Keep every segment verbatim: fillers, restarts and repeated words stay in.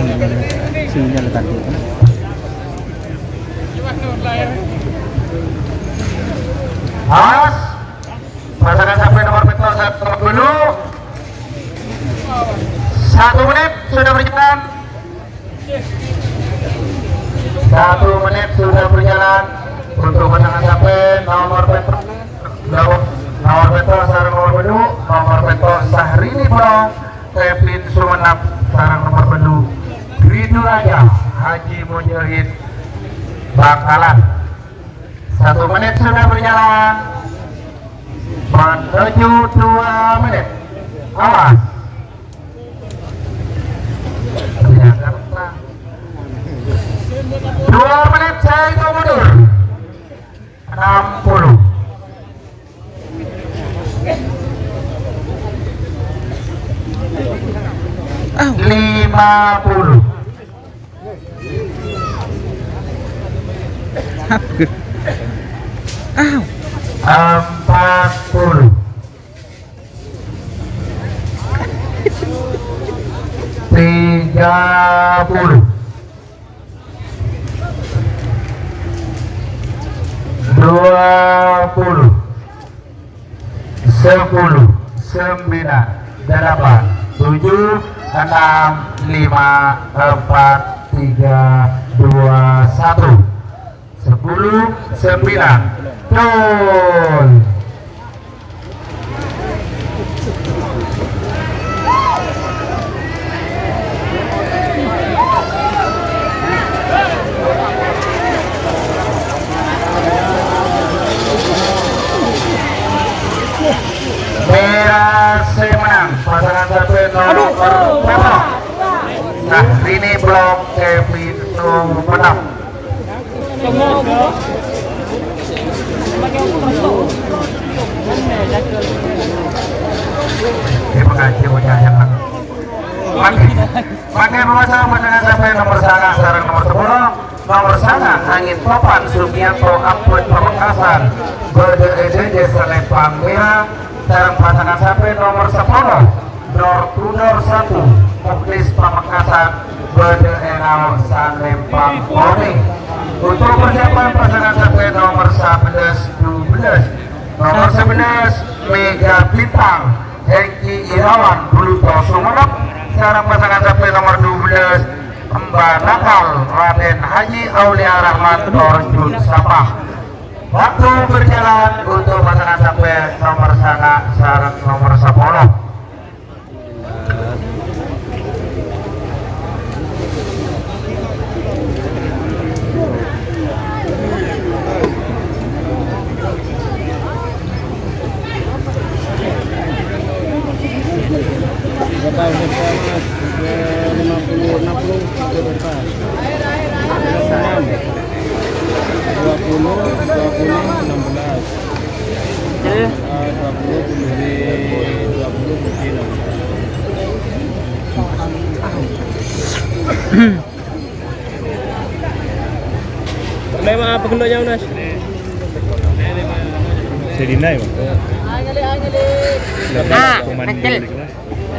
Sinyal tadi. Awas. Pasangan sampè nomor pètto', nomor pètto'. Satu menit sudah berjalan. Satu menit sudah berjalan untuk pasangan sampè nomor pètto'. Nomor pètto' sareng nomor pètto', nomor pètto' Syahrini Polo, Kevin Sumenep sareng nomor pètto' Ridho Raja Haji Mujahid Bangkalan. Satu menit sudah berjalan menuju dua menit. Awas. Dua menit saya hitung mundur. Enam puluh. Lima puluh. Empat puluh. Tiga puluh. Dua puluh. Sepuluh, sembilan, delapan, tujuh, enam, lima, empat, tiga, dua, satu. Sepuluh, sembilan. Gol. Pèra' sè menang pasangan sampè nomor pètto'. Nah, ini blok Kevin Sumenep. Terima kasih, Bang Yahya. Mangkèn, mangkèn, pemirsa, pasangan sampè nomor sanga' sareng nomor sepuluh. Nomor sanga' Angin Topan Sugiyanto Ambon Pamekasan, bâdâ è Dèdè Salempang Mèra, sareng pasangan sampè nomor sepuluh. Door to door satu, Mukhlis Pamekasan, bâdâ è Raos Salempang Pori. Untuk persiapan pasangan sampè nomor sebelas, dua belas. Nomor sebelas, Mega Bintang, Hengki Irawan, Bluto Sumenep, sareng pasangan sampè nomor dua belas, Emba Nakal, Raden Haji Aulia Rahmat, Torjun Sampang. Waktu berjalan untuk pasangan sampè nomor sanga' sareng nomor sepuluh. Berapa umur saya, Mas? Udah lima puluh, enam puluh, satu berapa? Enam. Dua puluh, dua puluh, enam belas. Eh. Ah, dua puluh, lebih dua puluh, lebih enam belas. Memang apa gendaknya, Nas? Sedina ya, Bang? Ah, komando kecil.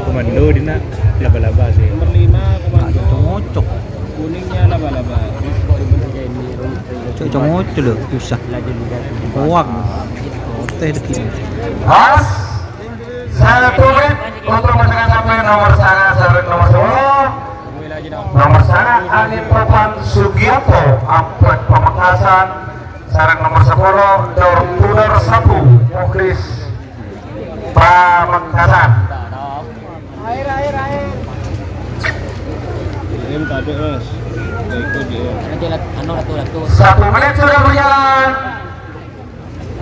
Komando dina laba-laba sih. Nomor lima, komando. Cocok. Kuningnya laba-laba. Cocok, cocok loh, susah. Hoak. Ote deki. Pas. Satu menit untuk pasangan sampè nomor sanga' sareng nomor sepuluh. Nomor sanga' Angin Topan Sugiyanto, Ambon Pamekasan, sareng nomor sepuluh, door to door satu, Mukhlis Pamekasan. Ini tadi, Mas. Nggak ikut dia. Satu menit sudah berjalan.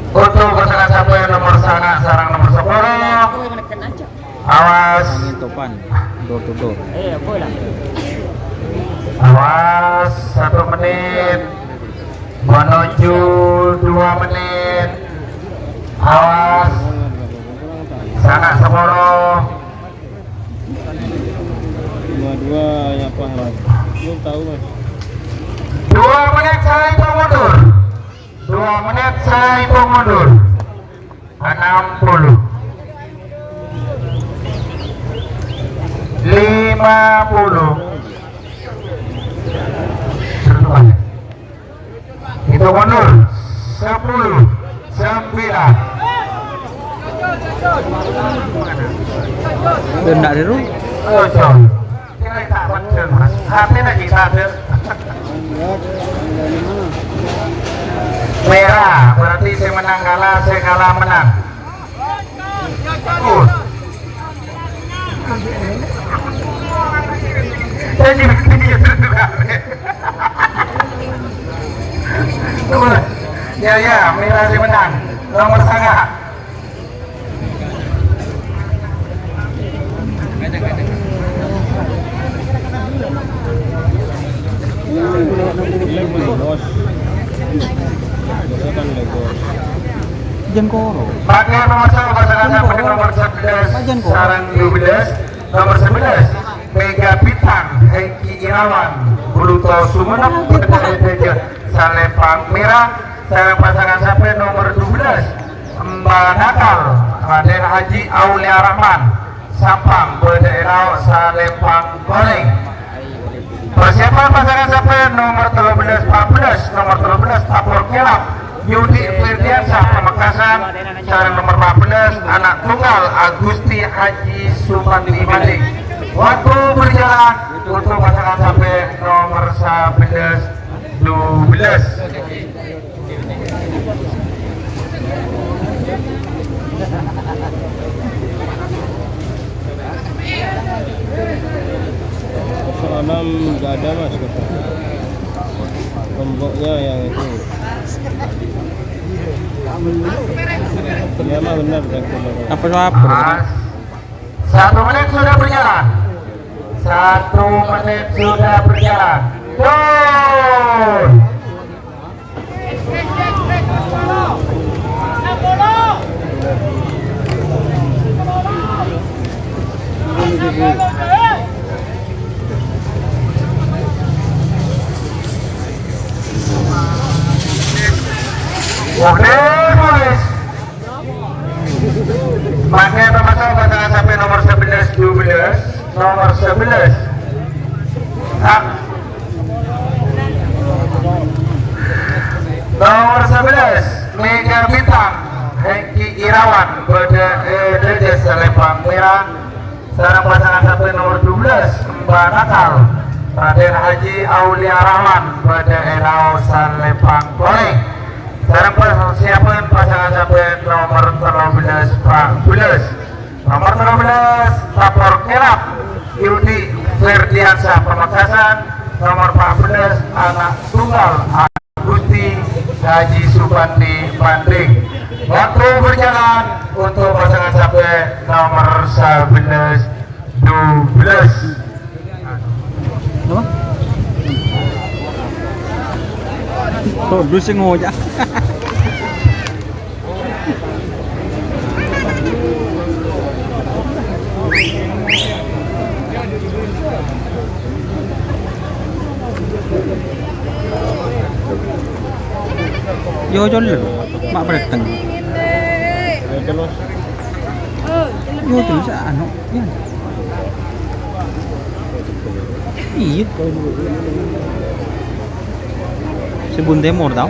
Untuk pasangan sampè nomor sanga' sareng nomor sepuluh. Awas. Angin Topan, door to door. Awas, satu menit. Menuju dua menit. Awas. Sanga' sepuluh. Dua-dua ya paham. Belum tahu, Mas. Dua menit saya hitung mundur. Dua menit saya hitung mundur. Enam puluh. Lima puluh. Mundur. Sepuluh, sembilan. Bânna' dâru. Ojo. Kira tak bener, Mas. Hati lagi tak ada. Merah, berarti saya menang kalah, saya kalah menang. Uh. Jadi, ya, ya, merah saya menang. Nomor setengah. Jengkoro. Pakai nomor satu, pasangan sampai nomor sebelas, sareng dua belas, nomor sebelas, Mega Bintang, Hengki Irawan, Bluto Sumenep, Bintang. Bendera Raja Salempang Merah, sareng pasangan sampai nomor dua belas, Emba Nakal, Raden Haji Aulia Rahman, Sampang, bâdâ è raos salempang orèng. Persiapan pasangan sampai nomor tello belas, empat belas, nomor tello belas, Tapor Kelap, Yudi Firdiansyah, Pamekasan, sareng nomor empat belas, anak tunggal Agusti Haji Supandi Bali. Waktu berjalan untuk pasangan sampai nomor sebelas, dua belas. Salam nggak ada, Mas, kata. Gemboknya yang itu. Ya, mah benar, Bang. Apa, apa? Satu menit sudah berjalan. Satu menit sudah berjalan. Gol. Oke, boys. Mangkèn, pamaso, pasangan sampai nomor sebelas, dua belas, nomor sebelas. Ah. Nomor sebelas, Mega Bintang, Hengki Irawan, bâdâ è Dades Salempang Merah. Sareng pasangan sampai nomor dua belas, Emba Nakal, Raden Haji Aulia Rahman, bâdâ è raos salempang orèng. Sareng persiapan pasangan sampai nomor tello belas, empat belas. Nomor tello belas, Tapor Kelap, Yudi Ferdiansyah, Pamekasan. Nomor empat belas, anak tunggal Gusti Haji Supandi Manding. Waktu berjalan untuk pasangan sampai nomor sebelas, dua belas. Apa? Tuh, dulu sih ngojak. Yo, jol, mak bereteng. Yo, terus anu, ya. Iya. Sebun Timur, tau?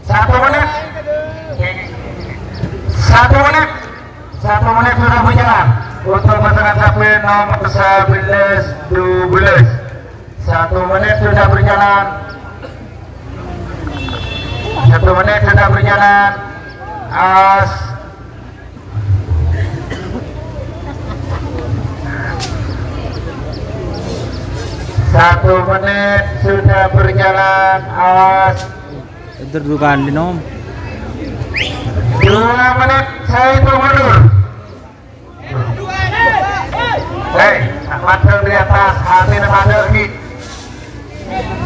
Satu menit. Satu menit. Satu menit sudah berjalan. Untuk pasangan sampai nomor sebelas, dua belas. Satu menit sudah berjalan. Satu menit sudah berjalan. As. Satu menit sudah berjalan. Awas. Itu dua kali, Nom. Dua menit, saya itu mundur. Hei, padang di atas, hati pada di.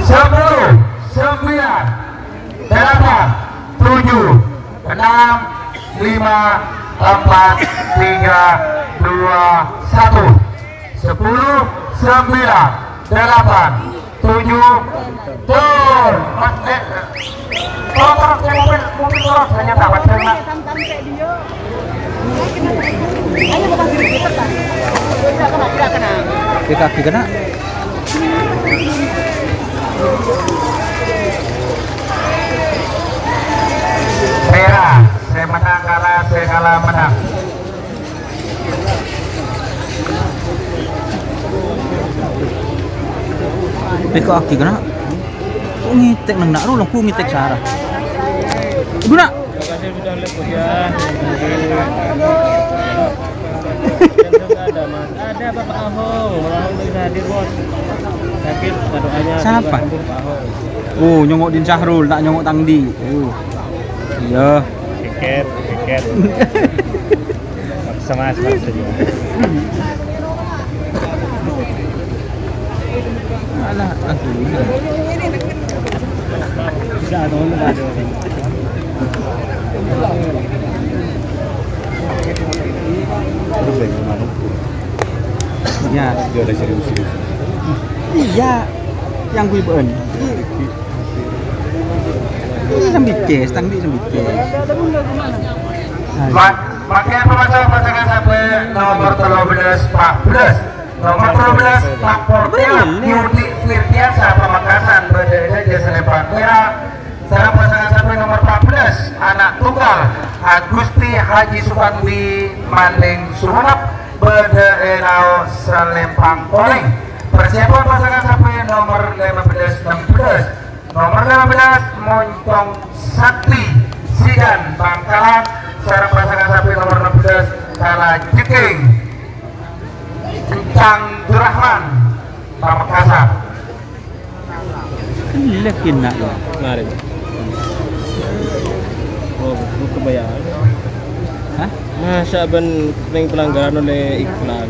Sepuluh, sembilan, delapan, tujuh, enam, lima, Empat, tiga, dua, satu. Sepuluh, sembilan, delapan, tujuh, turun. Mas, eh, eh. Tolong, tolong, saya mobil, mobil tolong, saya nyata, Pak, saya kena. Di kaki kena. Merah, saya menang kalah, saya kalah menang. Pekka' agi kana'. Kok ngetek neng na', lu lengku ngetek sara. Ibu nak. Terima kasih sudah live, Bos, ya. Ada, Bapak Ahok. Bapak Ahok bisa hadir, Bos. Sakit, doanya. Siapa? Sembuh, Pak Ahok. Oh, nyongok Din Syahrul, tak nyongok Tang Di. Oh. Iya. Tiket, tiket. Maksa, Mas, maksa juga. Alah, langsung ini. Tidak ada orang, tidak ada orang. Terus dari mana? Ya. Dia ada serius-serius. Iya. Yang gue ben. Ini sambikes, Tang Di sambikes. Ma-, mangkèn pamaso pasangan sampè' nomor tello bellâs, empat bellâs. Nomor tello bellâs, Pak Portela, Yudi Firdiansa, Pamekasan, bâdâ è jhâ' Salembang Mèra. Sareng pasangan sampè' nomor empat bellâs, ana' tunggal, Agusti Haji Supandi, Mandeng Sumenep, bâdâ è Lao Salembang Ollèng. Persiapan pasangan sampè' nomor lèma bellâs, ennem bellâs. Nomor lèma bellâs, Moncong Sakti, Sidan, Bangkalan, sareng pasangan sampè' nomor ennem bellâs, Kala Jeking, Encang Durrahman, Pamekasan. Lagi nak. Mari. Oh, lu kebayaan. Hah? Masa bân neng pelanggaran oleh iklan.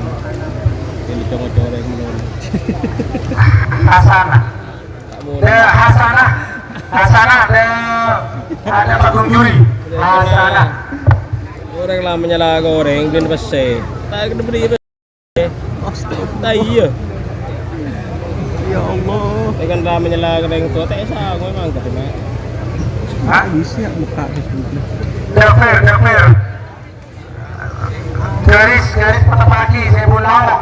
Ini congok-congok ngono. Hasanah. Dâ' hasanah, hasanah dâ', ada patung juri. Hasanah. Orang lama nyala goreng, beli pèssè. Tak kena beli pèssè. Astaga. Tak iya. Ya Allah. Ini kan lama nyala goreng tuh, tak esa, gue emang ketemu. Hah? Bisa buka Facebooknya. Dâ' fair, dâ' fair. Garis, garis patepaghi, sèbu lao'.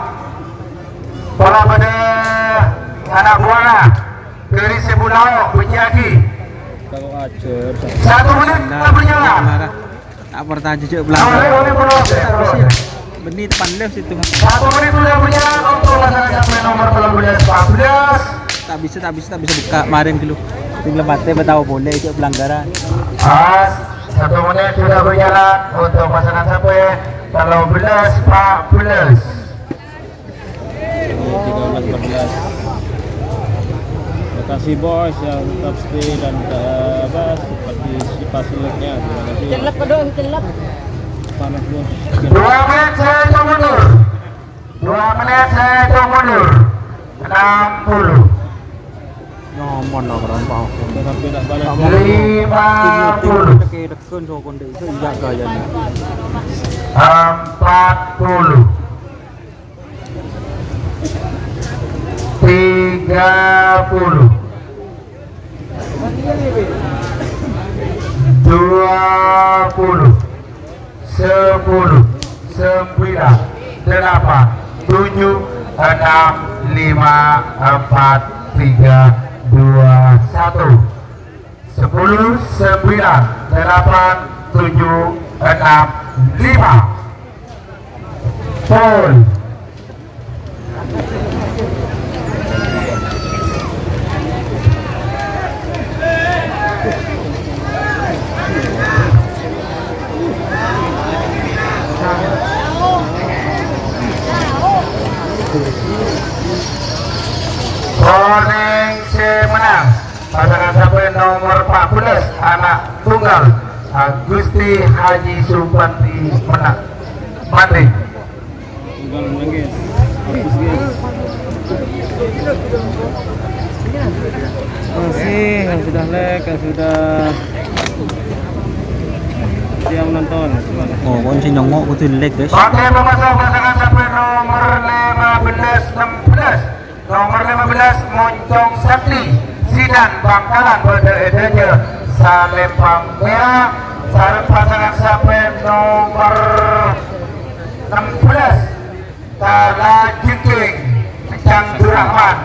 Pola bâdâ ana' buwâna. Garis sèbu lao', bâjâ'âghi. Satu menit, kita berjalan. Marah. Tak percaya jejak belakang. Boleh, boleh, boleh, boleh. Bânnè depan live situ. Satu menit sudah berjalan untuk pasangan sampè' nomor tello bellâs, empat bellâs. Tak bisa, tak bisa, tak bisa buka. Maring dulu. Tinggal mati, betahu boleh, itu pelanggaran. Pas. Satu menit sudah berjalan untuk pasangan sampè' tello bellâs, empat bellâs. Ini tiga belas, empat belas. Terima kasih, Bos, yang tetap stay dan, eh, apa, partisipasi live-nya. Terima kasih. Celep, kedong, celep. Panas, Bos. Dua menit saya hitung mundur. Dua menit saya hitung mundur. Enam puluh. Nyaman lah, orang tahu. Lima puluh. Dek-dekan sokon dek itu, iya gayanya. Empat puluh. Tiga puluh. Dua puluh. Sepuluh, sembilan, delapan, tujuh, enam, lima, empat, tiga, dua, satu. Sepuluh, sembilan, delapan, tujuh, enam, lima. Pol. Orèng sè mennang pasangan sampè' nomer empat belas, ana' tunggal, Agusti Haji Supandi mennang. Mati. Tunggal menang, guys. Bagus, guys. Masih yang sudah lag, yang sudah Oh, kon sing nyongngo' kodhu lag, guys. Pakai pemaso pasangan sape nomer lima belas enam belas. Nomer lima belas, Moncong Sakti, Sidan Bangkalan, bâdâ è dâjâ Salempang Mèra, sareng pasangan sape nomer enam belas, Kala Jengking, Cang Durrahman.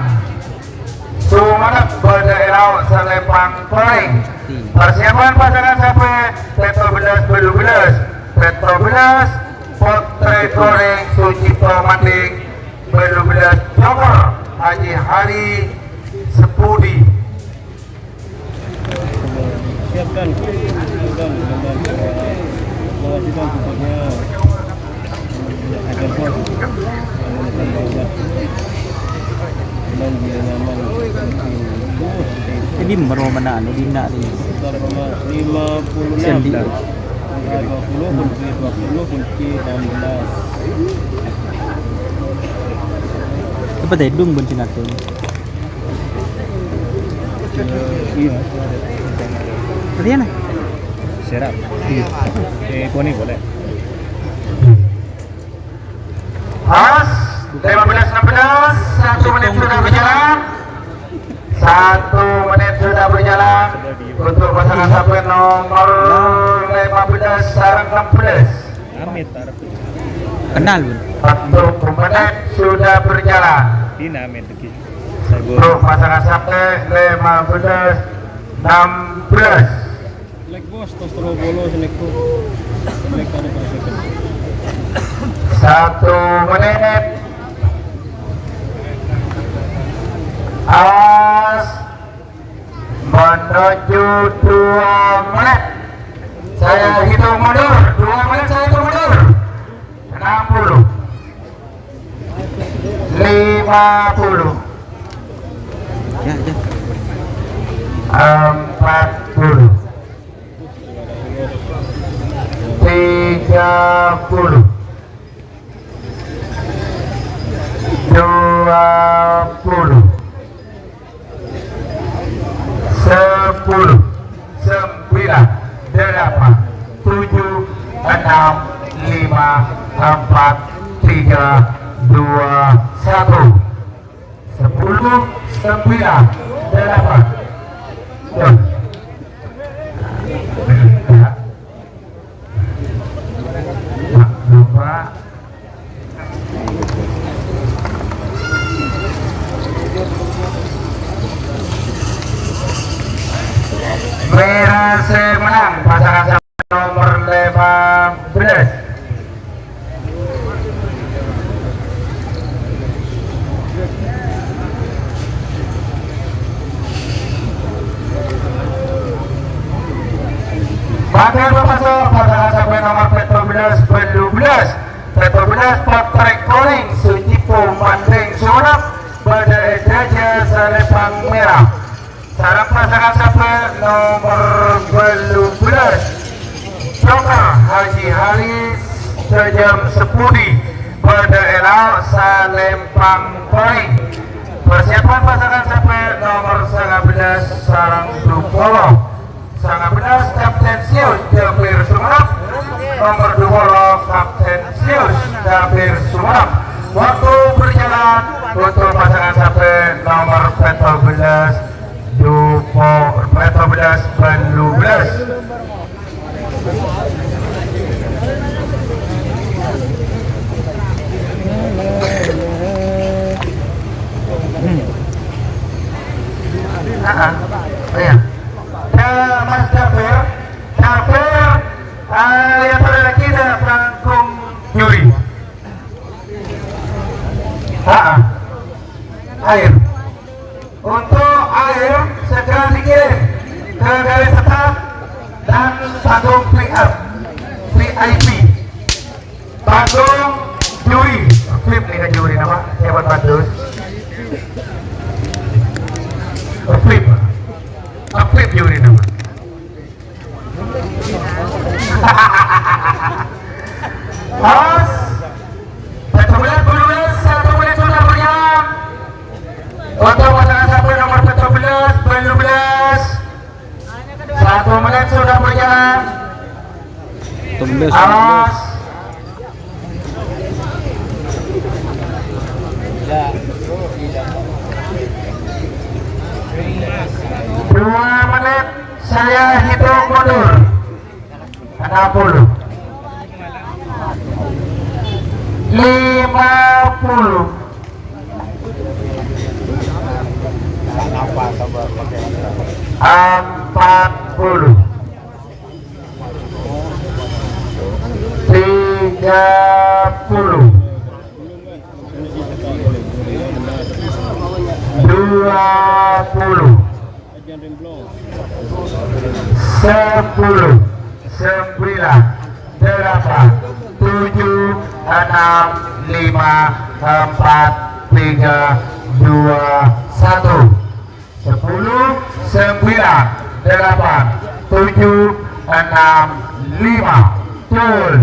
Sumenep bâdâ è lao' Salempang Korèng. Persiapan pasangan sape, pètto belas bâllu belas, pètto belas, Potrè Korèng, Sucipto Manding, bâllu belas, Joker Haji Hari Sepudi. Siapkan, siapkan, siapkan. Mewajibkan bentuknya. Agar puas. Menggunakan banyak. Cuman bila nyaman. Ini baru mana anu, Dina ni. Sekitar lima puluh enam. Sendi. Angka dua puluh, kunci dua puluh, kunci enam belas. Apa tadi, Dung, kunci nanti? Iya. Tadi ya, nah? Serap. Iya. Eh, Poni boleh. Pas, lima belas enam belas, satu menit sudah berjalan. Satu menit sudah berjalan untuk pasangan sape nomor lima belas sareng enam belas. Amit, Arab. Kenal, Bun. Satu menit sudah berjalan. Ini Amit lagi. Untuk pasangan sape lima belas enam belas. Lag, Bos, tos terobolo sini, Bro. Lag ada perasaan. Satu menit. Awas. Menuju dua menit. Saya hitung mundur. Dua menit saya hitung mundur. Enam puluh. Lima puluh. Ya, ya. Empat puluh. Tiga puluh. Dua puluh. Sepuluh. Sembilan. Delapan. Tujuh. Enam. Lima. Empat. Tiga. Dua. Satu. Sepuluh, sembilan, delapan. Tuh. Ya. Maklum, Pak. Mèra sè menang pasangan nomor lima belas. Pasangan nomor pètto belas, bâllu belas. Pètto belas, Patrèk Korèng, Sucipto Mandeng Sumenep, bâdâ è dâjâ Salempang Mèra. Sareng pasangan sabbhân nomer bâllu belas, Dokter Haji Haris Dajam Sepudi, bâdâ è lao' Salempang Korèng. Persiapan pasangan sabbhân nomer sangabelas sareng dupolo. Sangabelas, Kapten Sius Jafir Sumenep. Nomer dupolo, Kapten Sius Jafir Sumenep. Waktu berjalan untuk pasangan sabbhân nomer pètto belas, dupo-, pètto belas, bâllu belas. Ah, ah. Iya. Ya, Mas Jafir. Jafir, ah, ya, pada lagi dah pelangkung juri. Ah, ah. Air. Untuk air segera dikirim ke Galih Setak dan panggung V I P, V I P. Panggung juri, V I P nih kan juri nama, hebat bagus. V I P, V I P juri nama. Host, pètto belas, bâllu belas, satu menit sudah berjalan. Untuk pasangan sabbhân nomer pètto belas, bâllu belas. Satu menit sudah berjalan. Awas. Dua menit saya hitung mundur. Enam puluh. Lima puluh. Empat puluh. Tiga puluh. Dua puluh. Sepuluh, sembilan, delapan, tujuh, enam, lima, empat, tiga, dua, satu. Sepuluh, sembilan, delapan, tujuh, enam, lima. Cul.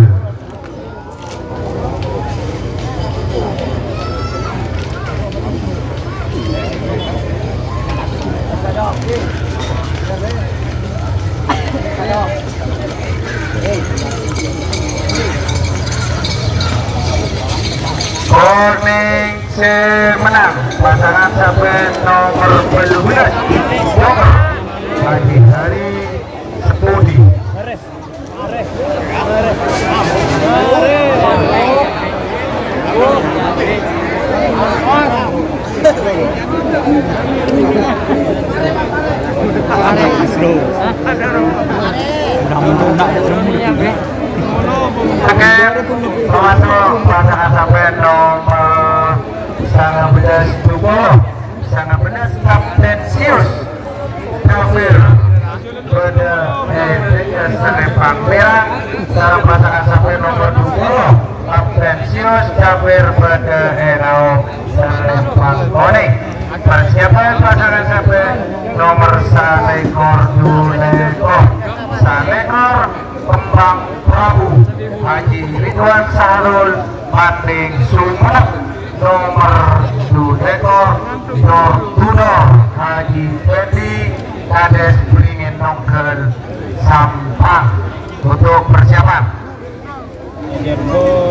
Kuning sè mennang pasangan sampè' nomer bâllu bellâs, Dokter Haji Hari Sepudi. Oke, termasuk pasangan sampè' nomer sangang bellâs Duko, sangang bellâs Kapten Sius. Kafir. Bâdâ, eh, Salempang Pèra', sareng pasangan sampè' nomer dua puluh, Kapten Sius Kafir bâdâ è raos Salempang Konèng. Persiapan pasangan sampè' nomer salèkor, dulèkor. Salèkor Kembang Prabu, Haji Ridwan Sahrul, Mandeng Sumenep, nomer dulèkor, dor-budor, Haji Fendi, Kades Beringin Nonggal Sampang. Untuk persiapan.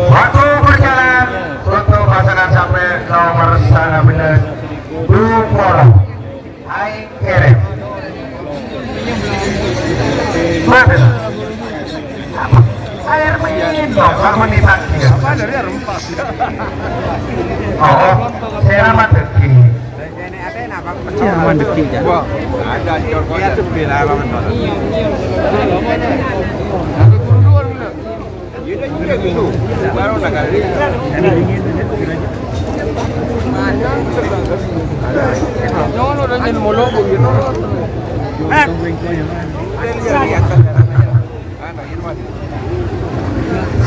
Waktu berjalan untuk pasangan sampè' nomer sangang bellâs, dua puluh. Aing kèrèm. Mata. Air minum, harmoni tadi. Oh, saya mati. Iya, mandek, ya. Ada,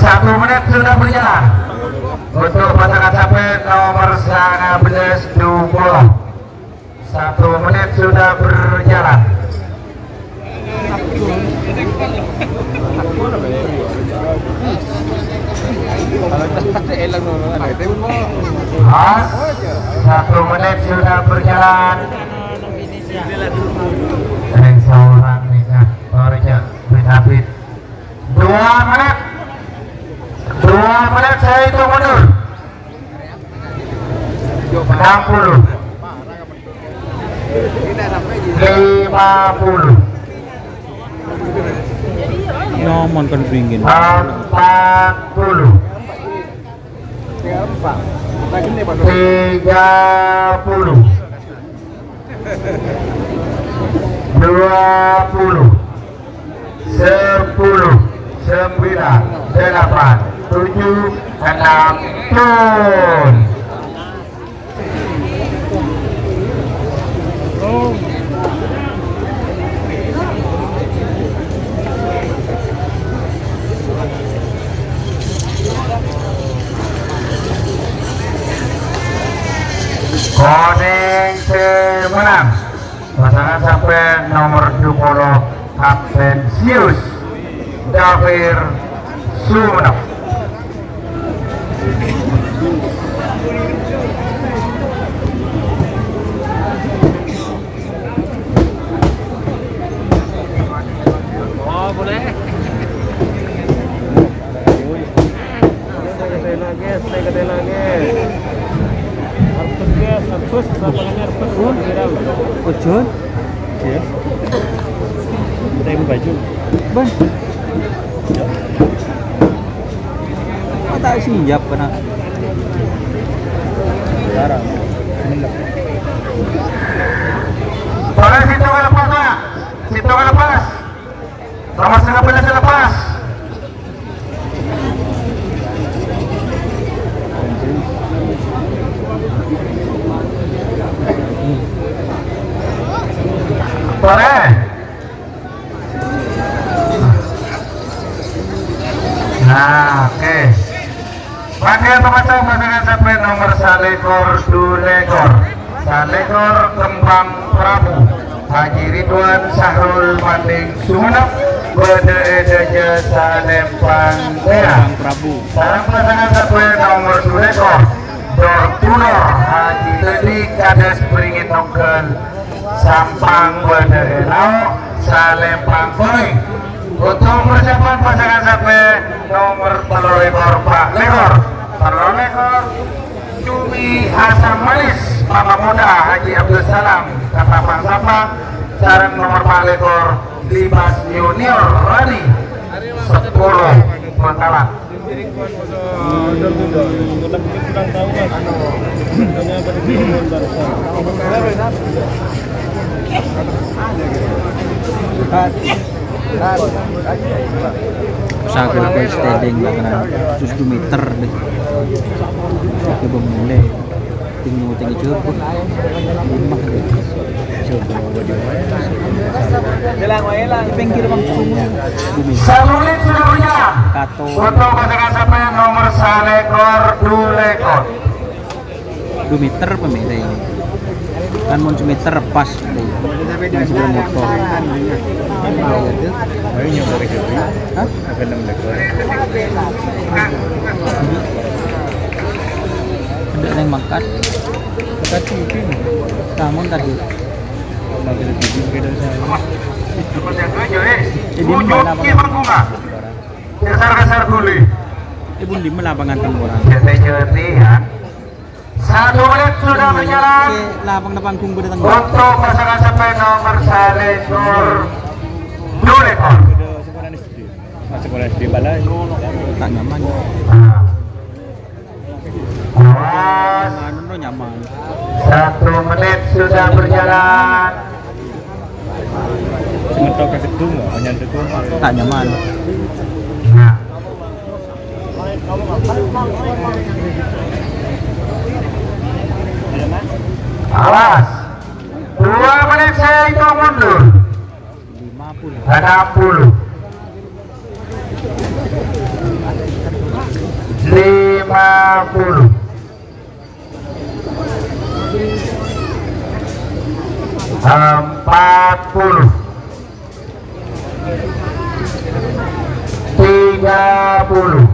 satu menit sudah berjalan untuk pasangan sampè' nomer sangang bellâs Duko. Satu menit sudah berjalan. Mas, satu menit sudah berjalan. Reng seorang nih, nah, sorry, Cak. Habis. Dua menit. Dua menit saya hitung mundur. Enam puluh. Lima puluh. Nyaman kan dingin. Empat puluh. Tiga puluh. Dua puluh. Sepuluh, sembilan, delapan, tujuh, enam, turun. Konèng sè mennang. Pasangan sampè' nomer dua puluh, Kapten Sius Dafir Sumenep. Oh, boleh. Bos, lapangannya rebut. Bos. Ojon. Iya. Udah ini baju. Bang. Kok tak siap kena? Sekarang. Sebentar. Boleh situ lepas, Pak. Situ lepas. Nomor setengah belas lepas. Boleh. Nah, oke. Mangkèn pamaso pasangan sampè' nomer salèkor dulèkor. Salèkor Kembang Prabu. Haji Ridwan Sahrul Manding Sumenep. Bâdâ è dâjâ Salempang Tèra. Kembang Prabu. Sareng pasangan sampè' nomer dulèkor. Dor Tulor Haji Dadi Kadès Beringin Nonggal. Sampang bâdâ è lao', Salempang Korèng. Untuk persiapan pasangan sampè' nomer tello lèkor, pa' lèkor. Tello lèkor, Cumi Asam Manis, Mama Muda Haji Abdul Salam, Ketapang Sampang, sareng nomer pa' lèkor, Libas Junior Rani, sepuluh Bengkala. Sagel kok standing bakalan terus dua meter deh. Coba mulai. Tinggi, tinggi cukup. Lima deh. Coba. Pinggir, Bang. Dua meter. Satu menit sudah berjalan. Kato. Untuk pasangan sampè' nomer salèkor dulèkor. Dua meter apa meter ini? Kan mon semeter pas. Yang sebelum motor. Ayo nyoba ke jauh. Hah? Apa enam meter? Ada yang mangkat. Mangkat sih, ini. Namun tadi. Mangkat sih, ini beda sama. Ini malah apa? Geser-geser dulu. Ibu di mana lapangan tengkorak? Geser-geser ya. Satu menit sudah berjalan. Lapang depan punggung pada tengah. Untuk pasangan sampè' nomer salèkor dulèkor. Masuk oleh di balai. Tak nyaman. Nah. Awas. Anu, no, nyaman. Satu menit sudah berjalan. Semetok ke gedung, hanya gedung. Tak nyaman. Nah. Awas. Dua menit saya hitung mundur. Lima puluh. Enam puluh. Lima puluh. Empat puluh. Tiga puluh.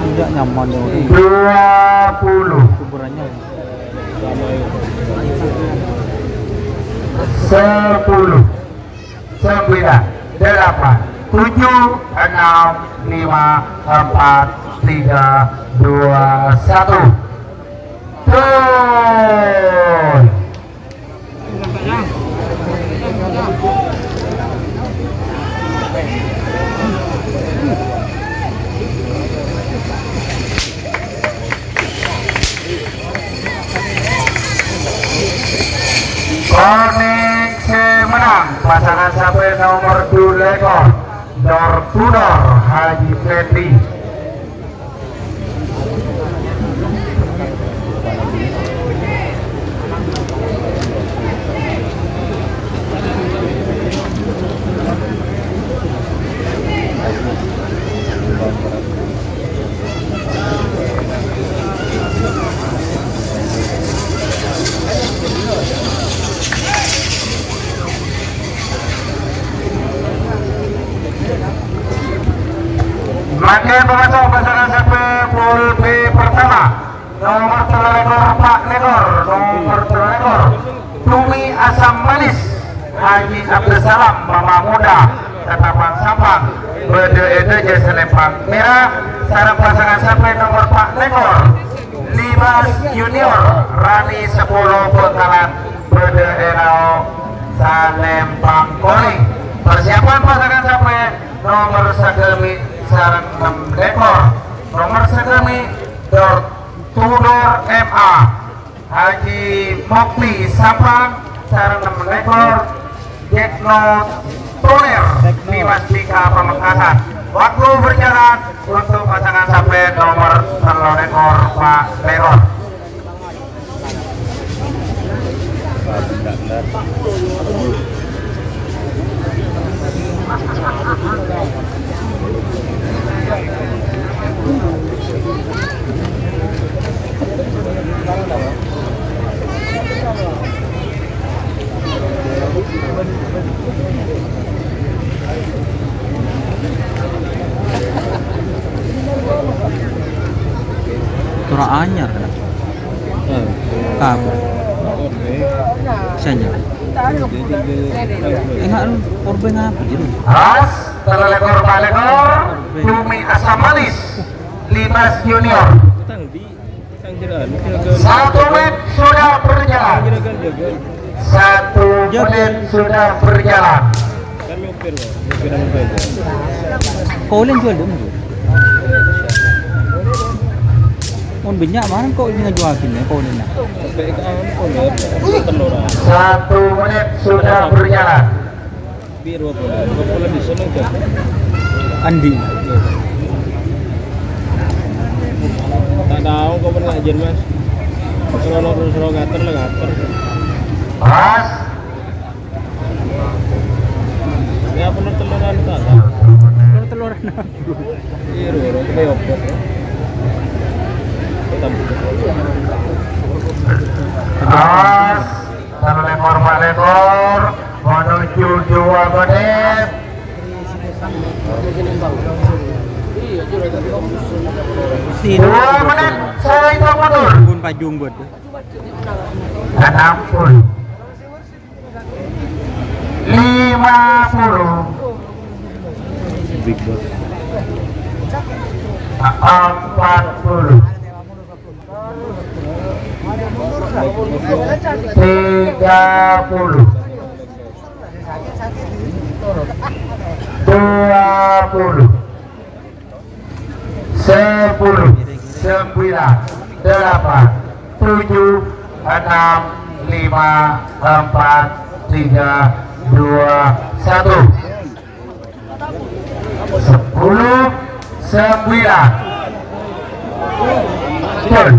Tidak nyaman ya. Dua puluh. Kuburannya. Sepuluh. Sembilan. Delapan. Tujuh. Enam. Lima. Empat. Tiga. Dua. Satu. Gol. Konèng sè mennang pasangan sampè' nomer dulèkor, Dor Tudor Haji Freddy. Mangkèn pamaso pasangan sampè' pool B pertama. Nomer tello lèkor, pa' lèkor. Nomer tello lèkor, Cumi Asam Manis, Haji Abdussalam, Mama Muda, Ketapang Sampang, bâdâ è dâjâ Salempang Mèra, sareng pasangan sampè' nomer pa' lèkor. Junior, Rani Sapolo Bangkalan, bâdâ è Lao Salempang Koring. Persiapan pasangan sampè' nomer sagâmè' sareng nem lèkor. Nomer sagâmè' Dor Tudor M A. Haji Mukti Sampang sareng nem lèkor, Cekno Toner, Dimas Dika Pamekasan. Waktu berjalan untuk pasangan sampè' nomer tello lèkor, pa' lèkor. Tora anyar, kan? Kabur. Sanya. Enggak, lu korban apa, Jiru? Pas, tello lèkor, pa' lèkor, Bumi Asam Manis, Dimas Junior. Utang di, utang jeraan, juragan. Satu menit sudah berjalan. Juragan, juragan. Satu menit sudah berjalan. Kan nyopir, Pak. Nyopir apa itu? Kolin jual dong. Mon bânnya' marèn kok ini ngajuagin ya, kolin, nah. Sampai ke ampun, ya. Telur, ah. Satu menit sudah berjalan. Piro apa? Dua puluh di sana, Cak. Andi. Tak tahu kok pernah aja, Mas. Kalau terus ngater lah ngater. Pas. Ya, apa lu teluran, Pak? Lu teluran apa? Iya, lu, lu, kita yopet, ya. Kita Pas, tello lèkor, pa' lèkor, menuju dua menit. Dua menit, saya itu mundur. Pun pajung buat. Enam puluh. Lima puluh. Big Boss. Empat puluh. Tiga puluh. Dua puluh. Sepuluh, sembilan, delapan, tujuh, enam, lima, empat, tiga, dua, satu. Sepuluh, sembilan. Betul.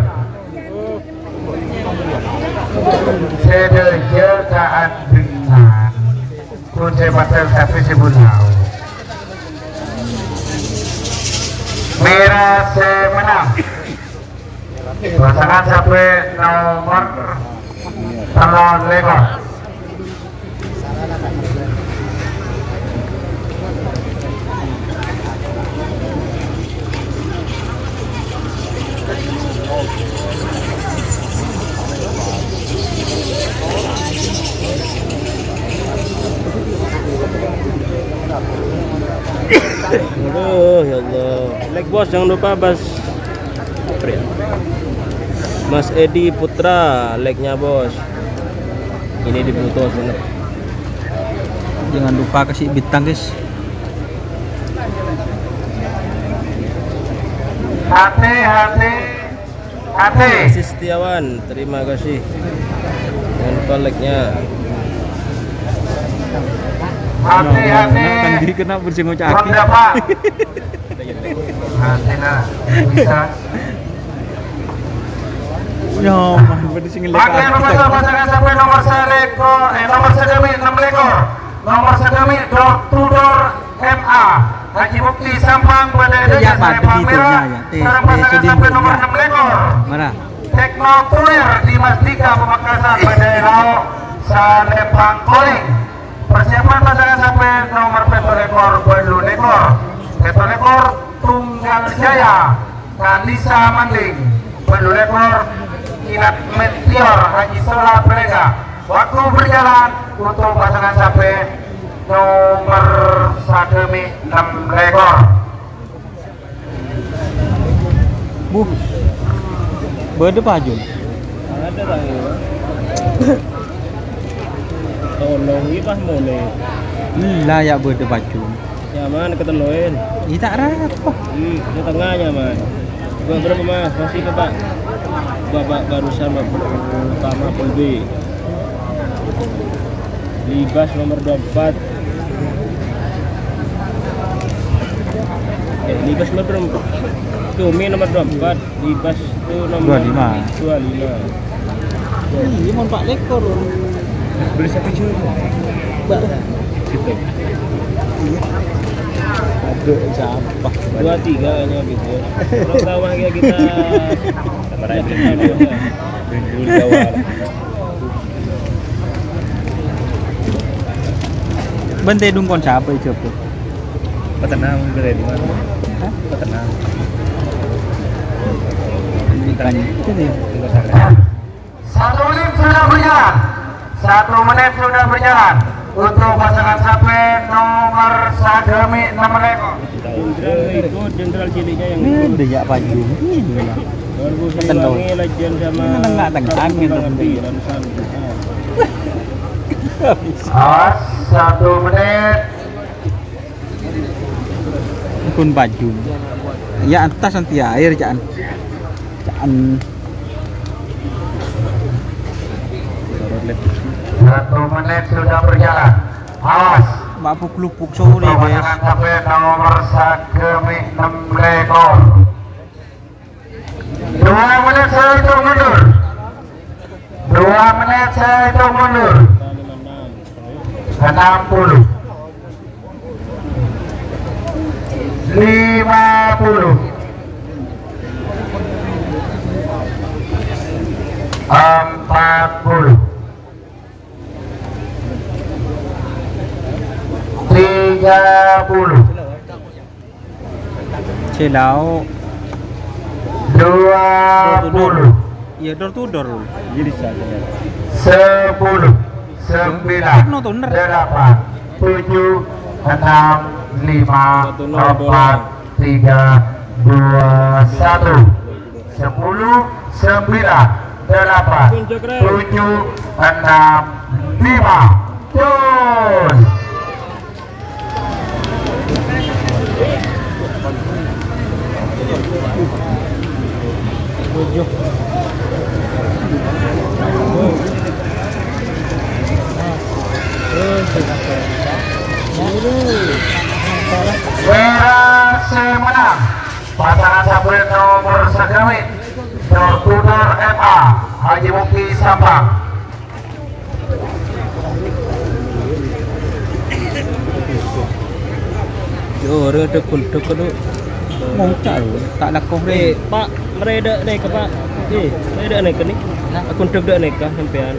Sèdhâjâ kaanḍengan. Kun sè pasang satu sè bun tao. Mèra sè mennang. Pasangan sampè' nomer tello lèkor. Aduh, ya Allah. Like, Bos, jangan lupa, Bos. Mas Edi Putra, like-nya, Bos. Ini dibutuh bener. Jangan lupa kasih bintang, guys. Hati-hati. Hati. Setiawan, terima kasih. Jangan lupa like-nya. Hati-hati. Kan diri kena bersih ngucak aki. Roda, Pak. Hati, nah. Bisa. Yo, mah, berarti sing ngelek. Pakai nomor satu, pasangan sampè' nomor satu, eh, nomor satu, enam lèkor. Nomor satu, door to door M A. Haji Mukti Sampang, bâḍâ. Iya, Pak, Sampang begitu, Merah. Ya, ya. Sareng pasangan sampè' nomor enam lèkor. Mana? Tekno Tuner, Dimas Dika Pamekasan, bâḍâ è Lao Salempang Koring. Persiapan pasangan sampè' nomor pètto lèkor, bâllu lèkor. Pètto lèkor, Tunggal Jaya, Kanisa Manding. Bâllu lèkor, Inat Meteor, Haji Sola Pelega. Waktu berjalan untuk pasangan sampè' nomor satu, enam lèkor. Buh. Bâdâ pajun. Ada, Bang, ya, Bang. Tolong, ini pas mulai. Lah, ya, bâdâ pajun. Nyaman, keteloin. Ini tak rapo. Hmm, di tengah nyaman. Gua berapa, Mas? Masih, Bapak? Bapak barusan, Bapak. Utama, Polbi. Libas nomor dua empat. Eh, Libas nomor dua empat. Cumi nomor dua empat. Libas itu nomor dua lima. Dua lima. Iya, mon empat lekor. Beli satu juta. Mbak. Gitu. Aduh, siapa? Dua tiga kayaknya gitu. Orang tahu mah kita. Apa aja? Dulu di awal. Bân tèdung kon sapa, Jok? Petenang, bân tèdung. Hah? Petenang. Bukan itu dia. Satu menit sudah berjalan. Satu menit sudah berjalan. Untuk pasangan sampè' nomor sagâmè' ennem lekor. Jenderal ikut, jenderal ciliknya yang ikut. Ini dia Pak Jun. Ini lah. Baru Siliwangi, Lajang sama Tengah-tengah, Kalimpang gitu. Api, Lanusan. Awas, satu menit. Kun Pak Jun. Ya, atas nanti air, ca'an. Ca'an. Satu menit sudah berjalan. Awas. Mabuk lupuk sore, guys. Pasangan sampè' nomor sagâmè' ennem lekor. Dua menit saya hitung mundur. Dua menit saya hitung mundur. Enam puluh. Lima puluh. Empat puluh. Tiga puluh. Celao. Dua puluh. Iya, door to door. Jadi satu. Sepuluh. Sembilan. Delapan. Tujuh. Enam. Lima. Empat. Tiga. Dua. Satu. Sepuluh, sembilan, delapan, tujuh, enam, lima. Cun. Wera Semena. Pasangan sampè' nomor sagâmè', Dor Tudor M A, Haji Mukti Sampang. Yo, ora ada gunduk, aduh. Mongca lho, tak lakoh rè. Eh, Pak, mrè dâ' nèka, Pak. Eh, mrè dâ' nèka, nè. Gunduk dâ' nèka, sampèyan.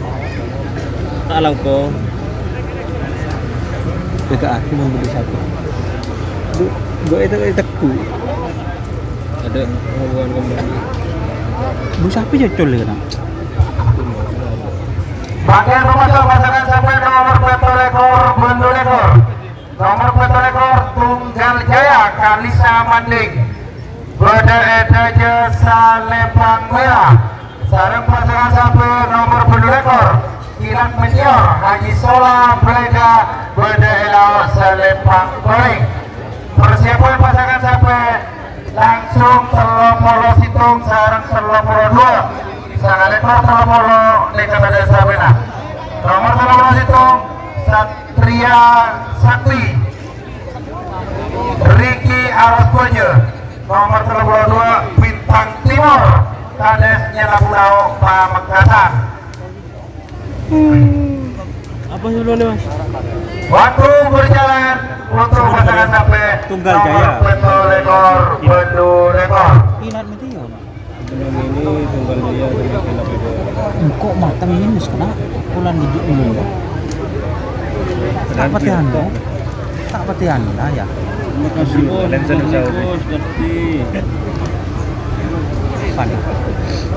Tak langkong. Beda aku mau beli satu. Bu, bu itu, itu teguh. Ada hubungan kembali. Bu, siapa ya, Cul, ya, Nang? Bagian rumah pasangan sampè' nomor pètto lekor, bân du lekor. Nomor pètto lekor, Tunggal Jaya, Kalisa Manding. Bâdâ è dâjâ Salempang Mèra. Sareng pasangan sampè' nomor bân du lekor, Kilat Meteor, Haji Sola, Blega, bâdâ è lao' Salempang Korèng. Persiapan pasangan sampè' langsung tello polo sèttong sareng tello polo dua. Sakalèbur tello polo nèka bâdâ sampèna. Nomor tello polo sèttong, Satria Sakti. Ricky Araspoja. Nomor tello polo dua, Bintang Timur. Tadâ' nyèra pulau Pamekasan. Apa sebelumnya, Mas? Waktu berjalan untuk pasangan sampè' Tunggal Jaya. Nomor pètto lekor, bân du lekor. Inat mati ya, Mas? Sebelum ini Tunggal Jaya sama Kilat Meteor. Engko' mateng ini, Mas, kena pulang dulu, ya. Tak pati anu, tak pati anu lah, ya. Makasih, Bos.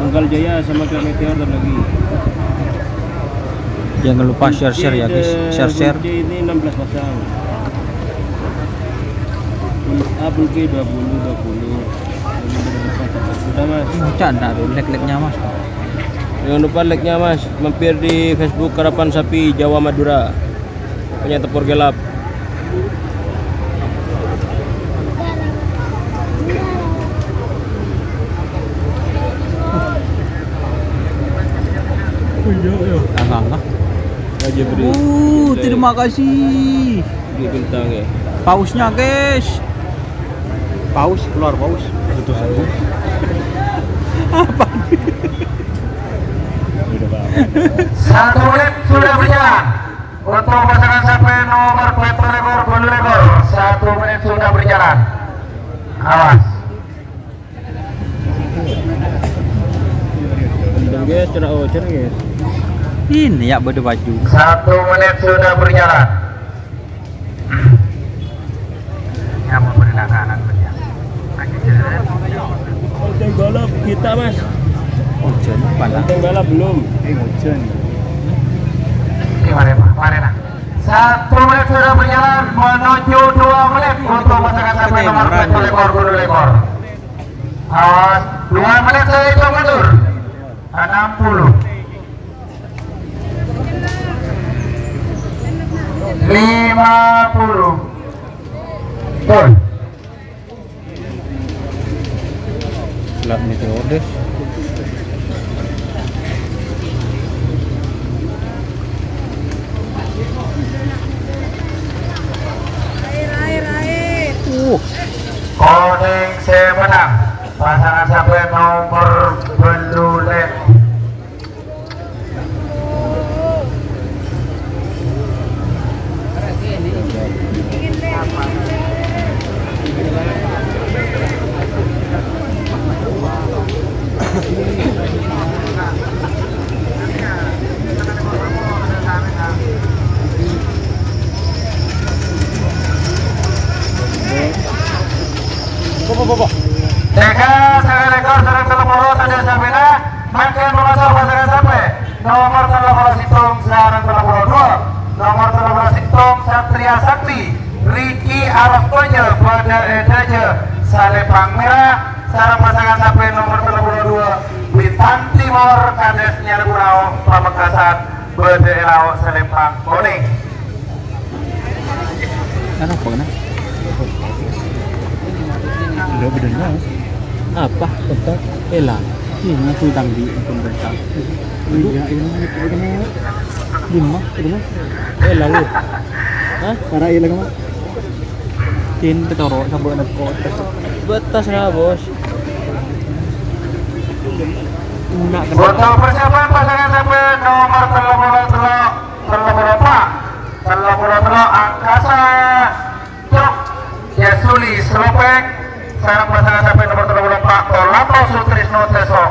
Tunggal Jaya sama Kilat Meteor dan lagi. Jangan lupa share-share ya, guys. Share-share. Kunci ini enam belas pasang. Full A, full B dua puluh, dua puluh. Udah, Mas. Ih, canda tuh, like-like-nya, Mas. Jangan lupa like-nya, Mas. Mampir di Facebook Karapan Sapi Jawa Madura. Punya Tepor Gelap. Enggak, enggak. Raja Beri. Uh, terima kasih. Beri bintang ya. Pausnya, guys. Paus, keluar paus. Satu sembuh. Apa? Udah, Pak. Satu menit sudah berjalan. Untuk pasangan sapi nomor empat puluh lekor, bolu lekor. Satu menit sudah berjalan. Awas. Kenceng, guys, kena hujan, guys. Ini ya, baju-baju. Satu menit sudah berjalan. Yang memberi makanan, ya. Lonceng balap kita, Mas. Hujan, panas. Lonceng balap belum. Eh, hujan. Oke, mari, Pak. Mari, nah. Satu menit sudah berjalan menuju dua menit untuk pasangan sapi nomor empat puluh lekor, bolu lekor. Awas, dua menit saya hitung mundur. Enam puluh. Lima puluh. Betul. Plat meteor deh. Uh. Konèng sè mennang, pasangan sampè' nomer bâllu lè. Tèka, sanga lèkor sareng tello polo, tadâ' sampèna, mangkèn pamaso pasangan sampè'. Nomer tello polo sèttong sareng tello polo duwâ'. Nomer tello polo sèttong, Satria Sakti, Riki Aros Toja, bâdâ è dâjâ Salèpang Mèra, sareng pasangan sampè' nomer tello polo duwâ', Bintang Timor, Kadès Nyaraghu Raos, Pamekasan, bâdâ è Raos Salèpang Konèng. Kenapa, kenapa? Enggak, bedenna. Apa? Bentar. Elang. Ih, ngaku tanggi, ampun, bentar. Iya, ini, ini, ini. Lima, lima. Elang, lu. Hah? Para elang, Mak. Tin, ketoro, sabuk, anak kotes. Batas, nah, Bos. Enggak, kenapa? Untuk persiapan pasangan sampè' nomer tello polo tello, tello polo empa', tello polo tello, Angkasa. Cok, Yasuli Selopeng, sareng pasangan sampè' nomer tello polo empa', Tolato Sutrisno Teso.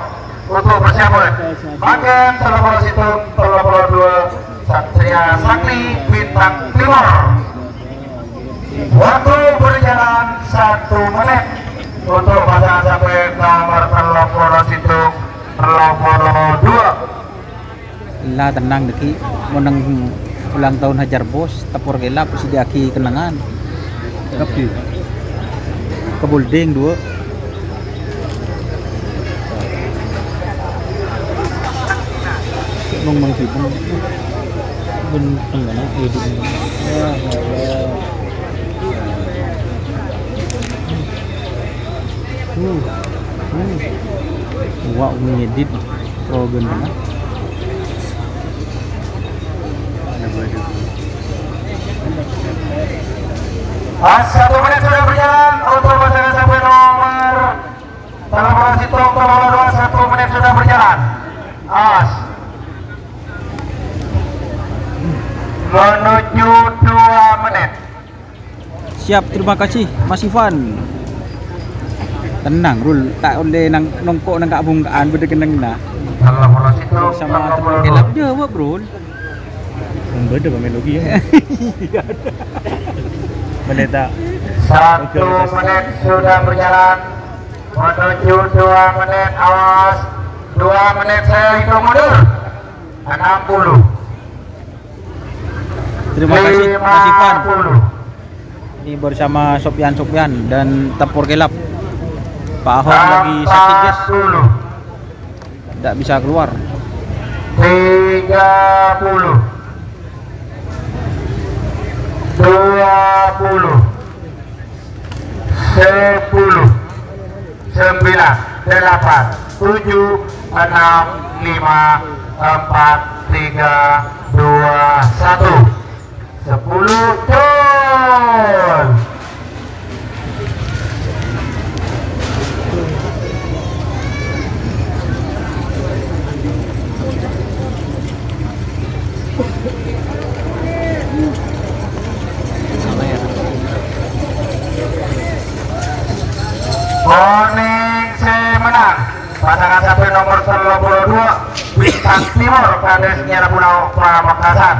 Untuk persiapan, mangkèn tello polo sèttong, tello polo duwâ', Satria Sakti Bintang Timor. Waktu berjalan satu menit untuk pasangan sampè' nomer tello polo sèttong, tello polo duwâ'. La, tenang, dâgghi'. Mon neng ulang tahun Hajar Bos, Tepor Kelap, sediaaghi kennengngan. Kabbhi. Kabulding duwâ'. Beng, beng, beng. Benteng, ana, edit. Hmm. Hmm. Wah, ngedit. Pro benteng, ah. Pas satu menit sudah berjalan untuk pasangan sampè' nomor tello polo sèttong, tello polo duwâ', satu menit sudah berjalan. Awas. Menuju dua menit. Siap, terima kasih, Mas Ivan. Tenang, Rul. Ta' ollè nang-, nongko' neng ka'-bungka'an, bâdâ kennengnganna. Tello polo sèttong, sama tello polo duwâ'. Tello polo duwâ'. Jawab, Rul. Bâdâ pemain logi ya. Menit tak. Satu menit sudah berjalan. Menuju dua menit, awas. Dua menit saya hitung mundur. Enam puluh. Terima kasih, Mas Ivan. Lima puluh. Ini bersama Sofyan Sofyan dan Tepor Kelap. Pak Ahok lagi sakit, guys. Tidak bisa keluar. Tiga puluh. Dua puluh. Sepuluh. Sembilan. Delapan. Tujuh. Enam. Lima. Empat. Tiga. Dua. Satu. Sepuluh, col. Onèng sè mennang, pasangan sampè' nomer tello polo dua, Bintang Timor, Kades Nyarabunao, Pamekasan.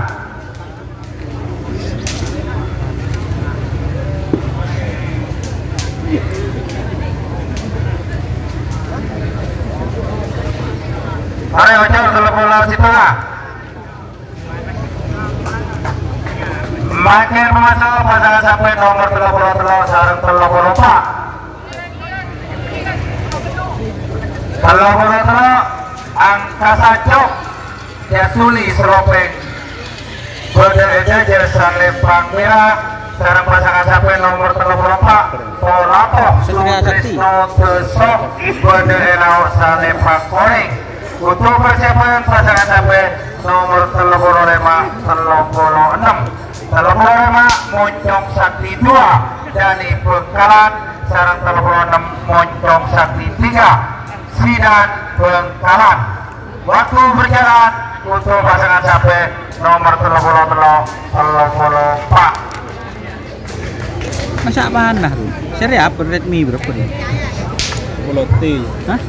Arè, ojo tello polo sèttong, ah. Mangkèn pamaso pasangan sampè' nomer tello polo tello sareng tello polo empa'. Tello polo tello, Angkasa Cok, Jasuli Seropeng. Bâdâ è jâjâ Salèpang Mèra, sareng pasangan sampè' nomer tello polo empa', Porato Sutrisno Teso, bâdâ è Lao Salèpang Konèng. Untuk persiapan pasangan sampè' nomer tello polo lèma', tello polo ennem. Tello polo lèma' Moncong Sakti dua, Dani Bengkalan, sareng tello polo ennem Moncong Sakti tiga, Sidan Bengkalan. Waktu berjalan untuk pasangan sampè' nomer tello polo tello, tello polo empa'. Masa' panah, tuh. Seri apa? Redmi berapa, tuh? Sepuluh T. Hah?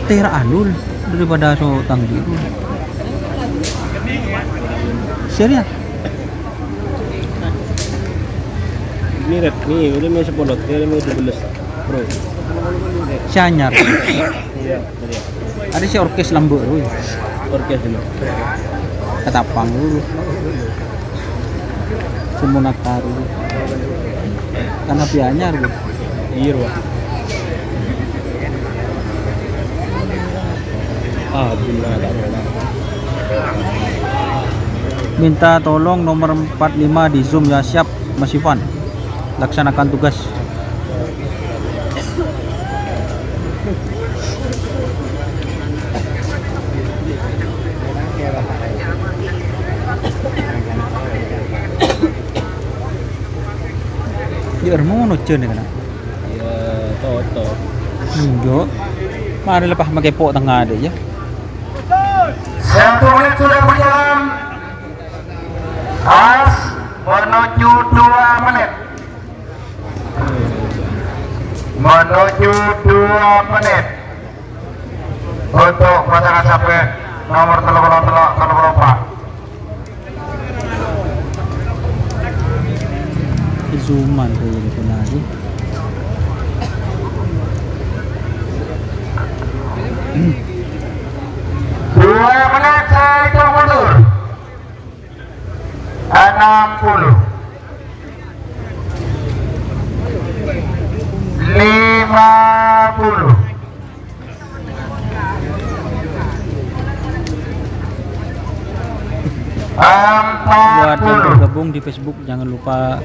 T ra anu, daripada so tanggi itu. Seri apa? Ini Redmi, ini mau sepuluh T, ini mau dua belas Pro. Si anyar. Iya. Ada si orkes lambuk, woi. Orkes dulu. Ketapang dulu. Sumunakar dulu. Karena biayanya dulu. Iya, Wak. Ah, benar, tak pernah. Minta tolong nomor empat lima di Zoom ya, siap, Mas Ivan. Laksanakan tugas. Yâ, rèng mono jân, kana'. Yâ, toto. Enggak. Mari lepas make pok tengah deh, ya. Satu menit sudah berjalan. Pas menuju dua menit. Menuju dua menit. Untuk pasangan sampè' nomor tello polo tello, tello polo empa'. Zooman ko ini pun lagi. Dua menit saya hitung mundur. Enam puluh. Lima puluh. Buat yang baru gabung di Facebook, jangan lupa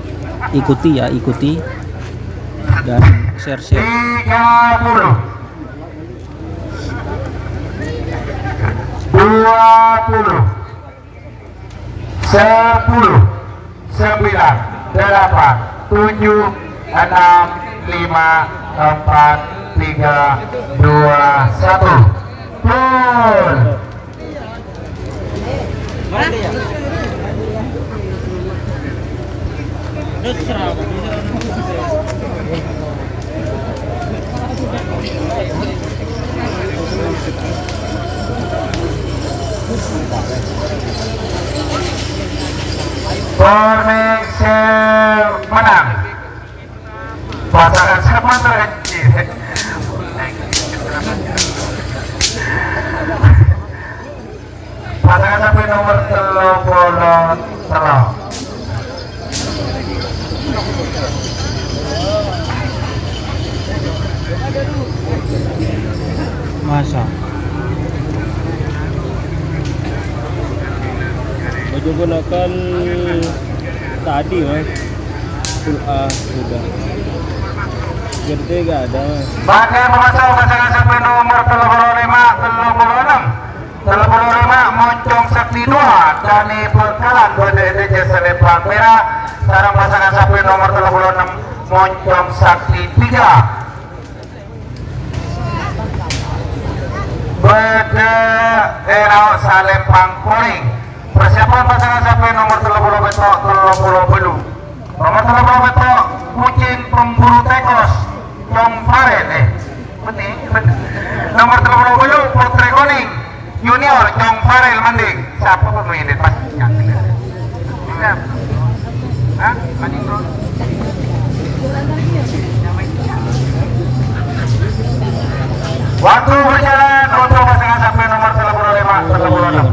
ikuti ya, ikuti dan share-share. Tiga puluh. Dua puluh. Sepuluh, sembilan, delapan, tujuh, enam, lima, empat, tiga, dua, satu. Gol. Permisi menang. Pasangan sama terkecil. Pasangan sampè' nomer tello polo tello. Masa. Baju gunakan tadi, Mas. Full A sudah. Gede gak ada, Mas. Pakai pemasaran pasangan sampai nomor tello puluh lima, tello puluh enam. Tello puluh lima, Moncong Sakti dua, Dani Bengkalan, Bode D C Selebang Merah, sareng pasangan sampai nomor tello puluh enam, Moncong Sakti tiga. Bâdâ è raos salèpang konèng. Persiapan pasangan sampè' nomer tello puluh pètto', tello puluh bâllu'. Nomer tello puluh pètto', Kucing Pemburu Tekos, Cong Farel, eh, bânnè, bânnè. Nomer tello puluh bâllu', Potrè Konèng Junior, Cong Farel Manding. Sapa pemain pas? Hah? Mandi, Bro? Waktu berjalan untuk pasangan sampè' nomor tello puluh lèma, tello puluh enam.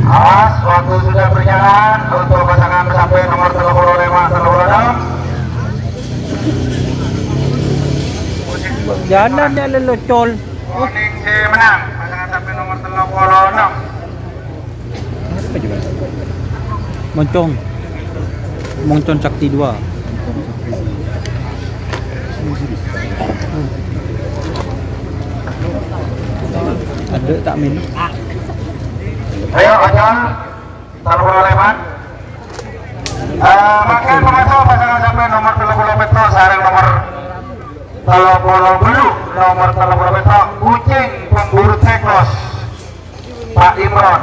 Awas, waktu sudah berjalan untuk pasangan sampè' nomor tello puluh lèma, tello puluh enam. Jalan ya lelocol. Kuning si menang, pasangan sampè' nomor tello puluh enam. Apa coba? Moncong. Moncong Sakti dua. Ada tak min? Ayo, Acong. Tello puluh lèma. Eh, mangkèn pamaso pasangan sampè' nomor tello puluh pètto' sareng nomor tello puluh bâllu', nomor tello puluh pètto', Kucing Pemburu Tekos, Pak Imron.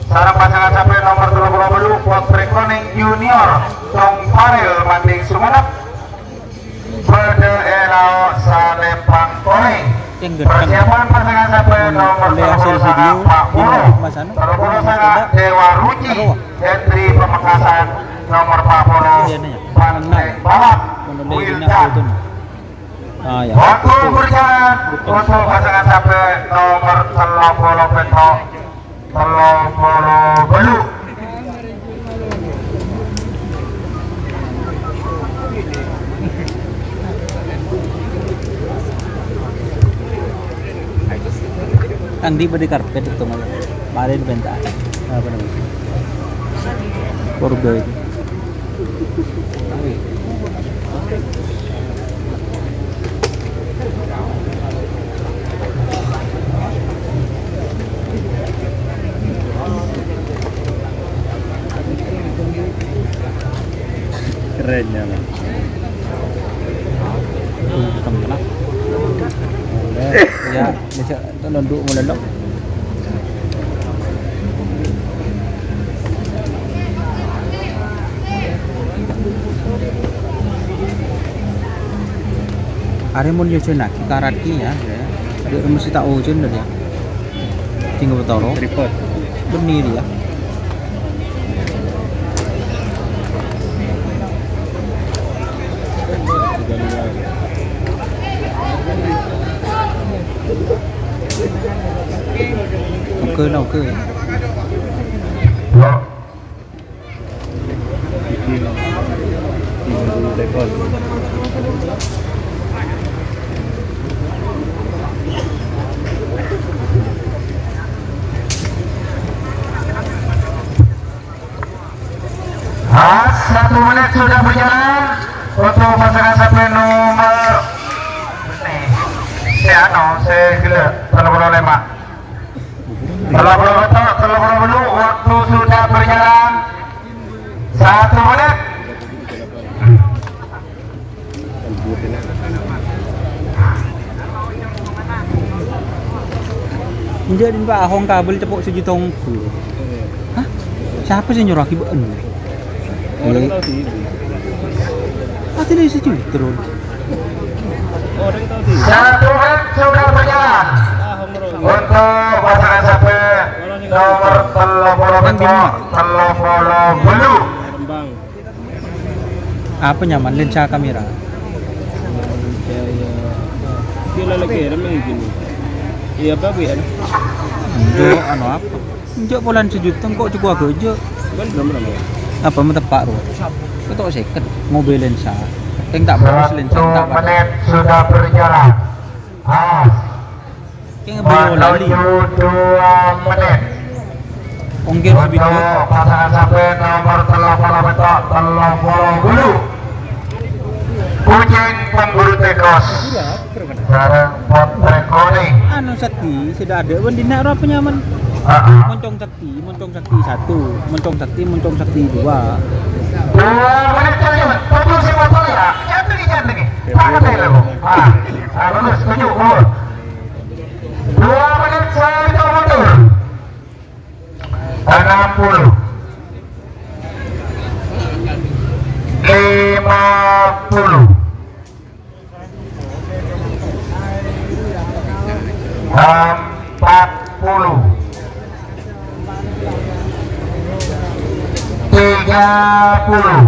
Sareng pasangan sampè' nomor tello puluh bâllu', Potrè Konèng Junior, Cong Farel Manding Sumenep. Bâdâ è raos salèpang konèng. Persiapan pasangan sampè' nomor tello puluh sanga, Pak Polo. Tello puluh sanga, Dewa Ruci. Hendri Pamekasan, nomor empat puluh, Banteng Balap, Wildan. Waktu berjalan untuk pasangan sampè' nomor tello puluh pètto', tello puluh bâllu'. Kan di bâdâ karpet itu malah. Kemarin bentar. Apa namanya? Korga itu. Keren ya, Bang. Tuh, hitam kena. Ya, bisa. Itu nunduk melelok. Arè mon yojennaghi karati ya, ya. Dhi' mesti ta' ojhân dâ' ya. Tinggal betoro. Repot. Bânnè ya. Oke, nah, oke. Ah, satu menit sudah berjalan untuk pasangan sampè' nomor, si anu, si gila, tello puluh lèma. Tello puluh pètto', tello puluh bâllu', waktu sudah berjalan satu menit. Enjâ' din, Pak, ahong kabel cepok sejuta ongghu. Hah? Siapa sih nyuruh aki ba'en? Orang tahu sih. Ati lagi sejuta, Ron. Orang tahu sih. Satu menit sudah berjalan. Ahong, Ron. Untuk pasangan sampè' nomor tello puluh pètto', tello puluh bâllu'. Rembang. Apa nyaman lensa kamera? Iya, iya. Dia lagi rame gini. Iyâ, Pak, Bu, ya. Enjâ', anu apa? Enjâ' polana sajuta, engko' cokop aghâjâ'. Apa mateppa' rowa? Ketok seket, ngobil lensa. Teng ta' boros lensa, ta' Satu menit sudah berjalan. Awas. Keng beli lali. Menuju dua menit. Ongkir sebitu. Untuk pasangan sampè' nomor tello puluh beto', tello puluh bulu. Kucing pemburu tikus. Sareng Pot Rekoning. Anu, sakti, sudah ada. Wan dina rowa penyaman. Heeh. Moncong sakti, moncong sakti satu, moncong sakti, moncong sakti dua. Dua menit saja. Tunggu si motor ya. Jangan lagi, jangan lagi. Tangan saya lalu. Ah, ah, bagus. Tujuh puluh. Dua menit saya itu mundur. Enam puluh. Lima puluh. Empat puluh. Tiga puluh.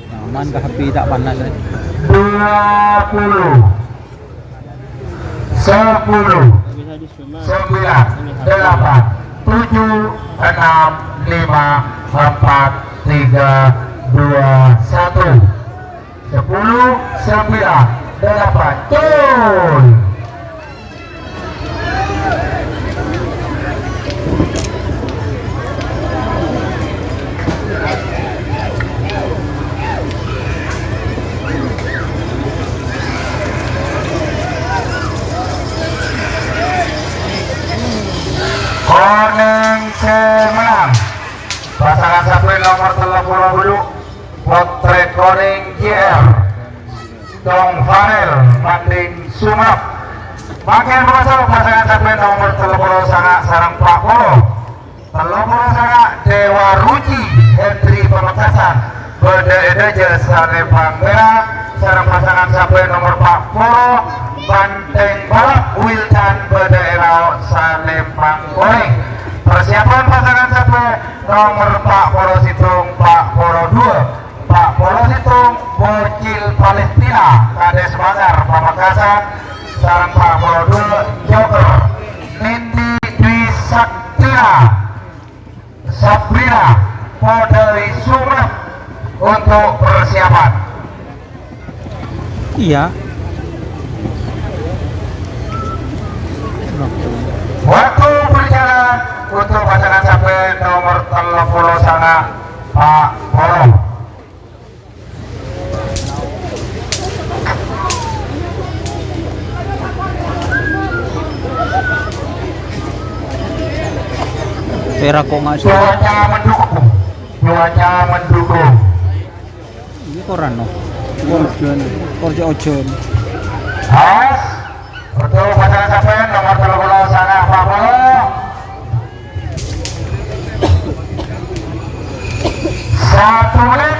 Nyaman ka H P, ta' panas, eh. Dua puluh. Sepuluh. Sembilan, delapan, tujuh, enam, lima, empat, tiga, dua, satu. Sepuluh, sembilan, delapan, cul. Konèng sè mennang, pasangan sampè' nomer tello polo bulu, Potrè Konèng J R. Tong Farel, Mading Sumenep. Mangkèn, pasangan sampè' nomer tello polo sanga' sareng pa' polo. Tello polo sanga' Dewa Ruci, Hendri Pamekasan, bâdâ è dâjâ Salembang Mèra, sareng pasangan sampè' nomer pa' polo, Banteng Balap Wildan, bâdâ è raos Salembang Konèng. Persiapan pasangan sampè' nomer pa' polo sèttong, pa' polo dua, pa' polo sèttong, Bocil Palestina, Kades Bangar, Pamekasan, sareng pa' polo dua, Joker, Nindi Dwi Saktina, Sabrina, Polda Sumenep untuk persiapan. Iya. Waktu berjalan untuk pasangan sampè' nomer tello polo sanga' pa' polo. Pèra' kok nggak sih? Cuaca mendukung. Cuaca mendukung. Ini koran, no. Ojon. Korja ojon. Awas. Untuk pasangan sampè' nomer tello polo sanga' pa' polo. Satu menit.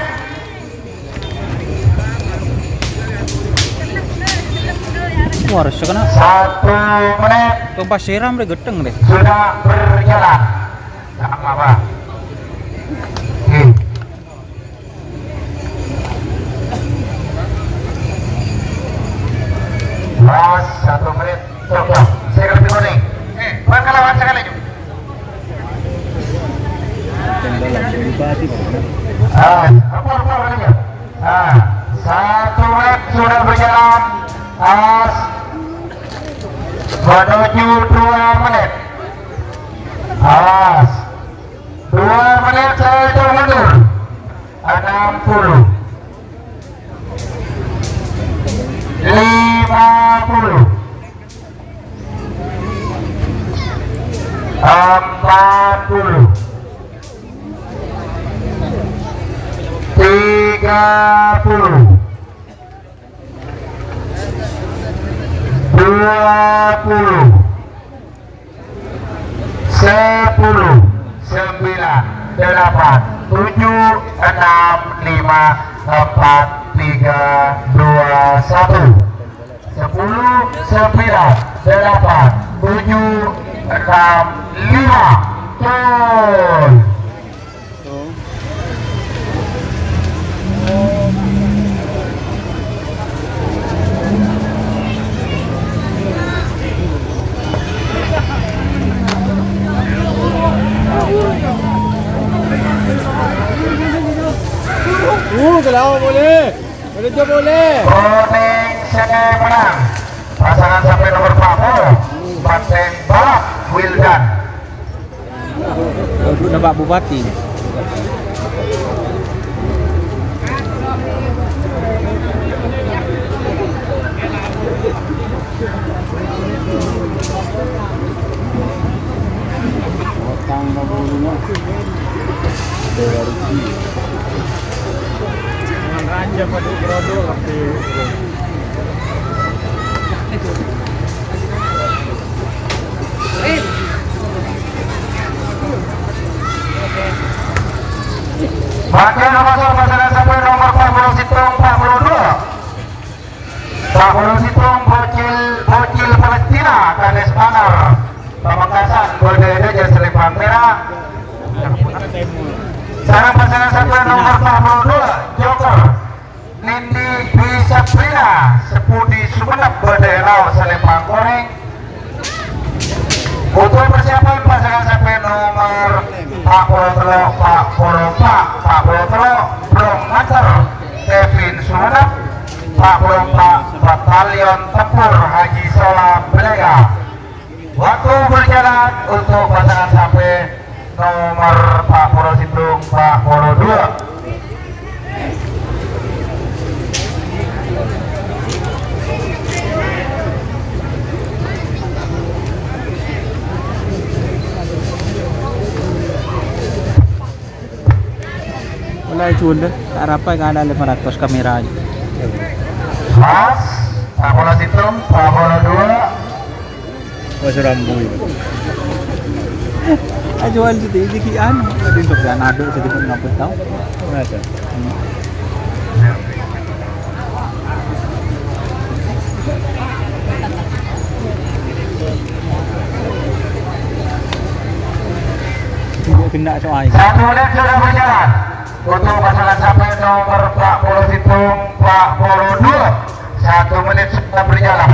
Wah, harus kena. Satu menit. Kang pas siram deh, gedeng deh. Sudah berjalan. Nggak apa-apa. Oke. Mas, satu menit. Coba, saya ngerti kuning. Eh, bukan kalau saya laju. Ah, apa, apa, apa, apa? Ah, satu menit sudah berjalan. As, menuju dua menit. As, dua menit saya hitung mundur. Enam puluh. Lima puluh. Empat puluh. Tiga puluh. Dua puluh. Sepuluh, sembilan, delapan, tujuh, enam, lima, empat, tiga, dua, satu. Sepuluh, sembilan, delapan, tujuh, enam, lima. Gol. Uh, kalau boleh. Boleh je boleh. Konèng sè mennang. Pasangan sampè' nomer empat puluh. Banteng Balap Wildan. Waduh, Pak Bupati. Mangkana nomor pasangan sampè' nomer empat puluh sèttong, empat puluh dua. Pak Polo Sèttong, Bocil, Bocil Palestina, Kades Manar, Pamekasan, Bodai Raja Selempang Merah. Sareng pasangan sampè' nomer empat puluh dua, Joker, Nindi Dwi Sabrina, Sepudi Sumenep, Bodai Lao, Selempang Konèng. Untuk persiapan pasangan sampè' nomer empat puluh tello, empat puluh empat, empat puluh tello, Brong Mater, Kevin Sumenep, empat puluh empat, Batalion Tempur Haji Sola Belega. Waktu berjalan untuk pasangan sampè' nomer empat puluh sèttong, empat puluh dua. Mulai jul, tak rapai kan ada lima ratus kamera aja. Mas, empat puluh sèttong, empat puluh dua. Wah, serambu itu. Ajuan sedikit, sedikit anu. Tadi untuk yang aduk sedikit ngapet tau. Masa? Tidak kena soal. Satu menit sudah berjalan. Untuk pasangan sampè' nomer empat puluh sèttong, empat puluh dua. Satu menit sudah berjalan.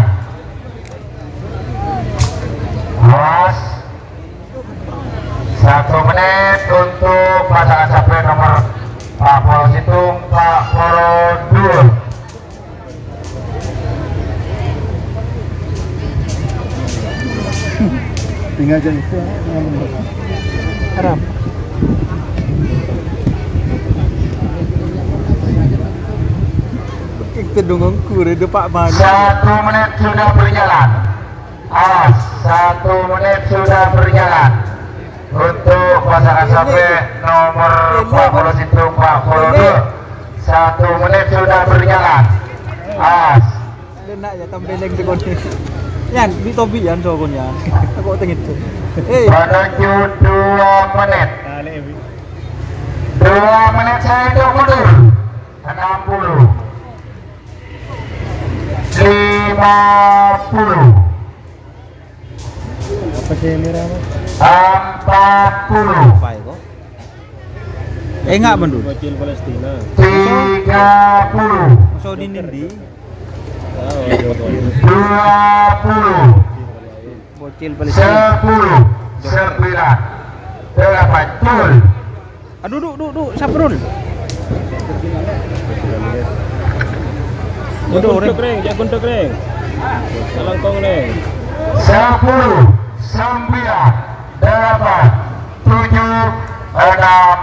Awas. Satu menit untuk pasangan sampè' nomer empat puluh sèttong, empat puluh dua. Tinggal jam itu. Haram. Kita dongeng kure depak mana? Satu menit sudah berjalan. Awas, satu menit sudah berjalan. Untuk pasangan sampè' nomer empat puluh sèttong, empat puluh dua. Satu menit sudah berjalan. Awas. Enak ya, tampileng sekondi. Yan, di topi yan, sokon yan. Aku tengit tuh. Eh. Menuju dua menit. Dua menit saya hitung mundur. Enam puluh. Lima puluh. Apa sih ini, Rama? Empat puluh. Apa itu? Eh, enggak, Bendul. Bocil Palestina. Tiga puluh. Musuh di Nindi. Dua puluh. Bocil Palestina. Sepuluh. Sembilan. Delapan. Jul. Aduh, duk, duk, duk, Saprul. Aduh, Reng. Guntuk, Reng, jangan guntuk, Reng. Kalangkong, Reng. Sepuluh, sembilan, delapan, tujuh, enam,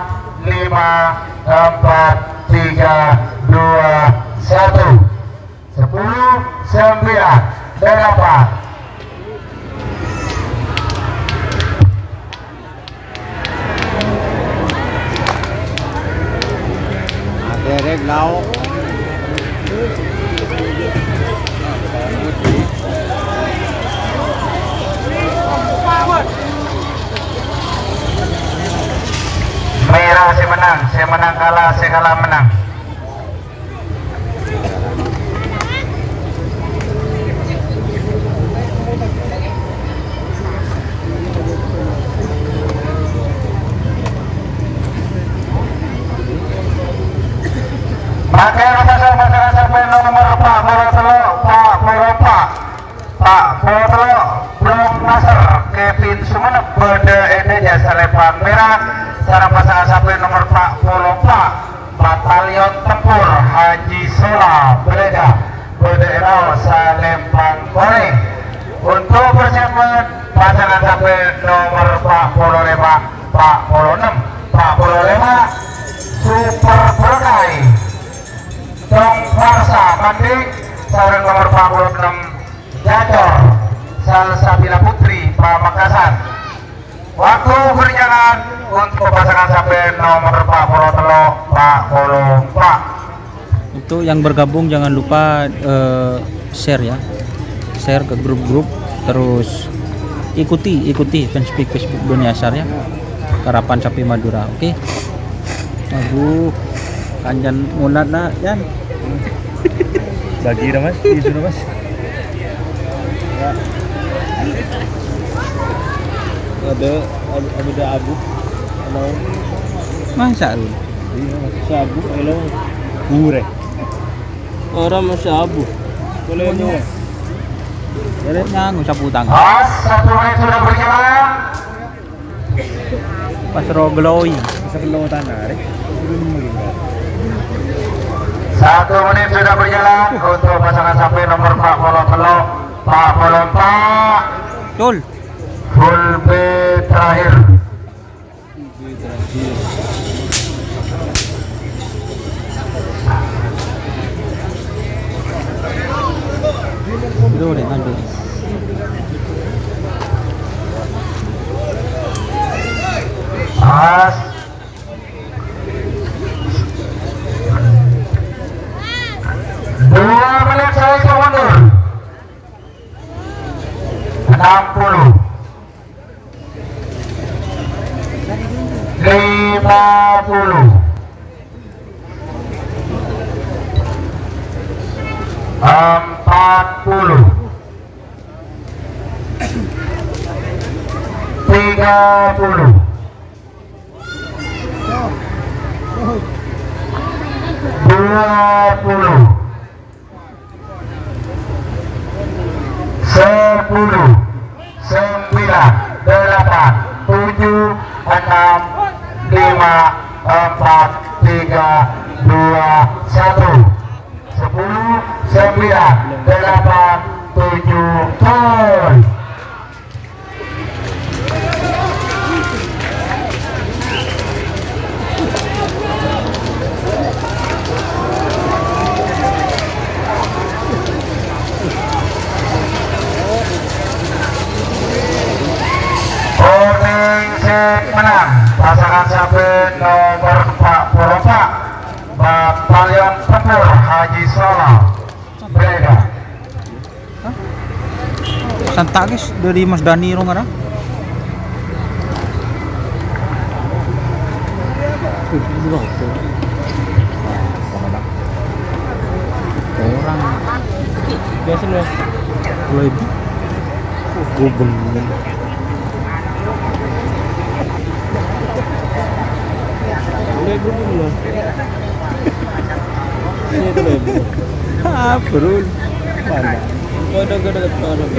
lima, empat, tiga, dua, satu. Sepuluh, sembilan, delapan. Akhirnya, Blau. Merah sè menang, sè menang kalah, sè kalah menang. Mangkèn pasangan-pasangan sampè' nomer empat puluh tello, empat puluh empat, empat puluh tello, Brong Nasser, Kevin Sumenep, bâdâ è dhâjâ salèbân mèra, sareng pasangan sampè' nomer empat puluh empat, Batalion Tem- Salempang Korèng. Untuk persiapan pasangan sampè' nomor empat puluh lima, empat puluh enam, empat puluh lima, Super Berkah. Cong Farsa Manding sareng nomor empat puluh enam, Jacor Salsabila Putri Pamekasan. Waktu berjalan untuk pasangan sampè' nomor empat puluh telu, empat puluh empat. Untuk yang bergabung, jangan lupa, eh, share, ya. Share ke grup-grup, terus ikuti, ikuti fanspage Facebook Dunia Sar, ya. Karapan Sapi Madura, oke? Aduh, kancan munat, nak, Yan. Bagi dong, Mas. Tisu dong, Mas. Ada, ada, ada abu. Ada. Masa lu? Iya, Mas. Sabu, hello. Gure. Orang masa abu. Boleh, Mas. Boleh. Nyangu sapu tangan. Pas satu menit sudah berjalan. Pas ro glowing. Bisa perlu tanah, Rek. Satu menit sudah berjalan untuk pasangan sampè' nomor empat puluh telu, empat puluh empat. Betul. Full B terakhir. Bro, deh, mandi. Pas. Dua menit saya mundur. Enam puluh. Lima puluh. Empat puluh. Tiga puluh. Dua puluh. Sepuluh, sembilan, delapan, tujuh, enam, lima, empat, tiga, dua, satu. Sepuluh, sembilan, delapan, tujuh, gol. Opening sing menang pasangan sampè' nomor empat puluh empat, Batalion Tempur Haji Sala. Brega. Santa' guys, dari Mas Dani Rongara. Orang. Biasa loh. Mulai. Oh, gobeng. Mulai gobeng loh. Ini itu loh. Ah, Brul. Mana? Waduh, waduh, waduh.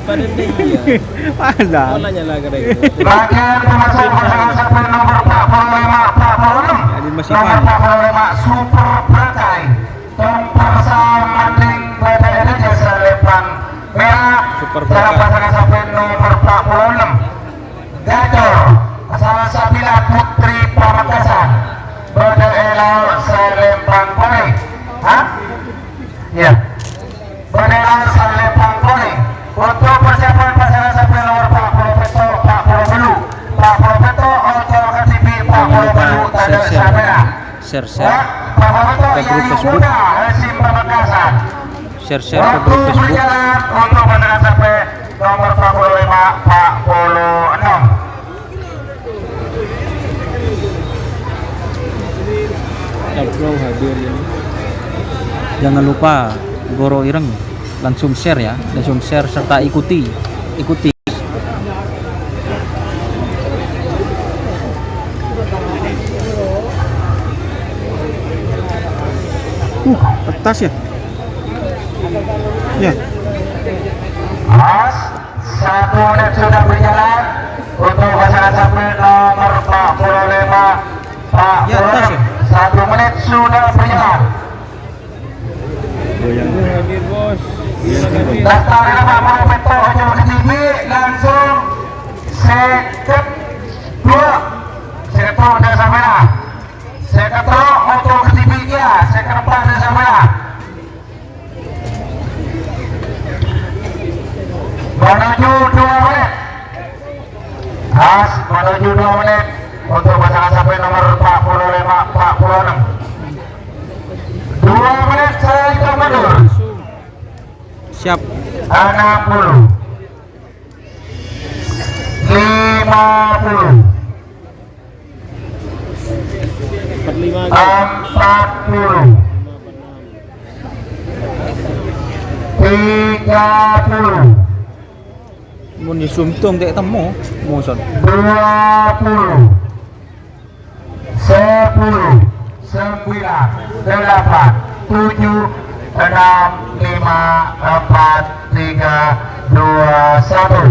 Pada iya. Mana? Polanya lah kena itu. Bagian pemasok pasangan sampè' nomor empat puluh lima, empat puluh enam. Nomor empat puluh lima, Super Berkah. Tong Farsa Manding B P R J Salempang Mera. Super Berkah. Sareng pasangan sampè' nomor empat puluh enam. Gacor, Salsabila Putri Pamekasan. Bâdâ è lao' Salempang Korèng. Hah? Iya. Bâdâ è lao' Salempang Korèng. Untuk persiapan pasangan sampè' nomor empat puluh pètto, empat puluh bâllu', empat puluh pètto, Oncol K T P, empat puluh bâllu', tadâ' samèra. Share, share. Wah, empat puluh pètto, ke grup Yayu Facebook. Muda, Resim Pamekasan. Share-share ke grup Facebook. Waktu berjalan untuk pasangan sampè' nomor empat puluh lima, empat puluh enam. Taplong hadir ini. Jangan lupa, Goro Ireng, langsung share ya, langsung share serta ikuti, ikuti. Uh, atas ya? Ya. Mas, satu menit sudah berjalan untuk pasangan sampè' nomor empat puluh lima, empat puluh enam. Ya, atas ya? Satu menit sudah berjalan. Goyang. Daftarnya Pak Profesor Ojo Kediri langsung seket dua. Seket dua udah sampai lah. Seket dua Ojo Kediri ya, seket empat udah sampai lah. Menuju dua menit. Pas menuju dua menit untuk pasangan sampai nomor empat puluh lima, empat puluh enam. Dua menit saya hitung mundur. Siap. Enam puluh. Lima puluh. Empat lima. Empat puluh. Tiga puluh. Mun nyusum tong tek temu, muson. Dua puluh. Sepuluh, sembilan, delapan, tujuh, enam, lima, empat, tiga, dua, satu.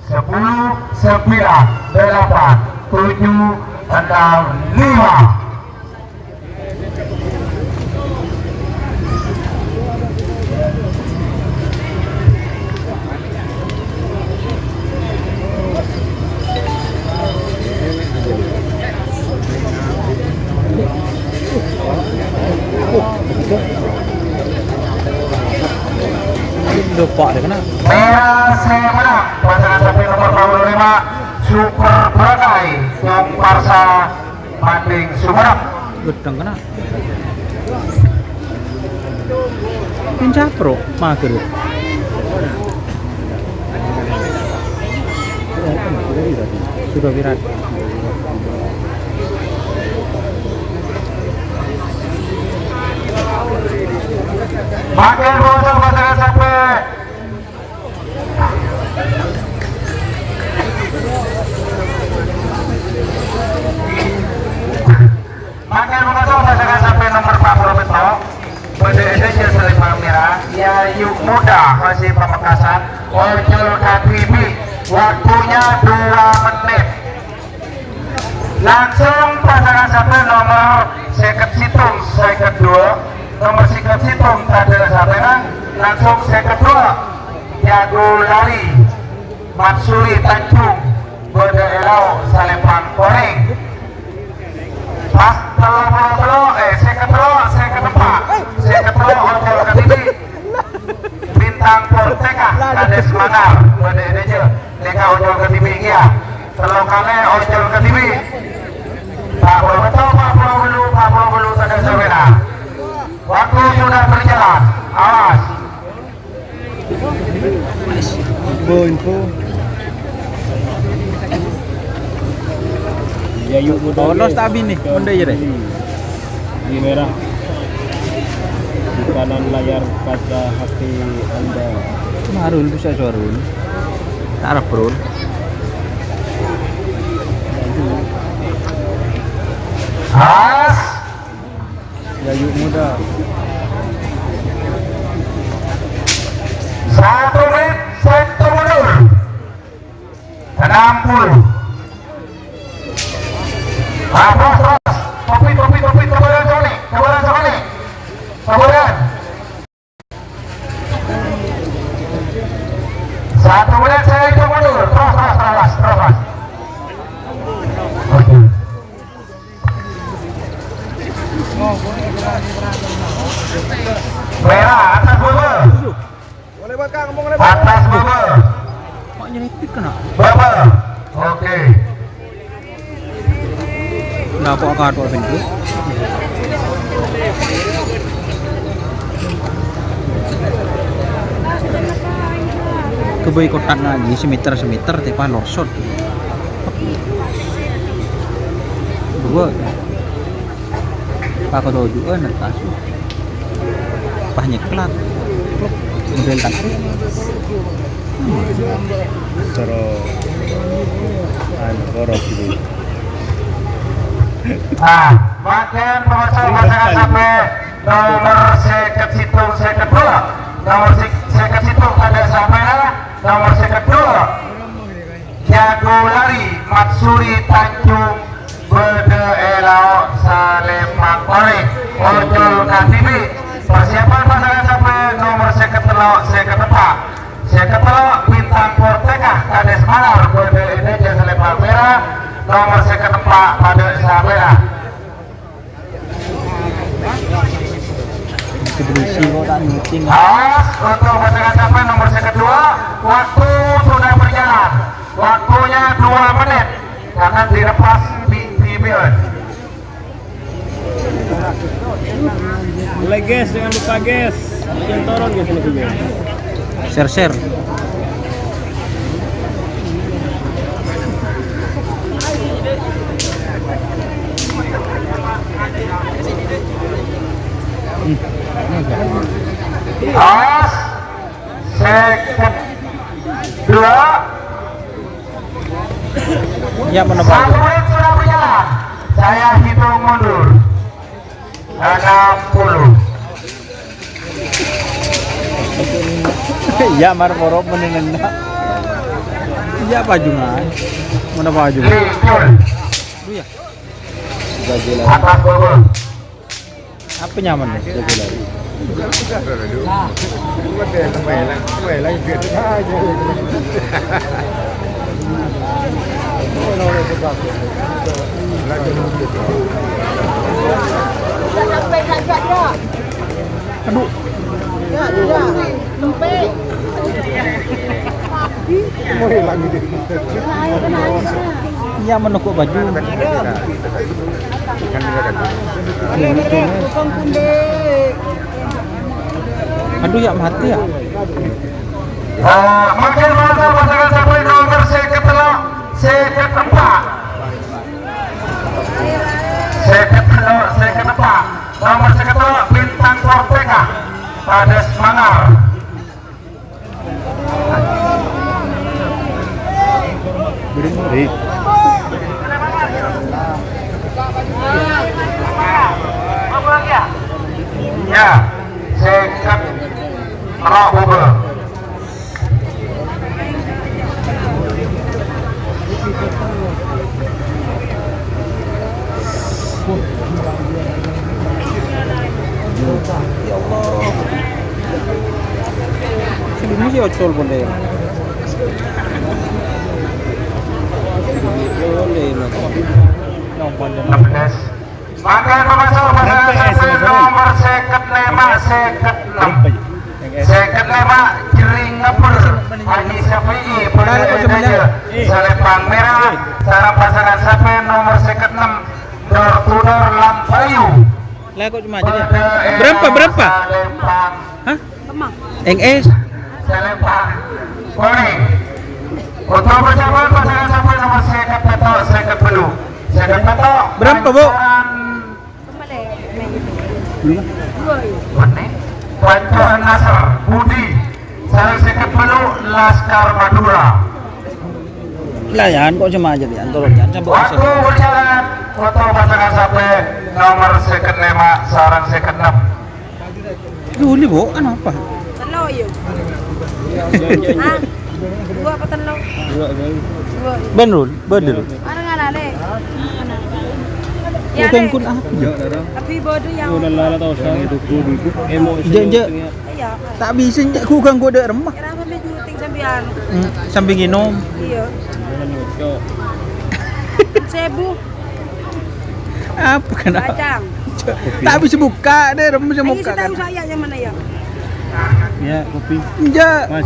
Sepuluh, sembilan, delapan, tujuh, enam, lima. Lupa deh kena. Merah saya menang, pasangan sapi nomor dua puluh lima, Super Berakai, Komparsa Manding Sumenep. Gedang kena. Pincapro, mager. Sudah viral. Mager bocah pasangan sapi. Mangkèn mangkato pasangan sampè nomer empat puluh pètto, bâdâ è dâjâ salèbâng mèra, Yayu Muda, Masih Pamekasan, Ojol Kadibi, waktunya dua menit. Langsung pasangan sampè nomer sèket sèttong, sèket dua, nomer sèket sèttong tadâ' sapèra, langsung sèket dua, jago lari. Matsuri Tanjung, bâdâ è lao' salèbâng orèng. Pas tello puluh tello, eh, sèket tello, sèket empa', sèket tello Ojol Kadibi. Bintang Forteka, Kades Manggar, bâdâ è dâjâ, nèka Ojol Kadibi kèya. Tello kalè Ojol Kadibi. Empat puluh pètto, empat puluh wâllu, empat puluh wâllu tadâ' sapèra. Waktu sudah berjalan, awas. Info, info. Yayu Muda. Polos ta' binè, mon dâ' iyâ, rè? Di merah. Di kanan layar kaca H P Anda. Marul bisa suarun. Tarap, Bro. As. Yayu Muda. Satu menit, satu mundur. Enam puluh. Ah, terus, terus. Topi, topi, topi, kebaran sekali. Kebaran sekali. Kebaran. Satu menit saya hitung mundur. Terus, terus, terus, terus, terus. Oke. Merah, atas bubur. Atas bubur. Mak nyelipit kena. Bubur. Oke. Napa kato pintu? Kebay kotak ngaji semeter-semeter, tepa lorsot. Dua. Pakotoju'ân tas. Pas nyèklat. Model tas. Soro, anu, boros gitu. Nah, mangkèn pamaso pasangan sampè nomer sèket sèttong, sèket dua. Nomer sè-, sèket sèttong tadâ' sapèra, nomer sèket dua. Jago lari Matsuri Tanjung bâdâ è lao' salèbâng orèng. Ojol Kadibi. Persiapan pasangan sampè nomer sèket tello. Sèket empa'. Sèket tello', Bintang Porteka, Kades Malar, Boy P N D J Salembang Mèra, nomer sèket empa', padâ sampèyan. Awas, untuk pasangan sampai nomor sèket dua, waktu sudah berjalan. Waktunya dua menit. Jangan dilepas, bi-, bi-, bi-, Mulai, guys, jangan lupa, guys. Jangan turun, guys, ini, guys. Share, share. Pas. Sèket dua. Ya, mana, Pak? Satu menit sudah berjalan. Saya hitung mundur. Enam puluh. Iya, mar poro menenna. Iya, pajungan. Mana pajungan? Likur. Atas bawah. Apa nyaman, Mas? Aduh. Iya, meneguk baju. Aduh, ya mati ya. Ah, makin mantap pasangan sampai nomor sèket tello', sèket empa'. Sèket tello', sèket empa'. Nomor sèket tello', Bintang Porteka. Kades Malar. Ya, sèket tello' buka. Ya Allah. Sini sih Ocol boleh. Boleh, Mas. Enam belas. Mangkana pamaso pasangan sampai nomor sèket lèma', sèket ennem. Sèket lèma', Jering Ngebber, Haji Syafi'i, Polda Metro Jaya, Salembang Mèra, sareng pasangan sampai nomor sèket ennem, Dor Tudor Lambayu. Lah, kok cuma jadi? Polda Berapa, berapa? Salembang. Hah? Kemang. Eng es. Salembang. Kuning. Untuk persiapan pasangan sampai nomor sèket pètto', sèket pètto'. Sèket pètto'. Berapa, Bu? Pancoran. Kembali. Dua, iya. Pancoran Nasr Budi. Sareng sèket pètto', Laskar Madura. Lah, yan, kok cuma aja, yan, turun, yan, sampai. Waktu berjalan, foto pasangan sampai nomor sèket lèma' sareng sèket ennem. Dulu, Bu, anu apa? Tello', iya. Hah? Dua apa tello'? Dua, dua. Dua, iya. Bener, bener. Mana ngana, Le? Bukan kun apa, ya? Tapi bodoh yang. Udah lala tau, saya. Jangan, jangan. Iya. Tak bisa, nyak, ku ganggu dek remah. Kenapa, Mas, nyuting sambil anu? Hmm, sambil nginum. Iya. Sebu. Apa kenapa? Kacang. Tak bisa buka deh, remah bisa buka kan. Saya yang mana, ya? Ya, kopi. Enggak. Mas.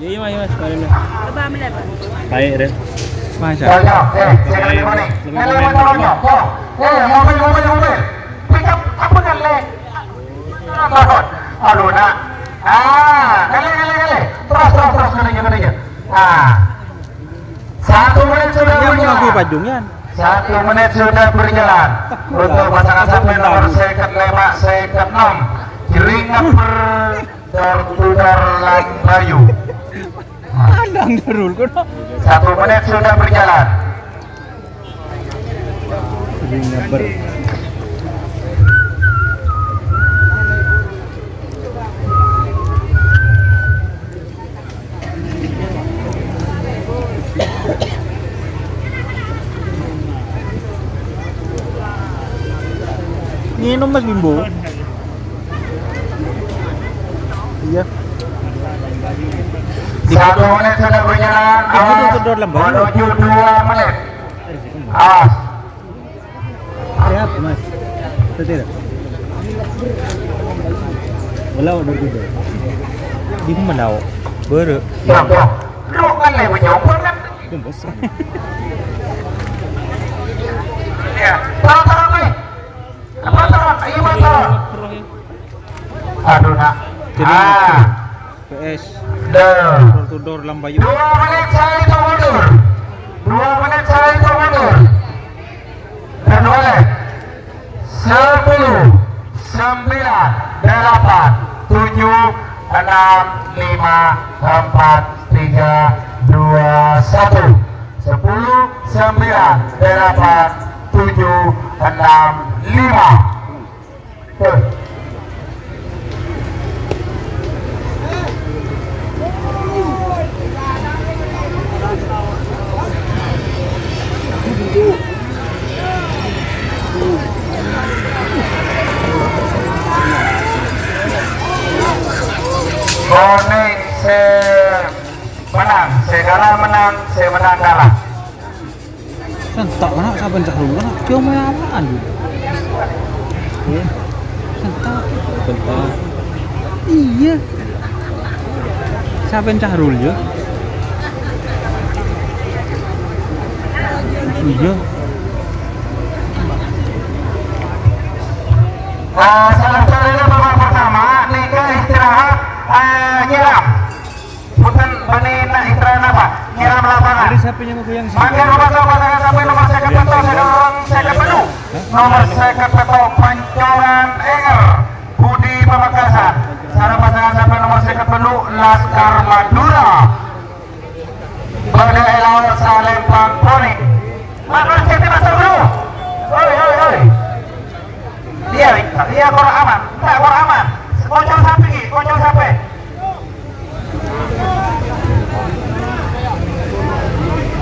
Iya, iya, Mas, iya, Mas, mari, Mas. Coba ambil apa? Baik, Ren. Masa? Yo, yo, eh, saya lagi mana? Ini lewat tolong, yo. Yo. Eh, mobil, mobil, mobil. Pick up, apa kan, Le? Aduh, nak. Ah, kali, kali, kali. Terus, terus, terus, kali, kali, kali. Ah. Satu menit sudah berjalan. Satu menit sudah berjalan. Untuk pasangan sampai nomor sèket lèma', sèket ennem. Jering Ngebber. Dor Tudor Lambayu. Andang Darul, kono. Satu menit sudah berjalan. Jering Ngebber. Nginum, Mas Bimbo. Satu menit sudah berjalan, awas, menuju dua menit. Awas. Siap, Mas. Setir. Wala, wala, wala. Di mana, Wak? Bere. Siap, siap. Lu kan lewat jauh banget. Kumpul. Ya, taruh, taruh, Pi. Apa, taruh? Ayo, Mas, taruh. Aduh, nak. Jadi, ah. P S. Dah. Door to door Lambayu. Dua menit saya itu mundur. Dua menit saya itu mundur. Dan oleh sepuluh, sembilan, delapan, tujuh, enam, lima, empat, tiga, dua, satu. Sepuluh, sembilan, delapan, tujuh, enam, lima. Konèng sè menang, sè kala menang, sè menang kala. Sentak, anak, sampeyan cah rula, anak. Dia mau apaan, gitu? Iya. Sentak. Sentak. Iya. Sampeyan cah rula, ya? Iya. Eh, salah satunya babak pertama, nèka istirahat, eh, nyiram. Punten, bânnè na' istirahat napa? Nyiram lapangan. Mangkèn, pasakan sampè' nomer sèket pètto, sèket pètto, nomer sèket pètto, Pancoran Enger, Budi Pamekasan. Sareng pasakan sampè' nomer sèket tello', Laskar Madura. Bâdâ è laèn Salempang Konèng. Makan sèket pètto, Bro. Hoi, hoi, hoi. Iyâ, iyâ, kor aman. Enggak, kor aman. Kocor sampè', Ki, kocor sampè'.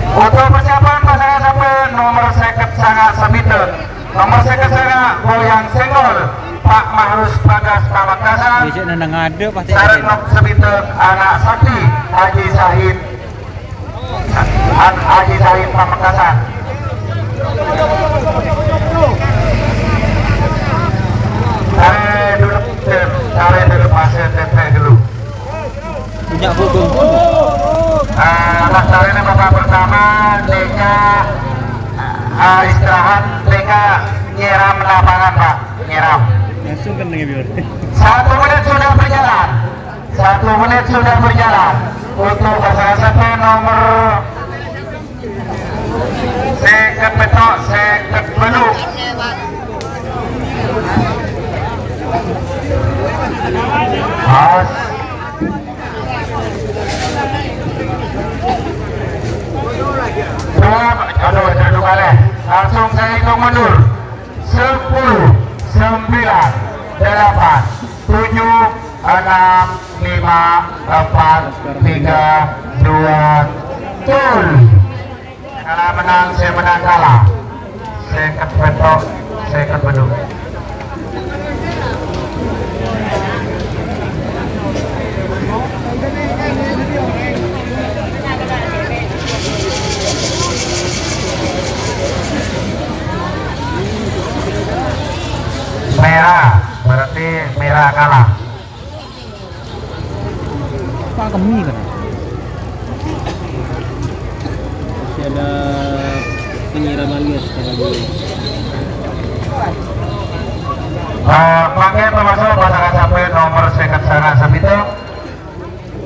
Untuk persiapan pasakan sampè' nomer sèket sanga' Sabiteng. Nomer sèket sanga' Goyang Senggol, Pak Mahrus Bagas Pamekasan. Iya, cek nendang ada pasti. Sareng Nok Sabiteng, anak Sakti Haji Sahid. An Haji Said Pamekasan. Tarik dulu, tarik dulu, pasir, tarik dulu. Punya punggung. Ah, pas tarik ini babak pertama, Deka, ah, istirahat, Deka nyiram lapangan, Pak, nyiram. Langsung kan dengan biar. Satu menit sudah berjalan. Satu menit sudah berjalan untuk pasakan sampè' nomer sèket pètto', sèket tello'. Pas. Dua, aduh, aduh, kalah. Langsung saya hitung mundur. Sepuluh, sembilan, delapan, tujuh, enam, lima, empat, tiga, dua, gol. Kala menang, sè menang kala. Sèket pètto', sèket tello'. Merah, berarti merah kalah. Pak kemi kan? Masih ada penyiraman, guys, sekarang dulu. Eh, mangkèn termasuk pasakan sampè' nomer sèket sanga' Sabiteng.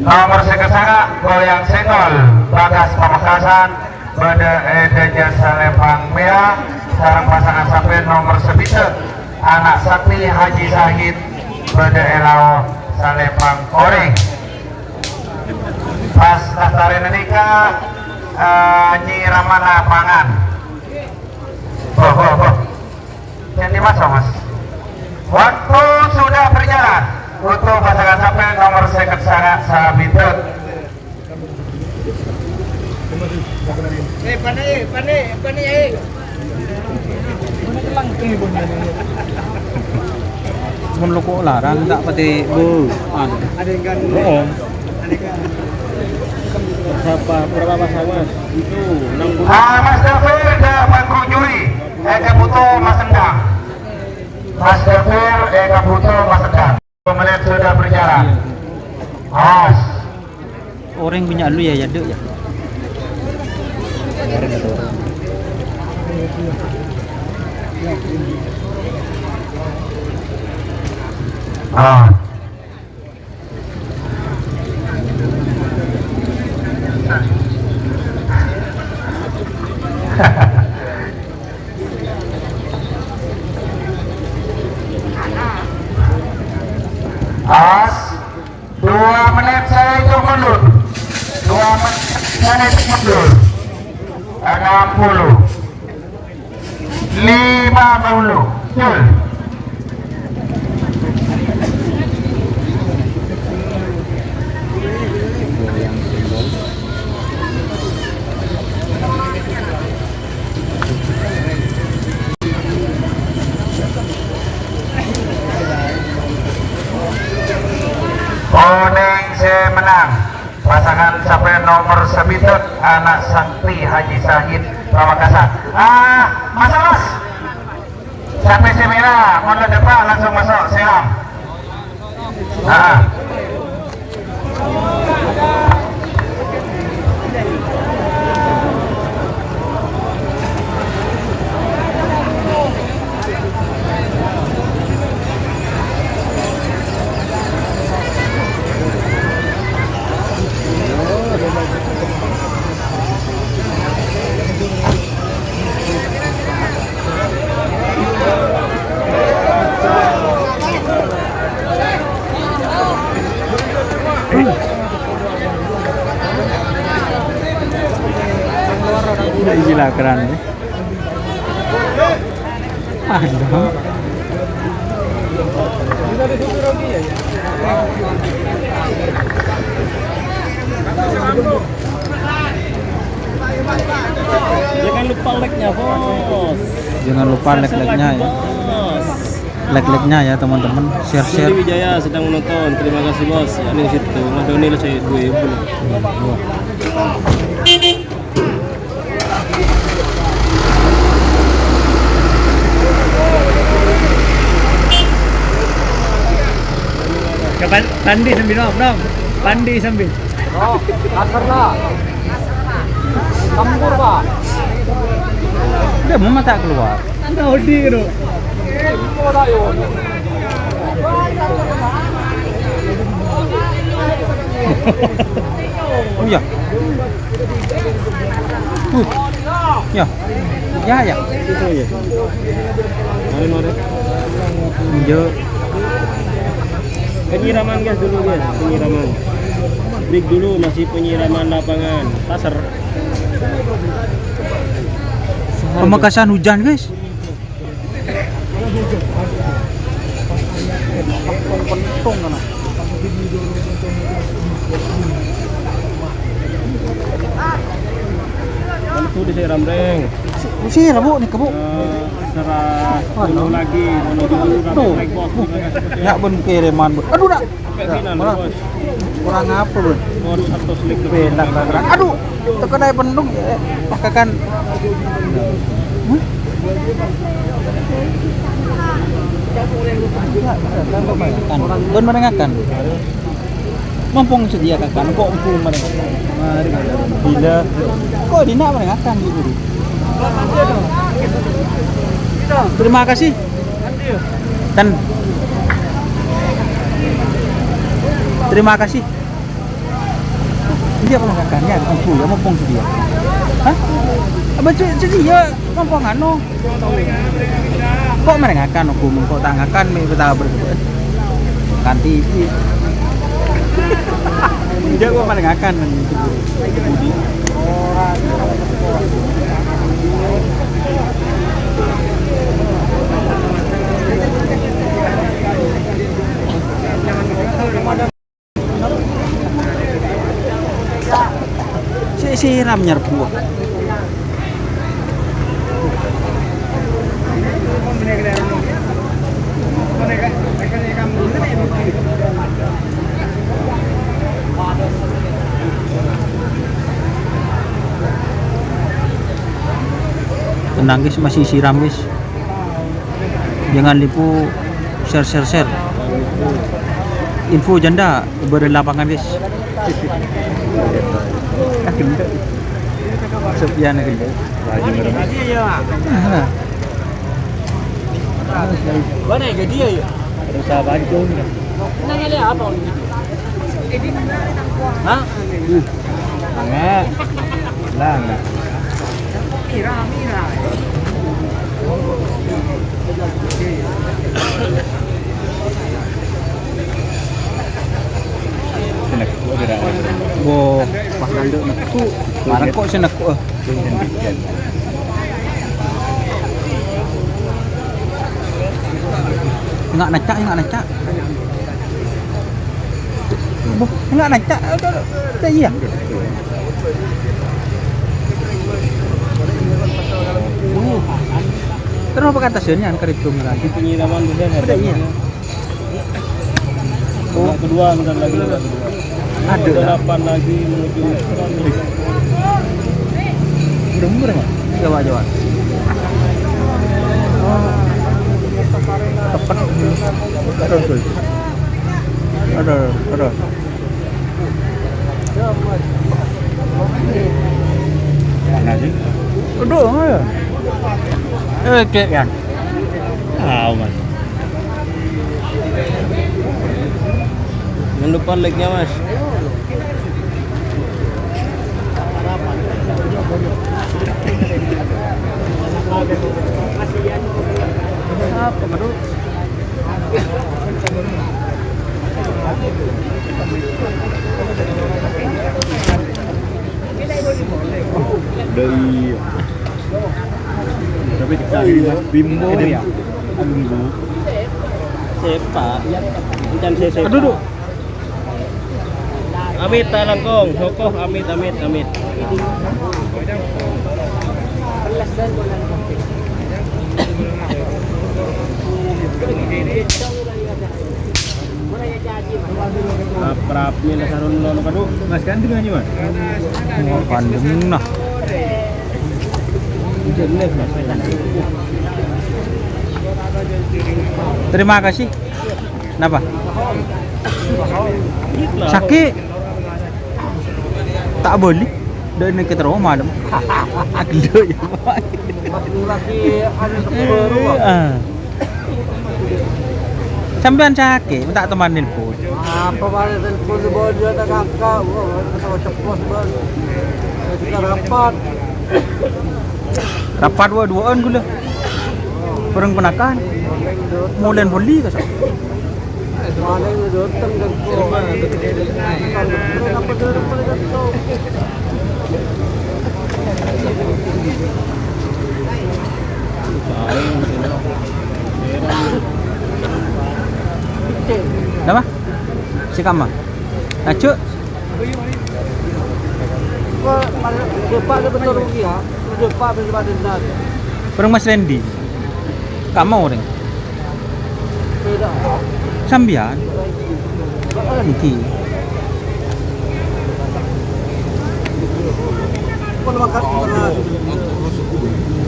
Nomer sèket sanga', Goyang Senggol, Bagas Pamekasan, bâdâ è Dâjâ Salempang Mèra, sareng pasakan sampè' nomer Sabiteng, Anak Sakti Haji Sahid, bâdâ è Lao Salempang Konèng. Pas lestari nèka, eh, nyiraman lapangan. Boh, boh, boh. Yang dimaksud, Mas? Waktu sudah berjalan untuk pasakan sampè' nomer sèket sanga' Sabiteng. Eh, panik, panik, panik, eh. Mon loko' larang ta' patè, bu, anu. Bohong. Berapa, berapa pasang, Mas? Itu enam puluh. Ah, Mas Dafir dah bangku juri. Saya butuh Mas Endang. Mas Dafir, saya butuh Mas Endang. Dua menit sudah berjalan. Mas. Orèng bânnya' lu ya, ya, Dek, ya. Ah. As, dua menit saya hitung mundur. Dua menit saya hitung mundur. Enam puluh. Lima puluh. Cul. Onèng sè mennang, pasangan sampè' nomer sabidhâk, ana' Sakti Haji Sahid Pamekasan. Ah, maso', Mas. Sampè' sè mèra, mon la dâpa' langsung maso', siap. Ah. Gila, keren, ya. Aduh. Jangan lupa like-nya, Bos. Jangan lupa like-like-nya, ya. Bos. Like-like-nya, ya, teman-teman. Share-share. Sriwijaya sedang menonton. Terima kasih, Bos. Ya, ini situ. Madoni lah saya dua ribu. Coba pandi sambil, Nom, Nom. Pandi sambil. Oh, kasar lah. Tempur, Pak. Udah, mau mata keluar. Ada Odi gitu. Tempur, ayo. Oh, iya. Uh. Ya. Ya, ya. Itu ya. Mari, mari. Yo. Penyiraman, guys, dulu, guys. Penyiraman. Break dulu, masih penyiraman lapangan. Pasar. Pamekasan hujan, guys. Pentung kana. Tentu disiram, Reng. Sira, Bu, nèka, Bu. Eh, serah dulu lagi, menuju dulu, Reng, Bos. Nya' bân kèrèman, Bu. Aduh, nak. Sampai final, Bos. Kurang apa, Bun? Bos, satu selik. Beda, Bang. Aduh, tekan aja bendung, ya. Pakakan. Hmm? Bun mereng akan. Mumpung sedia kakan, kok mumpung mereng akan. Mari, bila. Kok dina mereng akan, gitu. Terima kasih. Ten. Terima kasih. Iya, pernah ngakan, ya, mumpung, ya, mumpung sedia. Hah? Apa cu-, cu-, iya, mumpung anu. Kok mereng ngakan, aku mengko tak ngakan, me' betah ber-, kan T V. Iya, kok mereng ngakan, kan, itu. Si siram nyerbu. Nangis masih siram, guys. Jangan lupa share, share, share. Info janda berlapangan, guys. Sofian gendut. Mana jadi ya? Rusak pancung. Nanya dia apa? Hah? Enggak. Lah, enggak. Wo, pas nanduk nekku. Marang kok sè nekku, eh. Enggak necak, enggak necak. Boh, enggak necak. Ada, ada, iya. Uh. Terus apa kata sih, nyan, keripung lagi? Penyiraman bisa, ada, iya. Roda kedua, bentar lagi roda kedua. Ada. Roda delapan lagi menuju. Udah mundur, Mas? Coba, coba. Tepat. Terus, terus. Terus, terus. Mana sih? Aduh, ya. Eh, cek, ya. Tahu, Mas. Jangan lupa like-nya, Mas. Apa, aduh? Udah, iya. Tapi kita ini, Mas, bimbo ya. Bimbo. Sepa. Bukan saya sepa. Aduh, duh. Amit ta langkong, sokoh, amit, amit, amit. Rap-rap ni lah sarun lo kadu. Mas, kan dengan ni, Mas? Oh, pandem nah. Terima kasih. Napa? Sakè'. Ta' abâli. Dâ' nèka terro malem. Gila ya, Pak. Lagi ada sepuluh. Ah. Sampèyan sakè', ta' toman nelpon. Apa malah telepon di bawah dia tak kakak. Wah, ketawa ceplos, Bang. Kita rapat. Rapat wa duwâ'ân ghulâ. Bhâreng ponakan. Molèn bâli ka sa. Napa? Si Kama. Lanjut. Kok pada depan itu betul rugi ya? Depan itu pada benar. Bhâreng Mas Randy. Kama orèng. Beda. Sampèyan. Ngghi.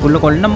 Pukul kol ennem.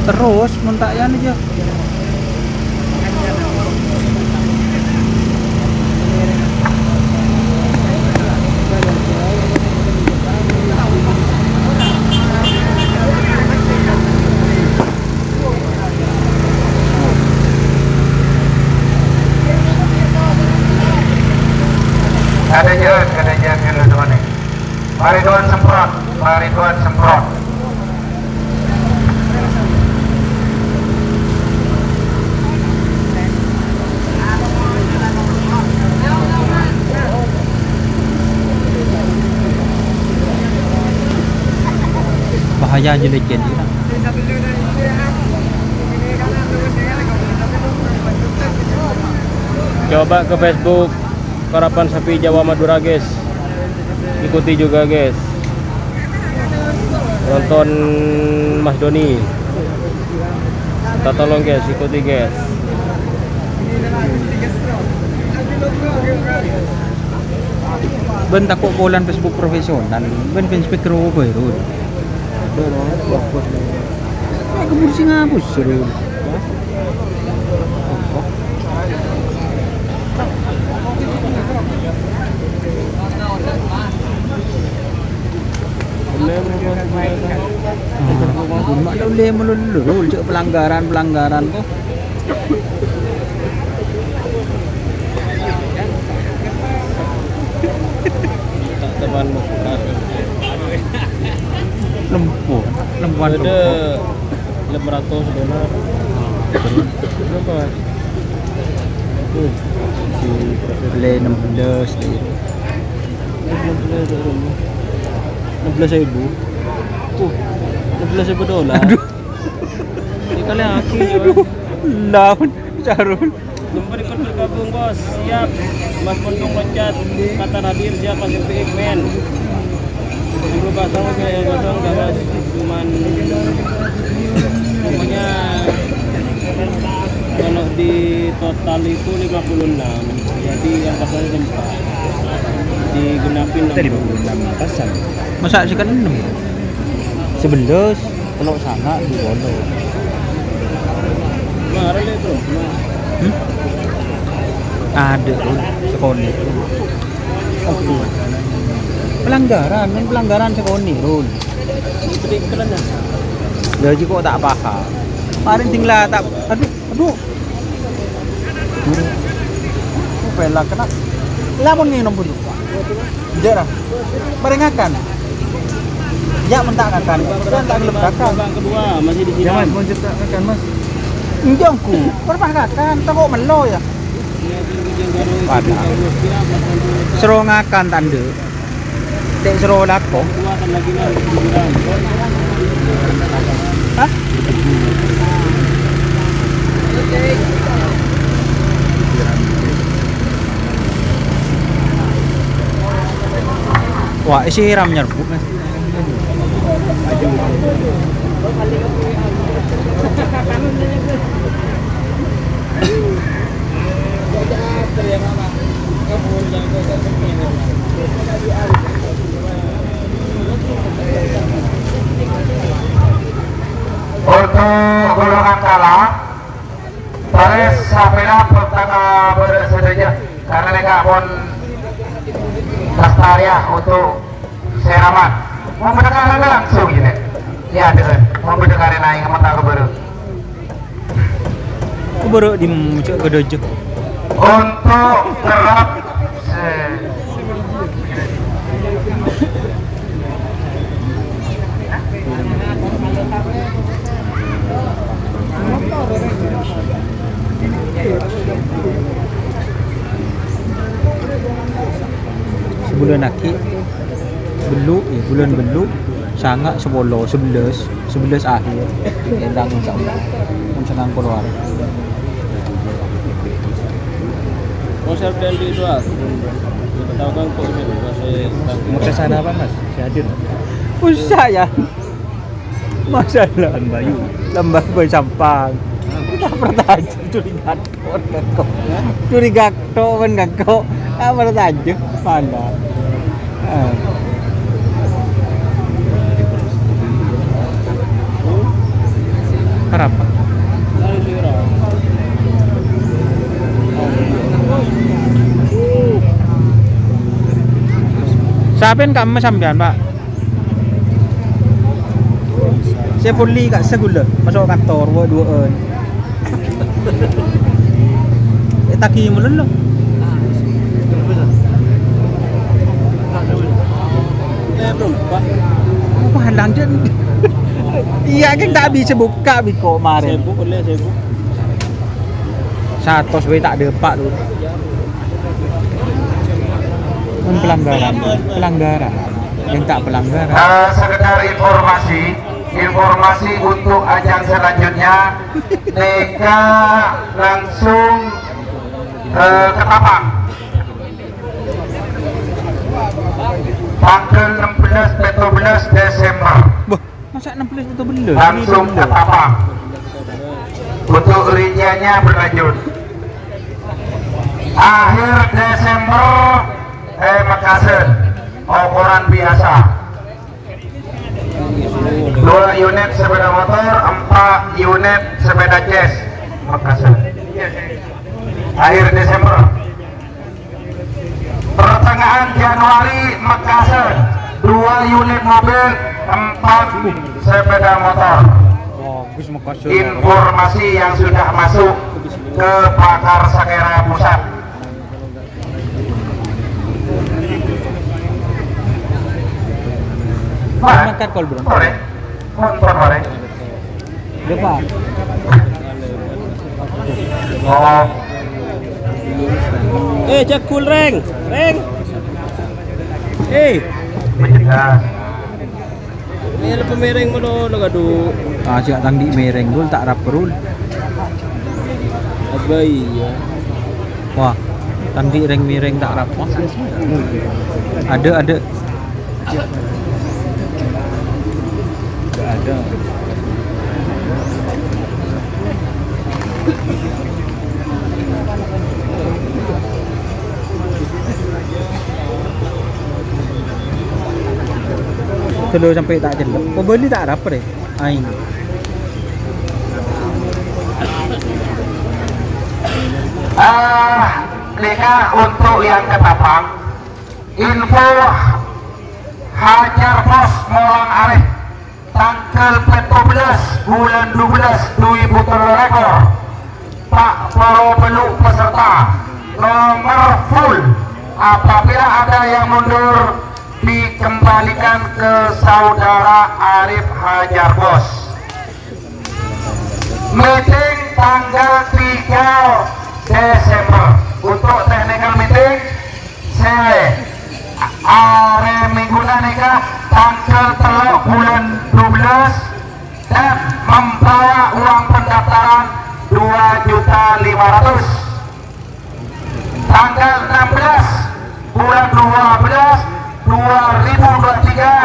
Terros, mon ta' iyâ nèka. Kadhâjâ'ân, kadhâjâ'ân, kadhâjâ'ân. Mari du'â semprot, mari du'â semprot. Aja aja lecen. Coba ke Facebook Karapan Sapi Jawa Madura, guys. Ikuti juga, guys. Nonton Mas Doni. Minta tolong, guys, ikuti, guys. Bân tako' polana Facebook profesional, bân fanspage rowa bhâi, Rul. Iyâ, keburu sè ngabus, Rul. Ah, coma la olle malolo, Rul, cè' pelanggaran-pelanggaran, kok. Teman lempo, lempoan ada lempo. Enam ratus dolar. Berapa? Tuh, si Beli enam belas, gitu. Enam belas, enam belas ribu. Tuh, enam belas ribu dolar. Aduh. Ini kali lagi, ya. Aduh, lawan Carul. Nomor ikut bergabung, Bos. Siap. Mas Mondong loncat. Kata hadir, siap, Mas Epic Man. Yang lupa tahu, saya yang kosong, gak, Mas. Cuman, pokoknya, kalau di total itu lima puluh enam. Jadi, yang pasang sempat. Digenapi enam puluh. Kita lima puluh enam pasang. Masa sih kan enam? Sebelas. Tello' sanga', du polo. Mara le, Bro. Hmm? Ada, Rul. Sekolah. Oke. Pelanggaran, kan pelanggaran sekolah, Rul. Beri iklan, ya? Lha, iki kok tak paham. Paling ding lah, tak, aduh, aduh. Pelak kena. Lah, mon ngenom, Bro. Enjâ', ra. Mari ngakan. Ya, men ta' ngakan. Kan ta' gelem ngakan. Babak kedua masih di sini. Ya, Mas, mau cerita ngakan, Mas. Enjâ', engko. Perpah ngakan, tako' mello, ya. Padahal. Sero ngakan, tandhe. Cè' sero lako. Hah? Wah, isi ram nyerbuk, Mas. Untuk golongan kala, Tares sapèra pon tang, eh, bârâ' sadhâjâ, karena nèka pon lastarèya untuk siraman. Mon bâdâ karana langsung, ya, Nek? Ya, adhâ'â. Mon bâdâ karana aèng menta ka bârâ'. Ka bârâ' dimma, cè' ka dhâjâ. Untuk kerap, eh, Sabulân aghi', bellu', ya, bulân bellu', sanga', sapolo, sabellâs, sabellâs akhir. Èntang, insyaallah. Mon sennang kalowar. Konser band di luar. Siapa tahu kan kok ini masih mau ke sana apa, Mas? Saya hadir. Usah, ya. Masalah. Lembayu. Lembah Boy Sampang. Kita pertajam curiga tok, kok. Curiga tok, men, kok. Apa pertajam? Mana? Ah. Kenapa? Sapa sè kamma sampèyan, Pak? Sè fully ka' saghulâ, maso' kantor, wa-, duwâ'ân. Ètagi malolo. Apa halang, Dèn? Iyâ, kan ta' bisa buka, biko, marèn. Sibuk, ollè sibuk. Satos bhâi ta' dâpa', tuh. Kan pelanggaran, pelanggaran. Yang tak pelanggaran. Eh, sekedar informasi, Informasi untuk ajang selanjutnya, nèka langsung, eh, Ketapang. Tanggal enam belas, tujuh belas Desember. Wah, masa enam belas atau belas? Langsung Ketapang. Untuk rinciannya berlanjut. Akhir Desember, eh, Mekasel, ukuran biasa. Dua unit sepeda motor, empat unit sepeda C S. Mekasel. Akhir Desember. Pertengahan Januari, Mekasel. Dua unit mobil, empat sepeda motor. Informasi yang sudah masuk ke Pakar Sakera Pusat. Mangkat kol, Bro. Sore. Montor, sore. Iya, Pak. Oh. Eh, jagul, Reng. Reng. Eh. Mencegah. Mèr pamèrèng manono, aduh. Ah, sè tang dhi' mèrèng, Dul, ta' rap, Dul. Apa iya? Wah, tang dhi' rèng-mèrèng ta' rap. Ada, ada. Ada. Telu sampai tak jelek. Pembeli tak rapper ya? Aing. Ah, nèka untuk yang Ketapang. Info Hajar Bos molang arè. Tanggal pètto bellâs bulân dubellâs du èbu tello lèkor, pa' polo bâllu' peserta, nomor full. Apabila ada yang mundur, dikembalikan ke saudara Arif Hajar Bos. Meeting tanggal tiga Desember untuk technical meeting. Sè arè Minggu nèka tanggal tello' bulân dubellâs dan membawa uang pendaftaran dua juta lima ratus. Tanggal enam belas bulân dua bellâs dua ribu dua tiga,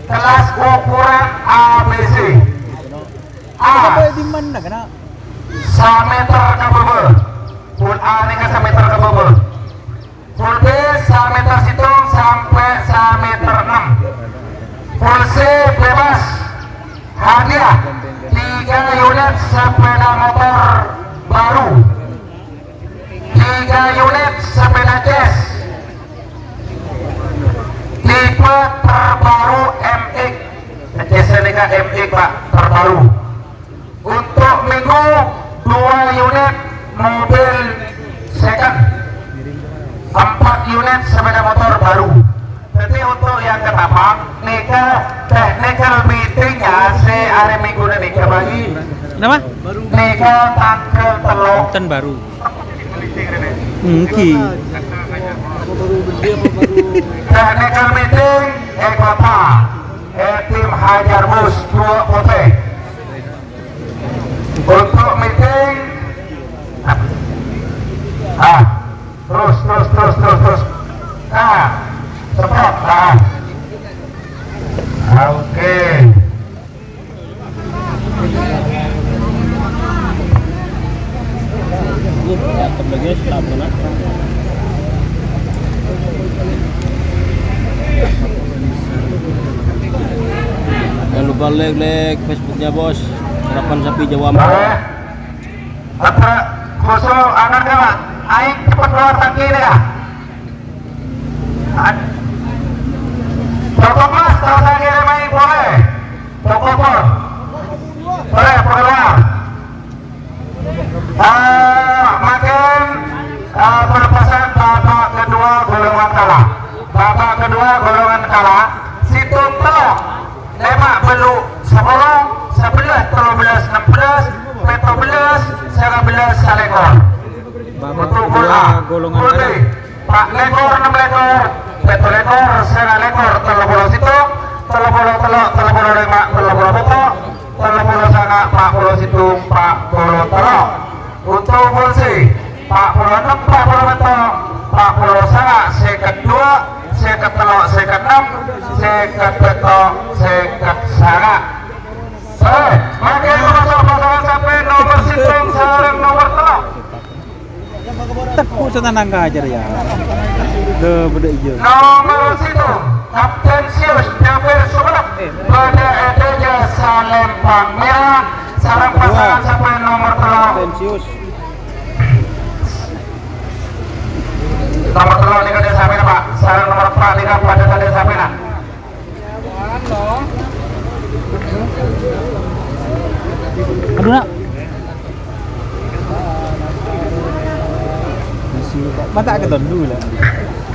kelas ukuran A B C. A. Apa di mana kena? Sameter ka bâbâ. Full A nèka sameter ka bâbâ. Full B sameter sèttong sampè' sameter ennem. Full C bebas. Hadiah tiga unit sepeda motor baru. Tiga unit sepeda C S. Tipe terbaru M X. C S nèka M X, Pak, terbaru. Untuk Minggu, dua unit mobil second, empat unit sepeda motor baru. Jadi untuk yang Ketapang, nèka technical meeting-nya sè arè Minggu nèka, Pak. Kenapa? Nèka tanggal tello'. Ten baru. Engghi. Technical meeting è kottha, è tim Hajar Bos, Duo' Potè. Untuk meeting, ah, terus, terus, terus, terus, terus. Ah, cepat, ah. Oke. Jangan lupa like, like Facebook-nya, Bos. Sarapan Sapi Jawa Barat. Boleh. Apa? Khusus anak, ya, Pak. Aing cepet keluar tangki ini, ya. Toko emas, tau saya kirim aing, boleh. Toko pon. Boleh, keluar. Eh, makin, eh, pelepasan babak kedua golongan kalah. Babak kedua golongan kalah, sèttong tello', lèma' bâllu' sapolo, sabellâs tello bellâs ennem bellâs, pètto bellâs sanga bellâs salèkor. Babak kedua golongan kalah. Pa'lèkor, ennem lèkor, pètto lèkor, sanga lèkor, tello polo sèttong, Tello polo tello', tello polo lèma', tello polo pètto', tello polo sanga', pa' polo sèttong, pa' polo tello'. Untuk polisi, pa' polo ennem, pa' polo pètto', pa' polo sanga', sèket dua, sèket tello', sèket ennem, sèket pètto', sèket sanga'. Eh, mangkèn maso' pasangan sampè' nomer sèttong sareng nomer tello'. Tekku sè tanang kacèr, yâ. Dâ, bâdâ iyâ. Nomer sèttong, Kapten Sius Jafir Sumenep, bâdâ è dâjâ salempang mèra, sareng pasangan sampè' nomer tello'. Kapten Sius. Nomer tello' nèka tadâ' sampèna, Pa'. Sareng nomer empa' nèka padâ tadâ' sampèna. Aduh, Nak. Masih, mata ke tondu lah.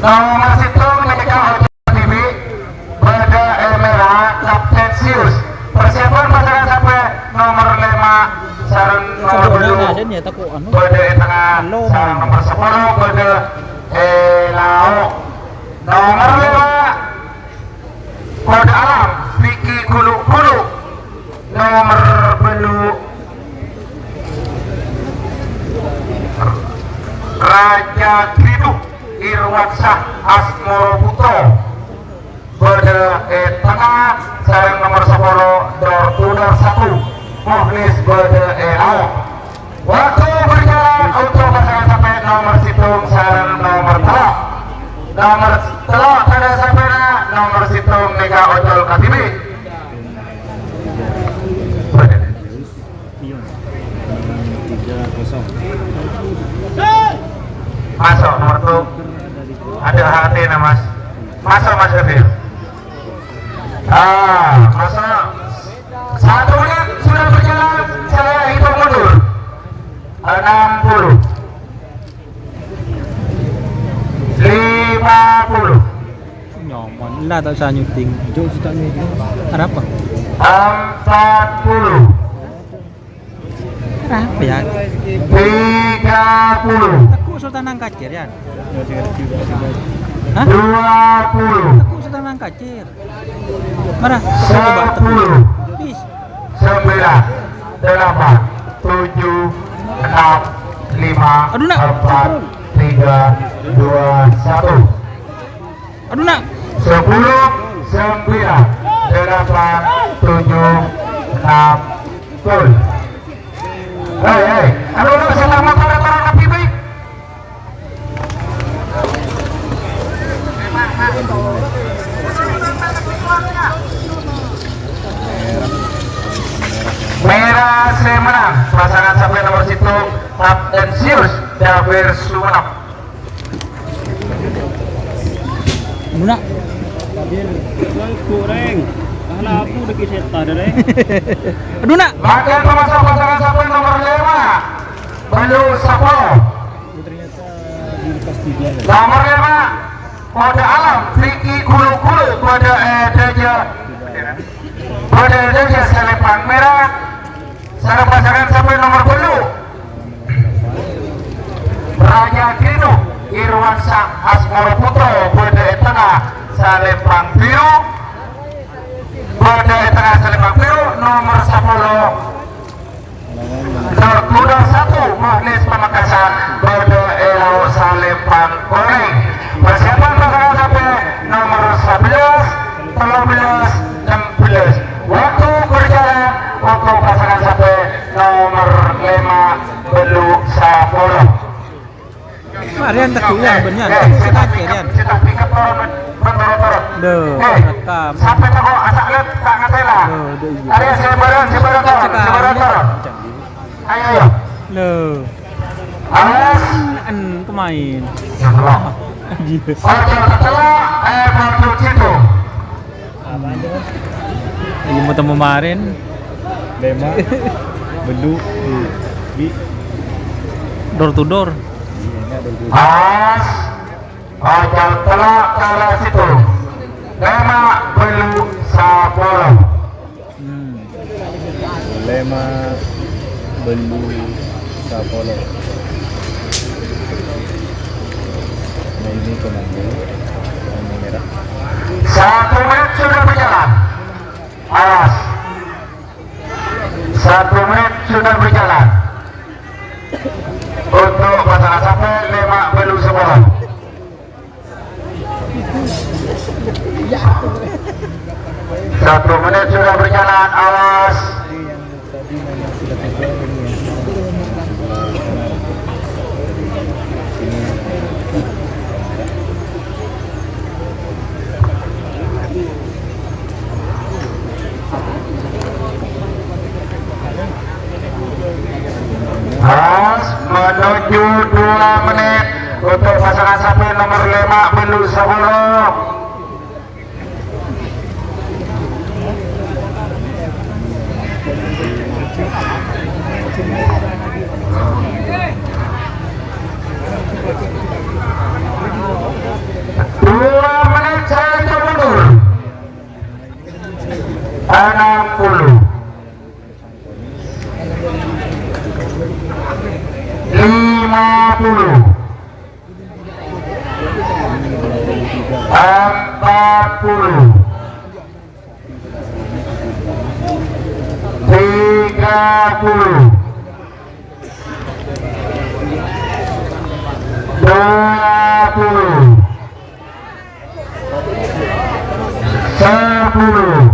Nomer sèttong nèka Ojo Bibi, bâdâ è mèra Kapten Sius. Persiapan pasangan sampè' nomer lèma' sareng nomer bâllu'. Bâdâ è tengnga sareng nomer sapolo, bâdâ è lao'. Nomer lèma', Kodâ Alam, Vicky Gulu-gulu, nomer bâllu', Raja Gridu, Irwansyah Asmoro Putra, bâdâ è tengnga sareng nomer sapolo, Dor Tudor satu, Mukhlis, bâdâ è lao'. Waktu berjalan untuk pasangan sampè' nomer sèttong sareng nomer tello'. Nomer tello' tadâ' sampèna, nomer sèttong nèka ocol kadhibi'. Maso', nomor tu. Ada hati na, Mas. Maso', Mas Rafil. Ah, maso'. Satu menit sudah berjalan, saya hitung mundur. Enam puluh. Lima puluh. Nyaman. Lah, tak usah nyuting. Jauh sih tak nyuting. Arapa? Empat puluh. Arapa, yâ? Tiga puluh. Tekku Sultan Angkacir, yâ? Hah? Dua puluh. Tekku Sultan Angkacir. Mara. Sepuluh. Bis. Sembilan, delapan, tujuh, enam, lima, empat, tiga, dua, satu. Aduh, Nak. Sepuluh, sembilan, delapan, tujuh, enam, gol. Hei, hei. Aduh, aduh, saya tak mau tara-tara, tapi baik. Mèra sè menang, pasangan sampè' nomer sèttong, Kapten Sius, Jafir Sumenep. Aduh, Nak. Goreng. Tahan aku udah kisah tadi, Reng. Aduh, Nak. Mangkèn pamaso' pasangan sampè' nomer lèma', bâllu' sapolo. Nomer lèma', Kodâ Alam, Vicky Gulu-gulu, bâdâ è dâjâ. Bâdâ è dâjâ salempang mèra. Sareng pasangan sampè' nomer bâllu'. Raja Gridu, Irwansyah Asmoro Putra, bâdâ è tengnga salempang biru. Bâdâ è tengnga salempang biru, nomer sapolo. Dor Tudor satu, Mukhlis Pamekasan, bâdâ è lao' salempang orèng. Persiapan pasangan sampè' nomer sebelas, tello bellas, ennem bellas. Waktu berjalan untuk pasangan sampè' nomer lèma', bâllu' sapolo. Marian teguh ya, bener. Teguh sing aja, Rian. Loh, rekam. Sampai toko asal tak ngatela. Loh, udah iya. Ayo, saya bareng, saya bareng, saya bareng. Ayo, ayo. Loh. Awas. En, en, kemain. Ya, Allah. Anjir. Ojo kecelak, eh, batu citu. Ini mau temu kemarin. Lèma'. Bâllu'. Bi. Door to door. Awas. Ojo kecelak, kalah situ. Lèma', bâllu', sapolo. Hmm. Lèma', bâllu', sapolo. Nah, ini komando. Yang merah. Satu menit sudah berjalan. Satu menit sudah berjalan. Untuk pasangan sampai lima belum sepuluh. Satu menit sudah berjalan, awas. Pas menuju dua menit untuk pasangan sapi nomor lima belum sepuluh. Dua menit saya hitung mundur. Enam puluh. Lima puluh. Empat puluh. Tiga puluh. Dua puluh. Sepuluh,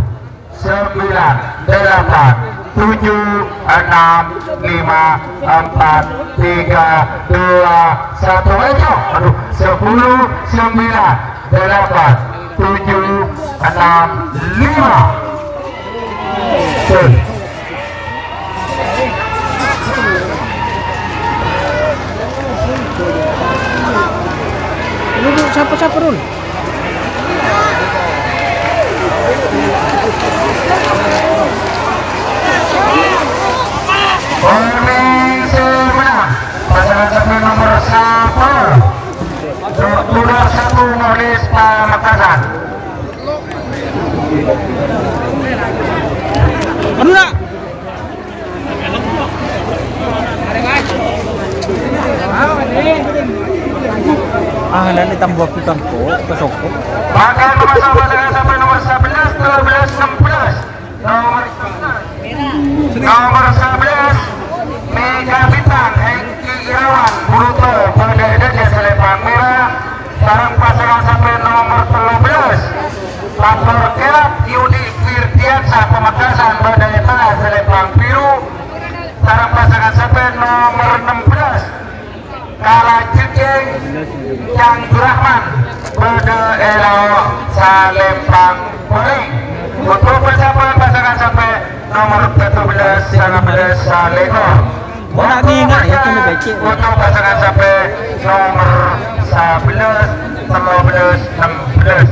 sembilan, delapan, tujuh, enam, lima, empat, tiga, dua, satu. Ayo, aduh, sepuluh, sembilan, delapan, tujuh, enam, lima. Betul. Lu, lu, siapa, siapa, Rul? Oke, semua. Pasangan sapi nomor satu. Nomor satu, Molis Pamekasan. Anu, nak. Ah, nanti tambah aku tangko, ke soko. Pakai nomor satu, pasangan sampai nomor sebelas, dua belas, enam belas. Nomor, nomor sebelas, Mega Bintang, Hengki Irawan, Bruto, Banda Dada, Selempang Merah. Sareng pasangan sampai nomor tello belas, Pastor Kelab Yudi Firdiansa, Pamekasan, Banda Eta, Selempang Biru. Sareng pasangan sampai nomor enam belas, Kala Jekeng, Canggu Rahman, Banda Elao, Selempang Kuning. Untuk persiapan pasangan sampai nomor tujuh belas, sembilan belas, Saleko. Ora ngenga ya, kena becek. Untuk pasangan sampai nomor sebelas, lima belas, enam belas.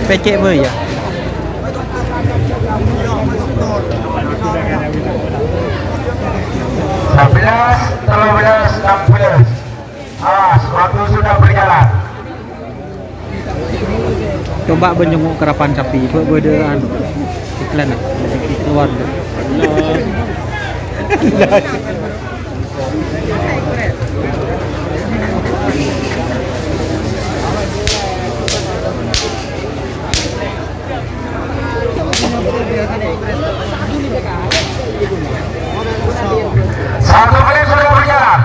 Becek, Boy, ya. Sebelas, lima belas, enam belas. Awas, waktu sudah berjalan. Coba bân nyongngo' karapan sapi, bâ-, bâdâ anu, iklan, ah, keluar. Satu menit sudah berjalan.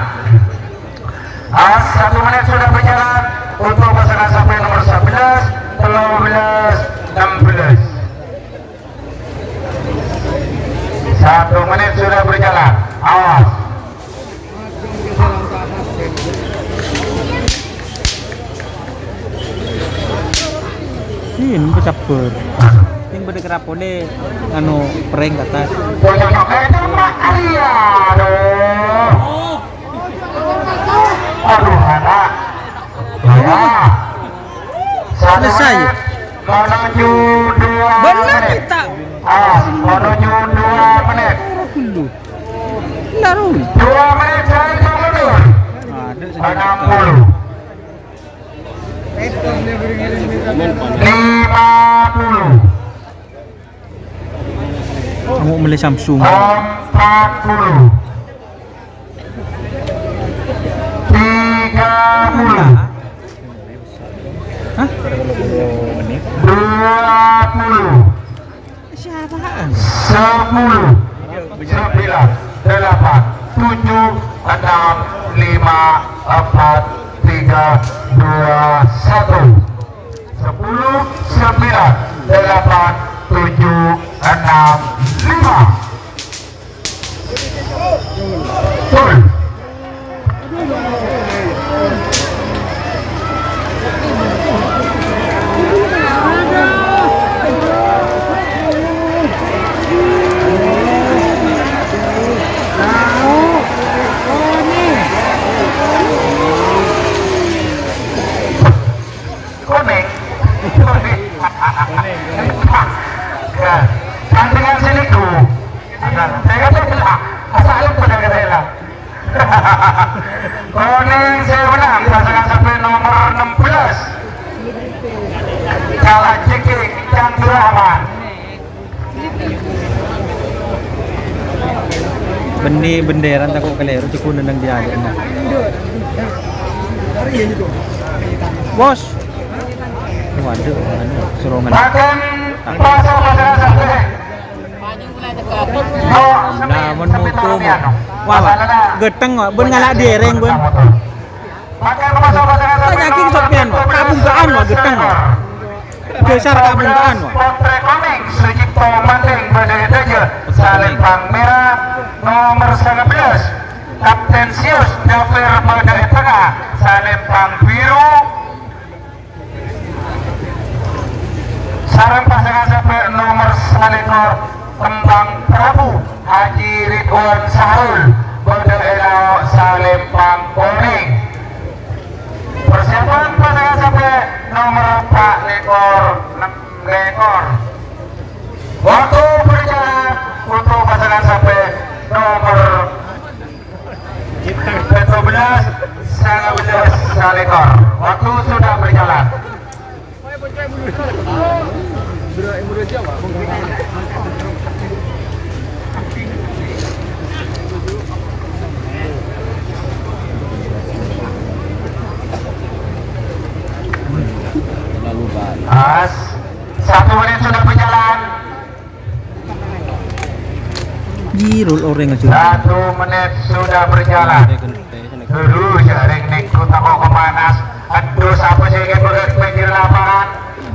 Ah, satu menit sudah berjalan untuk pasangan sampai nomor sebelas, lima belas, enam belas. Satu menit sudah berjalan. Awas. Ini pecabbhâr. Ini bâdâ kerapone, anu, prank ka attas. Aduh. Aduh, anak. Ya. Satu menit. Selesai. Menuju dua menit. Benar kita. Ah, menuju dua menit. Dulu. Dua menit, saya hitung mundur. Ada. Enam puluh. Lima puluh. Kamu beli Samsung. Empat puluh. Tiga puluh. Hah? Dua puluh. Siapaan? Sepuluh, sembilan, delapan, tujuh, enam, lima, empat, tiga, dua, satu. Sepuluh, sembilan, delapan, tujuh, enam, lima. Gol. Konèng. Konèng. Ya. Kan dengan sini tuh. Nah, saya kata, "Lah, masa lu pada kata lah?" Konèng sè mennang, pasangan sampè' nomer enam belas. Kalah Jeki Chandra Rahman. Bânnè bendera tako' kalèro, cèko neng dialè'na. Bos. Waduh, anu, serongan. Pakèn paso pasangan sampè'. Nah, mon moko, mo. Wah, wah. Ghettheng, wah. Bun ngala' dèrèng, bun. Tanya king sopyan, wah. Kabungka'an, wah, ghettheng, wah. Dasar kabungka'an, wah. Potrè Konèng, Sujipto Manting, Bhâdhâ Èdhâjâ, Salempang Mèra, nomer sangabelas. Kapten Sius, Jafar, Bhâdhâ Èdhâjâ, Salempang Biru. Sareng pasangan sampè' nomer salèkor, Kembang Prabu, Haji Ridwan Sahrul, Bhâdhâ Èlao, Salempang Konèng. Persiapan pasangan sampè' nomer empat lèkor, ennem lèkor. Waktu berjalan untuk pasangan sampè' nomer Pètto bellâs, sangabelas, salèkor. Waktu sudah berjalan. Pas. Satu menit sudah berjalan. Jiro orèng aja. Satu menit sudah berjalan. Dulu jaring niku tako' panas. Aduh, sapa sè èngghi bâgât pinggir lapangan?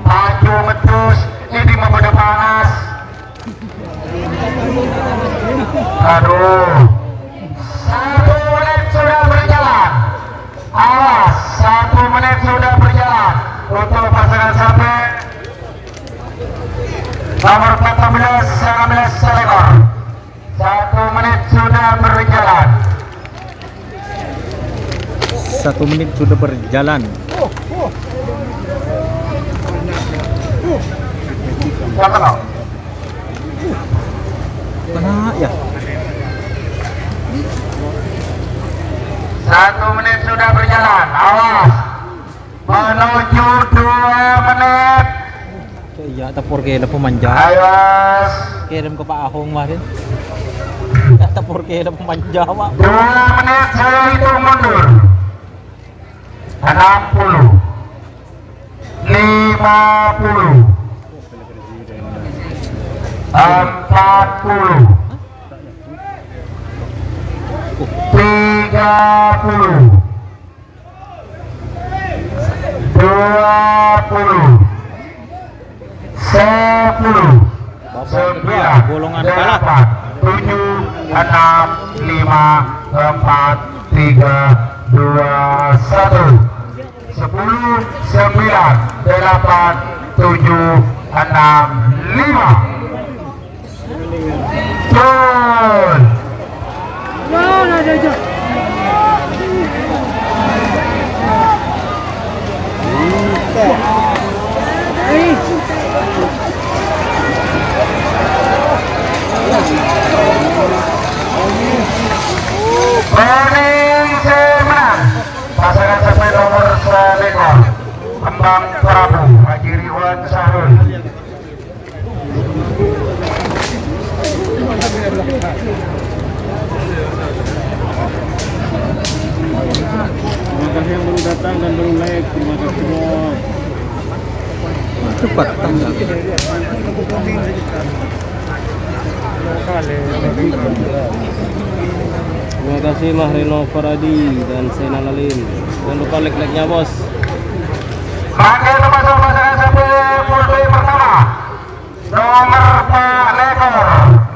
Maju medhus, ini mau pada panas. Aduh. Satu menit sudah berjalan. Awas, satu menit sudah berjalan. Untuk pasangan sampè'. Nomor empat belas, sembilan belas, salèkor. Satu menit sudah berjalan. Satu menit sudah berjalan. Siapa, no? Mana ya? Satu menit sudah berjalan. Awas. Menuju dua menit. Iyâ, tepur kèlè pemanja. Awas. Kirim ke Pak Ahong kemarin. Ya, tepur kèlè pemanja, Pak. Dua menit saya hitung mundur. Enam puluh. Lima puluh. Empat puluh. Tiga puluh. Dua puluh. Sepuluh. Sembilan. Golongan kalah. Delapan. Tujuh. Enam. Lima. Empat. Tiga. Dua. Satu. Sepuluh. Sembilan. Delapan. Tujuh. Enam. Lima. Gol. Konèng sè mennang. Pasangan sampè' nomer salèkor. Kembang Prabu, Haji Ridwan Sahrul. Terima kasih Mahrino Faradi dan Zainal Alim. Jangan lupa like-like-nya, Bos. Mangkèn nomor pasangan sampè' puluh pertama. Nomor empat lekor,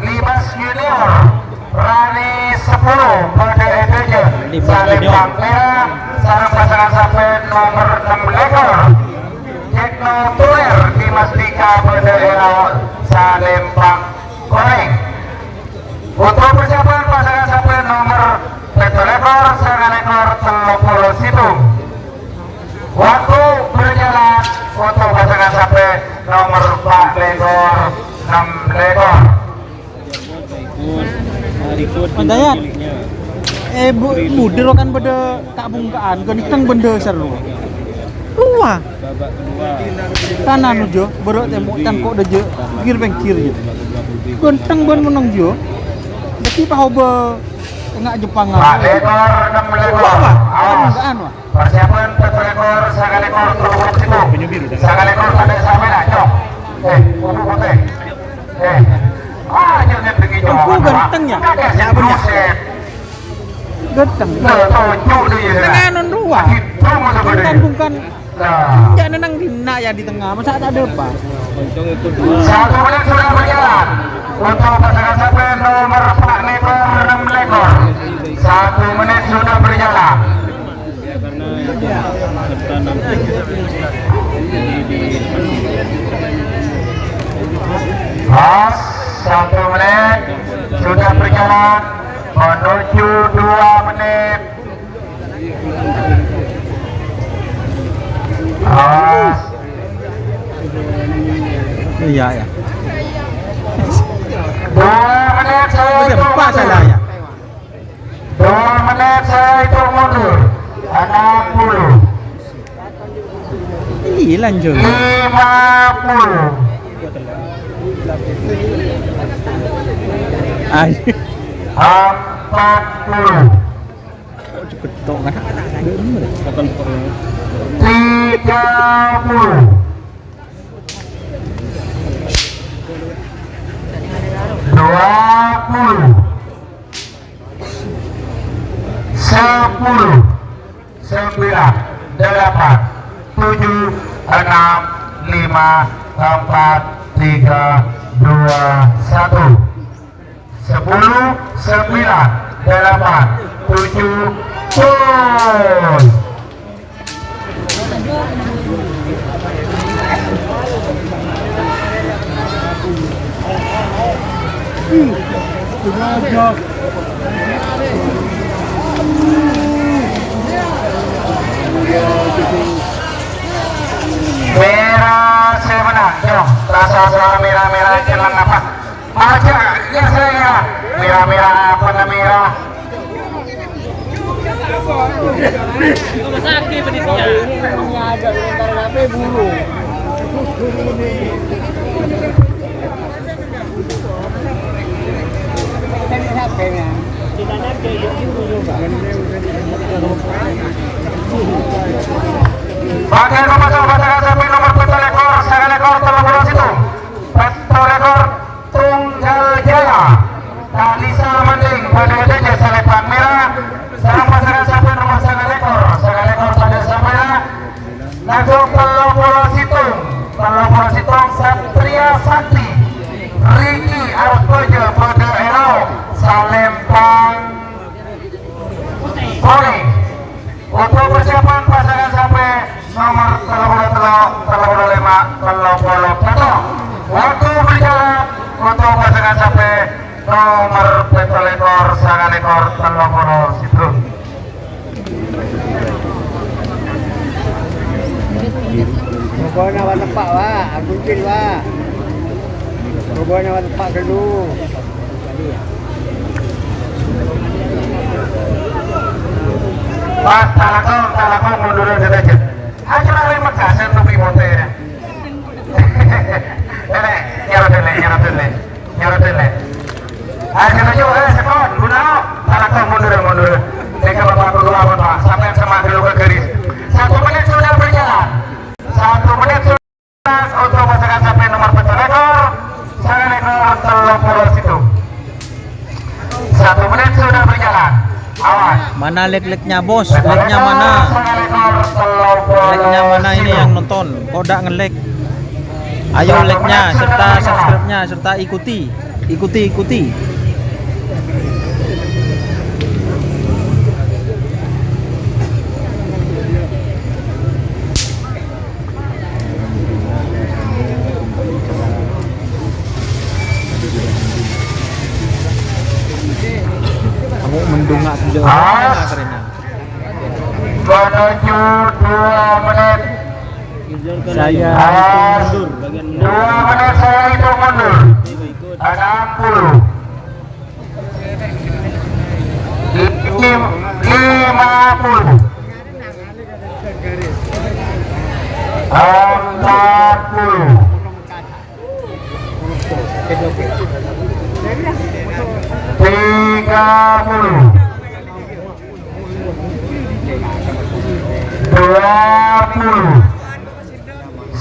Limas Junior, Rani sepuluh, Bode Edeje, Limas Junior. Salempang merah, sareng pasangan sampè' nomor enam lekor. Cekno Tuler, Dimas Dika, Bode Ero, Salempang Koreng. Untuk persiapan pasangan sampè' nomor pètto lekor, sanga lekor, tello polo sèttong. Waktu berjalan untuk pasangan sampè' nomor empat lekor, enam lekor. Mandayat. Eh, bu-, buder kan bâdâ kabungka'an, ghântheng bân dhâsar rowa. Rowa. Kanan jâ, bârâ' tèmo', cangko' dâjâ, pènggir-pènggir jâ. Ghântheng bân mennang jâ. Dhâddhi pahobâ enga' Jepang. Pak Lekor, enam Lekor. Rowa, Pak. Awas. Kabungka'an, Pak. Persiapan pètto lekor, sanga lekor, tello polo sèttong. Sanga lekor, padâ sampèyan, cong. Eh, kudu putih. Eh. Ah, jangan begini, cong. Engko' ghântheng, yâ? Yâ, bhender. Buset. Ghântheng. Tuh, tuh, cuk, tuh, yâ. Tengnga non rowa. Itu masuk. Ghântheng, bungka'an. Nah. Jâ' neng dinna', yâ, di tengah. Masa' ta' dâpa'? Satu menit sudah berjalan. Untuk pasangan sampè' nomor empat lekor, enam lekor. Satu menit sudah berjalan. Pas, satu menit sudah berjalan menuju dua menit. Pas. Iyâ, iyâ. Dua menit saya hitung mundur. Dua menit saya hitung mundur. Enam puluh. Iyâ, lanjut. Lima puluh. Ay. Empat puluh. Kok cepet tok, kan? Tiga puluh. Dua puluh. Sepuluh. Sembilan. Delapan. Tujuh. Enam. Lima. Empat. Tiga. Dua. Satu. Sepuluh, sembilan, delapan, tujuh, gol. Merah sè mennang, yo. Rasa-rasa merah-merah, jangan apa. Aja, ya saya. Merah-merah, apa namanya? Rumah sakit panitia. Pakai rumah sakit, pasangan sampè' nomor pètto lekor, sanga lekor, tello polo sèttong. Pètto lekor, tunggal jaya. Kalisa Manding, padâ jâ salempang merah. Sareng pasangan sampè' nomor sanga lekor, sanga lekor padâ sampèyan. Langsung tello polo sèttong, tello polo sèttong Satria Sakti. Riki Artojo padâ èro, salempang. Sorry. Untuk persiapan pasangan sampè' nomor tello polo tello, tello polo lèma, tello polo pètto. Waktu berjalan untuk pasangan sampè' nomor pètto lekor, sanga lekor, tello polo sèttong. Pokokna wa teppa', Wa. Ampun, Wa. Pokokna wa teppa' ghâllu. Pas, talakong, talakong, munduran sadhâjâ. Aja lari Mekah, saya topi putih. Dâlè, nyarot dâlè, nyarot dâlè. Nyarot dâlè. Aja laju, eh, sekon, guna, talakong, mundur, mundur. Nèka Bapak Guru, ampon, Pak. Sampèyan sèmak dulu ka garis. Satu menit sudah berjalan. Satu menit sudah. Untuk Tello polo sèttong. Satu menit sudah berjalan. Awas. Mana lek-leknya, Bos? Leknya mana? Leknya mana ini yang nonton? Kok ndak nge-like? Ayo, like-nya serta subscribe-nya serta ikuti. Ikuti, ikuti. Kamu mendung nggak? Awas. Menuju dua menit. Saya awas. Dua menit saya hitung mundur. Enam puluh. Lim-, lima puluh. Empat puluh. Tiga puluh. Dua puluh.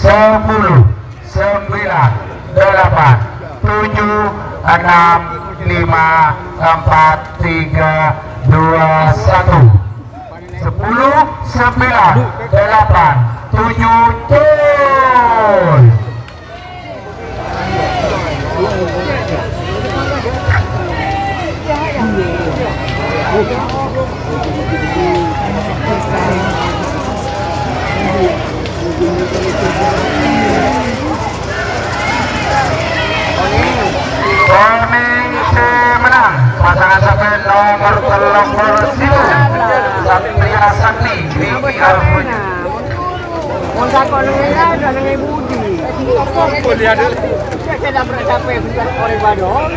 Sepuluh, sembilan, delapan, tujuh, enam, lima, empat, tiga, dua, satu. Sepuluh, sembilan, delapan, tujuh, cus. Oning sè mennang, pasangan sampè' nomer tello polo sèttong, Satria Sakti, Dwi Arhun. Mon tako' neng ella, udah neng budi. Apa dia ada? Saya tidak pernah capek bukan oleh badong.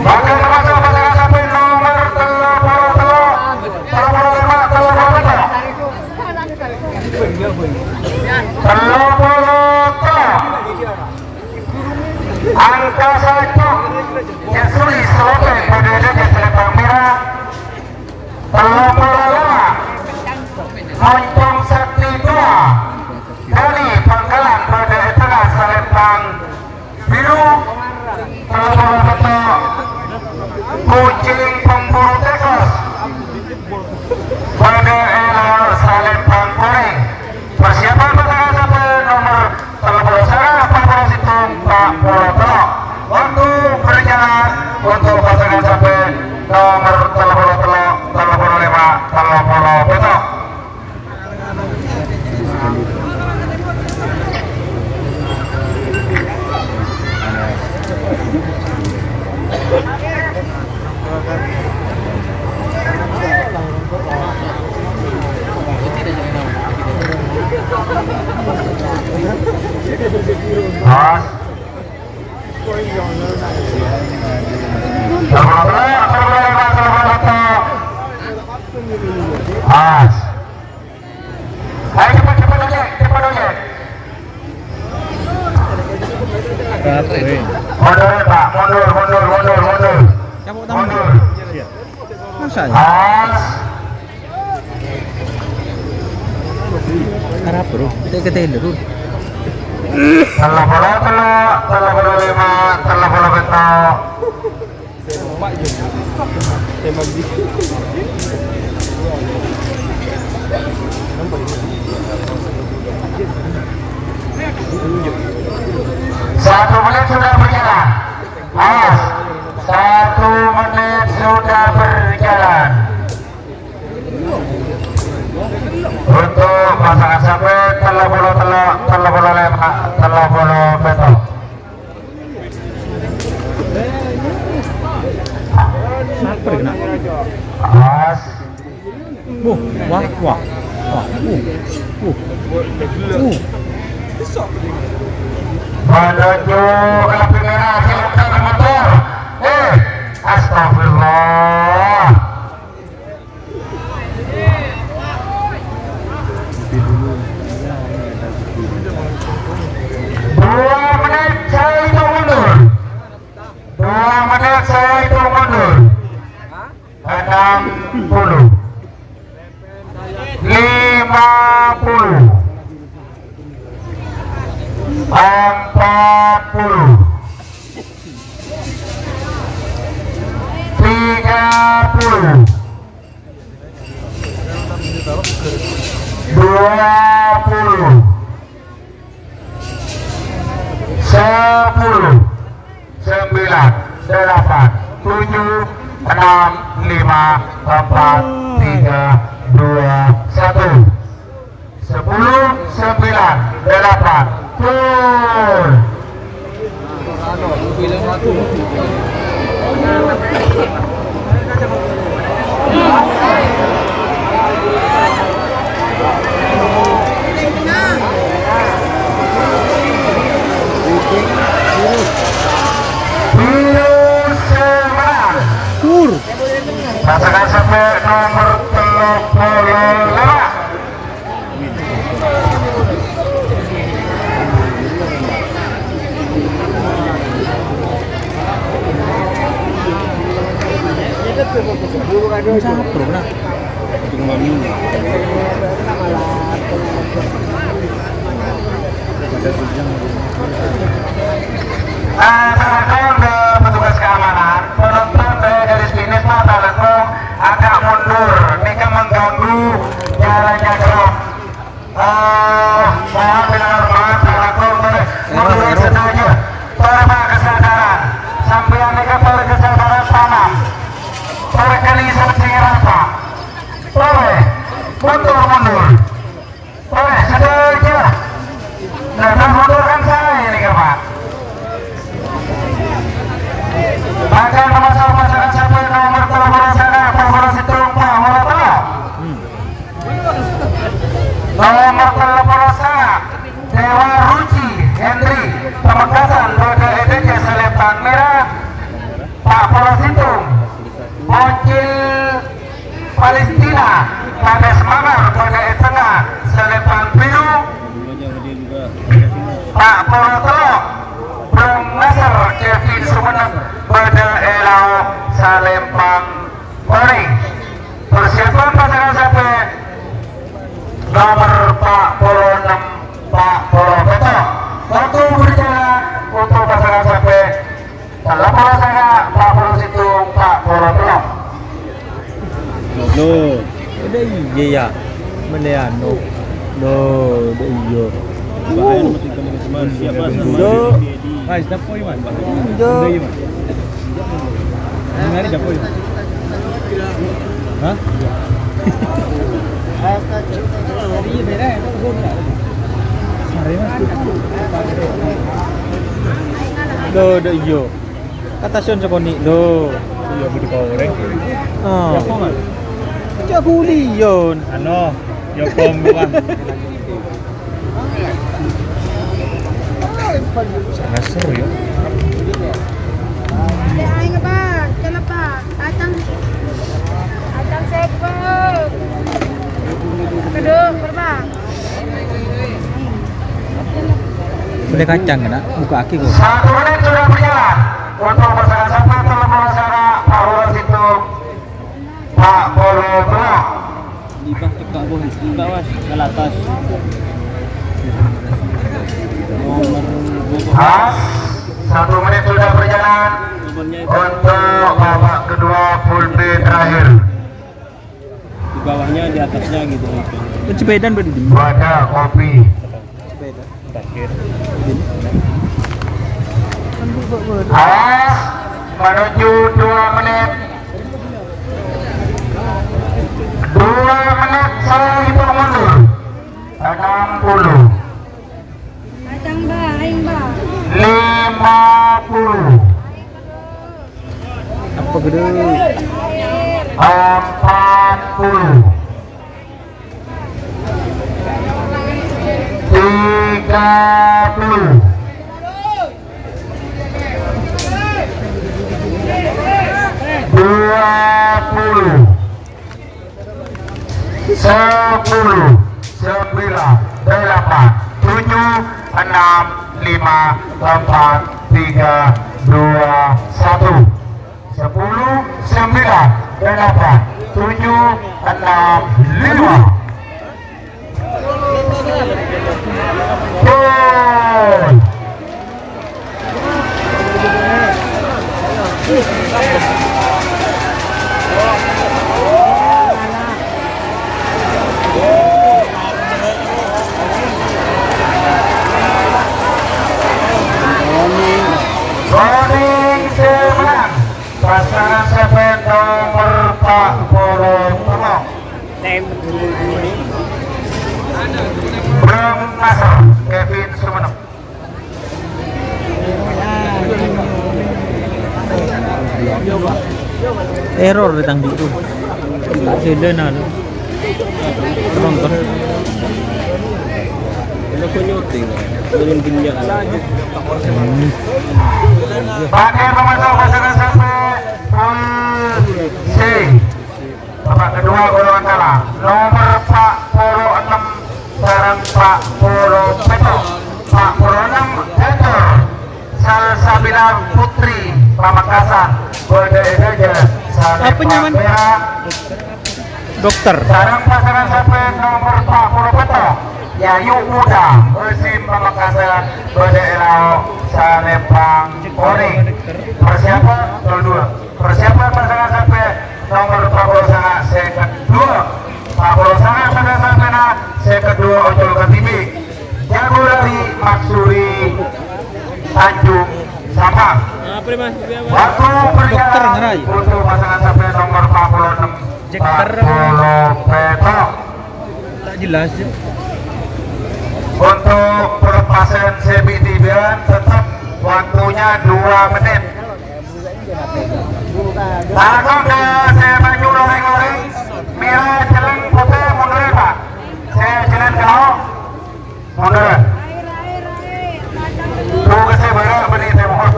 Bakal termasuk pasangan sampè' nomer tello polo tello, tello polo lima, tello polo lima. Tello polo tello. Angka saèko. Yasuli Salote bâdâ è salèbâng mèra. Tello polo lèma'. Moncong Sakti dua. Dani Bangkalan bâdâ è tengnga salèbâng biru. Tello polo pètto'. Kucing pemburu tikus bâdâ è lawar salèbâng orèng. Persiapan pasangan sampè' nomer tello polo sanga, patang polo sèttong, patang polo tello'. Waktu berjalan untuk pasangan sampè' nomer tello polo tello', tello polo lèma', tello polo pètto'. Mas. Mas. Ayo, cepat, cepat, ojek, cepat, ojek. Mundur, Pak, mundur, mundur, mundur, mundur. Cabut tangan. Mundur. Masa ya? Mas. Harap, Bro. Kita ke tenda, Bro. Tello polo tello', tello polo lèma', tello polo pètto'. Satu menit sudah berjalan. Awas, satu menit sudah berjalan. Untuk pasangan sampè' tello polo tello', tello polo lèma', tello polo pètto'. Saper kena. Awas. Wuh, wah, wah. Wah, wuh, wuh. Wuh. Menuju ke lampu merah, silakan motor. Eh, astagfirullah. Dua menit saya hitung mundur. Dua menit saya hitung mundur. Enam puluh. Lima puluh. Empat Sembilan, delapan, tujuh, enam, lima, empat, tiga, dua, satu. Sepuluh, sembilan, delapan, gol. Biru Semarang. Pasangan sampai nomor tello puluh lima. Eh, sakalangkong, eh, petugas keamanan, penonton, eh, garis finish, Pak, sakalangkong agak mundur. Nèka mengganggu jalannya gerak. Eh, mohon dengan hormat, sakalangkong, torè mundur sadhâjâ. Torè, Pak, kesadaran. Sampèyan nèka torè kesadaran tanam. Torè kènè' sè rata. Torè, mundur, mundur. Torè, sadhâjâ. Nah, kan motor kan saya ini, Pak. Bakal nomor satu pasangan sampai nomor tello puluh sanga, tello puluh sèttong, Pak, nomor tello. Nomor tello puluh sanga, Dewa Ruci Henry, Pamekasan, bâdâ è D C Salempang Mèra, Pak, puluh sèttong. Bocil Palestina, Kades Mamar, bâdâ è tengnga, Salempang Biru. Pak, puluh tello', Bro Nasar, Kevin Sumenep, bâdâ è lao', Salempang Konèng. Persiapan pasangan sampè' nomor empat puluh enam, empat puluh pètto'. Waktu berjalan untuk pasangan sampè' tello puluh sanga, empat puluh sèttong, empat puluh tello'. Loh, udah iya ya. Mana ya, no? Loh, udah iya. Bahaya nomor tiga, nomor lima. Siap, Mas. Loh. Mas, siapa ya, Mas? Udah iya, Mas. Ini hari siapa ya? Hah? Sare, Mas. Loh, udah iya. Kata Sion sekonè' lho. Iya, budi koreng. Oh. Ya, kok, Mas? Cak buli, Yon. Ano, ya, kong, Bang. Sangat seru, ya. Ada aing, Bang. Kenapa? Kacang. Kacang seko. Kedua, berapa? Boleh kacang, kena buka aki kok. Satu menit sudah berjalan. Untuk pasangan satu, tello puluh sanga, Pak Lurah Situ, Pak Polo Tengah. Di bawah, di bawah, Mas. Ke atas. Nomor dua belas. Pas, satu menit sudah berjalan. Nomornya itu. Untuk babak kedua full B terakhir. Di bawahnya, di atasnya gitu. Itu sepedaan berarti, Dim? Wadah kopi. Sepeda. Terakhir. Awas, menuju dua menit. Dua menit saya hitung mundur. Enam puluh. Kacang, Bang, aing, Bang. Lima puluh. Apa gede? Empat puluh. Tiga puluh. Dua puluh. Sepuluh, sembilan, delapan, tujuh, enam, lima, empat, tiga, dua, satu. Sepuluh, sembilan, delapan, tujuh, enam, lima. Gol. Bram Nasr, Kevin Sumenep. Error di tang itu. Tak ada, nah. Penonton. Pakai pemasaran pasangan sampai full C. Babak kedua golongan kalah. Nomor empat puluh enam sareng empat puluh pitu. Empat puluh enam Dr. Salsabila Putri Pamekasan. Berdaya Raja Saleh Apa nyaman? Pera. Dokter. Sareng pasangan sampai nomor empat puluh pitu. Yayu Muda, Musim Pamekasan, Berdaya Lao Saleh Pang Kuning. Persiapan, nomor dua. Persiapan pasangan sampai nomor empat puluh sanga seket dua. Empat puluh sanga pasangan sampai na seket dua, Ocol Katibi. Jago lari Maksuri Tanjung Sampang. Waktu berjalan untuk pasangan sampai nomor empat puluh enam, Cek terus. Empat puluh pitu. Tak jelas ya. Untuk pelepasan semi tibian tetap waktunya dua menit. Takut ke saya maju loreng-loreng, mira jalan putih mundur, Pak. Saya jalan kau mundur. Tuh ke saya baru apa nih, saya mau.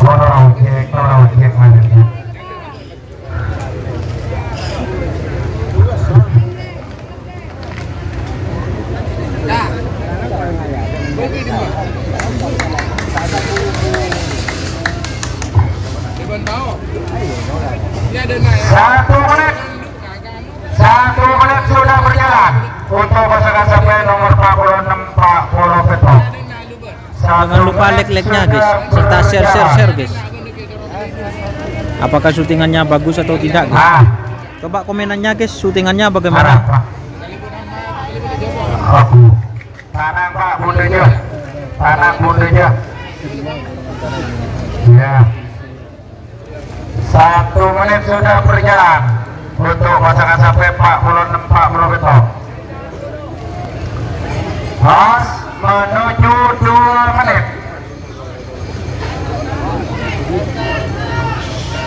Orang ojek, orang ojek mana? Satu menit. Satu menit sudah berjalan untuk pasangan sampai nomor empat puluh enam, empat puluh pitu. Jangan lupa like-like-nya, guys, serta share, share, share, guys. Apakah syutingannya bagus atau tidak, guys? Ah. Coba komenannya, guys, syutingannya bagaimana? Arah, Pak. Aku. Tanang, Pak, mundur aja. Tanang, mundur aja. Ya. Satu menit sudah berjalan untuk pasangan sampai empat puluh enam, empat puluh pitu. Pas menuju dua menit.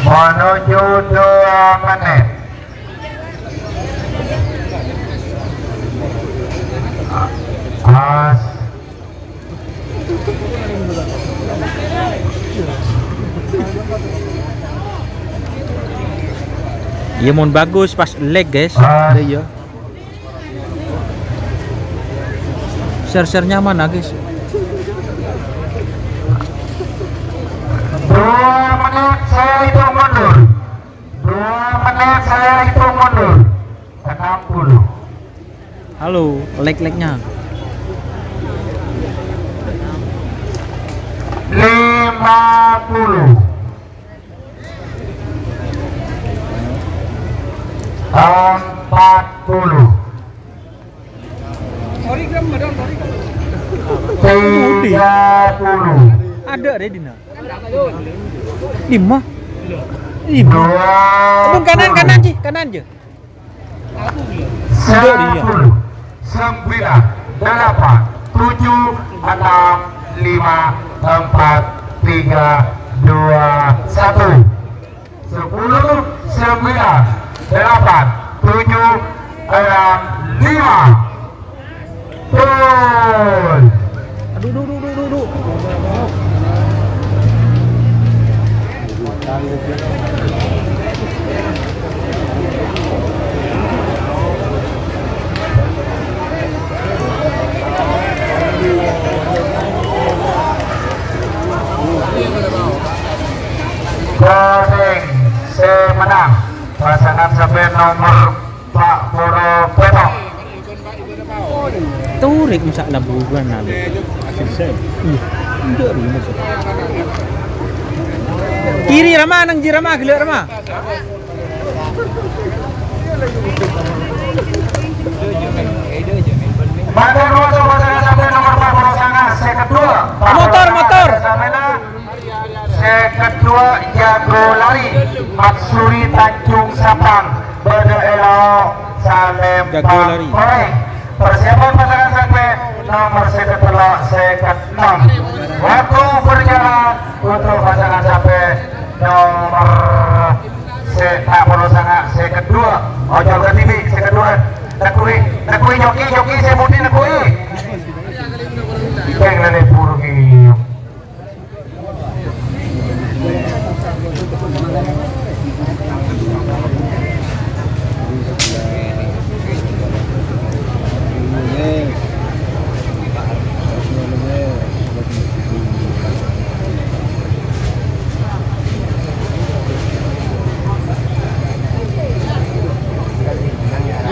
Menuju dua menit. Pas. Iya, mon bagus pas lag, guys. Pas. Iya. Share-share-nya mana, guys? Dua menit saya hitung mundur. Dua menit saya hitung mundur. Enam puluh. Halo, lag-lag-nya. Lima puluh. Empat puluh. Tiga puluh. Ada, ada, Dina. Lima. Lima. Dua. Abang kanan, puluh. Kanan, Ji. Kanan, Ji. Sepuluh, sembilan, delapan, tujuh, enam, lima, empat, tiga, dua, satu. Sepuluh, sembilan, delapan, tujuh, enam, lima. Gol. Aduh, duh, duh, duh, duh, duh. Kuning sè mennang pasangan sampè' nomer empa' polo pètto'. Torèk masa' labuhan lalu. Iya, enggak, iya, masa'. Kiri, Rama, nang jhi, Rama, ghellâ', Rama. Motor, motor. Sè kedua, jago lari, Matsuri Tanjung Sampang. Salempang Koreng. Persiapan pasangan sampè' nomor sèket tello', sèket ennem. Waktu berjalan untuk pasangan sampè' nomor sè-, ta' polo sanga', sèket dua. Ojo kadhibi', sèket dua. Nèkui, nèkui joki, joki sè budi nèkui. Kèng lèlè buru ki.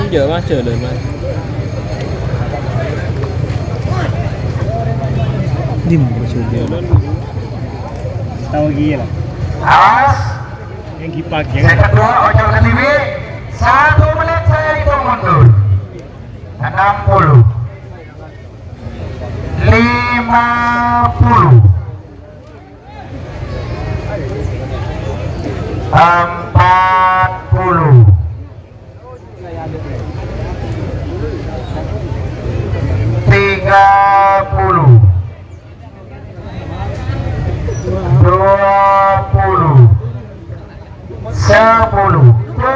Enjâ', Mas, jhâlân, Mas. Dim, Mas, jhâlân. Tao ghi la. Awas. Yang gipak, yang sèket dua, ojo kadhibi'. Satu menit saya hitung mundur. Enam puluh. Lima puluh. Empat puluh. Tiga puluh. Dua puluh. Sepuluh. Gol.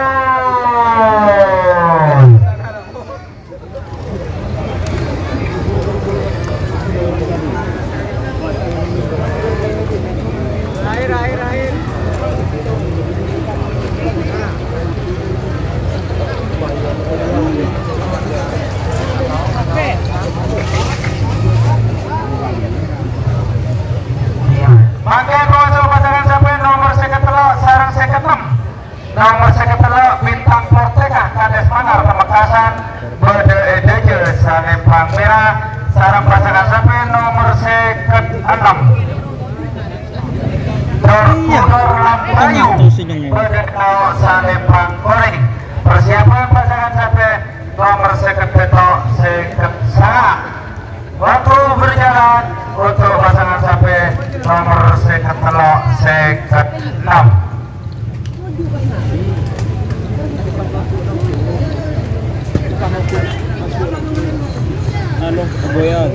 Mangkèn, kowasa pasangan sampè' nomor sèket tello' sareng sèket ennem. Nomor sèket tello', Bintang Porteka, Kades Manggar, Pamekasan, bâdâ è dâjâ salempang mèra, sareng pasangan sampè' nomor sèket ennem. Dor Kudor Lambayu, bâdâ tao salempang korèng. Persiapan pasangan sampè' nomor sèket pètto', sèket sanga'. Waktu berjalan untuk pasangan sampè' nomor sèket tello', sèket ennem. Anu, Boyan.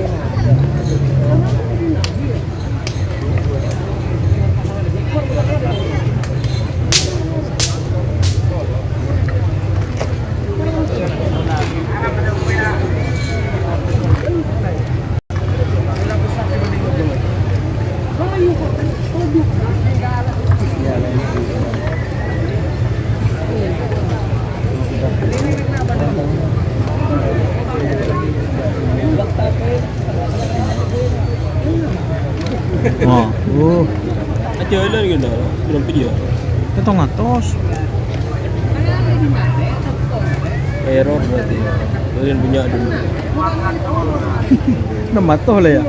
Wah, uh. Aja lah gitu, belum video. Petang atos. Error berarti. Kalian punya dulu. Enam atos lah ya.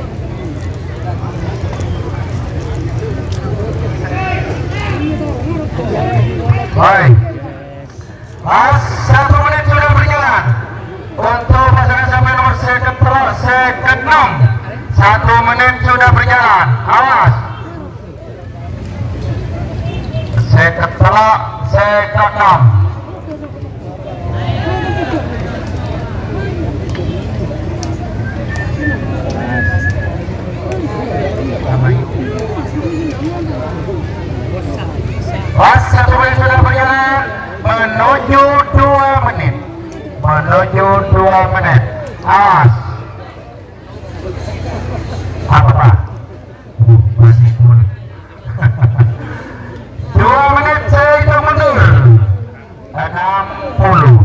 Baik. Pas satu menit sudah berjalan. Untuk pasangan sampè' nomor sèket tello', sèket ennem. Satu menit sudah berjalan. Awas. Sèket tello', sèket ennem. Pas satu menit sudah berjalan menuju dua menit. Menuju dua menit. Awas. Apa, Pak? Masih pun. Dua menit saya hitung mundur. Enam puluh.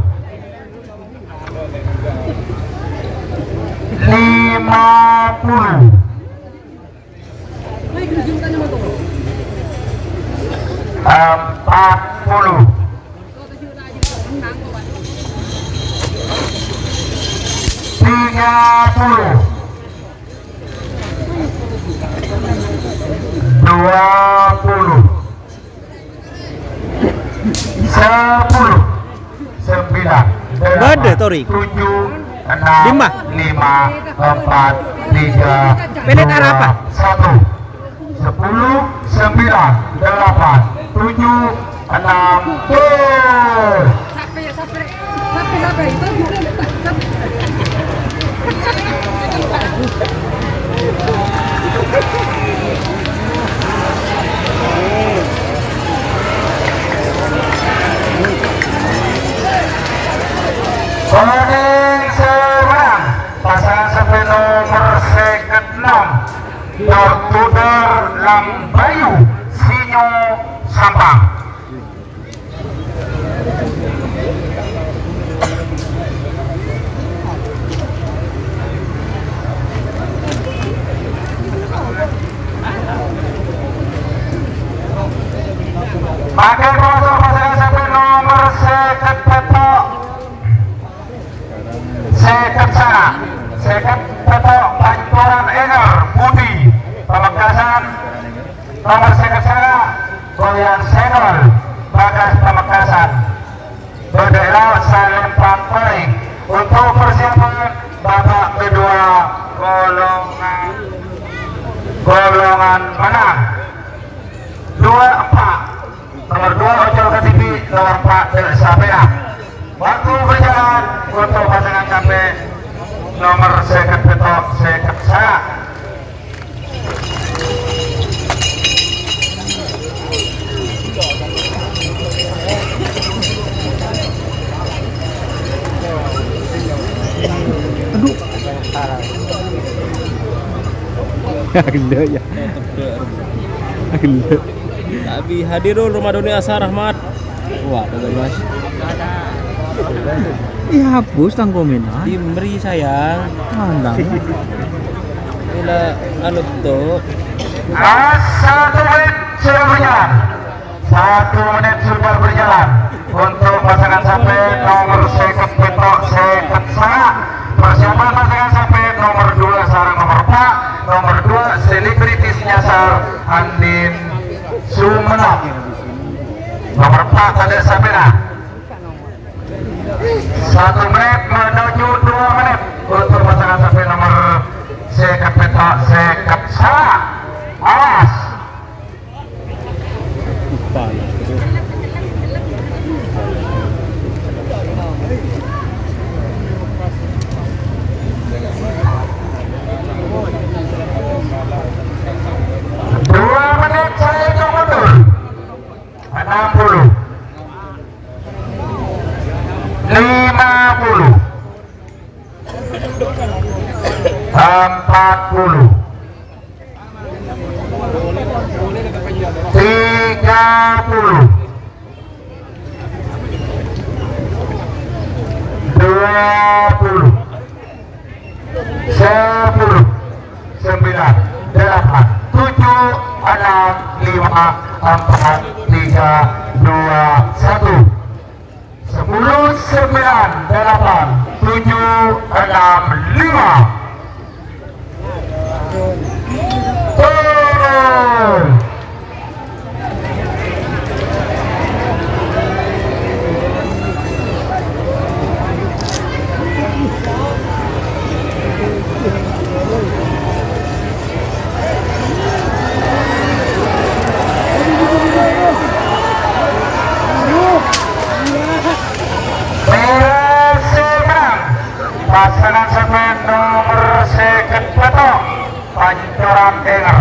Lima puluh. Empat puluh. Tiga puluh. Dua puluh. Sepuluh. Sembilan. Bâdâ, Tori. Tujuh. Enam. Lima. Lima. Empat. Tiga. Pelet dua, arapa? Satu. Sepuluh. Sembilan. Delapan. Tujuh. Enam. Gol. Konèng sè mennang, pasangan sampè' nomer sèket ennem, Dor Tudor Lambayu, Sinyo Sampang. Mangkèn pasangan sampè' nomer sèket pètto', sèket sanga', sèket pètto', Pancoran Ènger, Budi Pamekasan. Nomer sèket sanga', Boyan Senol, Bagas Pamekasan. Bâdâ èla' salèmpang korèng untuk persiapan babak kedua golongan, golongan menang. Dua empat. Nomor dua, Ocol Kadibi, nomor empat, Del Sapea. Waktu berjalan untuk pasangan sampè' nomer sèket pètto', sèket sanga'. Aduh. Gila ya. Gila. Tapi hadirul Ramadan ini Asa Rahmat. Wah, bagus, Mas. Dihapus tang komentar. Dimri, sayang. Mantap. Ila anu tuh. Satu menit sudah berjalan. Satu menit sudah berjalan. Untuk pasangan sampè' nomor sèket pètto', sèket sanga'. Persiapan pasangan sampè' nomor dua sareng nomor empat. Nomor dua selebritis nyasar Andin Sumenep. Nomor empat ada Sapera. Satu menit menuju dua menit untuk pasangan sampè' nomor sèket pètto', sèket sanga'. Awas. Dua menit saya hitung mundur. Enam puluh. Lima puluh. Empat puluh. Tiga puluh. Dua puluh. Sepuluh. Sembilan. Delapan. Tujuh. Enam. Lima. Empat. Tiga. Dua. Satu. Sepuluh, sembilan, delapan, tujuh, enam, lima. Turun. Persib menang. Pasangan sampè' nomor sèket pètto', Pancoran Ènger.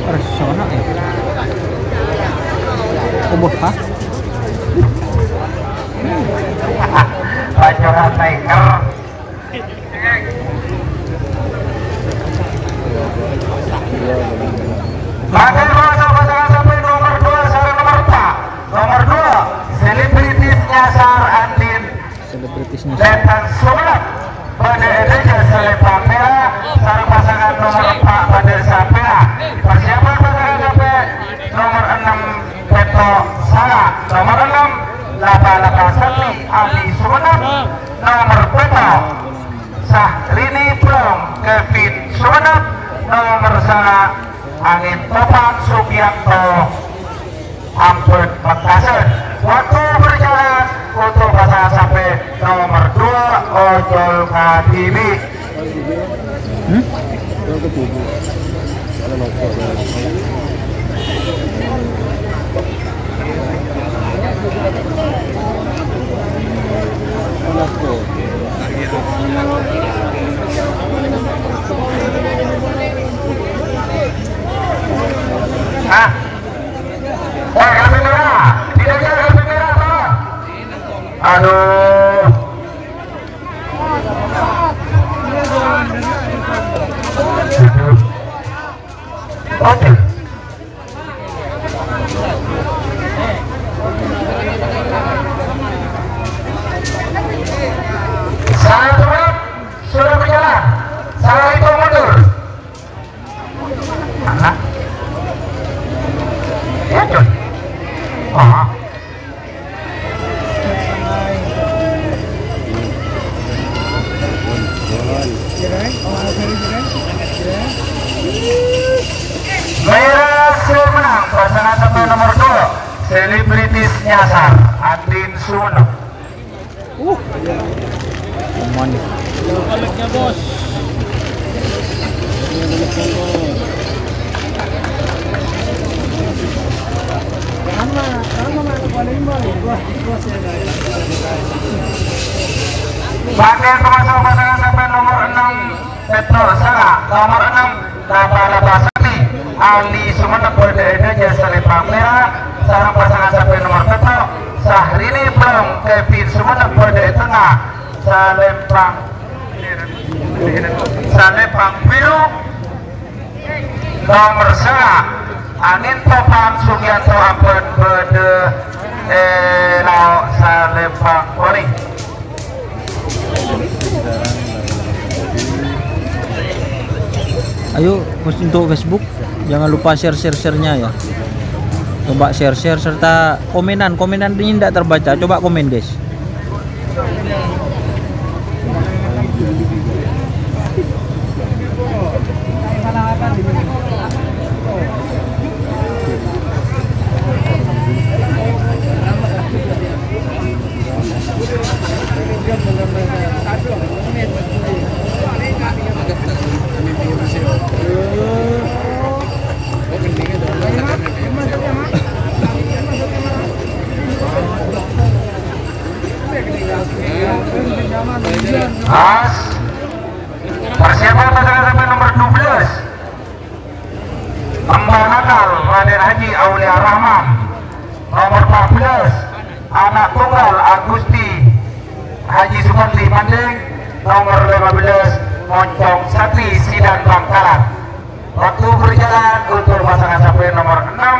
Persona ya. Oboh, ha? Pancoran Ènger. Mangkèn pasangan sampè' nomor dua sareng nomor empat. Nomor dua, selebritis nyasar Andin. Selebritis nyasar. Letan Sumenep. Bâdâ è dâjâ salèmpang pèra', sareng pasangan nomor empat bâdâ sampèra'. Persiapan pasangan sampè' nomor ennem, Pètto' Sala'. Nomor ennem, Laba-laba Sati, Ali Sumenep. Nomor pètto', Syahrini Blong, Kevin Sumenep. Nomor sanga', Angin Topan Sugianto, Ambon Pamekasan. Waktu berjalan untuk pasangan sampè' nomor dua, Ocol Kadibi. Hmm? Yang kedua. Mana nongkrong? Oke. Satu menit sudah berjalan. Saya hitung mundur. Mana? Ya, Jon. Oh. Mèra sè mennang pasangan sampè' nomor dua, Selebritis Nyasar, Andin Sumenep. Uh. Aman. Baliknya, Bos. Pakai termasuk pasangan sampè' nomor enam, Petro Sanga, nomor enam, Napa-Napa Sakti, Ali Sumenep bâdâ è dâjâ salempang mèra, sareng pasangan sampè' nomor pètto', Syahrini Blong, Kevin Sumenep bâdâ è tengnga, salempang, salempang biru, nomor sanga, Anin Topan Sugianto ampon bâdâ è lao' salempang polè. Ayo, khusus untuk Facebook, jangan lupa share, share, share-nya ya. Coba share, share serta komenan. Komenan ini tidak terbaca. Coba komen, guys. Pas. Persiapan pasangan sampè' nomor dua belas. Kembar Natal Raden Haji Aulia Rahman. Nomor empat belas, anak tunggal Agusti Haji Supardi Mandeng. Nomor lima belas, Moncong Sakti Sidan Bangkalan. Waktu berjalan untuk pasangan sampè' nomor enam,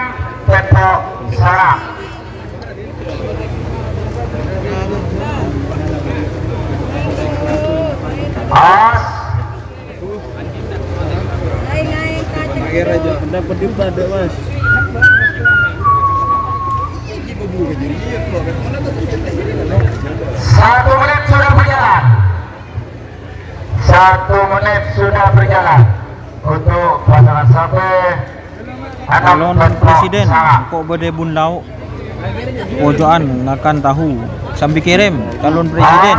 Petro Sanga. Pas. Dapat di pada, Mas. Satu menit sudah berjalan. Satu menit sudah berjalan untuk pasangan sampè'. Calon presiden, kok bâdâ bun lao'. Pojo'an ngakan tahu. Sambi kèrèm, calon presiden.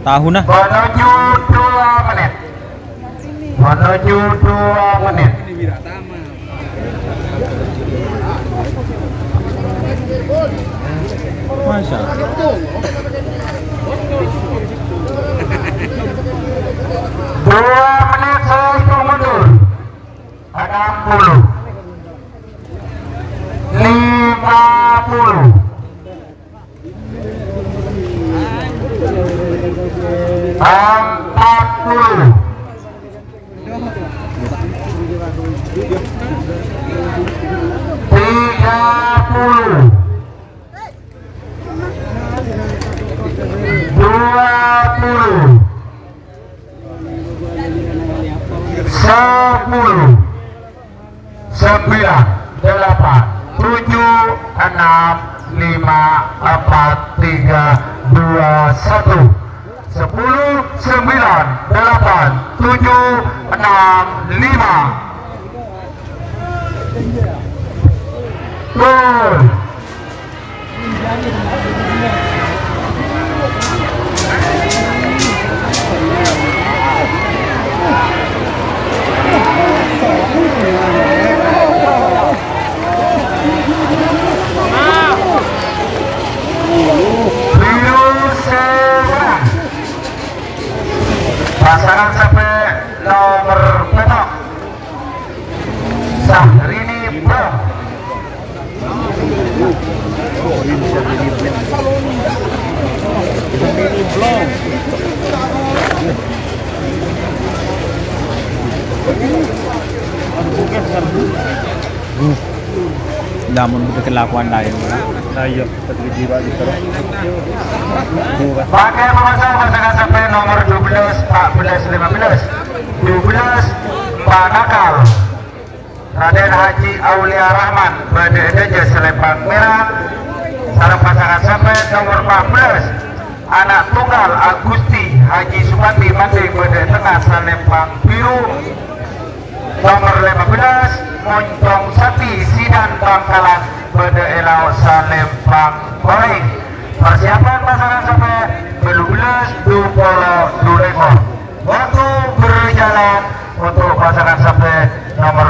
Tahu nah. Menuju dua menit. Menuju dua menit. Masa? Dua menit saya hitung mundur. Enam puluh. Lima puluh. Empat puluh. Tiga puluh. Dua puluh. Sepuluh. Sembilan, delapan, tujuh, enam, lima, empat, tiga, dua, satu. Sepuluh, sembilan, delapan, tujuh, enam, lima. Gol. Pasangan sampè' nomor pètto'. Syahrini Blong. Amun budhe kalakowan laen, ya. Nah, iya, pas gede, Pak, gitu. Pakai pemasaran pasangan sampai nomor dua belas, empat belas, lima belas. Dua belas, Pak Nakal. Raden Haji Aulia Rahman, badhe e daja Salempang Merah. Sareng pasangan sampai nomor empat belas, anak tunggal Agusti Haji Supandi, mate badhe e tengnga Salempang Biru. Nomor lima belas, Moncong Sati Sidan Bangkalan, badhe e laos Salempang Koreng. Persiapan pasangan sampai dua belas, dua puluh, dua lekor. Waktu berjalan untuk pasangan sampai nomor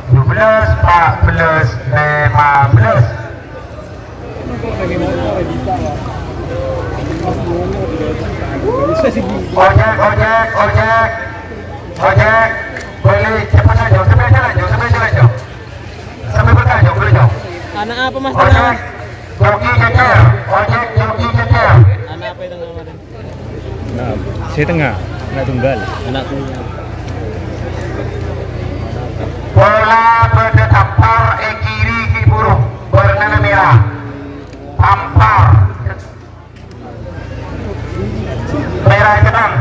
dua belas, empat belas, lima belas. Ojek, ojek, ojek. Ojek. Boleh cepat aja, sampai jalan, Jo, sampai jalan, Jo. Sampai berkah, Jo, boleh, Jo. Anak apa, Mas, ojek, tengah? Joki cecer. Ojek, joki cecer. Anak apa itu namanya? Nah, saya tengah, anak tunggal. Anak tunggal. Pola badhe tampar e kiri Ki Buru, warnana merah. Tampar. Merah e kanan.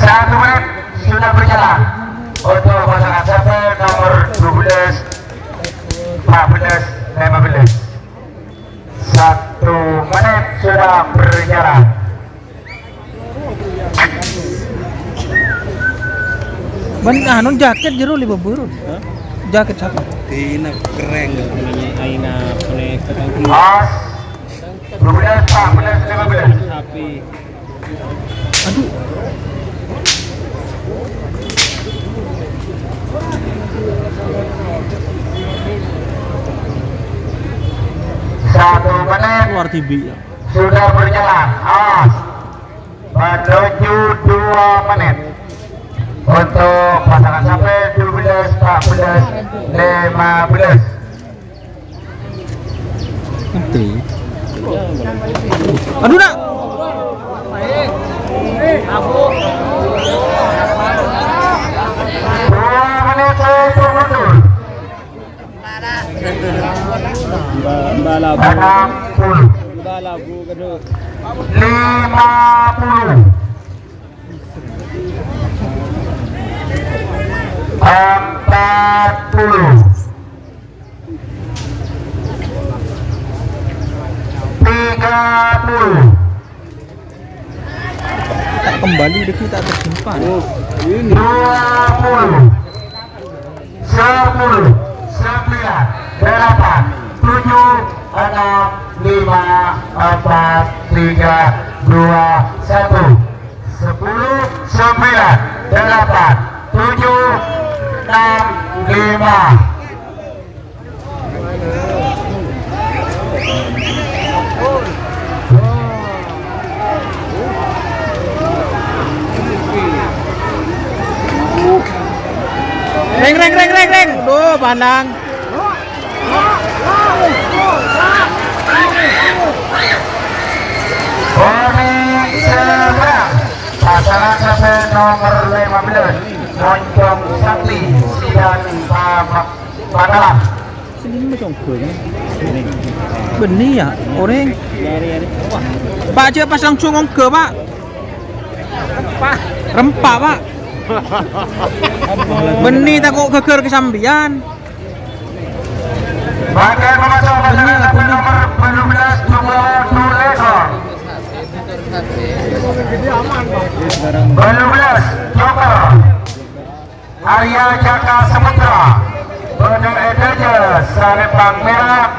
Satu menit sudah berjalan untuk pasangan sampai nomor dua belas, empat belas, lima belas. Satu menit sudah berjalan. Ban anu jaket jero li beburu. Hah? Jaket sapa? Dina kereng. Aina pone ketangki. Pas. Dua belas, empat belas, lima belas. Sapi. Aduh. Satu menit. Keluar tibi, ya. Sudah berjalan. Awas. Menuju dua menit. Untuk pasangan sampai dua belas, empat belas, lima belas. Nanti. Aduh, nak. Dua menit saya hitung mundur. Mbak, Mbak Labu. Enam puluh. Mbak Labu, kedua. Lima puluh. Empat puluh. Tiga puluh. Tak kembali lagi, tak tersimpan. Oh, ini. Dua puluh. Sepuluh, sembilan, delapan, tujuh, enam, lima, empat, tiga, dua, satu. Sepuluh, sembilan, delapan, tujuh, enam, lima. Reng, reng, reng, reng, reng. Duh, pandang. Bonek Seberang, pasangan sampai nomor lima belas, Moncong Sakti, Sidan Pamak. Pangkalan. Sini macam ongga, ya. Ini. Bânnè, ya, orèng. Pak, jhâ' pas langsung ongga, Pak. Rempa', Pak. Bânnè tako' ghâghâr ka sampèyan. Bagian pemasaran pasangan sampai nomor dua belas, Joker. Dua belas, Joker. Arya Jaka Saputra, bâdâ è dâjâ salempang mèra,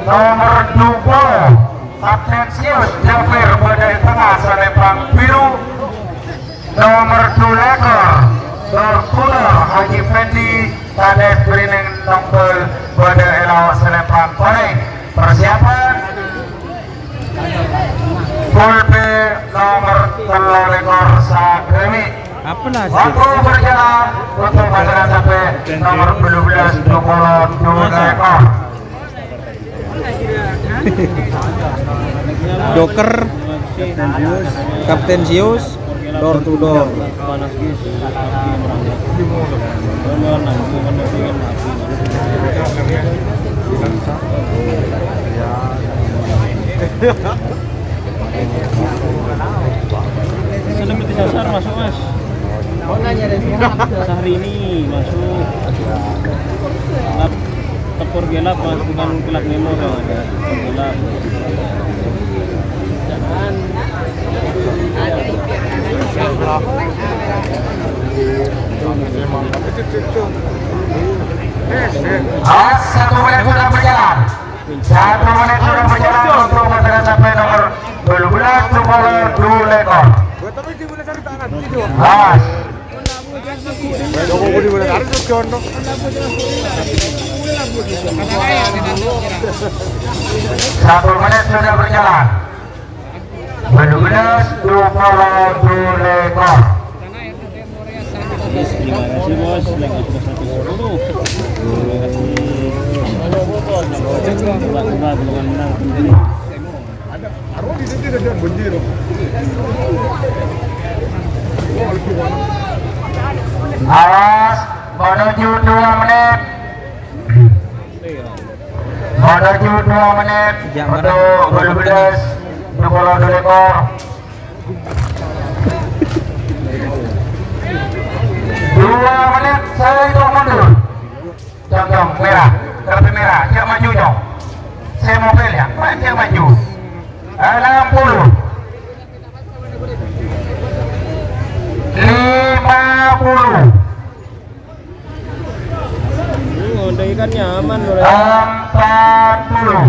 nomer dua, Atensius Jafir, bâdâ è tengnga salempang biru, nomer dua lèkor, Tortuner Haji Fendi, Kades Brineng Nonggol, bâdâ è lao' salempang konèng. Persiapan Full B nomer tello lèkor Sagremi. Apa lah? Waktu berjalan untuk pasangan sampai nomor dua belas, Jokolo Dulekor. Joker, Kapten Zeus, door to door. Seneng disasar masuk, Mas. Syahrini masuk. Lap-, tepur gelap, Mas, bukan gelap Nemo, Mas. Tepur gelap. Awas, satu menit sudah berjalan. Satu menit sudah berjalan untuk pasangan sampai nomor dua belas, nomor dua lekor. Awas. Satu menit sudah berjalan. Dua belas, dua puluh, dua lekor. Terima kasih, Bos. Terima kasih. Pura-pura belum menang. Awas, menuju dua menit. Menuju dua menit untuk gol belas, Jokolo Dulekor. Dua menit, saya itu mundur. Contoh merah, kartu merah, siap maju, Cong. Saya mobil ya, Pak, siap maju. Enam puluh. Lima puluh. Ngonde ikan nyaman, Bro. Empat puluh.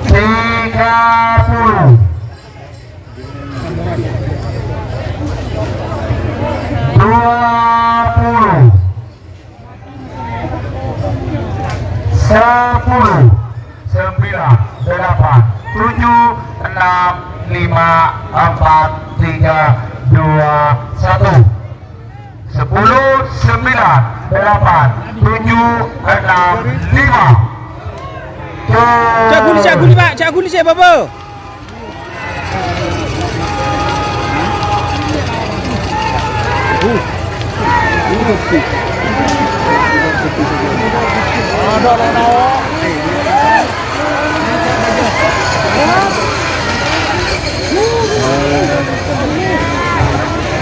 Tiga puluh. Dua puluh. Sepuluh, sembilan, delapan, tujuh, enam, lima, empat, tiga, dua, satu. Sepuluh, sembilan, delapan, tujuh, enam, lima. Cak guli, cak guli, Pak. Cak guli, saya, Bapak.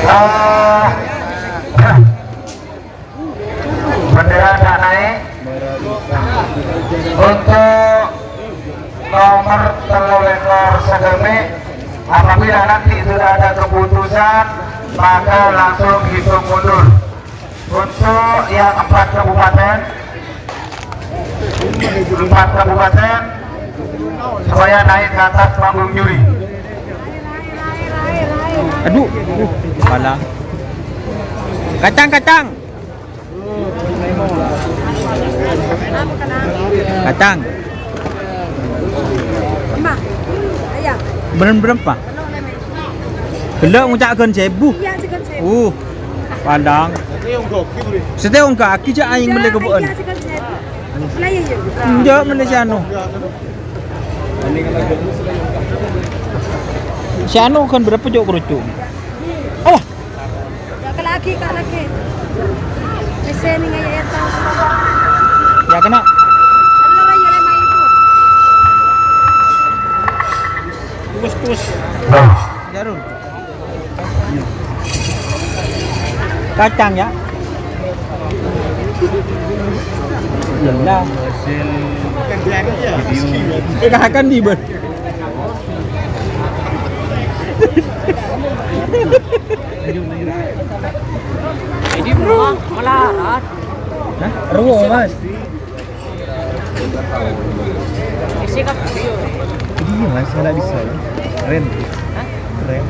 Ah. Bendera dah naik. Untuk nomor tello lekor Sagami, apabila nanti sudah ada keputusan, maka langsung hitung mundur. Untuk yang empat kabupaten, empat kabupaten, supaya naik ke atas panggung juri. Aduh, uh, kepala. Kacang, kacang. Kacang. Berem-berem, Pak. Gellâ' ngoca' ghân sèbu. Iyâ, sè ghân sèbu. Uh, pandang. Sèttong ghâghi jhâ' aèng mellè ghâbâ'ân. Iyâ, sè ghân sèbu. Lah, iyâ, iyâ. Enjâ' mellè sè anu. Sè anu kan berapa, Cok, kerucuk? Oh. Ka' lagi, ka' lagi. Pèssèna ngèyè èto. Yâ, kènè'. Tello' yâ lèma èbu. Kus, kus. Jarul. Kacang, yâ. Yâ. Èkakan di bâ. Ini rumah melarat. Hah? Ruwet, Mas. Isi kan? Iya, Mas, saya nggak bisa, ya. Keren. Hah? Keren.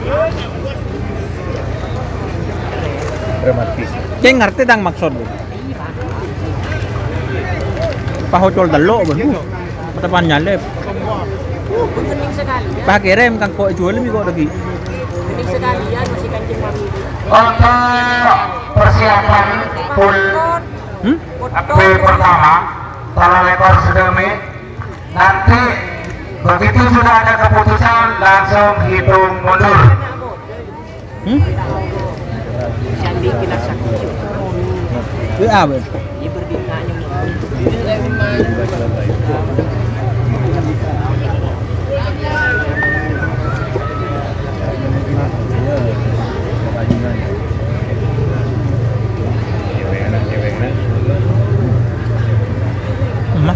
Dramatis. Ceng ngerti tang maksud lu? Pahocol tello', bân. Uh, tepan nyalip. Pakerem kangko' èjhuwâl mè' ko' dhâggi'. Untuk persiapan full Hmm? P pertama, tolo lèkor sè dâ' mè'. Nanti begitu sudah ada keputusan, langsung hitung mundur. Hmm? Sambil kita saksi. Wih, apa? Dia berdiri nanya. Emma.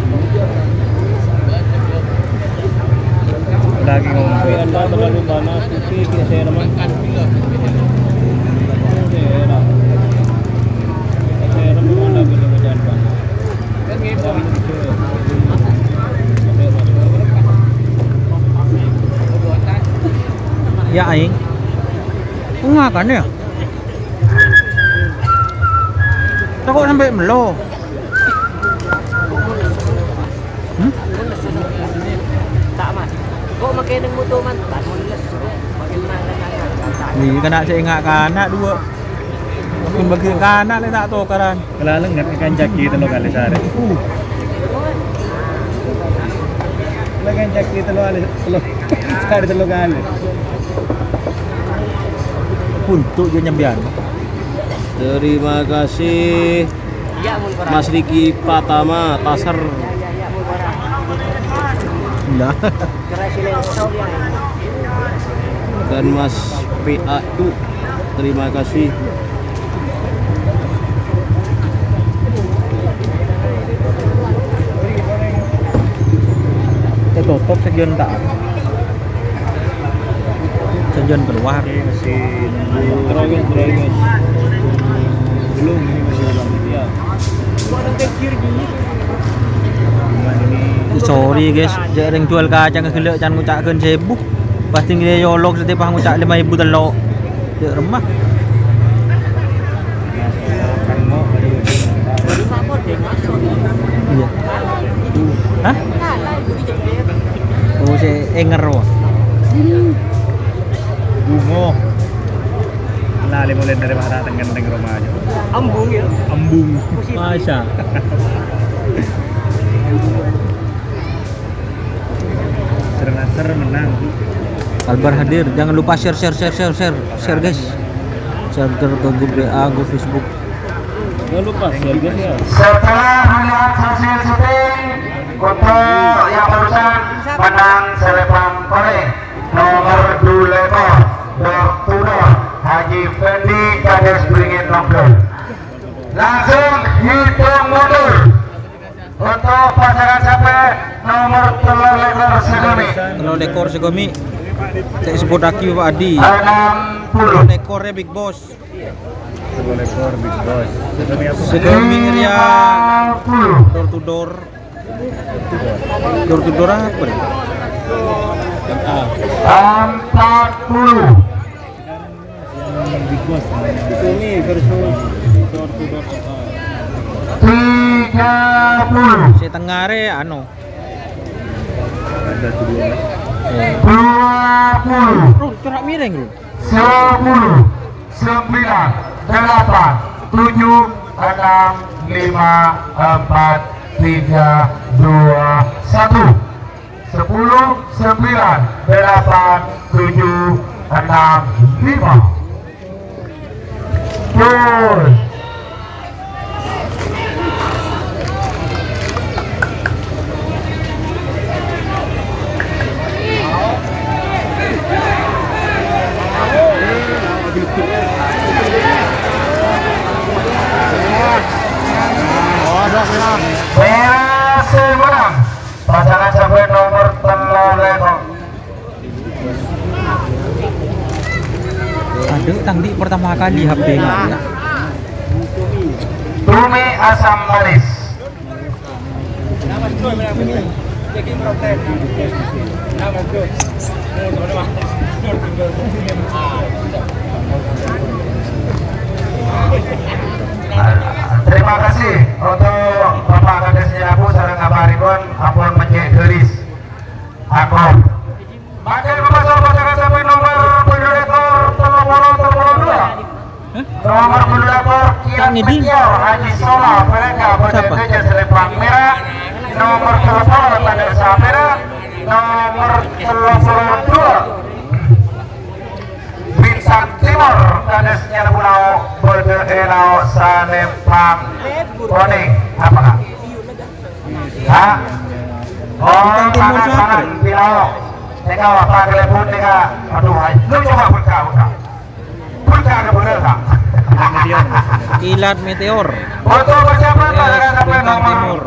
Lagi ngomong. Tapi Anda terlalu panas, tapi saya remah. Saya remah. Saya remah, Anda boleh berjalan panas. Ya, aing. Kok ngakan ya? Lah, kok sampai melo? Hmm? Iya, kèna' sè ènga' kana' duwâ'. Pon bâgi kana' lè ta' tokaran. Kala lengnget èkanca'aghi tello kalè sahari. Lè kanca'aghi tello kalè, tello, sahari tello kalè. Buntu' jâ' nyambiyan. Terima kasih, Mas Riki Pratama, Taser. Nah. Dan Mas P A itu, terima kasih. Tertutup sekian tak. Sè jhân keluar. Ini masih nunggu. Terus, terus. Belum, ini masih dalam. Iya. Sorry, guys, jhâ' rèng jhuwâl kacang ghellâ' can ngoca' ghân sèbu. Pas tinggi nyolok setiap ngoca' lèma èbu tello'. Jhâ' remma. Iya. Hah? Oh, sè ènger, wah. Bungo. Lah, lè molè dâri mata tengen teng roma aja. Embung, ya? Embung. Positif. Masa? Ser-, Nasr menang. Kalbar hadir. Jangan lupa share, share, share, share, share, share, guys. Share ke grup W A, grup Facebook. Jangan lupa share, guys, ya. Setelah melihat hasil syuting, untuk yang barusan menang selepan oleh nomor dua lekor, Doktor Haji Fendi Kades Beringin Nongkrong. Langsung hitung mundur. Untuk pasangan sampè' nomor tello lekor sè ghâmi. Tello lekor sè ghâmi. Sè èsebbhuttaghi Bapak Adi. Enam puluh. Tello lekor ya, Big Boss. Tello lekor, Big Boss. Sè ghâmi apa? Sè ghâmi rèya. Lima puluh. Door to door. Door to door apa rè? Empat puluh. Yang Big Boss, Big Boss. Ini versus door to door. Tiga puluh. Sè tengnga rè, anu. Ada dua. Dua puluh. Bro, corak miring, bro. Sepuluh, sembilan, delapan, tujuh, enam, lima, empat, tiga, dua, satu. Sepuluh, sembilan, delapan, tujuh, enam, lima. Gol. Berhasil menang. Pasangan sampè' nomor tello lekor. Adhu, tang di' pertama kali H P ngalih. Tumi asam manis. Terima kasih untuk Bapak Kades Nyabu sareng Bapak Ridwan ampon mècè' gâris. Akor Mangkèn papassor pasangan sampè' nomer bâllu lèkor, tello polo, tello polo dua. Nomer bâllu lèkor, Kian Metior, Haji Sola, Balaga, Bâdâ Dâjâ, Salembang Mèra. Nomer tello polo, Tadâ' Sapèra. Nomer tello polo dua, Bintang Timor, Tadâ' Nyarabulao, Bâdâ È Lao, Salembang Konèng. Apa, Kak? Ha? Oh, Bintang Timor pangan, siapa? Pangan, Bilao. Nèka apa kelebut nèka? Aduh, hai. Lu coba buka, buka. Buka ke bener, Kak. Kilat Meteor. Untuk persiapan Yes, pada sampai Bintang nomor Timur.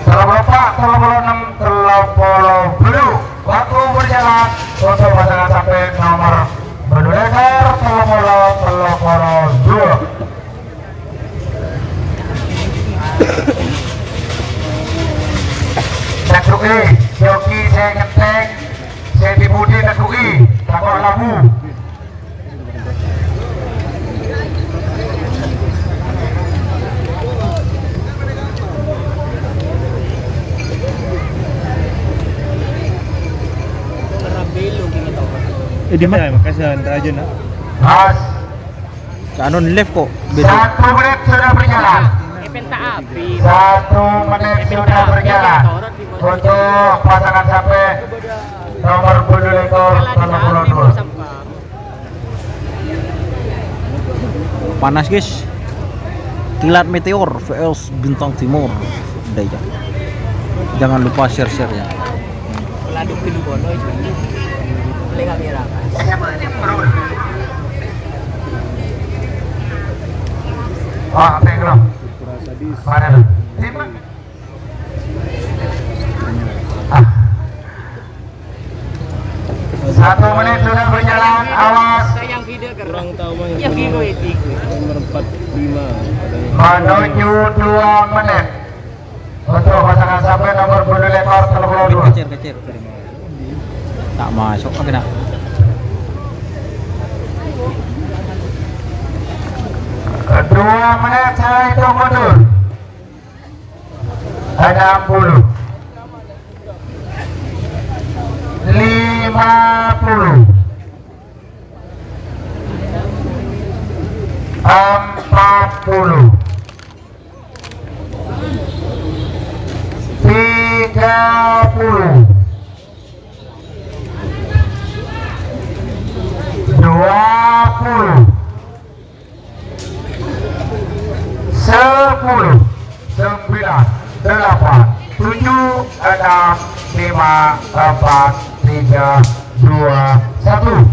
Tello polo empa', tello polo ennem, tello polo bâllu. Waktu berjalan untuk pasangan sampè' nomer bâllu lèkor, tello polo, tello polo dua. Cakru'è, joki sè ngèntèng, sè di budi cakru'è, tako' labu. Eh, di mana? Makasih, Raja, nak. Mas. Canon live kok, beda. Satu menit sudah berjalan. Satu menit sudah berjalan. Untuk pasangan sampè' nomor bâllu lèkor, tello polo dua. Panas, guys. Kilat Meteor V S Bintang Timur. Udah ya. Jangan lupa share-share ya. Laduk dulu bono itu. Boleh kamera, Mas. Wah, apa yang belum? Mana tuh? Ah. Satu menit sudah berjalan, awas. Kurang tahu, Bang. Yang di itu. Nomor empat lima. Menuju dua menit. Untuk pasangan sampè' nomor bâllu lèkor, tello polo dua. Kecil, kecil. Tak masuk, apa kena? Dua menit saya hitung mundur. Enam puluh. Lima puluh. Empat puluh. Tiga puluh. Dua puluh. Sepuluh, sembilan, delapan, tujuh, enam, lima, empat, tiga, dua, satu.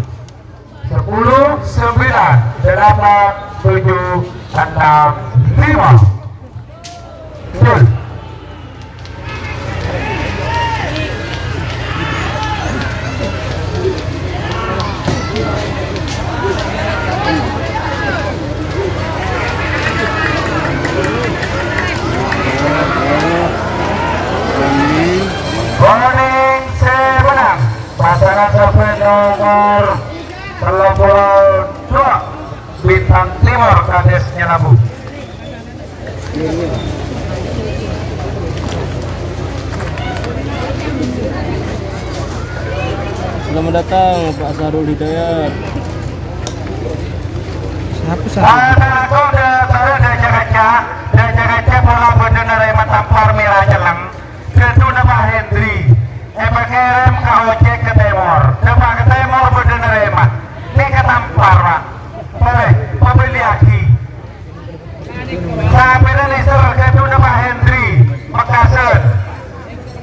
Sepuluh, sembilan, delapan, tujuh, enam, lima. Betul. Konèng sè mennang, pasangan sampè' nomor tello polo dua, Bintang Timor, Kades Nyanabu. Selamat datang, Pak Sarul Hidayat. Siapa, siapa? Ah, salaku dâ-, dâ-, dâ' Jakarta, dâ' Jakarta pola bâdâ narèma tampar mèra celleng. Ghâdhuna Pak Hendri, èpakèrèm ka ojek ka tèmor. Dâpa' ka tèmor bâdâ narèma. Nèka tampar, Pak. Torè, pabâliyâghi. Sapèra lèser ghâdhuna Pak Hendri, Mekkasân.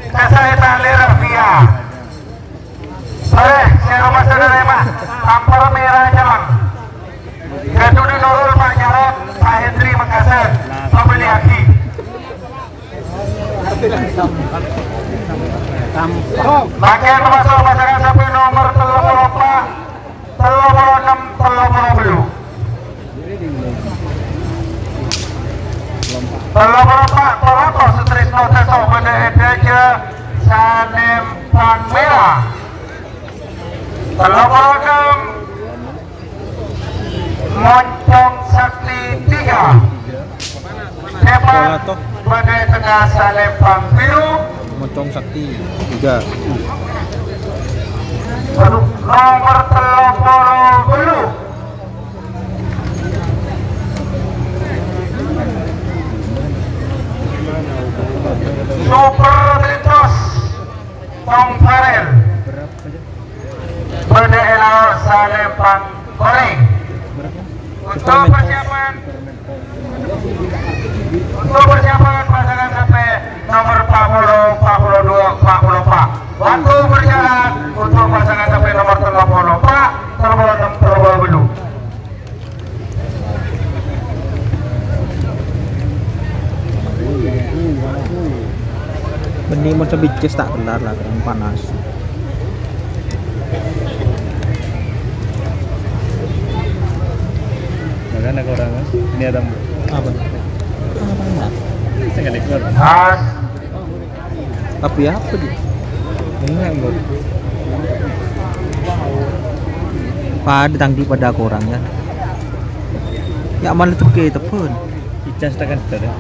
Kasaè talè Rafia. Torè, sè aromasa narèma, tampar mèra celleng. Ghâdhuna Nurul Pak Jarot, Pak Hendri Mekkasân. Pabâliyâghi. Mangkèn papassor pasangan sampè' nomor tello polo empa', tello polo ennem, tello polo bâllu. Tello polo empa', Toroto Sutrisno Daso bâdâ è dâjâ Salembang Mèra. Tello polo ennem, Moncong Sakti tiga. Depan Bola toh. Bâdâ è tengah Salembang Biru. Moncong Sakti tiga. Nomer tello polo bâllu'. Super Mentos Tong Farel. Bâdâ è lao' Salempang Korèng. Untuk persiapan, untuk persiapan pasangan sampè' nomor empat puluh, empat puluh dua, empat puluh empat. Waktu berjalan untuk pasangan sampè' nomor tello polo empa', tello polo ennem, tello polo bâllu'. Bânnè mon sabicces ta' kellar la, kurang panas. Makana kurang, Mas. Ini ada. Apa? Apa, Mas? Ini sangat ekor. Mas. Tapè apa, Ji? Enggak, Bu. Padâ tang dhi' padâ korang, yâ. Yâ, malah tepke tebbhân. Icas tekan dâri.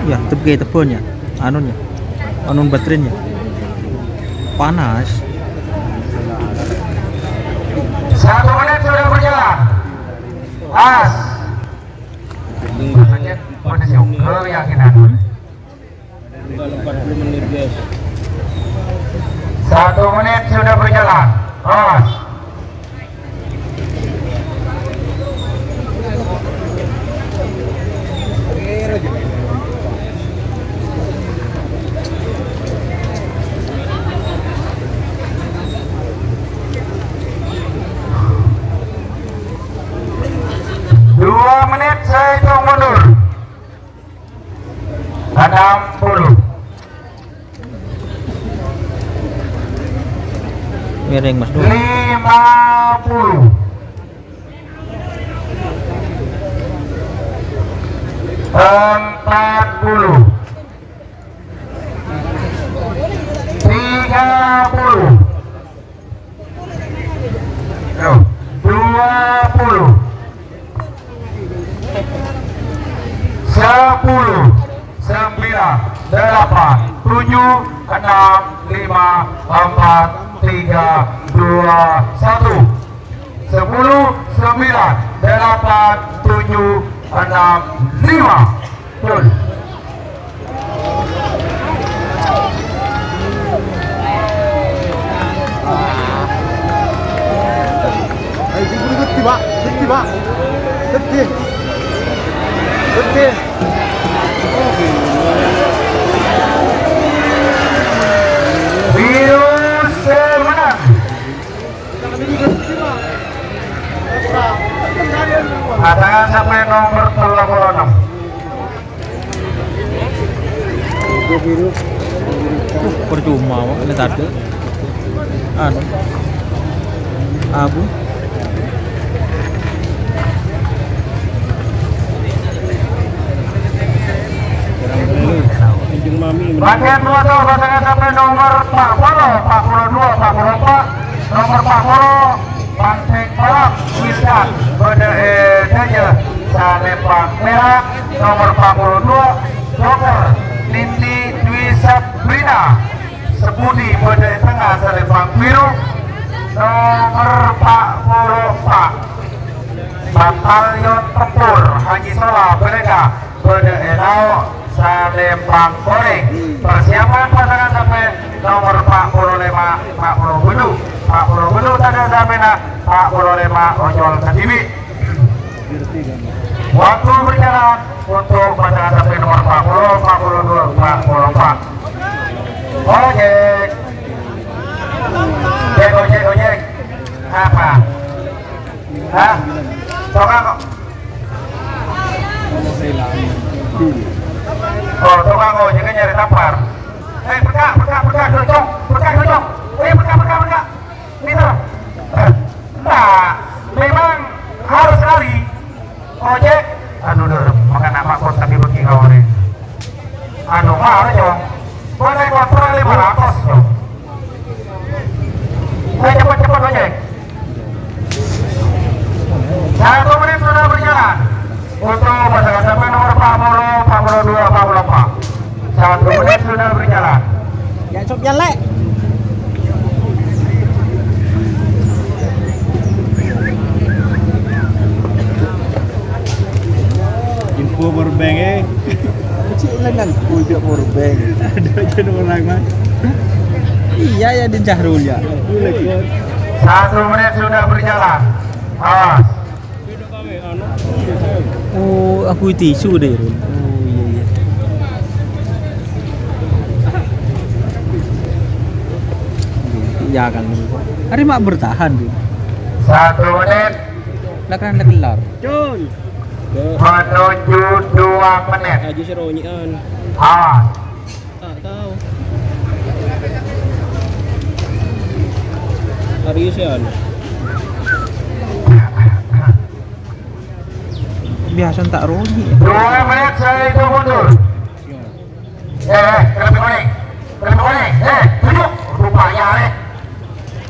Yâ, tepke tebbhân, yâ. Anun, yâ. Anun baterin, yâ. Panas. Satu menit sudah berjalan. Pas. Keyakinan. Satu menit sudah berjalan. Awas. Dua menit saya hitung mundur. Enam puluh. Miring, Mas Nur. Lima puluh. Empat puluh. Tiga puluh. Yo, dua puluh. Sepuluh, sembilan, delapan, tujuh, enam, lima, empat, tiga, dua, satu. Sepuluh, sembilan, delapan, tujuh, enam, lima. Betul. Ayo, buru, buru, gede, Pak. Gede, Pak. Gede. Gede. Virus semangat. Pasangan sampè' nomor tello polo ennem. Percuma, Pak, ini tadi. Anu. Abu. Pakèn moto pasangan sampè' nomor empat puluh, empat puluh dua, empat puluh empat, nomor empat puluh, Banteng Palap Wildan, bâdâ è dâjâ Salempang Mèra, nomor empat puluh dua, Dokter Ninti Dwi Sabrina, Sembudi, bâdâ è tengnga Salempang Biru, nomor empat puluh empat, Batalyon Tempur Haji Sola Balèka, bâdâ è lao' Salempang Korèng. Persiapan pasangan sampè' nomor empat puluh lèma, empat puluh bâllu', empat puluh bâllu' tadâ' sampèna, empat puluh lèma ocol kadhibi'. Waktu berjalan untuk pasangan sampè' nomor empat puluh, empat puluh dua, empat puluh empat. Ojek. Ojek, ojek, ojek. Apa? Hah? Tokang kok. Oh, tokang ojek nyarè Tampar. Eh, pekka', pekka', pekka', dulu, Cong. Pekka', dulu, Cong. Eh, pekka', pekka', pekka'. Gitu. Eh, enggak. Memang harus lari. Ojek. Aduh, dur, makan apa kok tapi bagi kau nih. Anu, mahal, Cong. Gua naik motor lima ratus, Cong. Ayo, cepet, cepet, ojek. Satu menit sudah berjalan. Untuk pasangan sampè' nomor empat puluh, empat puluh dua, empat puluh empat. Satu menit sudah berjalan. Sopyan, Lè'. Info power bank, eh. Kecil lengan, pucuk power bank. Ada aja orang, Mas. Iya, ya, di Jahrul, ya. Satu menit sudah berjalan. Awas. Oh, aku tisu deh, Rul. Oh, iya, iya. Iya, kan. Hari mak bertahan, Rul. Satu menit. Lah, kan, lah, kelar. Cun. Menuju dua menit. Aja seronyian. Awas. Tak tahu. Serius ya, anu? Biasa tak rugi. Dua menit saya itu mundur. Eh, eh, kereta kuning. Kereta kuning. Eh, duduk. Rupanya, eh.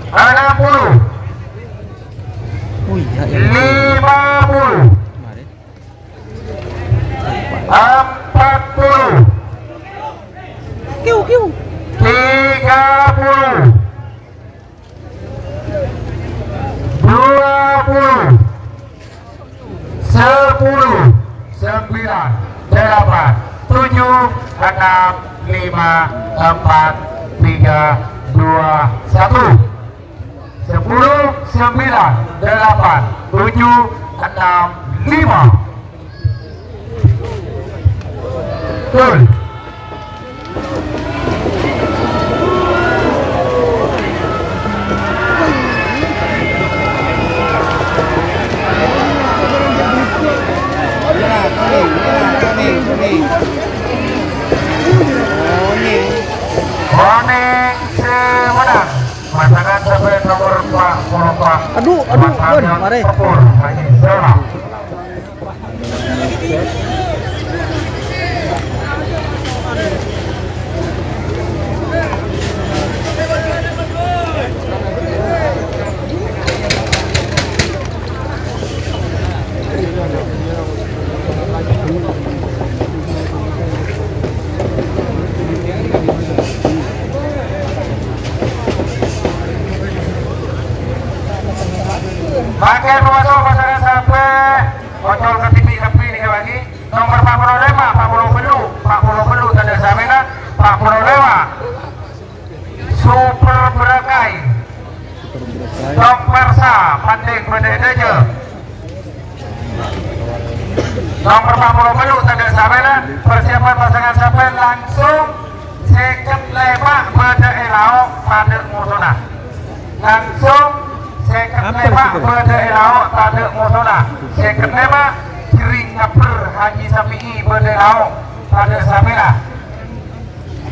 Enam puluh. Oh iya, iya. Lima puluh. Kemarin. Empat puluh. Kiu, kiu. Tiga puluh. Dua puluh. Sepuluh. Sembilan. Delapan. Tujuh. Enam. Lima. Empat. Tiga. Dua. Satu. Sepuluh, sembilan, delapan, tujuh, enam, lima. Gol. Koning se menang. Pasangan sampè' nomor empat puluh empat. Aduh, aduh, Wan, mare. Tempur, Haji Zainal. Mangkèn moso pasangan sampè', ocol kadhibi' kabbhi nèka bâgi. Nomor empat puluh lima, empat puluh bellu', empat puluh bellu' tadâ' samèna, empat puluh lima. Super Berakai. Super Berakai. Tong Persa, Panting Bendek Deja. Nomor empat puluh bellu' tadâ' samèna, persiapan pasangan sampè' langsung sèket lèma' bâdâ è lao', tadâ' mosona. Langsung sèket lèma' bâdâ è lao', tadâ' mosona. Sèket lèma' Jering Ngebber Haji Safi'i bâdâ è lao', tadâ' samèna.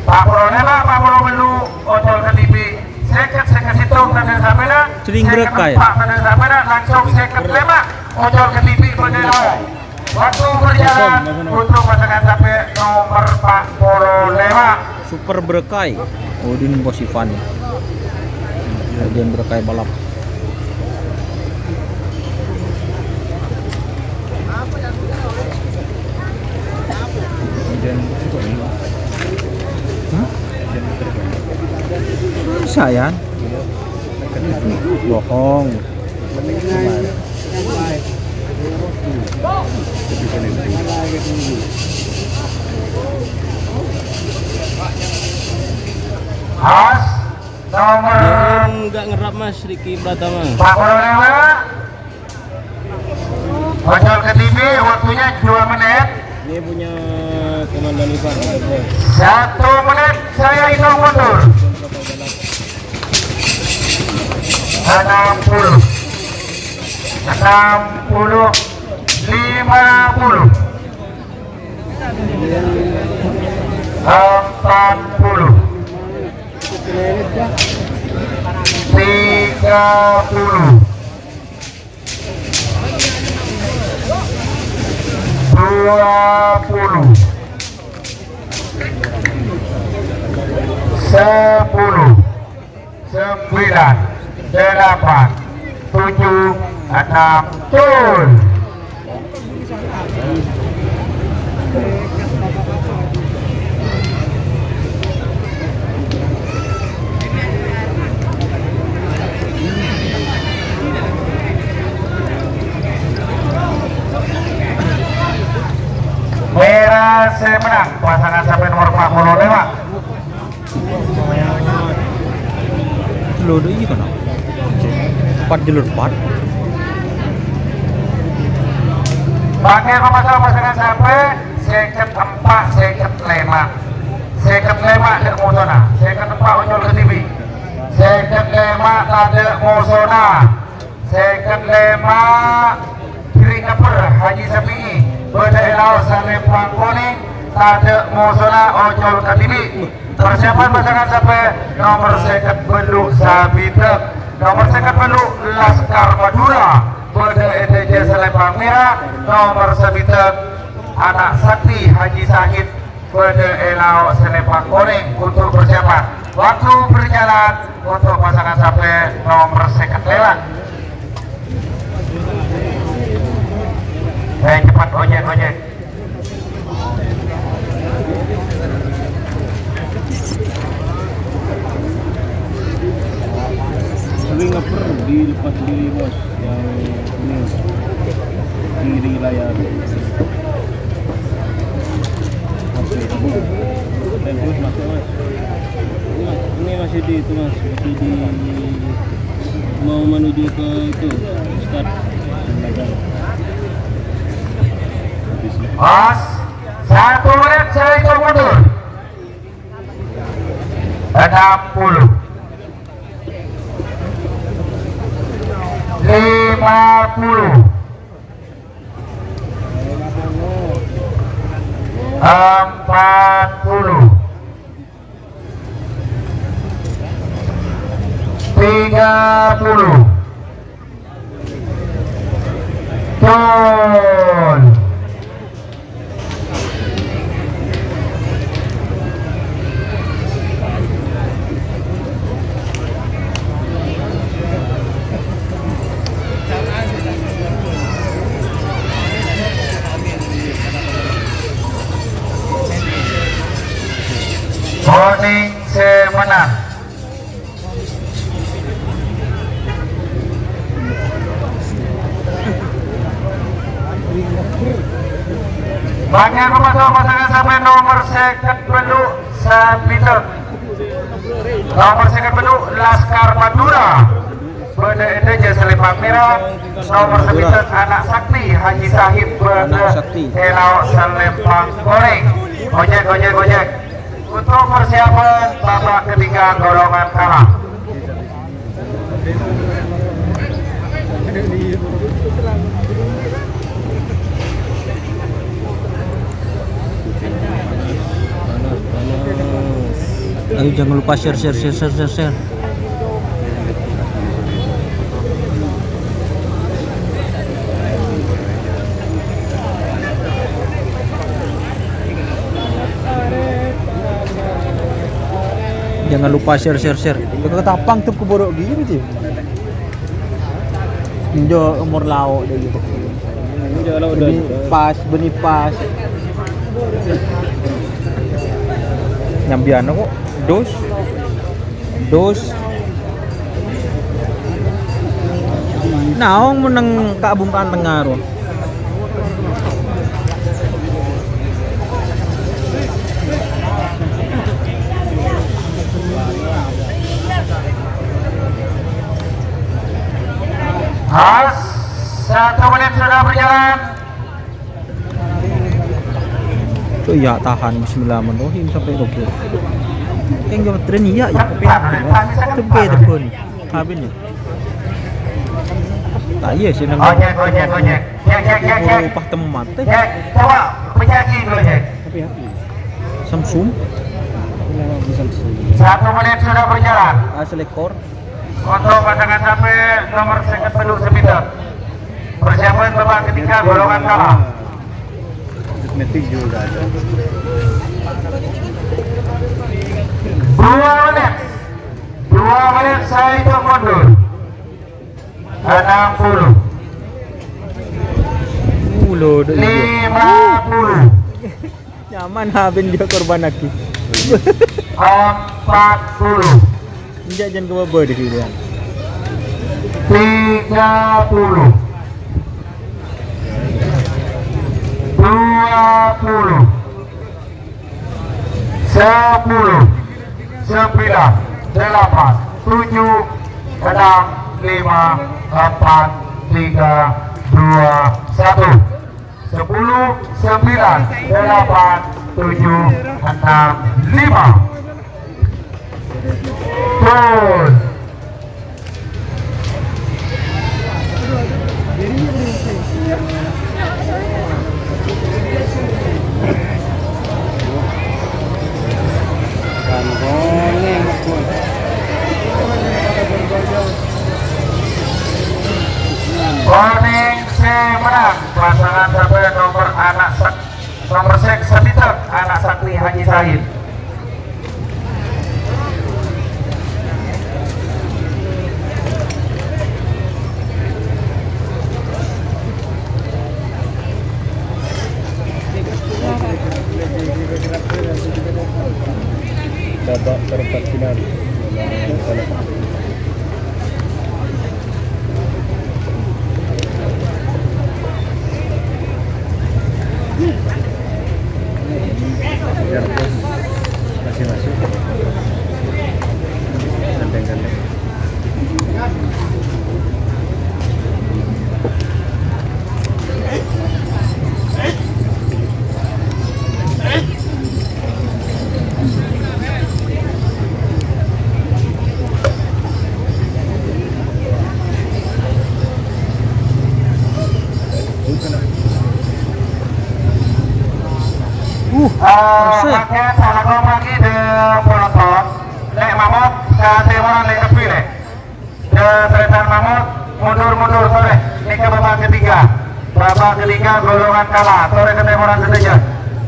Empat puluh lèma', empat puluh bellu', ocol kadhibi', sèket, sèket sèttong, tadâ' samèna, Jering Berakai. Sèket empa', tadâ' samèna, langsung sèket lèma', ocol kadhibi' bâdâ è lao'. Waktu berjalan untuk pasangan sampè' nomor empat puluh lèma'. Super Berakai. Oh, ini Bos Ivan. Kemudian Berakai balap. Hah? Saya? Bohong. Host, nomor enggak ngerap, Mas, Ricky Pratama. Empat puluh lima. Ocol kadhibi', waktunya dua menit. Ini punya Komandan Ivan. Satu menit, saya hitung mundur. Enam puluh. Enam puluh. Lima puluh. Empat puluh. Tiga puluh. Dua puluh. Sepuluh. Sembilan, delapan, tujuh, enam, gol. Pasangan sampè' nomer empat puluh lèma'. Lho, dâ' iyâ kana'. Empat jalur empat. Pakai apa pasal pasangan sampè'? Sèket empat, sèket lèma'. Sèket lèma' dâ' mosona. Sèket empat ojol kadhibi'. Sèket lèma' tadâ' mosona. Sèket lèma' Bri Ngeper Haji Sapi'i, bâdâ è laos salèmpang konèng, tadâ' mosona ojol kadhibi'. Persiapan pasangan sampè' nomer sèket bâllu' Sabidhâk, nomer sèket bâllu' Laskar Madhurâ, bâdâ è dâjâ salèmpang mèra, nomer Sabidhâk Ana' Sakti Haji Sahid, bâdâ è lao' salèmpang konèng untuk persiapan. Waktu berjalan untuk pasangan sampè' nomer sèket lèma'. Eh, cepet, ojek, ojek. Tapi nggak perlu dilepas diri, Bos. Yang ini, kiri layar. Oke, itu. Dan terus masuk, Mas. Ini, Mas, ini masih di itu, Mas. Masih di, mau menuju ke itu, start. Pas, satu menit, saya hitung mundur. Enam puluh. Lima puluh. Empat puluh. Tiga puluh. Gol. Konèng sè mennang. Bânnya' pasangan sampè' nomer sèket bâllu' Sabidhâk. Nomer sèket bâllu' Laskar Madhurâ. Bâdâ è dâjâ salèmpang mèra, nomer sabidhâk Ana' Sakti Haji Sahid bâdâ è lao' salèmpang konèng. Ojek, ojek, ojek. Untuk persiapan babak ketiga golongan kalah. Panas, panas. Ayo, jangan lupa share, share, share, share, share, share. Jangan lupa share, share, share. Kok tapang tuh keburu gini sih. Njo umur lao' dâ' gitu. Njo lao' dâ'. Bânnè pas, bânnè pas. Nyambi anu kok, dus. Dus. Naong meneng ka' bungka'an tengnga ro. Pas, satu menit sudah berjalan. Tuh, ya, tahan. Bismillahirrahmanirrahim sampai roboh. Kan gak tren iya, ya, tapi tepe, tepe nih. Habis nih. Tak iya sih, nang. Ojek, ojek, ojek. Cek, cek, cek, cek. Oh, pas temat, eh. Cek, coba, pejaki dulu, cek. Samsung. Satu menit sudah berjalan. Ah, selekor. Untuk pasangan sampè' nomer sèket bâllu' Sabidhâk. Persiapan babak ketiga golongan kalah. Metik juga ada. Dua menit. Dua menit saya hitung mundur. Enam puluh. Ulo, dek, iya. Lima puluh. Nyaman, ha, bân dia korban lagi. Empat puluh. Enjak, jangan ke bawah deh, gitu, ya. Tiga puluh. Dua puluh. Sepuluh, sembilan, delapan, tujuh, enam, lima, empat, tiga, dua, satu. Sepuluh, sembilan, delapan, tujuh, enam, lima. Gol. Konèng sè mennang pasangan sampè' nomer ana' sak-, nomer sèk sabidhâk, ana' Sakti Haji Said. Babak perempat final. Biar bos masih masuk. Gandeng-gandeng. Uh, Eh, bersih. Mangkèn, salam lagi dâ' penonton. Lè' Mamut, ka tèmoran lè' lebbi, lè'. Dâ' tarètan Mamut, mundur-mundur, torè. Nèka babak ketiga. Babak ketiga, golongan kalah. Torè ka tèmoran sadhâjâ.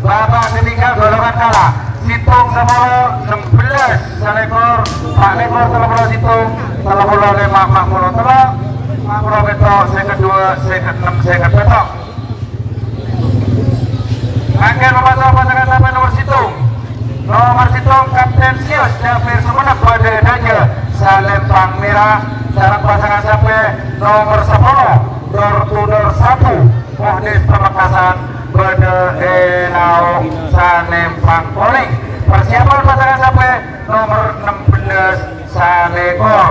Babak ketiga, golongan kalah. Sèttong sapolo, ennem bellâs salèkor, pa' lèkor tello polo sèttong, tello polo lèma', empa' polo tello', empa' polo pètto', sèket dua, sèket ennem, sèket pètto'. Mangkèn mamaso pasangan sampè' nomer sèttong. Nomer sèttong, Kapten Sius, Jafir Sumenep, bâdâ è dâjâ, Salempang Mèra, sareng pasangan sampè' nomer sapolo, door to door satu, Muhdis Pamekasan, bâdâ è lao', Salempang Konèng. Persiapan pasangan sampè' nomer ennem bellâs, salèkor.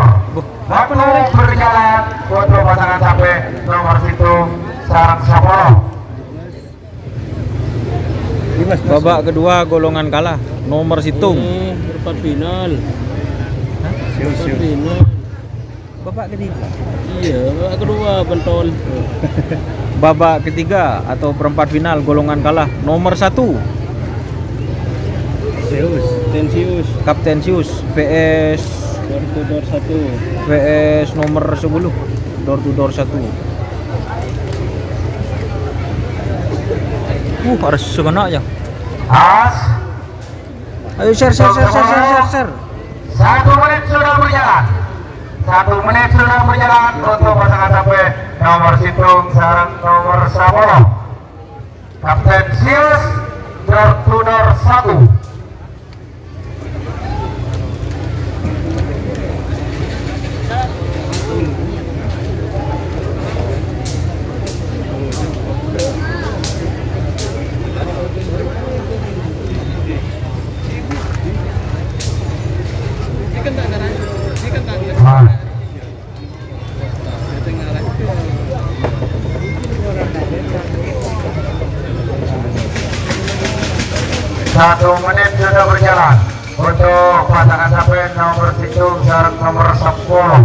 Waktu berjalan, untuk pasangan sampè' nomer sèttong sareng sapolo. Babak kedua golongan kalah, nomor sèttong. Eh, perempat final. Sius, sius. Perempat final. Babak ketiga. Iya, babak kedua, bentol. Babak ketiga atau perempat final golongan kalah, nomor satu. Sius. Tensius. Kapten Sius, V S. Door to door satu. V S nomor sepuluh. Door to door satu. Uh, harus sekena ya. As. Ayo share, share, share, share, share, share, share. Satu menit sudah berjalan. Satu menit sudah berjalan untuk pasangan sampè' nomor sèttong sareng nomor sapolo. Kapten Sius, door to door satu. Satu menit sudah berjalan untuk pasangan sampè' nomor sèttong sareng nomor sepuluh.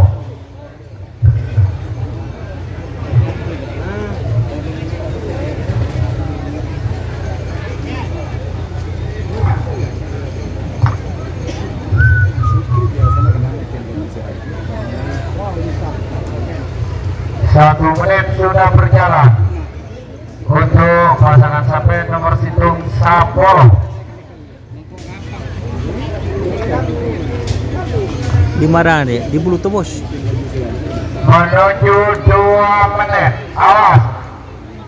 Satu menit sudah berjalan untuk pasangan sampè' nomor sèttong sapolo. Di mana nih? Di Bulu Tebus. Menuju dua menit. Awas.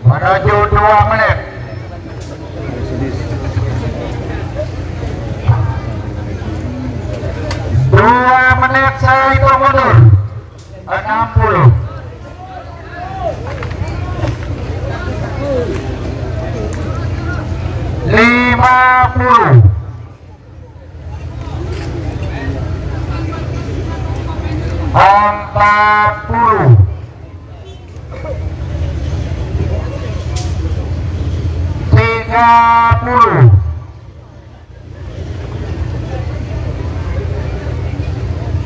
Menuju dua menit. Dua menit saya hitung mundur. Enam puluh. Lima puluh. Empat puluh. Tiga puluh.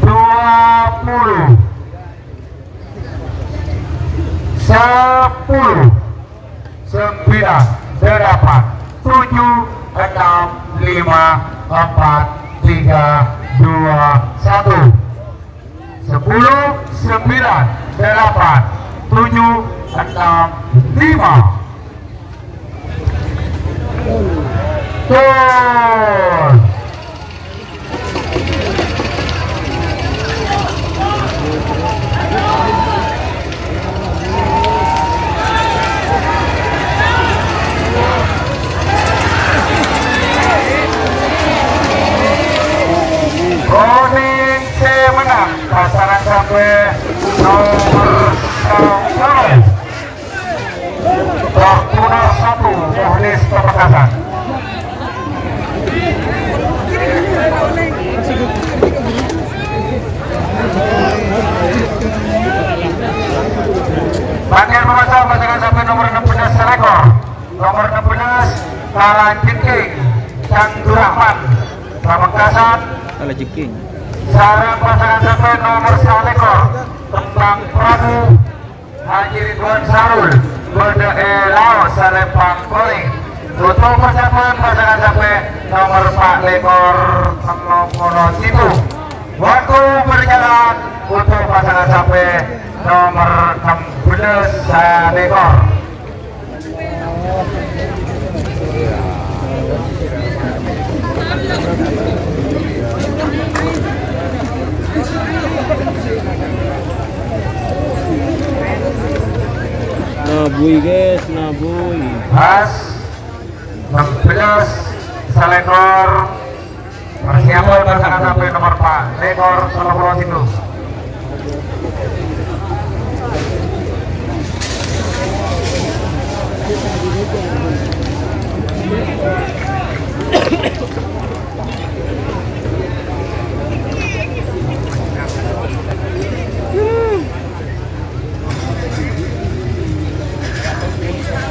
Dua puluh. Sepuluh. Sembilan, delapan, tujuh, enam, lima, empat, tiga, dua, satu. Sepuluh, sembilan, delapan, tujuh, enam, lima. Gol. Konèng sè mennang pasangan sampè' nomer songko'. Fortuner satu, Mukhlis Pamekasan. Pakèyan pamaso pasangan sampè' nomer ennem bellâs salèkor. Nomer ennem bellâs, Kalajengking, Cangdurahman. Pamekasan. Kalajengking. Sareng pasangan sampè' nomer salèkor, Kembang Prabu. Haji Ridwan Sarul, bâdâ è Laos, Salempang Korèng. Foto persatuan pasangan sampè' nomer empat lèkor, tello polo sèttong. Waktu berjalan untuk pasangan sampè' nomer ennem bellâs salèkor. Nabui, guys, nabui. Pas ennem bellâs salèkor. Persiapan pasangan sampè' nomer empat lèkor, tello polo sèttong.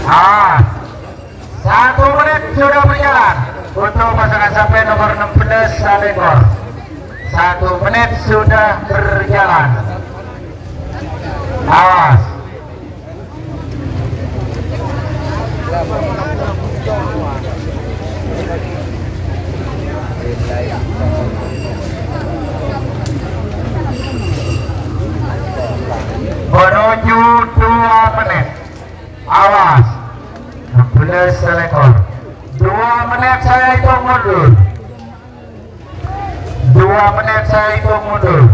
Ah. Satu menit sudah berjalan untuk pasangan sampè' nomer ennem bellâs salèkor. Satu menit sudah berjalan. Awas. Menuju dua menit. Awas. Ennem bellâs salèkor. Dua menit saya hitung mundur. Dua menit saya hitung mundur.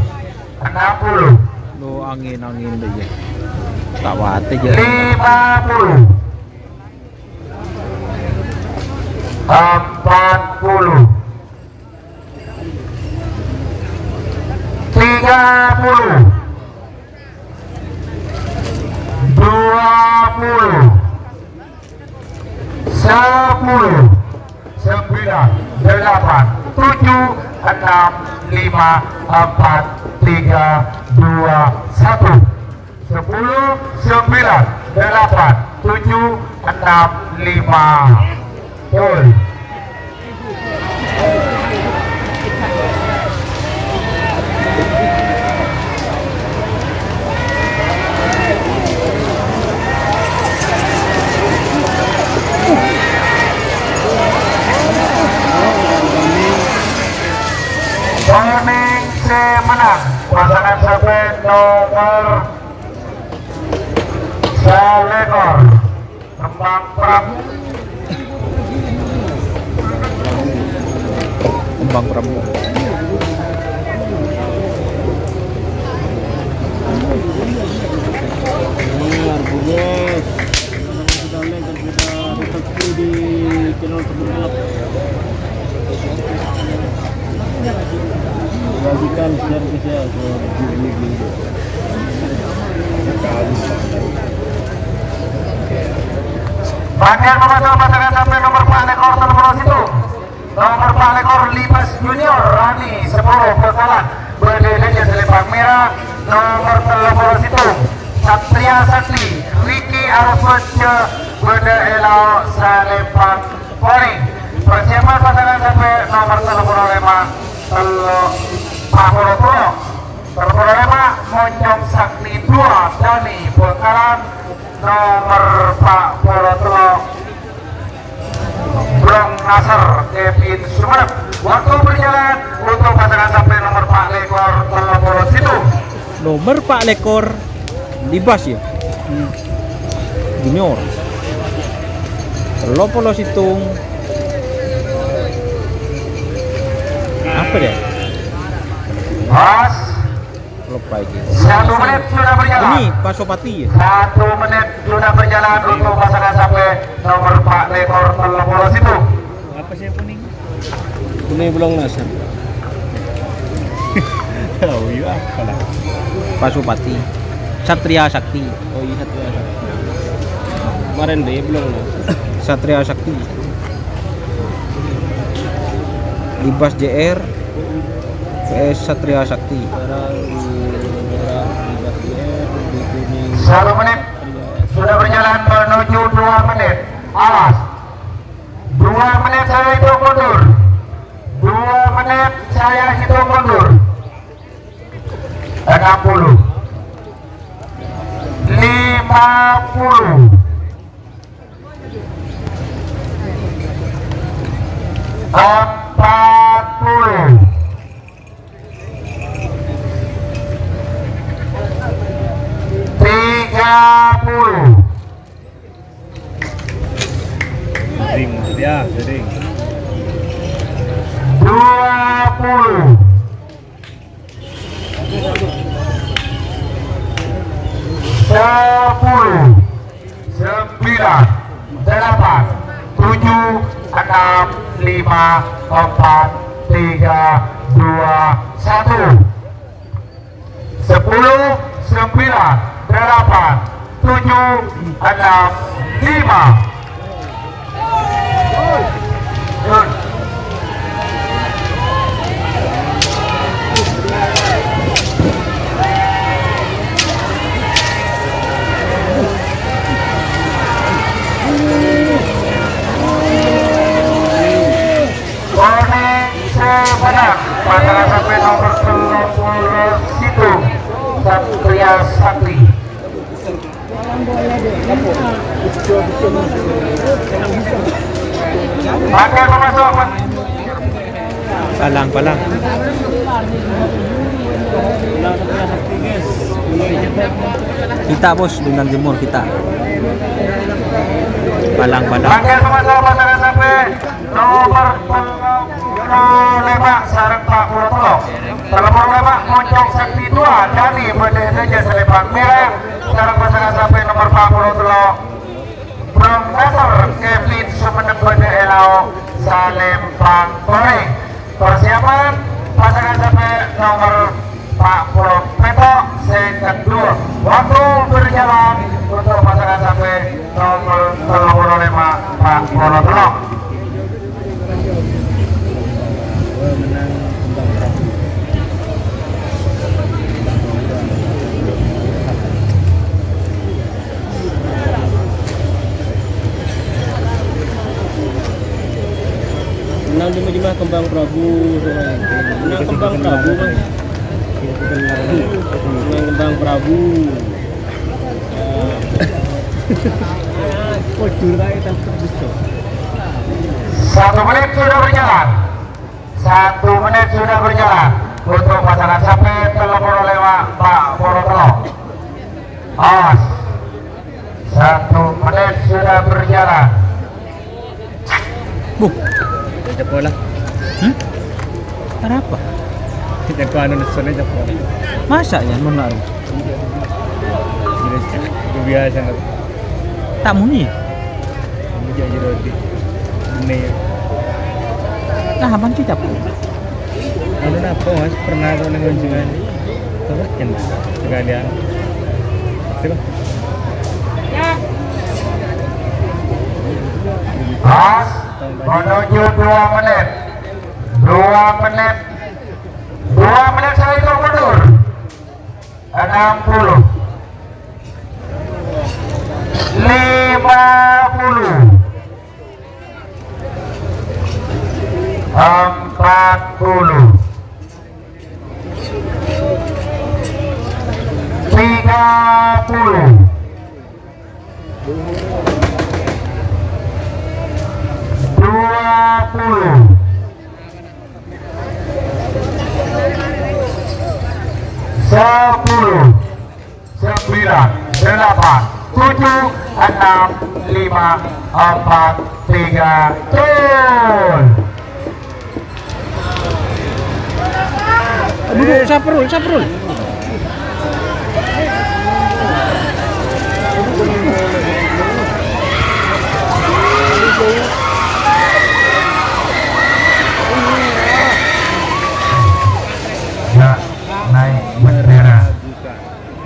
Enam puluh. Lo angin, angin deh, ya. Tak wate, ya. Lima puluh. Empat puluh. Tiga puluh. Dua puluh. Sepuluh. Sembilan. Delapan. Tujuh. Enam. Lima. Empat. Tiga. Dua. Satu. Sepuluh, sembilan, delapan, tujuh, enam, lima. Gol. Konèng sè mennang pasangan sampè' nomer salèkor, Kembang Prabu. Kembang Prabu. Benar, bagus. Kita like dan kita subscribe di channel Teman Gelap. Bagikan share ke saya, ke video-video. Pakèyan pamaso pasangan sampè' nomer empat lèkor, tello polo sèttong. Nomer empat lèkor, Libas Junior, Rani, sepuluh Bengkalan. Bâdâ è Salempang Mèra. Nomer tello polo sèttong, Satria Sakti, Ricky Arosbadja, bâdâ è lao' Salempang Korèng. Persiapan pasangan sampè' nomer tello polo lèma', tello, pa' polo tello'. Tello polo lèma', Moncong Sakti dua, Dani Bangkalan. Nomer pa' polo tello', Brong Nasr, Kevin Sumenep. Waktu berjalan untuk pasangan sampè' nomer pa' lèkor, tello polo sèttong. Nomer pa' lèkor, Libas, ya? Hmm. Junior. Tello polo sèttong. Apa dia? Pas. Lupa iki. Satu menit sudah berjalan. Ini Pasopati, ya? Satu menit sudah berjalan untuk pasangan sampè' nomer pa' lèkor, tello polo sèttong. Apa sih yang kuning? Kuning Brong Nasr. Oh iya, apa lah? Pasopati. Satria Sakti. Oh iya, Satria Sakti. Kemarin deh, Brong Nasr. Satria Sakti. Libas J R V S Satria Sakti. Satu menit sudah berjalan menuju dua menit. Awas. Dua menit saya hitung mundur. Dua menit saya hitung mundur. Enam puluh. Lima puluh. Empat puluh. Tiga puluh. Dua puluh. Sepuluh, sembilan, delapan, tujuh, enam, lima, empat, tiga, dua, satu. Sepuluh, sembilan, delapan, tujuh, enam, lima. Konèng sè bâdâ, pasangan sampè' nomer tello polo sèttong, Satria Sakti. Pakai pemasok, Pak. Palang, palang. Kita, Bos, Bintang Timur, kita. Palang, palang. Pakai pemasok, pasangan sampè'. Nomer tello polo lèma' sareng pa' polo tello'. Tello polo lèma' Moncong Sakti dua, Dani bâdâ è dâjâ Salempang Mèra, sareng pasangan sampè' nomer pa' polo tello', Brong Nasr, Kevin Sumenep bâdâ è lao' Salempang Korèng. Persiapan pasangan sampè' nomer pa' polo pètto' sè kedua. Waktu berjalan untuk pasangan sampè' nomer tello polo lèma' pa' polo tello'. Menang cuma-cuma Kembang Prabu. Menang Kembang Prabu, Bang. Menang Kembang Prabu. Oh, jurai tak terbuka. Satu menit sudah berjalan. Satu menit sudah berjalan untuk pasangan sampè' tello polo lèma' pa' polo tello'. Awas. Satu menit sudah berjalan. Buh. Cepol lah. Hmm? Kenapa? Cepol anu nesu cepol. Masa ya, mau nggak? Biasa nggak? Tak muni. Mujak jero di. Ini. Nah, apa sih, Cap? Anu napa, Mas? Pernah kok nang kunjungan? Terus kan sekalian. Coba. Pas menuju dua menit. Dua menit. Dua menit saya hitung mundur. Enam puluh. Lima puluh. Empat puluh. Tiga puluh. Dua puluh. Sepuluh. Sembilan, delapan, tujuh, enam, lima, empat, tiga, gol. Aduh, Saprul, Saprul. Ya, naik bendera.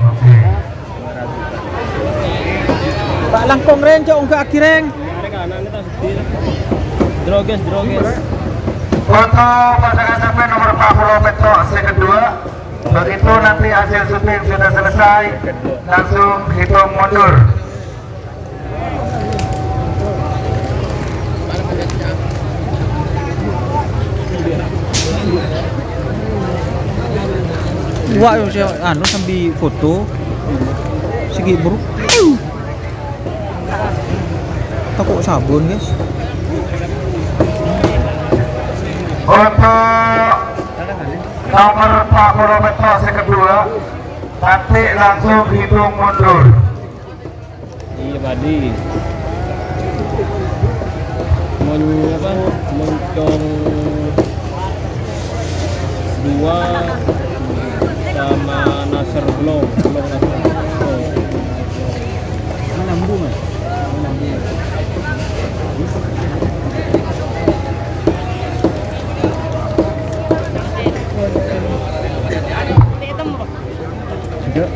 Oke. Pak, langkong, Reng, cok, enggak agi, Reng. Droges, droges. Foto pasangan sampai nomor empat puluh petok sè kedua. Begitu nanti hasil syuting sudah selesai, langsung hitung mundur. Wah, yo, saya, anu, sambil foto. Sigi, bro. Toko sabun, guys. Untuk nomor empat puluh petok sè kedua, nanti langsung hitung mundur. Iyâ, padi. Mon-, apa, Moncong dua sama Nasr belum, belum Nasr. Nyambung, Mas. Enggak.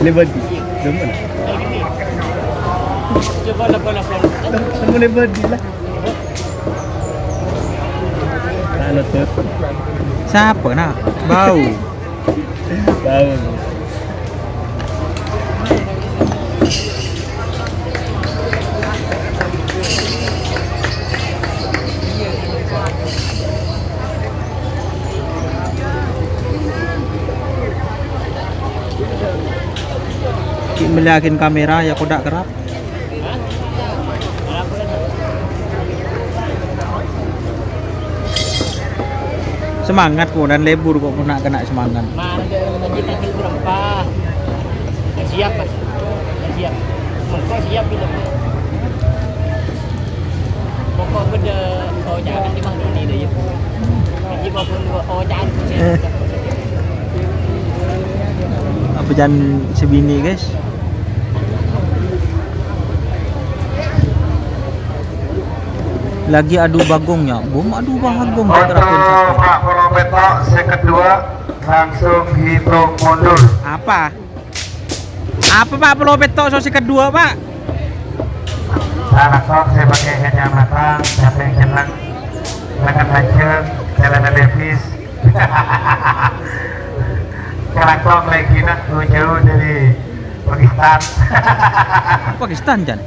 Lebar di. Demen. Coba lebar, lebar. Tem-, temu lebar di lah. Anu tuh. Siapa, nak? Bau. Bau. Ki' mellèaghin kamera, yâ, kodâ' kerrap. Semangat, kemudian libur kok kena, kena semangat. Mara jâ' ngaji tangghâl berapa? Siap, Mas. Siap. Mengko siap gitu. Pokok bâdâ ocakan di Bang Doni deh, ya. Jadi, pokok ocakan. Apa jân sè binè, guys? Lagi adu bagong, ya. Bom adu bagong. Untuk Pak Polo Petok sè kedua langsung hitung mundur. Apa? Apa, Pak, polo petok so sè kedua, Pak? Salah kok saya pakai kacamata, capek kena, makan baju, celana levis. Kelakon lagi nak jauh dari Pakistan. Pakistan, Jan?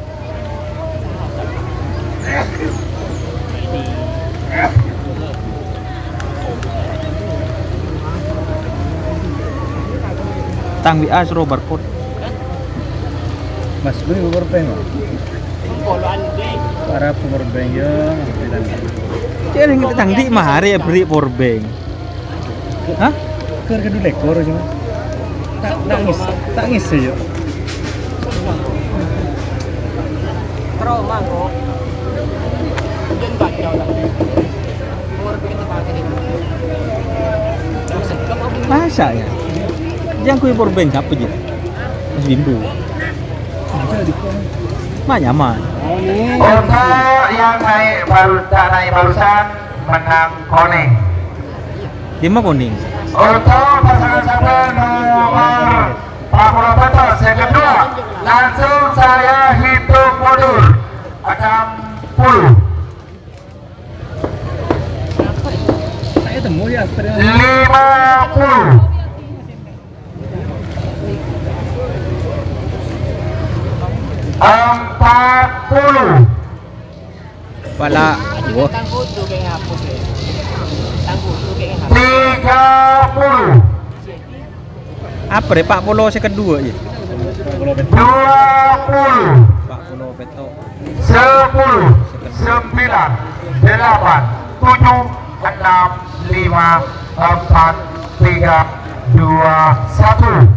Tang W A soro barcode. Mas, gue bareng. Para power bank ya, bilang. Cek ning tang di mari ya beri power bank. Hah? Ker kedua lekor cuma. Tak nangis, tak ngis ya. Trauma kok. Jangan baca orang. Power bank itu pakai di mana? Terus sengkep apa? Masa ya? Yang kui power bank siapa, Ji? Mas Windu. Mah nyaman. Untuk yang naik baru, tak naik barusan, menang koning. Lima koning. Untuk pasangan sabar nomor empat puluh empat, yang kedua, langsung saya hitung mundur. Enam puluh. Saya temu Lima puluh. Empat puluh. Pala, wah. Tiga puluh. Apa rè, empat puluh sè kedua, ya? Dua puluh. Empat puluh peto. Sepuluh, sembilan, delapan, tujuh, enam, lima, empat, tiga, dua, satu.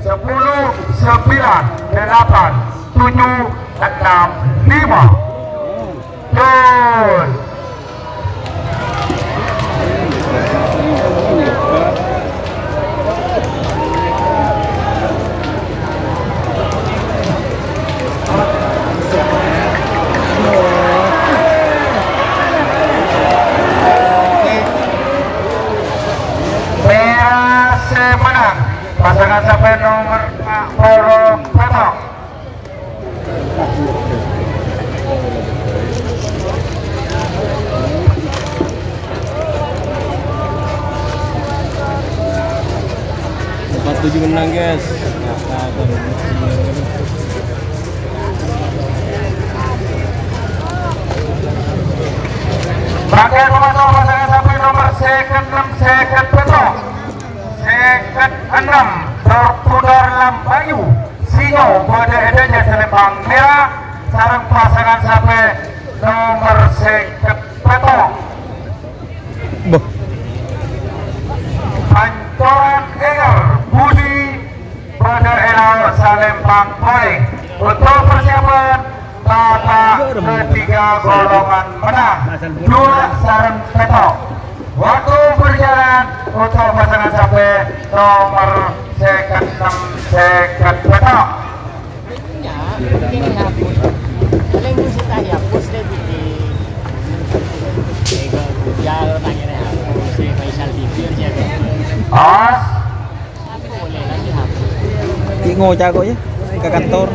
Sepuluh, sembilan, delapan, tujuh, enam, lima. Gol. Pèra' sè mennang pasangan sampè' nomer empat puluh peto. Empat tujuh mennang, guys. Mangkèn, pasangan sampè' nomer sèket ennem, sèket peto. Sèket ennem, Dor Pudor Lambayu, Singo bâdâ è dâjâ salèmpang mèra, sareng pasangan sampè' nomer sèket peto. Boh. Pancoran Ènger Budi bâdâ è lao' salèmpang polè. Untuk persiapan Babak ketiga golongan menang, dua sareng peto. Waktu berjalan untuk pasangan sampè' nomer sèket ennem, sèket peto. Awas. Ki ngoca' kok ya, ka kantor.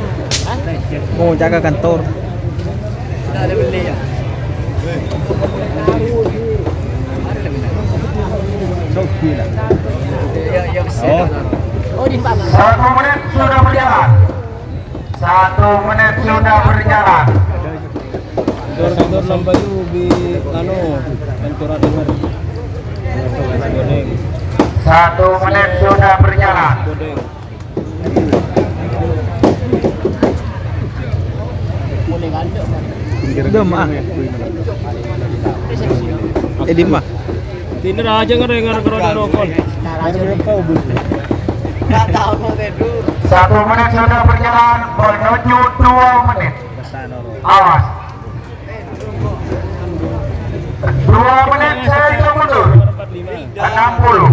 Ngoca' ka kantor. Oh. Satu menit sudah berjalan. Satu menit sudah berjalan. Dor, dor, Lambayu bi, anu, pancoran Ènger. Satu menit sudah berjalan. Dem, ah. Eh, Dim, ah. Dinner aja ngere-ngere karo ada rokok. Satu menit sudah berjalan menuju dua menit. Awas. Dua menit saya hitung mundur. Enam puluh.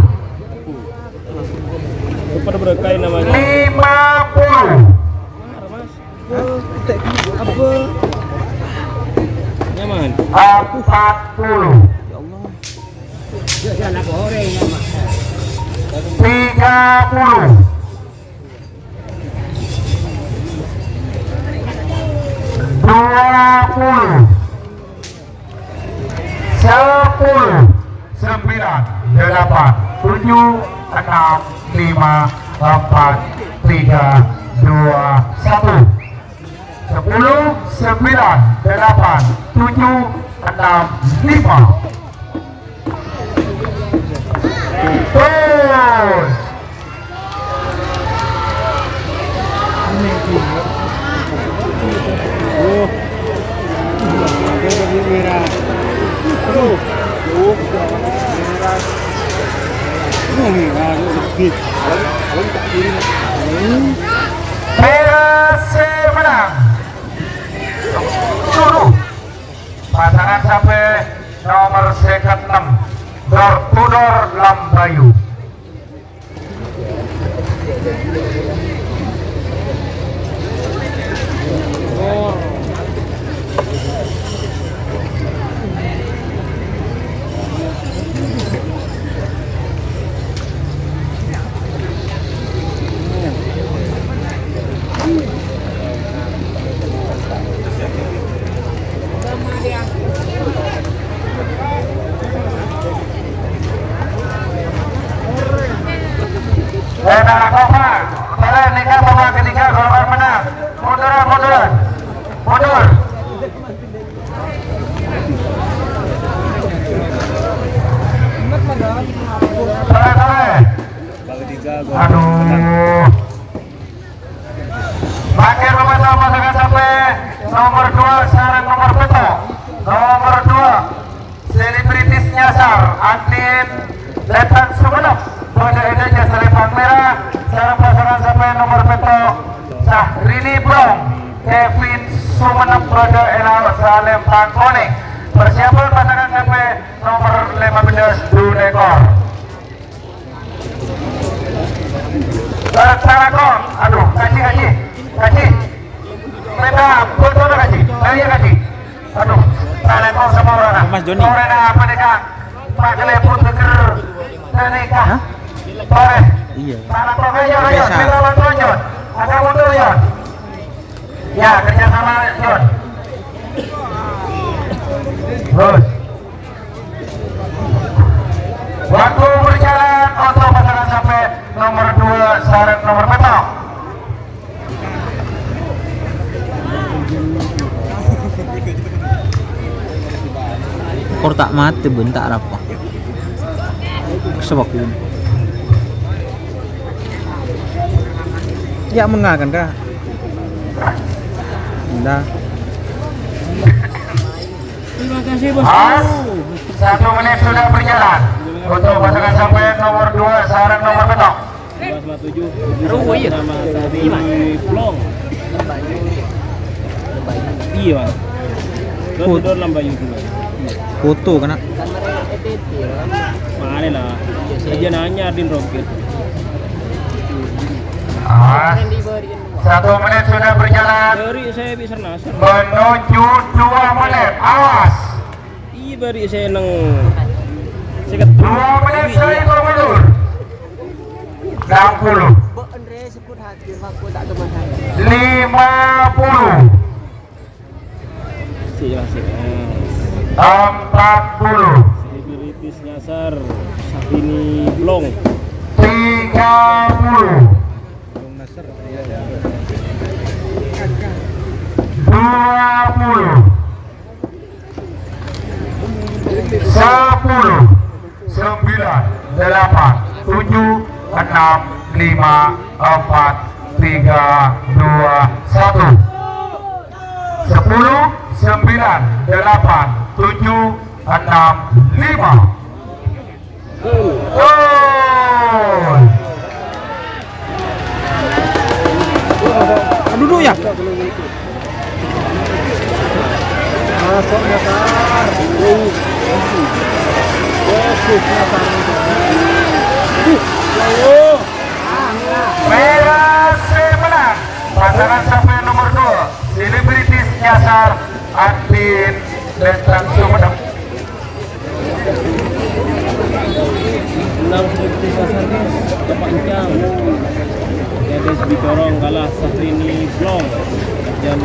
Super berkah namanya. Lima puluh. Apa? Nyaman. Empat puluh. Tiga puluh. Dua puluh. Sepuluh, sembilan, delapan, tujuh, enam, lima, empat, tiga, dua, satu. Sepuluh, sembilan, delapan, tujuh, enam, lima. Betul. Pèra' sè mennang. Suruh. Pasangan sampè' nomer sèket ennem, Dor Pudor Lambayu. Selebritis nyasar, Andin Letan Sumenep, bâdâ è dhâjâ salempang mèra, sareng pasangan sampè' nomer pètto', Syahrini Blong, Kevin Sumenep, bâdâ è lao' salempang konèng. Persiapan pasangan sampè' nomer lèma bellâs, du lèkor. Eh, Tarakong, aduh, kaji, kaji, kaji. Minta foto, kaji. Ayo, kaji. Aduh, Tarakong sama orang. Mas Joni. Orang apa nih, Kak? Pak Klepon Teger. Nih, Kak. Hah? Boleh. Iya. Tarakong, ayo, ayo. Bisa. Minta bantuan, Jon. Agak mundur, Jon. Ya, kerjasama, Jon. Terus. Waktu berjalan, untuk pasangan sampè' nomer dua sareng nomer pètto'. Kor ta' matè, bân ta' arapa. Kesel aku. Ya, mengakan, Kak. Enggak. Terima kasih, Bos. Mas, satu menit sudah berjalan. Untuk pasangan sampè' nomer dua sareng nomer pètto'. Dua tujuh. Aduh, iya. Nama Sari Blong. Iya, Bang. Foto. Tidur nambah YouTube. Foto kena. Mana lah? Aja nanya Din Rocket. Ah, satu menit sudah berjalan. Dari saya bisa Menuju dua menit, awas. Iya, bari saya neng seket. Dua menit saya mundur. Enam puluh. Lima puluh. Sih, ya, sih. Empat puluh. Selebritis nyasar, Syahrini Blong. Tiga puluh. Dua puluh. Sepuluh. Sembilan. Delapan. Tujuh. Enam. Lima. Empat. Tiga. Dua. Satu. Sepuluh. Sembilan. Delapan. Tujuh. Enam. Lima. Gol. Duduk ya. Masuk Natar. Bagus Natar. Merah semenang. Pasangan sampè' nomor dua, selebritis nyasar, Andin Lentang Sumedep. Menang selebritis nyasar, kepancang. Gadis Bicorong kalah Syahrini Blong dan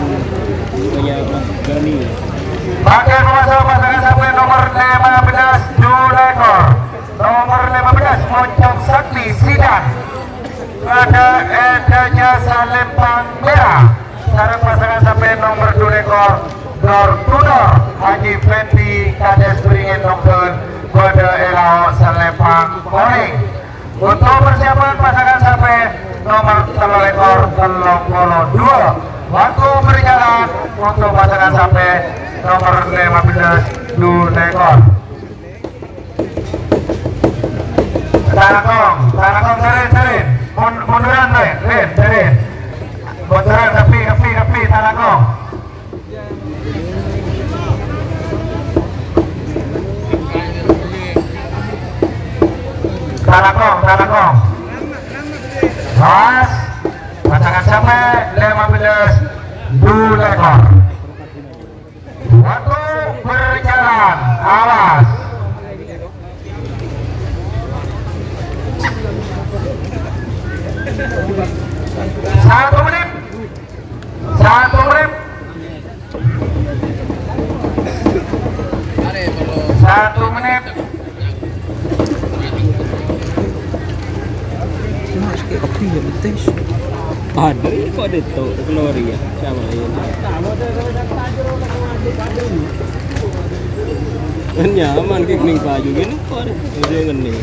punya Mas Gani. Pakai memasang pasangan sampè' nomor lima belas, Julekor. Nomor lima belas, Moncong Sakti Sidan. Bâdâ è dhâjâ salempang mèra. Sareng pasangan sampè' nomor dua lèkor, door to door, Haji Fendi, Kades Beringin Nonggal, bâdâ è lao' salempang konèng. Untuk persiapan pasangan sampè' nomor tello lèkor, tello polo dua. Waktu berjalan untuk pasangan sampè' nomor lima belas, dua lèkor. Tarakong, Tarakong, Rin, Rin. Mun-, munduran, Rin, Rin, Rin. Munduran, tapi, tapi, tapi, Tarakong. Tarakong, Tarakong. Mas, pasangan sampè' lima belas, dua lèkor. Waktu berjalan, awas. Satu menit. Satu menit. Satu menit. Cuma sakit kopi ya, betis. Aduh, kok ada tuh, keluar ya? Sama ini. Kan nyaman, kayak ning baju gini, kok ada? Udah ngene.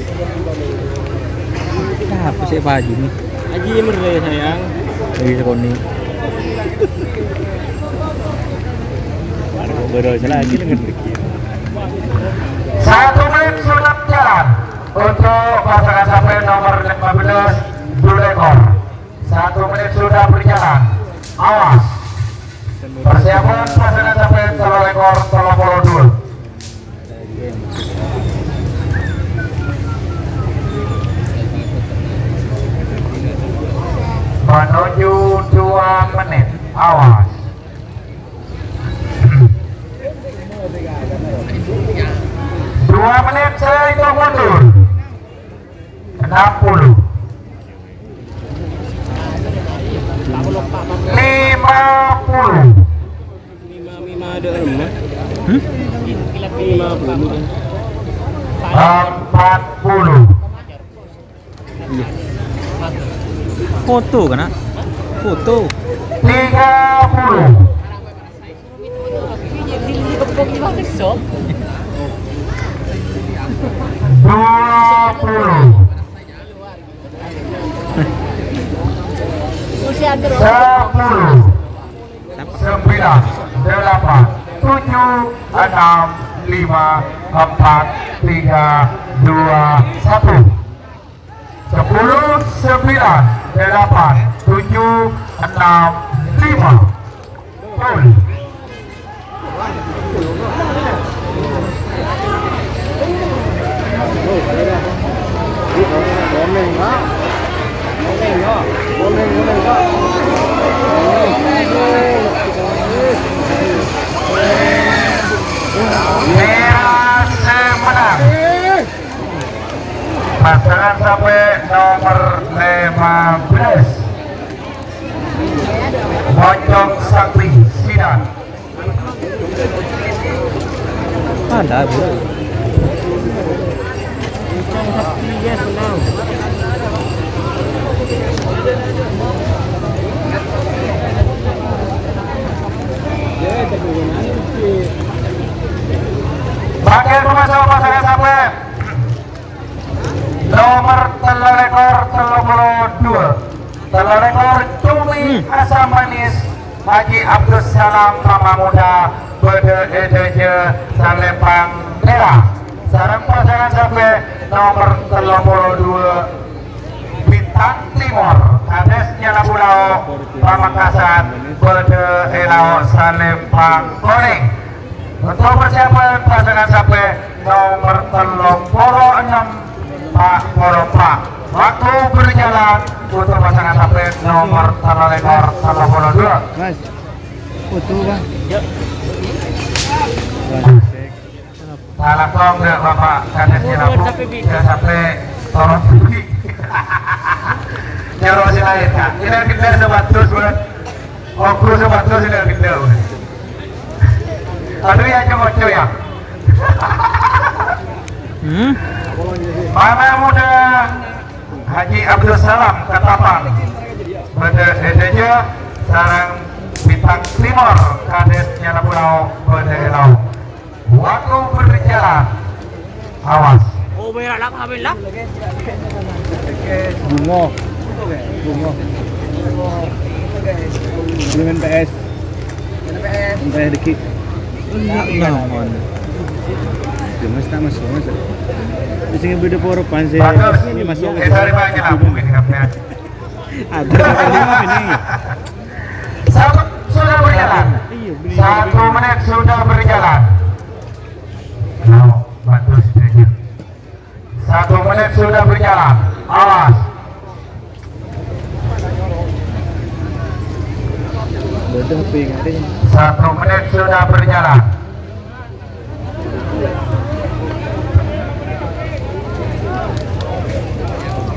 Apa sih baju nih? Aji mere, sayang. Lagi sekoni. Mana kok baru aja lagi dengan begini. Untuk pasangan sampè nomor lima belas, dua lekor. Satu menit sudah berjalan. Awas. Persiapan pasangan sampè tello lekor, tello puluh dua. Menuju dua menit. Awas. Dua menit saya hitung mundur. Enam puluh. Lima puluh. Hmm? Empat puluh. Iya. Foto, kan? Foto. Tiga puluh. Dua puluh. Sepuluh. Sembilan. Delapan. Tujuh. Enam. Lima. Empat. Tiga. Dua. Satu. Sepuluh, sembilan, delapan, tujuh, enam, lima. Gol. Merah semenang. Pasangan sampè nomor lima belas. Pocong Sakti Sidan. Ada, Bu. Bâgiyân pemaso pasangan sampè. Nomor tello lekor tello puluh dua. Tello lekor Cumi Asam Manis Haji Abdus Salam Pamamuda bâdâ è dâjâ Salempang Tèra. Sareng pasangan sampè nomor tello puluh dua Bintang Timor, Kadès Nyana Bulao Pamekasan bâdâ è lao' Salempang Konèng. Untuk persiapan pasangan sampè nomor tello puluh ennem, Pak Polo, Pak. Waktu berjalan untuk pasangan sampè nomor tello lekor tello puluh dua. Mas, foto, Bang. Yuk. Salah kong deh, Bapak Kadès Nyana Bu. Jangan sampai turun tinggi. Nyoro sing laèn, Kak. Ini gede sebatus, Bang. Ogo sepatu sih nggak gede. Aduh ya, cocok ya. Hmm? Pamamuda Haji Abdul Salam Ketapang. Bâdâ è dâjâ sareng Bintang Timor, Kadès Nyana Bulao bâdâ è lao'. Waktu berjalan. Awas. Oh, bella lah, bella. Bungo. Bungo. Dengan P S. P S dikit. Enggak, enggak, mon. Ya, Mas, tak masuk, Mas. Di sini beda poropan sih. Bagus. Ini masuk. Eh, sorry, Pak, nyambung ini, Kak, ya. Ada, ada lima ini. Satu sudah berjalan. Satu menit sudah berjalan. Mau bantu sedikit. Satu menit sudah berjalan. Awas. Udah, P S. Satu menit sudah berjalan.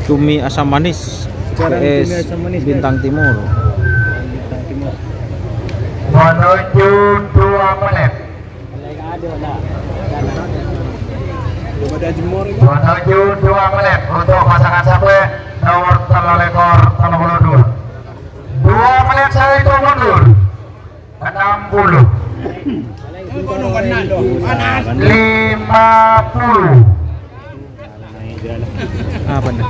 Cumi Asam Manis, Sekarang P S Cumi Asam Manis, Bintang Timur. Bintang Timur. Menuju dua menit. Menuju dua menit untuk pasangan sampè nomor tello lekor tello puluh dua. Dua menit saya itu mundur. Enam puluh. Lima puluh. Apa nih?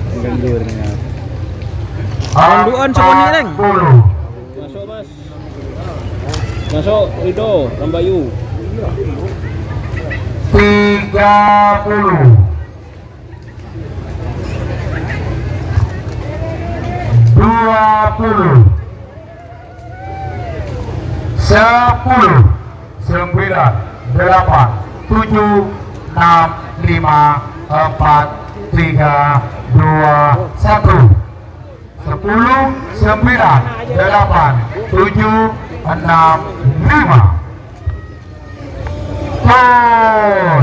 Empat puluh. Masuk, Mas. Masuk, Ridho, Rambayu. Tiga puluh. Dua puluh. Sepuluh, sembilan, delapan, tujuh, enam, lima, empat, tiga, dua, satu. Sepuluh, sembilan, delapan, tujuh, enam, lima. Gol.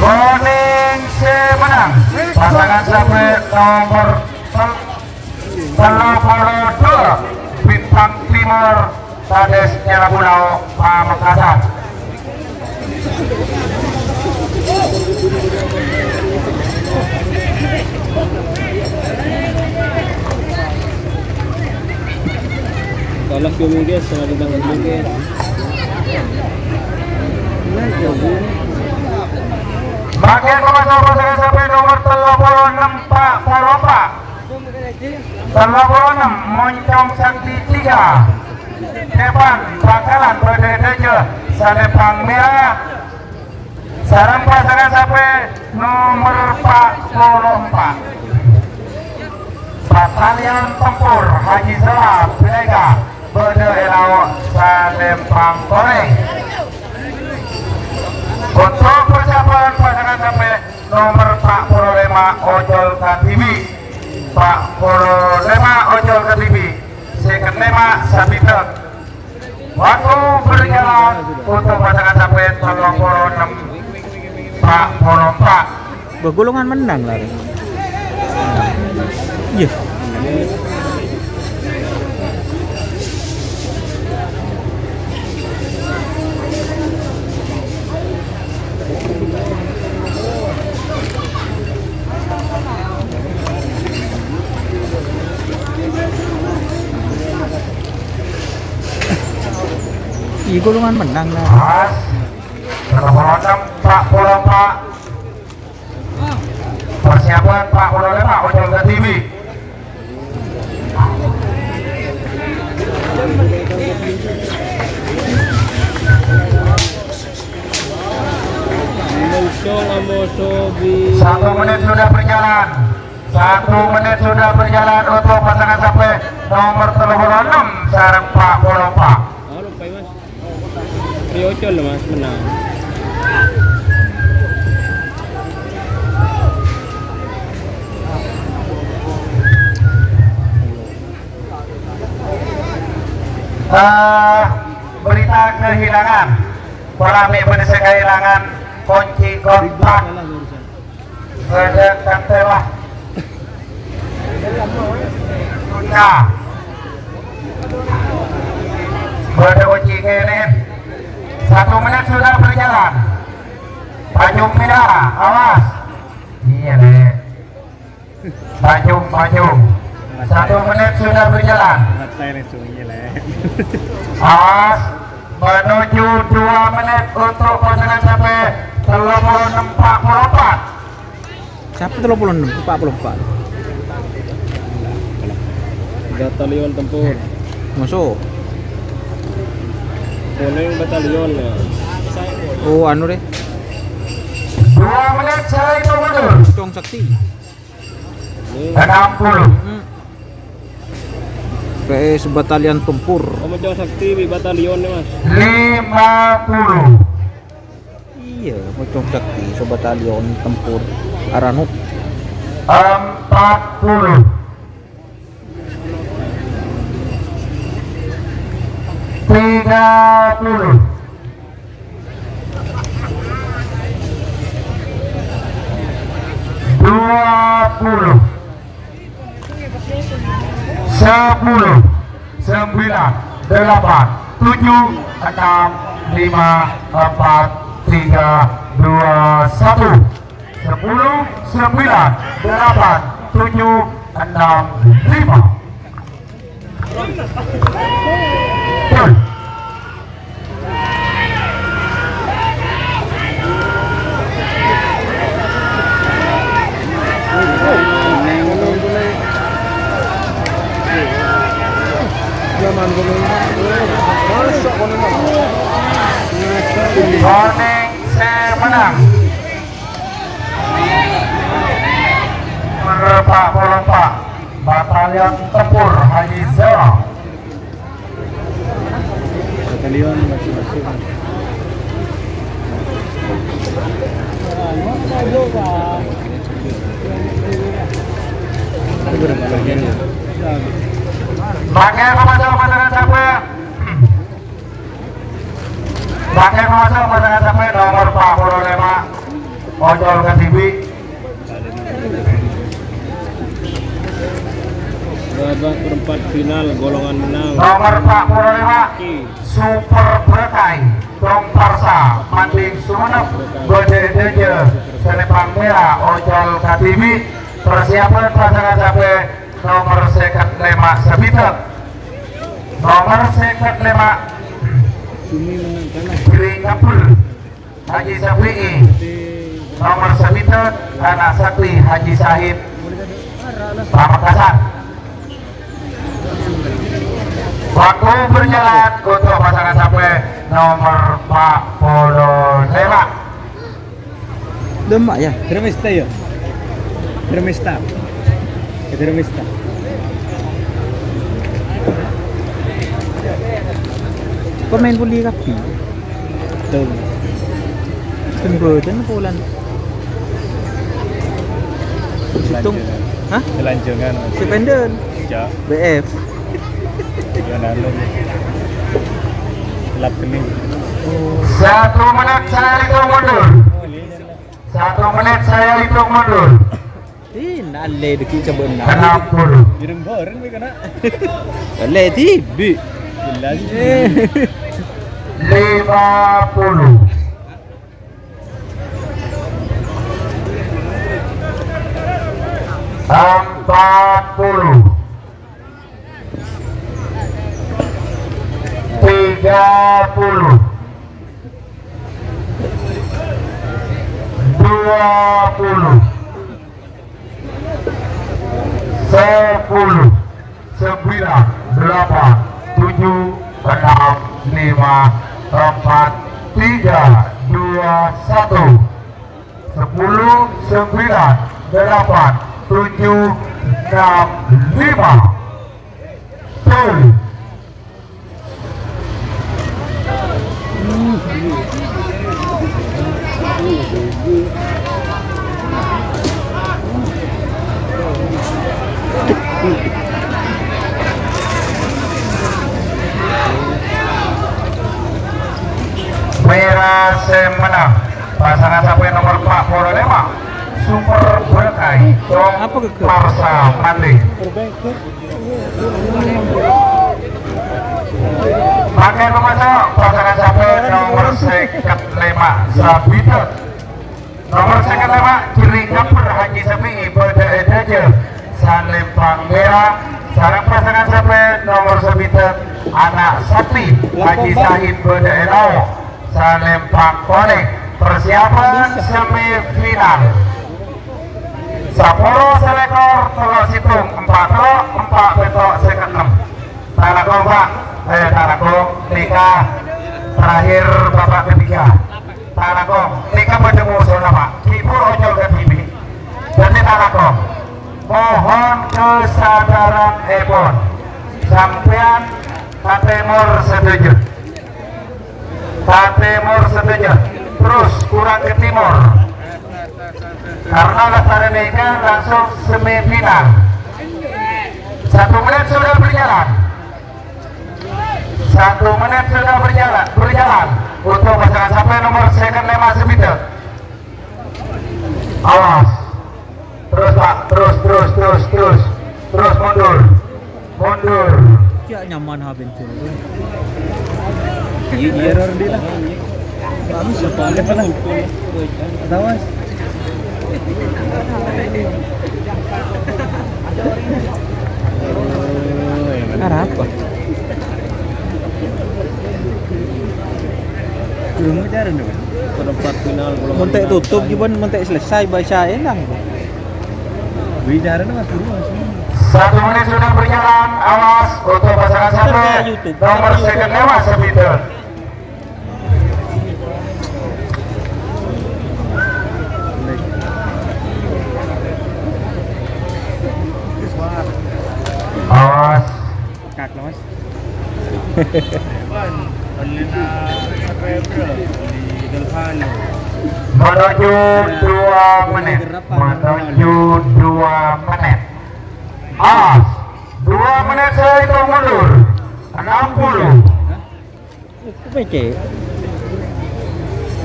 Konèng sè mennang, pasangan sampè' nomer tello polo dua, Bintang Timur, Kades Nyara Bulao, Pamekasan. Tolak yo mungkin, setengah bintang mungkin. Bagian pemasaran pasangan sampè' nomer tello polo ennem, Pak Polo, Pak. Tello polo ennem, Moncong Sakti tiga. Depan, bhâkalan bâdâ è dâjâ salempang mèra. Sareng pasangan sampè' nomer empat puluh empat. Batalion Tempur Haji Sela Bhinneka bâdâ è lao' salempang konèng. Untuk persiapan pasangan sampè' nomer empat puluh lima, Ojol Kadibi. Empat puluh lima, Ojol Kadibi. Sè kennèng, Pak, sabidhâk. Waktu berjalan untuk pasangan sampè' tello polo ennem, empat puluh empat. Bâh, golongan mennang la rè. Iyâ. Iyâ, golongan mennang la. Pas. Tello polo ennem, empat puluh empat. Persiapan empat puluh lima, Ojol Kadibi. Satu menit sudah berjalan. Satu menit sudah berjalan untuk pasangan sampè' nomer tello polo ennem sareng empat puluh empat. Ri Ojol, Mas, mennang. Eh, berita kehilangan. Polana bâdâ sè kaèlangan konci kontak. Bâdâ kantela. Nah. Bâdâ kunci kènè. Satu menit sudah berjalan. Pacung pèra, awas. Iyâ, Lè'. Pacung, pacung. Satu menit sudah berjalan. Santai langsung, iyâ, Lè'. Awas. Menuju dua menit untuk pasangan sampè' tello polo ennem, empat puluh empat. Sapa tello polo ennem? Empat puluh empat. Batalion tempur. Musuh. Konèng batalion, ya. Oh, anu deh. Dua menit saya itu mundur. Cong Sakti. Enam puluh. Hmm. P S Batalion Tempur. Oh, Moncong Sakti, bi' batalion nih, Mas. Lima puluh. Iyâ, Moncong Sakti, so batalion tempur Aranut. Empat puluh. Tiga puluh. Dua puluh. Sepuluh, sembilan, delapan, tujuh, enam, lima, empat, tiga, dua, satu. Sepuluh, sembilan, delapan, tujuh, enam, lima. Gol. Konèng sè mennang. Nomer empa' polo empa', Batalyon Tempur Haji Zawa. Batalyon masing-masing. Pakai apa, Mas? Apa, Mas? Apa? Pakai apa, Mas? Apa? Apa? Nomer empa' polo lèma', Ocol Kadhibi. Babak perempat final, golongan menang. Nomer empa' polo lèma', Super Berkay, Komparsa, Manding Sumenep, bâdâ è dâjâ, sè lempang mèra, Ocol Kadhibi, persiapan pasangan sapè nomer sèket lèma' Sabidhâk. Nomer sèket lèma', Jering Ngabul. Haji Syafi'i, nomer Sabidhâk, ana' Sakti Haji Sahid, Pamekasan. Waktu berjalan untuk pasangan sapè nomer empa' polo lèma'. Demak ya? Dramesta ya? Dramesta. Dramesta. Pemain voli kabeh. Tuh. Sing mboten polan. Situng. Hah? Telanjangan. Sependen. Ya. B F. Jangan anu. Lap kening. Satu menit saya hitung mundur. Satu menit saya hitung mundur. Ih, nalle deki coba na. Enam puluh. Ireng bareng wi kena. Nalle tibi. Jelas. Eh. Lima puluh. Empat puluh. Tiga puluh. Dua puluh. Sepuluh. Sembilan. Delapan. Tujuh. Enam. Lima. Empat. Tiga. Dua. Satu. Sepuluh, sembilan, delapan, tujuh, enam, lima. Betul. Mèra sè mennang. Pasangan sapè nomer empat puluh lèma', Super Berkay, Komparsa Manding. Pakai pemaso, pasangan sapè nomer sèket lèma', Sabidhâk. Nomer sèket lèma', Jering Ngabul Haji Syafi'i, bâdâ è dâjâ, salempang mèra, sareng pasangan sapè nomer Sabidhâk, Ana' Sakti Haji Sahid, bâdâ è lao'. Salempang konèng, persiapan semifinal. Sapolo salèkor, tello' sèttong, empa' tello', empa' pètto', sèket ennem. Talakong, Pak. Eh, talakong. Nèka terakhir Bapak ketiga. Talakong. Nèka bâdâ mosona, Pak. Ibu Ocol Kadhibi. Dhâddhi talakong. Mohon kesadaranèpon. Sampèyan ka tèmor sadhâjâ. Ka tèmor sadhâjâ, terus kurang ke timur. Karena lastarè nèka langsung semifinal. Satu menit sudah berjalan. Satu menit sudah berjalan, berjalan. Untuk pasangan sapè nomer sèket lèma' Sabidhâk. Awas. Terus, Pak. Terus, terus, terus, terus. Terus mundur. Mundur. Ya, nyaman ha bensin. Iya, iya. Error di lah. Bagus, apa? Ada apa? Tahu, Mas? Arapa? Belum pacaran, dong? Perempat final, belum. Mon ta' tutup, gimana? Mon ta' selesai, baca elang. Bicara, Mas, dulu, Mas. Satu menit sudah berjalan, awas untuk pasangan satu. Nomor sèket lèma' Sabidhâk. Menuju dua menit. Menuju dua menit. Mas, dua menit saya hitung mundur. Enam puluh. P C.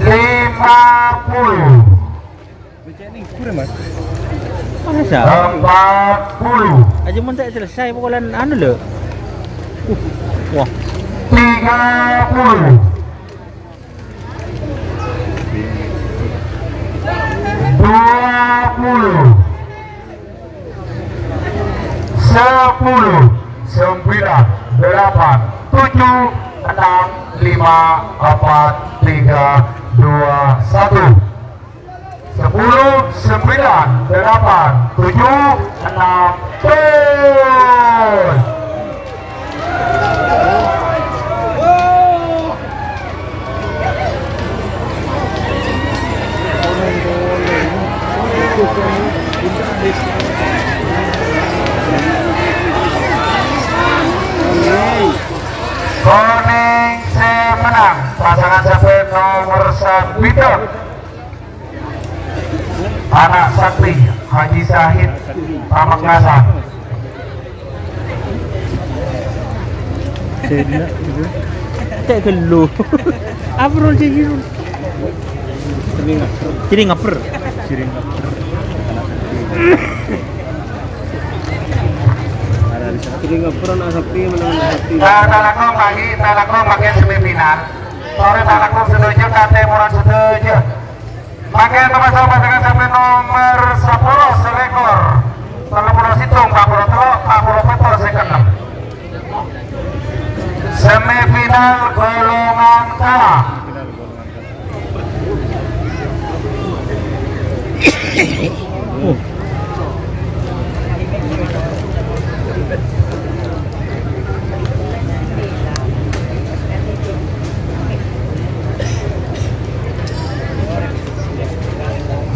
Lima puluh. Masa? Empat puluh. Aja mon tak selesai pokolan anu lho. Uh, wah. Tiga puluh. Dua puluh. Sepuluh, sembilan, delapan, tujuh, enam, lima, empat, tiga, dua, satu. Sepuluh, sembilan, delapan, tujuh, enam, turun. Konèng sè mennang, pasangan sampè' nomer sampè'an. Ana' Sakti Haji Syahid Pamekasan. Cè' ghâllu. Apa roh cè' ghâllu? Ciri ngabber. Ciri ngabber. Ciri ngabber ana' Sakti, menang ana' Sakti. Nah, talakong lagi, talakong pakai semifinal. Sore talakong sadhâjâ, katè moran sadhâjâ. Pakèyan pamaso pasangan sampè' nomer sapolo salèkor, tello polo sèttong, pa' polo tello', pa' polo pètto', sèngko' ennem. Semifinal golongan kala.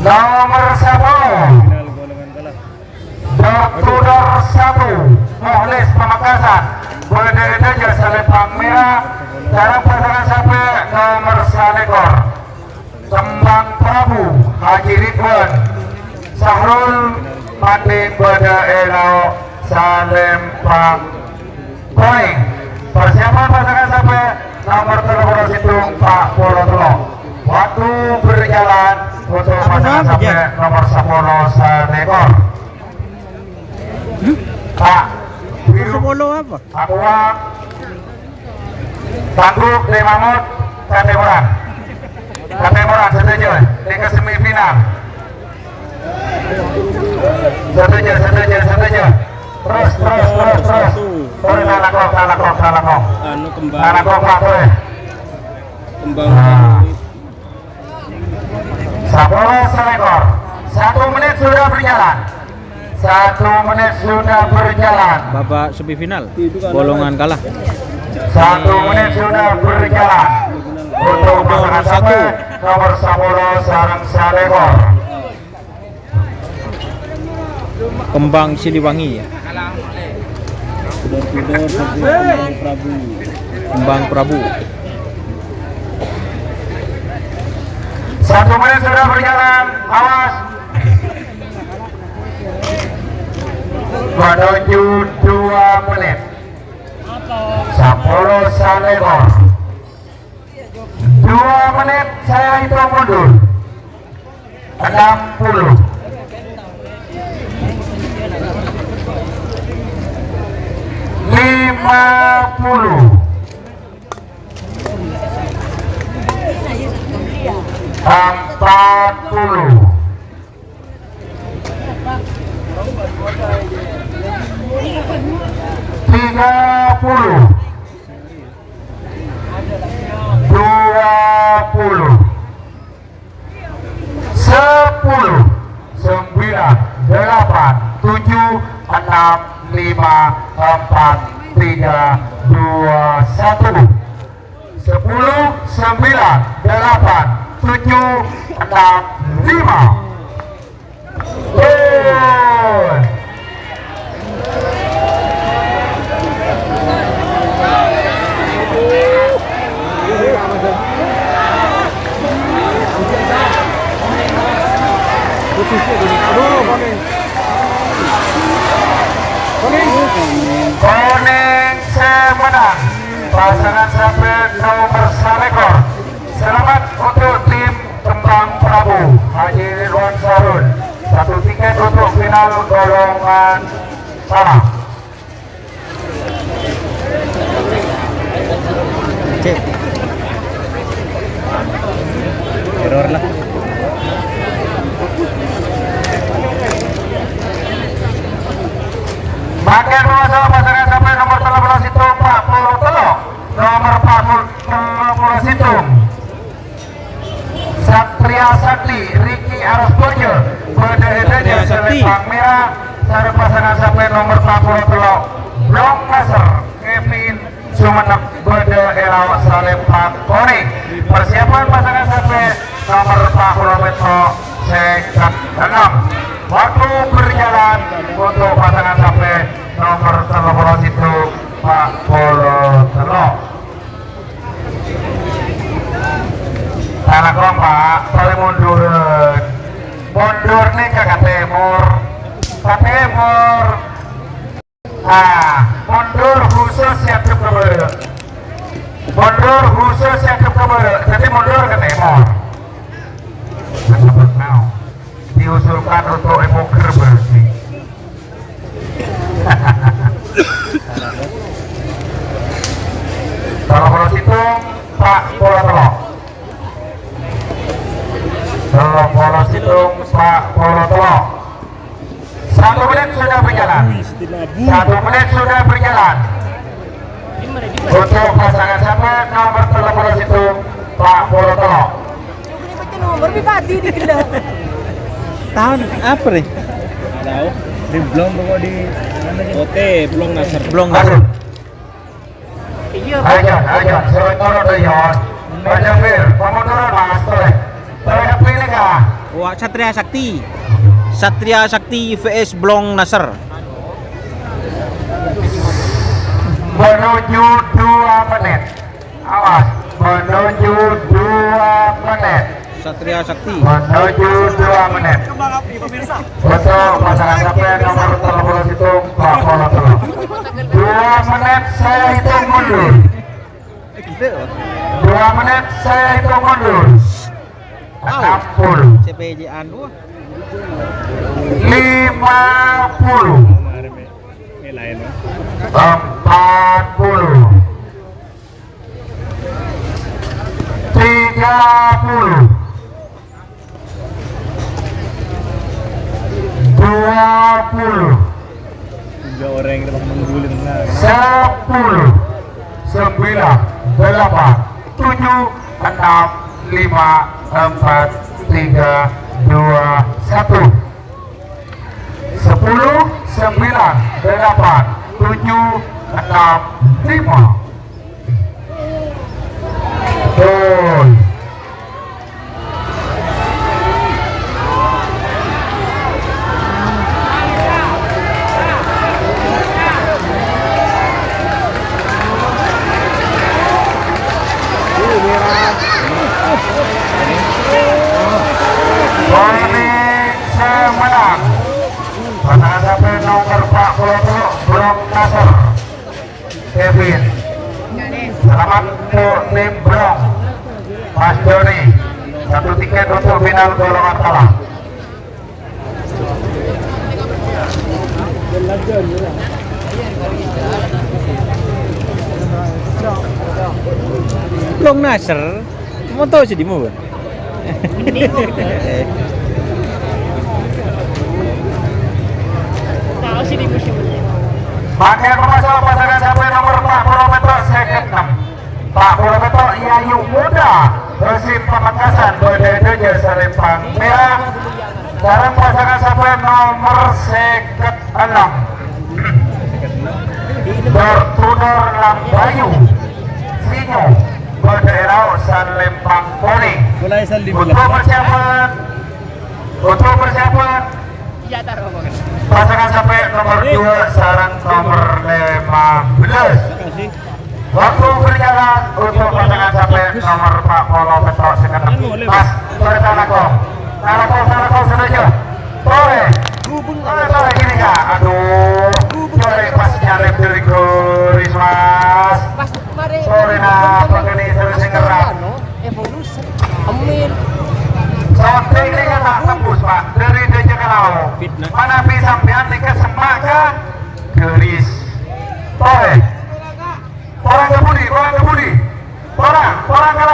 Nomer sapolo, Dokter satu, Mukhlis Pamekasan, bâdâ è dâjâ salèmpang mèra, sareng pasangan sampè' nomer salèkor. Kembang Prabu Haji Ridwan Sahrul Made bâdâ è lao' salèmpang konèng. Persiapan pasangan sampè' nomer tello polo sèttong, pa' polo tello'. Waktu berjalan untuk pasangan sampè' nomer sapolo salèkor. Pak, Biru, sapolo apa? Aqua, Tangguh, Teh Mahmud, Teh Moran. Teh Moran, sadhâjâ, nèka semifinal. Sadhâjâ, sadhâjâ, sadhâjâ. Terus, terus, terus, terus. Terus, talakong, talakong, talakong. Anu, kembang. Talakong, Pak, terus. Kembang. Nah. Sapolo salèkor. Satu menit sudah berjalan. Satu menit sudah berjalan. Babak semifinal, golongan kala. Satu menit sudah berjalan. Untuk pasangan sampè' nomer sapolo sareng salèkor. Kembang Siliwangi, ya. Kembang Prabu. Satu menit sudah berjalan, awas. Menuju dua menit. Sapolo salèkor. Dua menit saya hitung mundur. Enam puluh. Lima puluh. Empat puluh. Tiga puluh. Dua puluh. Sepuluh, sembilan, delapan, tujuh, enam, lima, empat, tiga, dua, satu. Sepuluh, sembilan, delapan, tujuh, enam, lima. Gol. Konèng sè mennang, pasangan sampè' nomer salèkor. Selamat untuk tim Kembang Prabu, Haji Ridwan Sarun. Satu tiket untuk final golongan tengah. Cek. Error lah. Mangkèn, pasangan sampè' nomer tello polo sèttong, empat puluh tello. Nomer empat puluh, tello polo sèttong. Satria Sakti, Ricky Arasbojo, bâdâ è dâjâ Satria Sakti. Salèbâng mèra, sareng pasangan sampè' nomer empat puluh tello, Blong Nasr, Kevin Sumenep, bâdâ è laok salèbâng konèng. Persiapan pasangan sampè' nomer empat puluh pètto' sèket ennem. Waktu berjalan untuk pasangan sampè' nomer tello polo sèttong, empat puluh tello. Talakong, Pak, polè mondhuran. Mondhur nèka ka tèmor. Ka tèmor. Ah, mondhur khusus sè adhep ka bârâ'. Mondhur khusus sè adhep ka bârâ'. Dhâddhi mondhur ka tèmor. Nah, diusulkan untuk è Poger berarti. Tello polo sèttong, empat puluh tello. Tello polo sèttong, empat puluh tello. Satu menit sudah berjalan. Satu menit sudah berjalan. Untuk pasangan sampè' nomer tello polo sèttong, empat puluh tello. Coba nih, baca nomor pribadi di gelar. Tahun apa nih? Nggak tahu. Di Blong pokok di mana sih? Ote, Blong Nasr. Blong Nasr. Aduh. Iya. Ayo, ayo, seret turun, ayo. Pak Jafir, kamu turun, Mas, boleh. Terhadap ini kah? Wah, Satria Sakti. Satria Sakti V S Blong Nasr. Menuju dua menit. Awas, menuju dua menit. Satria Sakti. Menuju dua menit. Untuk pasangan sampè' nomer tello polo sèttong, empat puluh tello. Dua menit saya hitung mundur. Dua menit saya hitung mundur. Enam puluh. C P J anu. Lima puluh. Empat puluh. Tiga puluh. Dua puluh. Tiga orang kita mengguling, nah. Sepuluh. Sembilan, delapan, tujuh, enam, lima, empat, tiga, dua, satu. Sepuluh, sembilan, delapan, tujuh, enam, lima. Betul. Ini sè mennang. Pasangan sampè' nomer empat puluh tello, Blong Nasr. Kevin. Selamat untuk tim Blong. Mas Joni. Satu tiket untuk final golongan tengah. Blong Nasr. Moto sih di mana? Tahu sih di museum. Pakai apa, pasangan sampè' nomer empat puluh pètto' sèket ennem. Empat puluh pètto' Yayu Muda, Persib Pamekasan, bâdâ è dâjâ salèbâng mèra. Sareng pasangan sampè' nomer sèket ennem. Dor-, Tudor Lambayu, Sinyo, bâdâ è laok salèbâng konèng. Untuk persiapan, untuk persiapan, pasangan sampè' nomer dua sareng nomer lima belas. Waktu berjalan untuk pasangan sampè' nomer empat puluh pètto' sèket ennem. Pas, terus talakong. Talakong, talakong, sadhâjâ. Torè. Torè, torè, ghânèka. Aduh. Torè pas nyalip dâri ghuris, Mas. Torè, napa kènè' terros sè nyerrang? Shooting nèka ta' tembus, Pak. Dâri dâjâ ka lao'. Manabi sampèyan nèka semma' ka ghuris. Torè. Korang ka budi, korang ka budi. Korang, korang ka,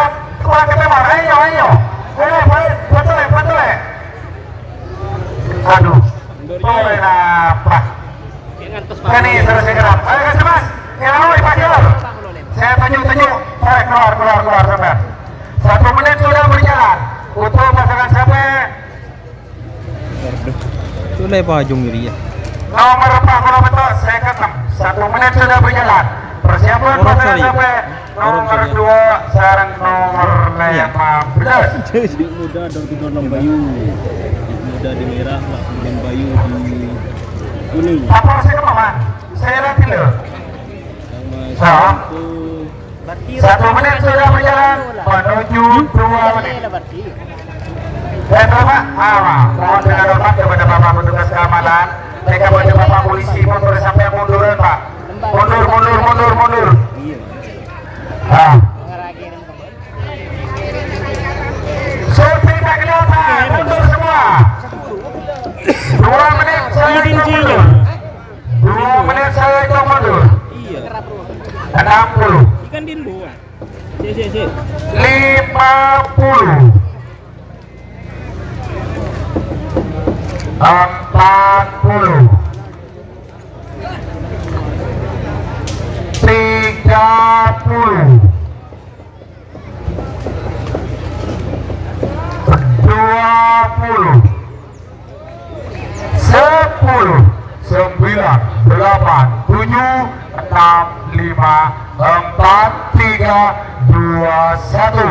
korang ka tèmor. Ayo, ayo. Ayo, balik, balik, balik. Aduh. Torè napa? Kènè' terros sè nyerrang. Ayo, kasih, Mas. Nyerrang, woi, Pak Jalal. Saya tunjuk-tunjuk. Torè, keluar, keluar, keluar, sampèyan. Satu menit sudah berjalan. Untuk pasangan siapa? Itu lè pajung iri ya. Nomor empat puluh betul, saya keenam. Satu menit sudah berjalan. Persiapan pasangan siapa? Nomor dua sareng nomor lima belas. Adik muda dor bidor Lembayu. Adik muda di merah, Lembayu di kuning. Apa sih, Pak? Saya lihat dulu. Yang masuk itu Satu menit sudah berjalan menuju dua menit. Dan Bapak, ah, mohon dengan hormat kepada Bapak petugas keamanan, dan kepada Bapak polisi, mundur sampai munduran, Pak. Mundur, mundur, mundur, mundur. Ah. Supir tak kelihatan, mundur semua. Dua menit saya hitung mundur. Dua menit saya hitung mundur. Iya. Enam puluh. Ikan din buah. Sik, sik, sik. Lima puluh. Empat puluh. Tiga puluh. Dua puluh. Sepuluh, sembilan, delapan, tujuh, enam, lima, empat, tiga, dua, satu.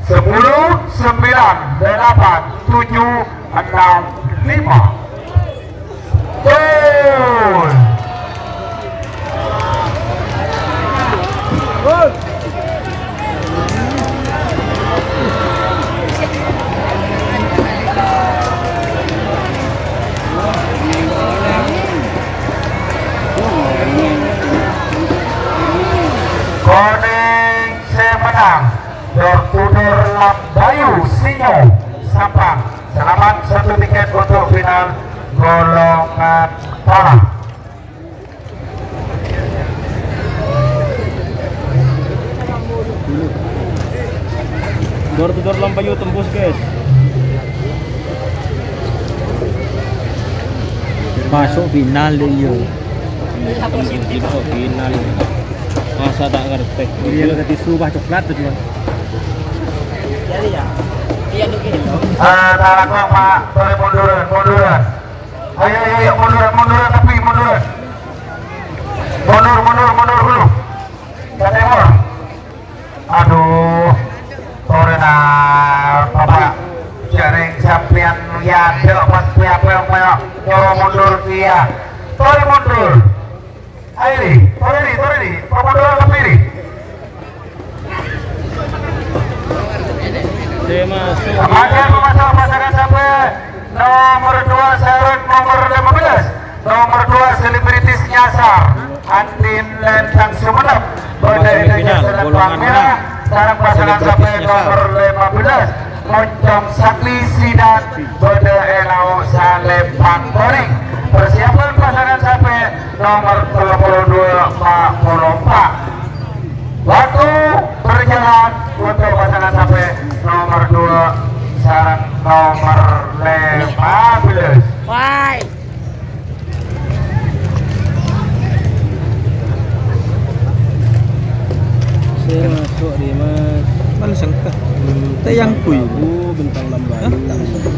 Sepuluh, sembilan, delapan, tujuh, enam, lima. Gol. Konèng sè mennang, Dor Tudor Lambayu Sinyo Sampang. Selamat satu tiket untuk final golongan pola. Dor Tudor Lambayu tembus, guys. Masuk final deh, iya. Masuk final. Masa tak ngerti. Iya, lo tadi sumpah coklat tuh, cuman. Iya, iya. Iya, oke. Eh, talakong, Pak. Boleh munduran, munduran. Ayo, ayo, ayo, munduran, munduran, tapi munduran. Mundur, mundur, mundur dulu. Ka tèmor. Aduh. Torèna, Bapak. Jhâreng sampèyan yâ, adâ' pas pèyapèl, pèyap. Nyoro mundur kèya. Torè mundur. Ayo, Ri. Torè, Ri. Torè, Ri. Pamunduran lebbi, Ri. Sè masuk. Kemudian pemasangan pasangan sampai nomor dua sareng nomor lima belas. Nomor dua selebritis nyasar. Andin Lentang Sumenep. Bâdâ è dâjâ selempang mèra. Sareng pasangan sampai nomor lima belas. Moncong Sakti Sidat. Bâdâ è lao' salempang konèng. Persiapan pasangan sampai nomor tiga puluh dua, empat puluh empat. Waktu berjalan untuk pasangan sampai nomor dua sareng nomor lima belas. Why? Saya masuk di Mas. Mana sengkah? Hmm, Teh yang kui. Prabu, Bintang Lambayu. Hah? Tak masuk. Sama.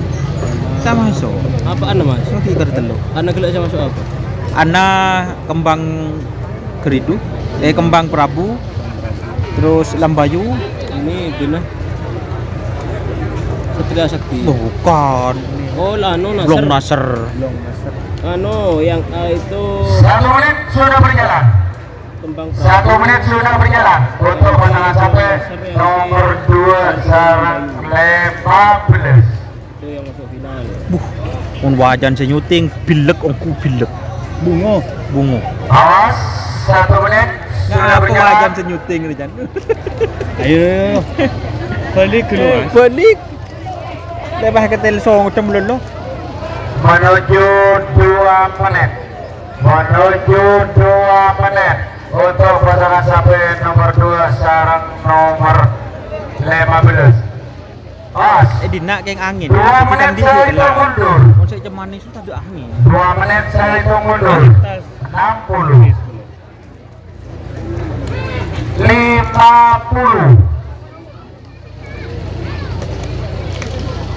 Sama masuk. Apaan, Mas? Lagi kertelo. Anak gelek saya masuk apa? Ana kembang geridu, eh, kembang prabu, terus lambayu. Ini guna Satria Sakti. Bukan. Oh, lah, anu, Nasr. Blong Nasr. Anu, yang A itu. Satu menit sudah berjalan. Kembang prabu. Satu menit sudah berjalan. Untuk pasangan sampai nomor dua sareng lima belas. Buh, mon wajân sè nyuting, bellek ongghu bellek. Bungo. Bungo. Awas, satu menit sudah berjalan. Wajân sè nyuting, Jan. Ayo. Balik dulu, Mas. Balik. Lèbâ ka tel song tem lolo. Menuju dua menit. Menuju dua menit. Untuk pasangan sapè nomor dua sareng nomor lima belas. Pas. Eh, dinna' kèng angèn. Dua menit saya hitung mundur. Mon sè cemani su tadâ' angèn. Dua menit saya hitung mundur. Enam puluh. Lima puluh.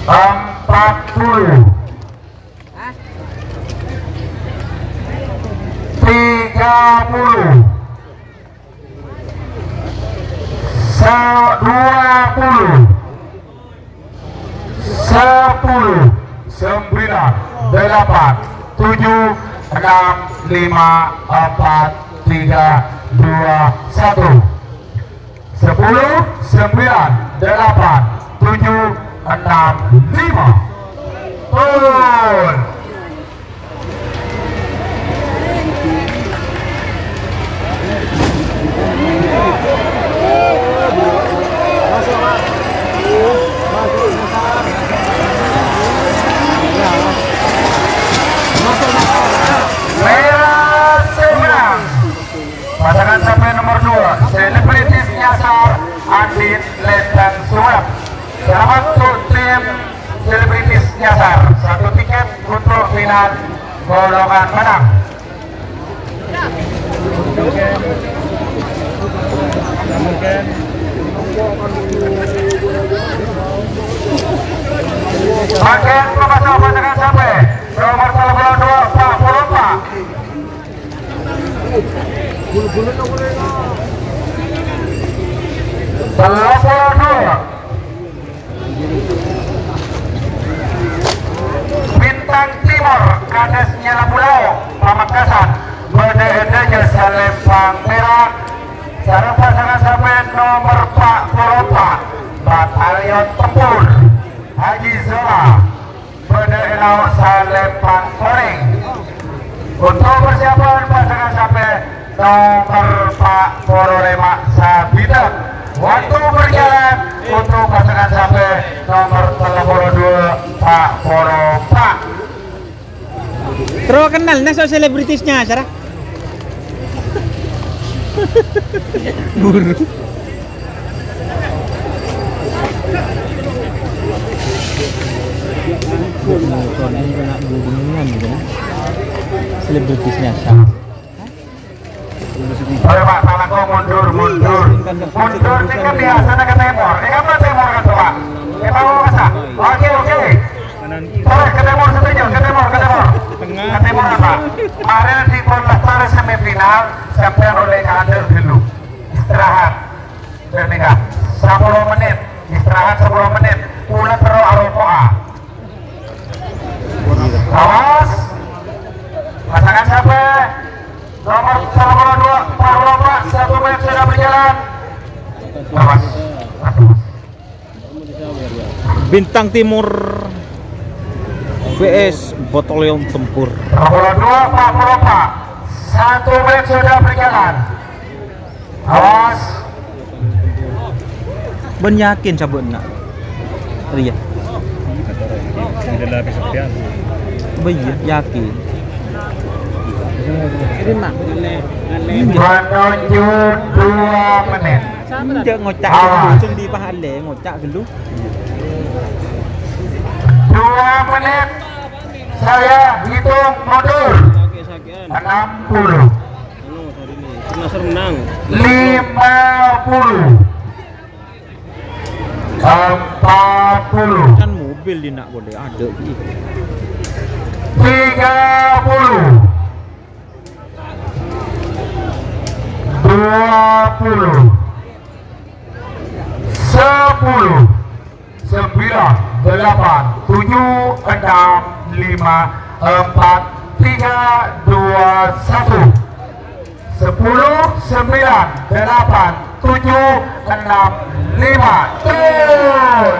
Empat puluh. Tiga puluh. Sa-, dua puluh. Sepuluh. Sembilan. Delapan. Tujuh. Enam. Lima. Empat. Tiga. Dua. Satu. Sepuluh, sembilan, delapan, tujuh, enam, lima. Turun. Merah sembilan. Pasangan sapè nomor dua, Selebritis Nyasar, Andin Letang Suwab. Selamat untuk tim Selebritis Nyasar. Satu tiket untuk final golongan menang. Bagian pemasok pasangan sapè nomor tello puluh dua, Pak Purwopa. Tello puluh dua. Bintang Timor, Kades Nyala Pulau, Pamekasan, bâdâ è dâjâ salempang pèra', sareng pasangan sapè nomor empat puluh empat, Batalion Tempur, Haji Zola. Bâdâ è lao' salempang orèng. Untuk persiapan pasangan sapè nomor empat puluh lima Sabiteng. Waktu berjalan untuk pasangan sapè nomor tello puluh dua, empat puluh empat. Terro kennal, nah, so selebritisnya, Sarah. Buru. Selebritisnya siapa? Sorry, Pak, Pak Langkong, mundur, mundur. Mundur ini kan biasanya ke timur. Eh, apa timur kan, Pak? Eh, Pak Wasa. Oke, oke. Sorry, ke timur, setuju, ke timur, ke timur. Ke timur apa? Kemarin di Kota Lestari semifinal, sampai oleh kader dulu. Istirahat. Demikian. Sepuluh menit. Istirahat sepuluh menit. Pula terus arokoa. Awas. Pasangan siapa? Nomor sepuluh dua, Pak Lomba, satu menit sudah berjalan. Awas. Aduh. Bintang Timur V S Batalion Tempur. Nomor dua, Pak Peropa. Satu menit sudah berjalan. Awas. Bân yakin sabâ'na. Rèya. Bâ iyâ, yakin. Menuju dua menit. Enjâ' ngoca' ghâllu, sèng dhi' pahale ngoca' ghâllu. Dua menit. Saya hitung mundur. Enam puluh. Lima puluh. Empat puluh. Kan mobil dinna' boleh ada. Tiga puluh. Dua puluh. Sepuluh. Sembilan, delapan, tujuh, enam, lima, empat, tiga, dua, satu. Sepuluh, sembilan, delapan, tujuh, enam, lima. Turun.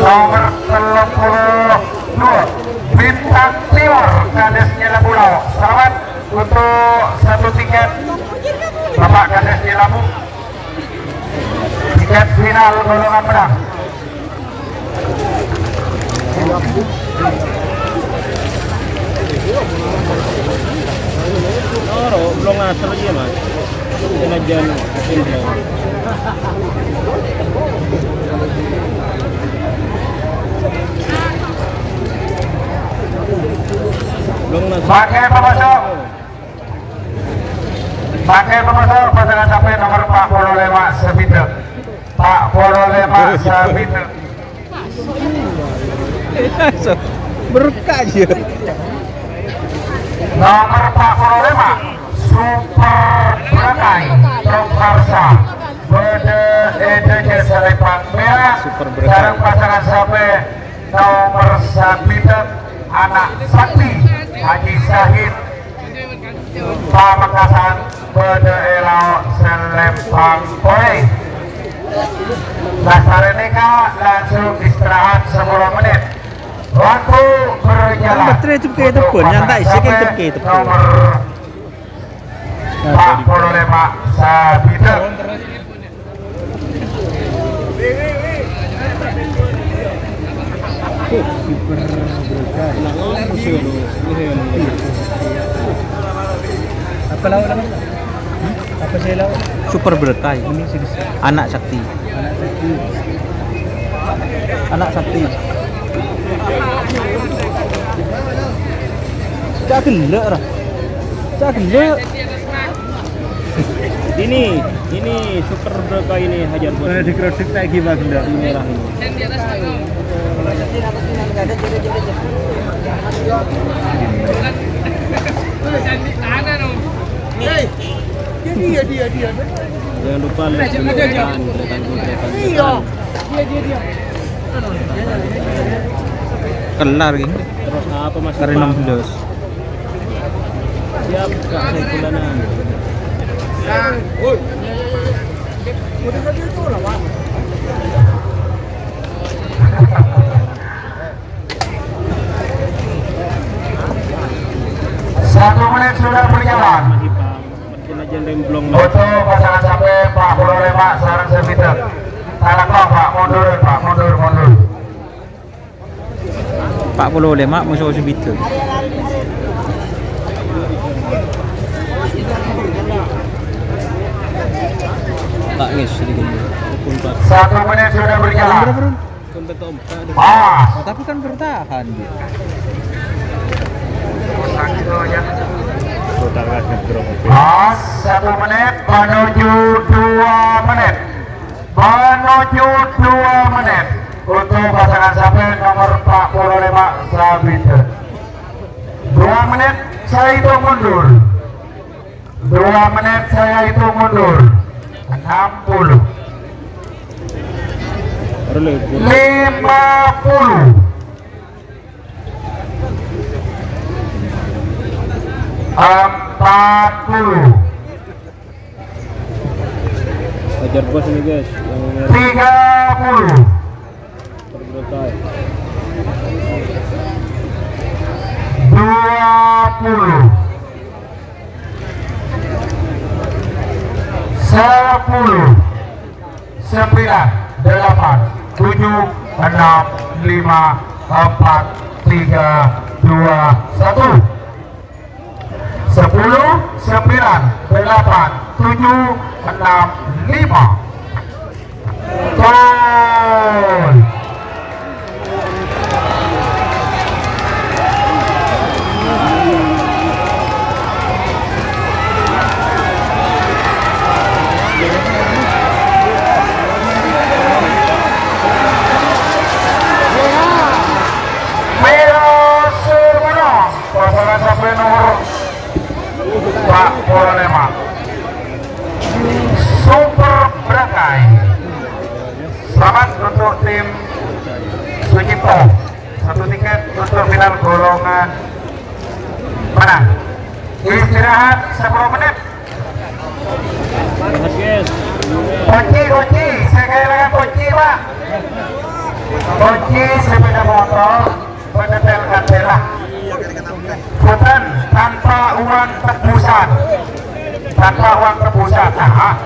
Nomor tello puluh dua, Bintang Timur, Kades Nyela Pulau. Selamat untuk satu tiket, Bapak Kades Nyela Pulau. Tiket final golongan menang. Oro, belum ngatur aja, Mas. Jangan-jangan. Belum ngatur. Pakai apa, Mas? Pakai apa, Mas? Pasangan sampai nomor empat puluh lima Sabito. Empat puluh lima Sabito. Berkah aja. Nomor empat puluh lima, Super Berakai, Truk Farsa. Bode Edeje Salepang Merah. Super Berakai. Sareng pasangan sampai nomor Sabito, Anak Sakti, Haji Syahid. Pamekasan bode e lao' Selempang Pore. Lastarè nèka langsung istirahat sepuluh menit. Waktu berjalan. Baterai itu kayak tebon, nyantai sih, kayak tebon. Nomor empat puluh lima Sabito. Apa lawan apa? Apa sih lawan? Super Berkah. Ini sih. Anak Sakti. Anak Sakti. Anak Sakti. Cak gellek, ra. Cak gellek. Ini, ini Super Berkah ini, Hajar Bos. Mana dikrodek lagi, Bang, enggak? Ini merah ini. Hei, dia, dia, dia, dia. Jangan lupa like, komen, tekan, tekan, tekan, tekan. Iya. Dia, dia, dia. Kelar gini. Terus apa, Mas? Hari enam belas. Siap, Kak Saiful Anam. Satu menit sudah berjalan. Untuk pasangan sampai empat puluh lima sareng Sabito. Talako, Pak, mundur, Pak, mundur, mundur. Empat puluh lima musuh Sabito. Tak ngis sedikit. Satu menit sudah berjalan. Pas. Oh, tapi kan bertahan dia. Pas, satu menit menuju dua menit. Menuju dua menit untuk pasangan sampai nomor empat puluh lima Sabito. Dua menit saya hitung mundur. Dua menit saya hitung mundur. Enam puluh. Lima puluh. Empat puluh. Hajar Bos ini, guys, yang merah. Tiga puluh. Terberat. Dua puluh. Sepuluh. Sembilan, delapan, tujuh, enam, lima, empat, tiga, dua, satu. Sepuluh, sembilan, delapan, tujuh, enam, lima. Gol. Mera Surmono, pasangan sampai nomor empat puluh lima. Super Berakai. Selamat untuk tim Sucipto. Satu tiket untuk final golongan menang. Istirahat sepuluh menit. Kunci, kunci. Saya kehilangan kunci, Pak. Kunci sepeda motor, bener-bener. Bukan tanpa uang tebusan. Tanpa uang tebusan. Nah,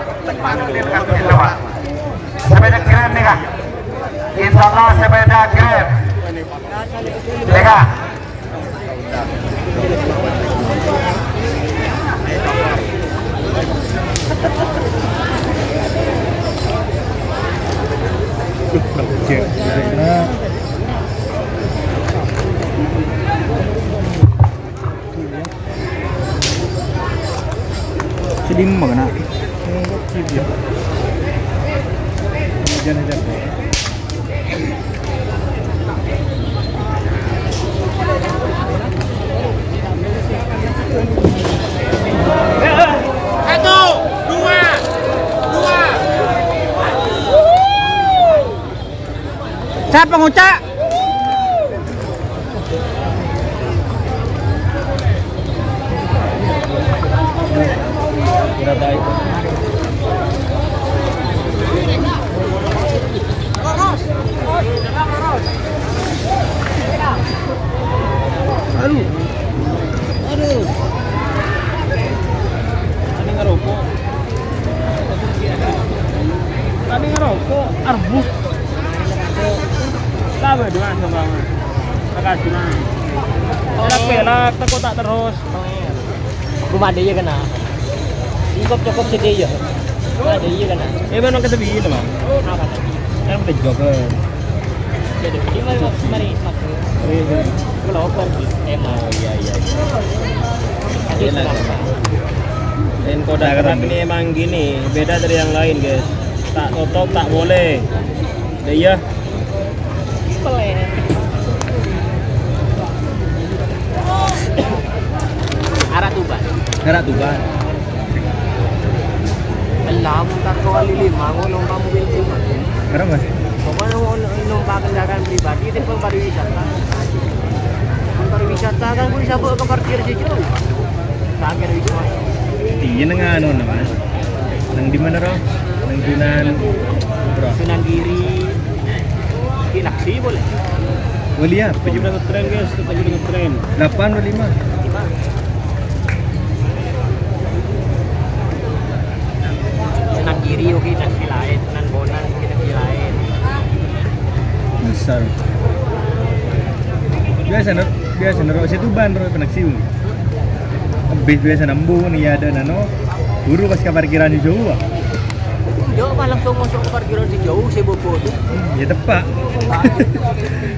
sepeda keren nih, Kak. Insya Allah sepeda keren. Lega. Sedih banget, nak. Hujan-hujan. Satu, dua, dua. Siapa ngucak? Aduh. Aduh. Tadi ngerokok. Tadi ngerokok, arbus. Tahu dua sama. Makasih, Mas. Pelak-pelak, teko tak terus. Rumah dia kena. Cokop-cokop sedih ya. Rumah dia kena. Eh, memang kesepian, Mas. Apa? Kan udah jok, eh. Jadi, ini mari, mari, Mas. Iya. Kalau over sih. Emang. Oh, iya, iya, iya. Jadi, Enak. Kenapa? Lain kodak. Nah, kerap ini emang gini, beda dari yang lain, guys. Tak tutup, tak boleh. Ya, iya. Peler. Arah Tuban. Arah Tuban. Elah, mutar kali lima, mau numpak mobil pribadi. Kenapa? Pokoknya mau numpak kendaraan pribadi, itu pun pariwisata. Pun pariwisata kan, pun sabuk ke parkir di jauh. Parkir di jauh. Iya, neng anu, neng, neng di mana, Ro? Neng Sunan, Bro. Sunan Giri. Di Naksi boleh. Wali apa, Jim? Udah ngetren, guys, kita udah ngetren. Delapan atau lima? Lima. Sunan Giri, oke, Naksi lain. Sunan Bonang, oke, Naksi lain. Besar. Biasa, no? Biasa, no? Situ ban, Ro, Naksi. Habis biasa nembu nih, ya, ada nano. Buru pas ke parkiran di jauh, ah. Yo, pas langsung masuk ke parkiran di jauh, saya bobo tuh. Hmm, ya, tepak.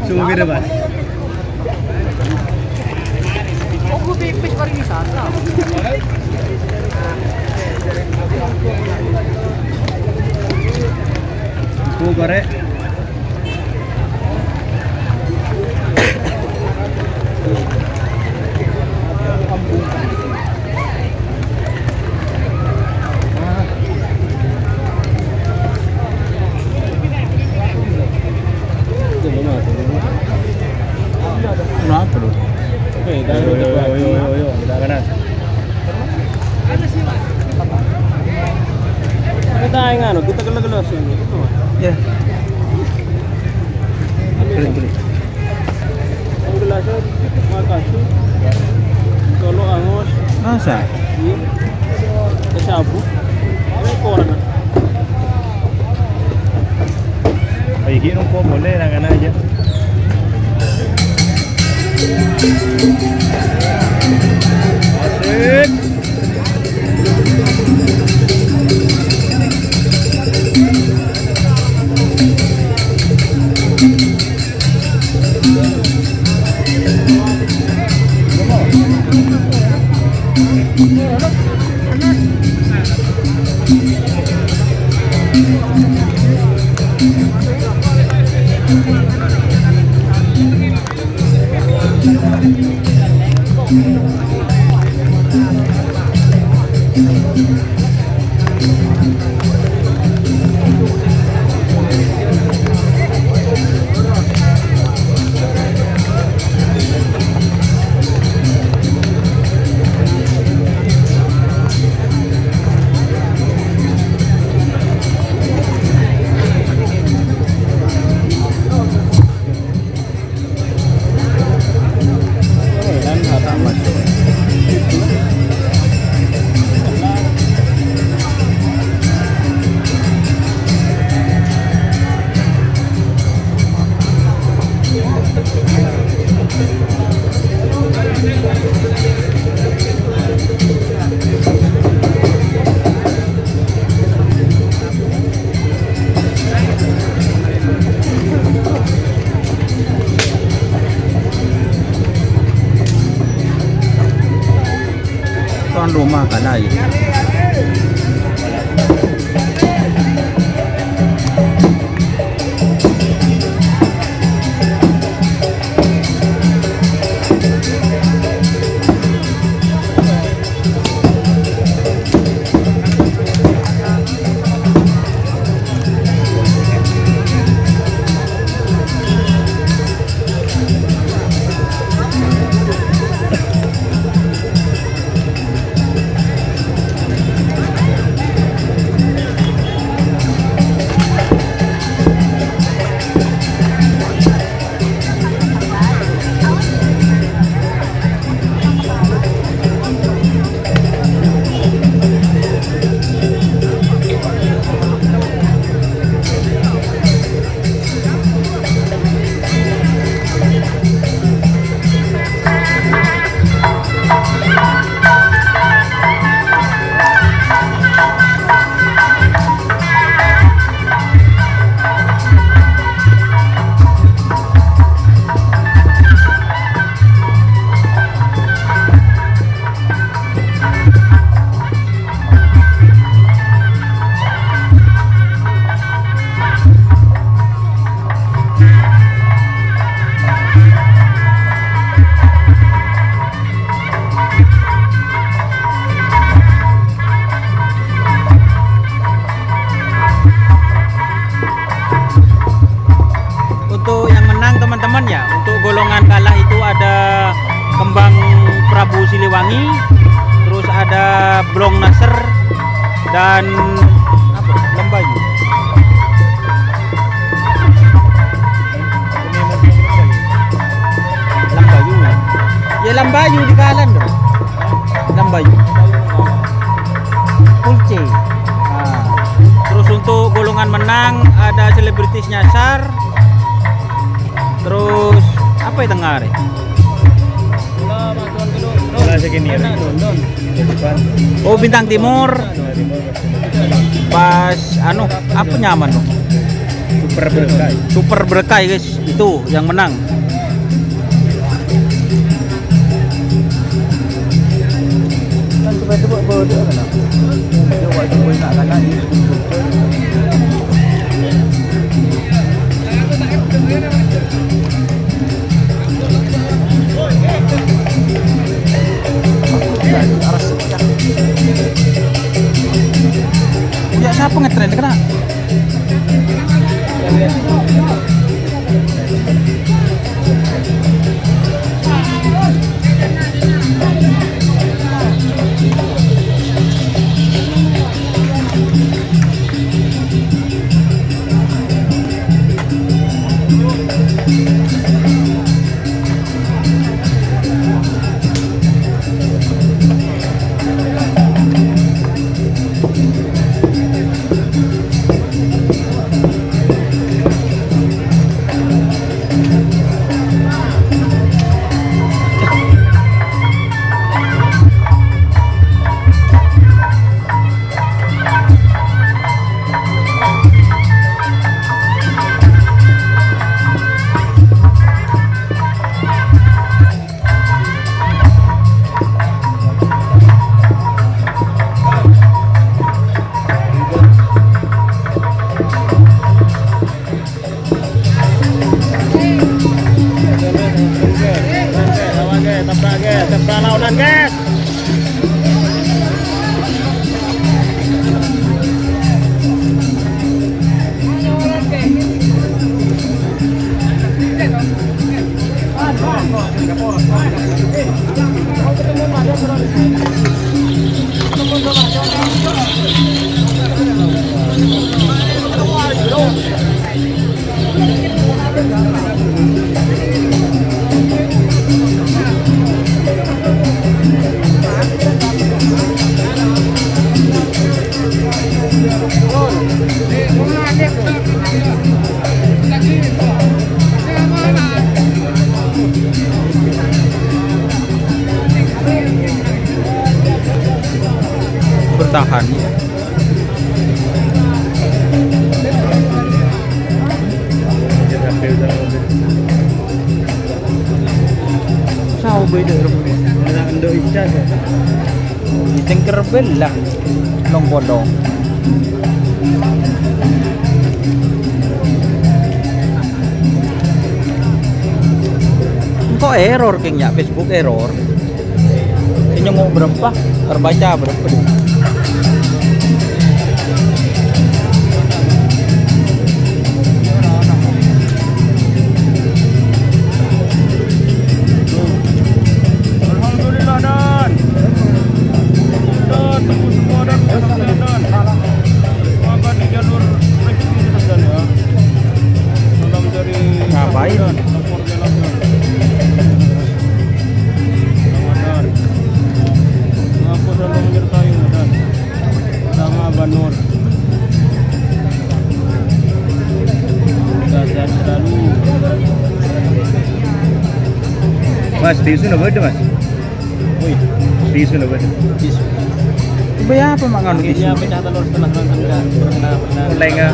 Suhu beda, Pak. Oh, gue pipis pariwisata. Bu, korek. Kenapa lu? Oke, dah, yo, yo, yo, yo, yo, yo, kita kanan. Kita yang anu, kita gelo-gelo sini, gitu, Mas. Ya. Boleh, boleh. Yang gelasnya makasih. Solo angus. Masa? Iya. Kecabu. Ini koran. Iki nunggu boleh, anak-anak aja. Asik. Dan apa? Lambayu. Lambayu. Ya, Lambayu di Kalan, bro. Lambayu. Pulce. Nah. Terus untuk golongan menang ada selebritis nyasar. Terus apa ya tengah hari? Nah, segini ya. Oh, Bintang Timur. Pas anu, apa nyaman, no? Super Berkay. Super Berkay, guys. Itu yang menang. Kan supaya itu buat bodoh kan, no? Dia waktu gue nak kalah, dia Ya, siapa ngetren kena? Tabrak, guys. Tabrak lawan, guys. Bertahan. Sao beda rumahnya. Anak endo ica sih. Cengker belang long podong. Engko' error, Keng, ya, Facebook error. Sè nyongngo' bârâmpa, terbaca bârâmpa. Alhamdulillah, Dan. Dan, tembus semua, Dan. Alhamdulillah, Dan. Makan di jalur rezeki kita, Dan, ya. Salam dari Ngapain? Dan. Ramadan. Mengaku selalu menyertai Ramadan. Bersama Abah Nur. Semoga sehat selalu. Mas, tisu napa ada, Mas? Woi. Tisu napa ada? Tisu. Supaya apa, Mak, nganu tisu? Akhirnya pecah telur setengah, kan, kan, kan. Pernah, pernah. Lenga.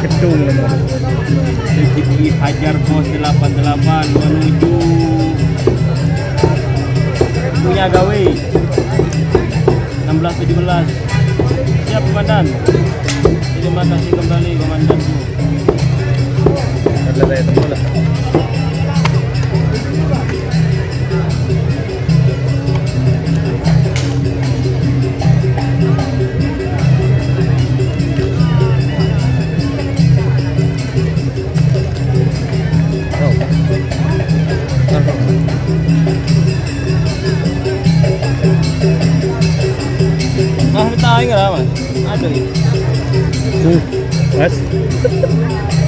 Gedung. Rezeki Fajar Pos delapan delapan menuju Punya Gawe enam belas tujuh belas. Siap, Komandan. Terima kasih kembali, Komandan. Ada saya temu lah. Ah, taing lah, Mas. Aduh. Hmm. Mas.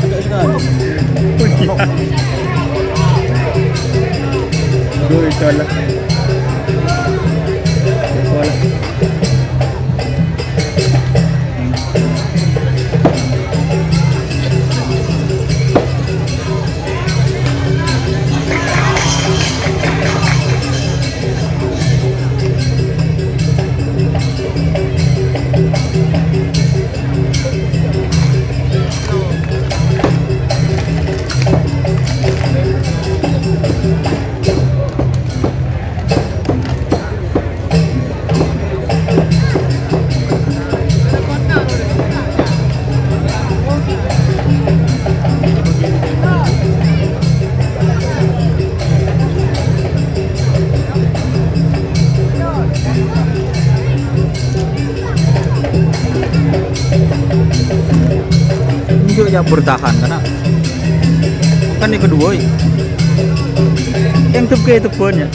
Aduh, sekarang. Oh, iya. Aduh, itu lah. Itu lah. Ini juga campur tahan, karena kan yang kedua, ya. Yang tebke itu banyak.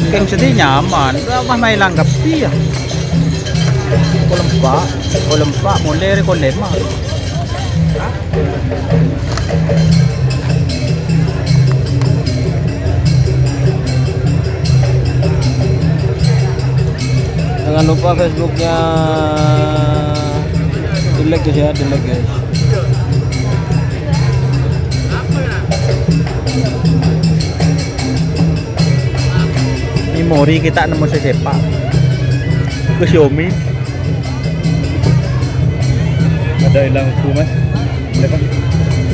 Keng sedih nyaman, apa main langgap iya. Kolempak, kolempak, mulai dari kolema. Jangan lupa Facebooknya di-like, guys, ya, di-like, guys. Memori kita nemu sesepak ke Xiaomi. Ada hilang tuh, Mas. Ada, Pak?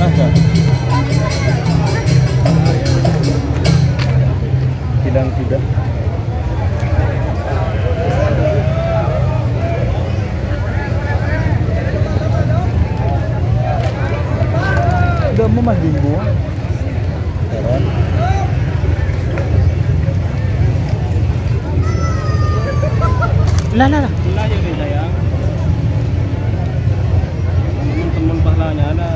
Ada. Hilang sudah. Udah mau, Mas Bimbo. Lah, lah, lah. Lah, ya, sayang. Teman-teman pahalanya ada.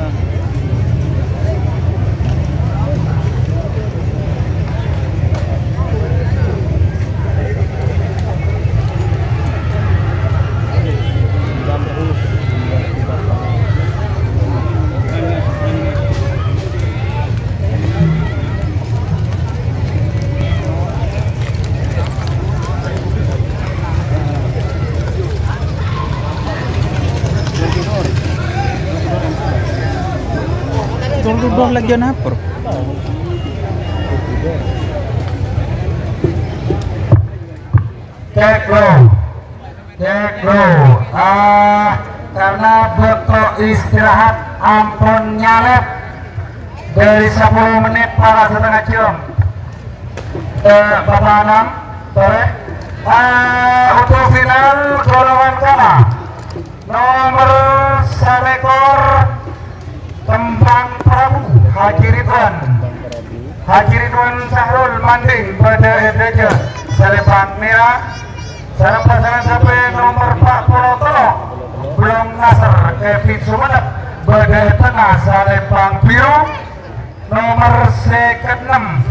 Tunggu, Bro, lagi napa, Bro? Cek, Bro. Cek, Bro. Ah, karena bâkto istirahat ampon nyalèp dari sepuluh menit para setengah jam. Eh, Bapak Anam, boleh? Ah, untuk final golongan kalah, nomor salèkor, Kembang Prabu, Haji Ridwan. Haji Ridwan Sahrul Manding bâdâ è dâjâ salèbâng mèra. Sareng pasangan sapè nomer empat puluh tello, Blong Nasr, Kevin Sumenep, bâdâ è tengnga salèbâng biru. Nomer sèket ennem,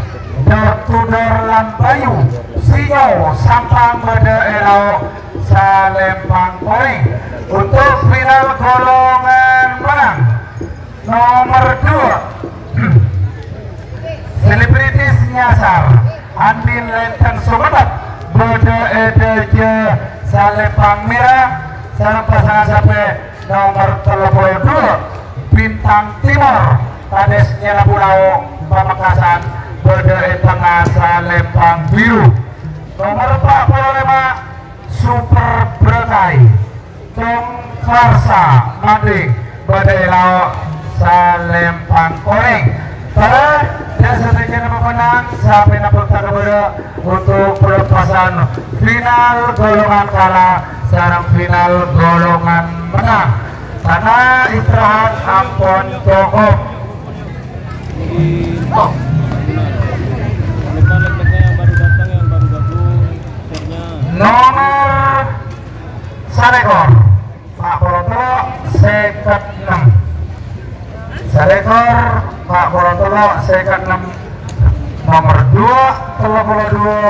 Dor Tudor Lampayu, Sinyo Sampang, bâdâ è lao' salèbâng orèng. Untuk final golongan menang, Nomer dua, selebritis nyasar, Andin Lenteng Sumenep, bâdâ è dâjâ salèbâng mèra, sareng pasangan sapè nomer tello puluh dua, Bintang Timor, Kadesnya Labu Lao, Pamekasan, bâdâ è tengnga salèbâng biru. Nomer empat puluh lima, Super Berkai. Tong Farsa Manding bâdâ è lao' salèbâng orèng. Para, dâ' sadhâjâna pamenang, sapèna bâkta kabâdâ untuk pelepasan final golongan kalah sareng final golongan menang. Karena istirahat ampon cokop. Nomor salèkor. Pa' polo tello' sèket ennem. Salèkor, pa' polo tello' sèket ennem. Nomer dua, tello polo dua,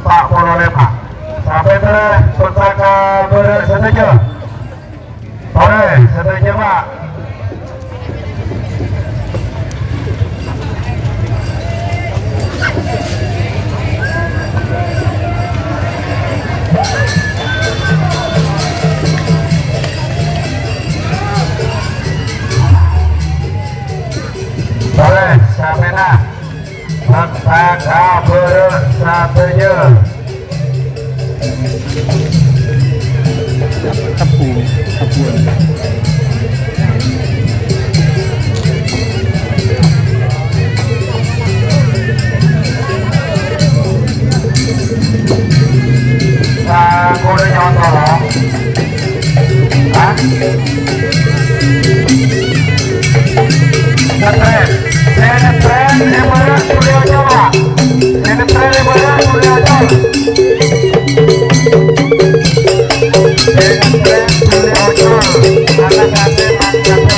pa' polo lèma'. Sampè' terros, pètaka bârâ' sadhâjâ. Torè, sadhâjâ, Pa'. Torè, sampèna. Pètaka bârâ' sadhâjâ. Tebu, tebuan. Nah, boleh nyontoh. Hah? Ngetrèn. Sè ngetrèn è bârâ' ghuliyâ ocol, Pak. Sè ngetrèn è bârâ' ghuliyâ ocol. Sè ngetrèn ghuliyâ ocol. Anak-anak mangkat.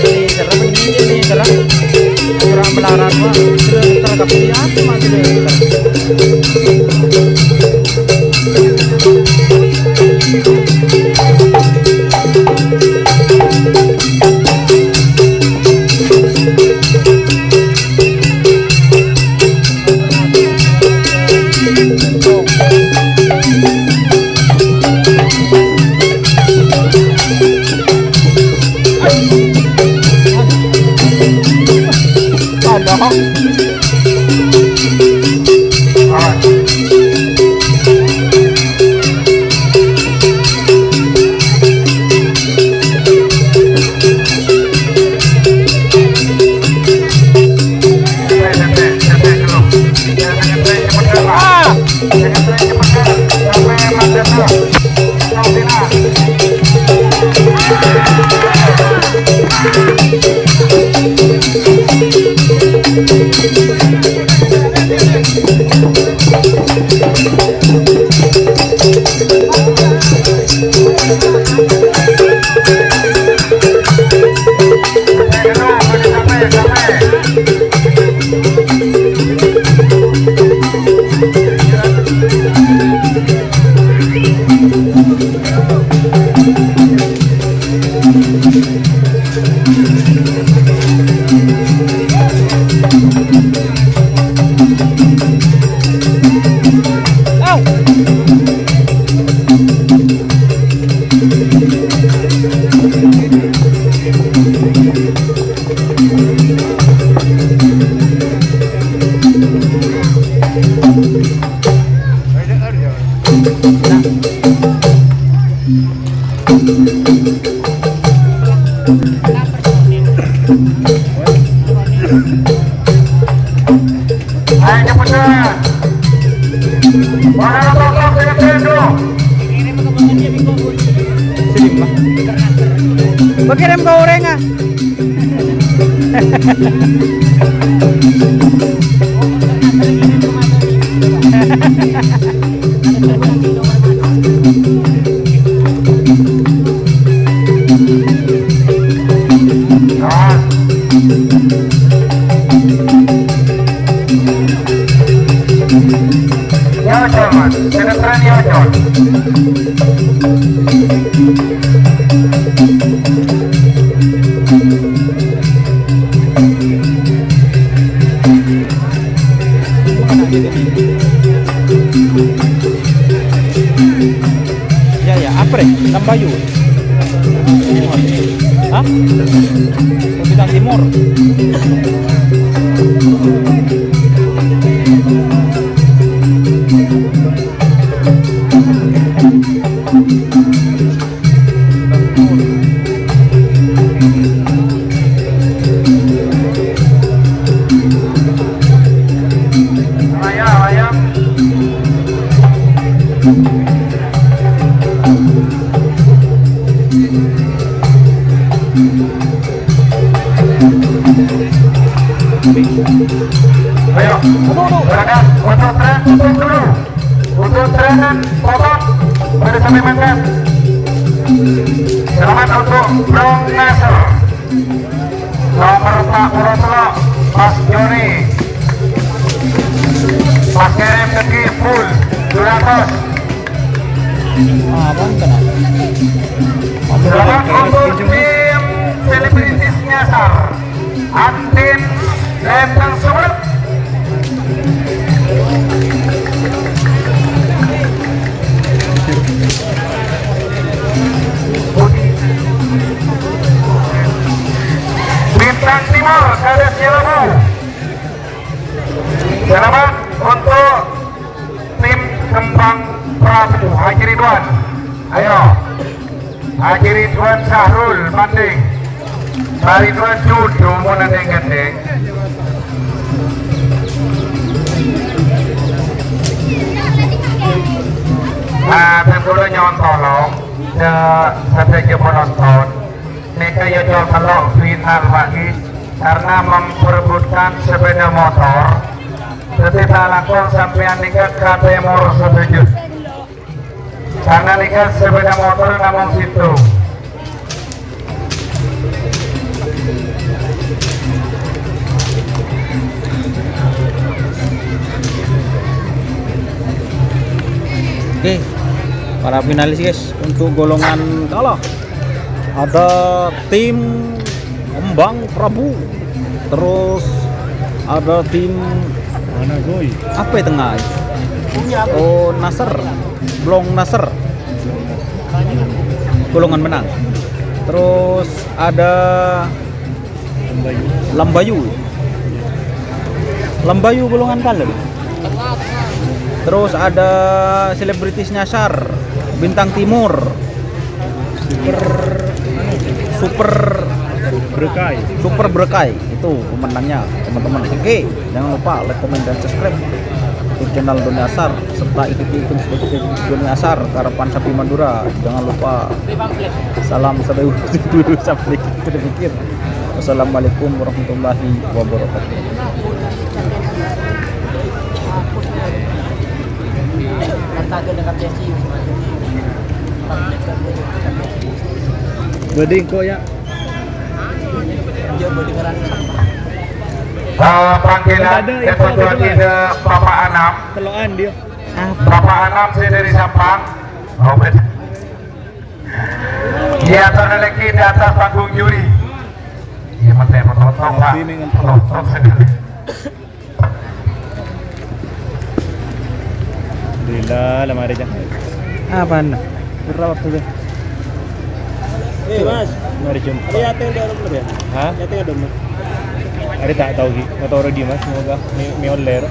Ini serem ini, ini serem. Kurang melarat, Pak. Sudah terkepung apa, Mas? Sudah. Padahal Ayo, cepetan. Mana totok dengan tendo? Sini, Pak. Gua kirim ke orangnya. Ya, Col, Mas. Sini tren, ya, Col. Ya, ya, apa, Rek? Tambayu. Hah? Bintang Timur. Silakan untuk tren, untuk dulu. Untuk tren, potong. Pada sampai mangkat. Selamat untuk Bro Nasr. Nomor empat puluh tello, Mas Joni. Pas kerem ke full, dua ratus. Apa kena? Selamat untuk tim selebritis nyasar. Antin Lenteng Sumenep. Bintang Timur, Kadek Jelabu. Selamat untuk tim Kembang Prabu, Haji Ridwan. Ayo. Haji Ridwan Sahrul, Mandeng. Pak Ridwan Judo, mau nandeng gandeng. Nah, dan kula nyo'on tolong, sadhâjâ penonton. Nèka ya coma tello' final, Pak, ngghi, karena memperebutkan sepeda motor. Dhâddhi ta' langkong sampèyan nèka ka tèmor sadhâjâ. Karena nèka sepeda motor namong sèttong. Oke, para finalis, guys, untuk golongan kalah. Ada tim Kembang Prabu. Terus ada tim mana, Goy? Apa ya tengah? Oh, Nasr. Blong Nasr. Golongan menang. Terus ada Lambayu. Lambayu golongan kalem. Terus ada selebritis nyasar, Bintang Timur. Super, super, Berkai. Super Berkai. Itu pemenangnya, teman-teman. Oke, jangan lupa like, komen, dan subscribe YouTube channel Doni Asar serta ikuti fans Doni Asar, Karapan Sapi Madura. Jangan lupa. Salam seribu dulu sampai pikir-pikir. Wassalamualaikum warahmatullahi wabarakatuh. Bâdâ engko', ya. Eh, panggilan Ketua Tidak Bapak Anam. Telo'an dia. Bapak Anam saya dari Sampang. Oh, beda. Iya, saudara lagi di atas panggung juri. Iya, mate, potong, Pak. Potong, saudara. Alhamdulillah, lamari, Cak. Apaan? Berapa waktu, Cak? Eh, Mas. Mari jumpa. Iya, tengok dulu, ya. Hah? Ya, tengok dulu, Mas. Ada tak tahu, Ki? Motor di, Mas, semoga mi-, mi oler.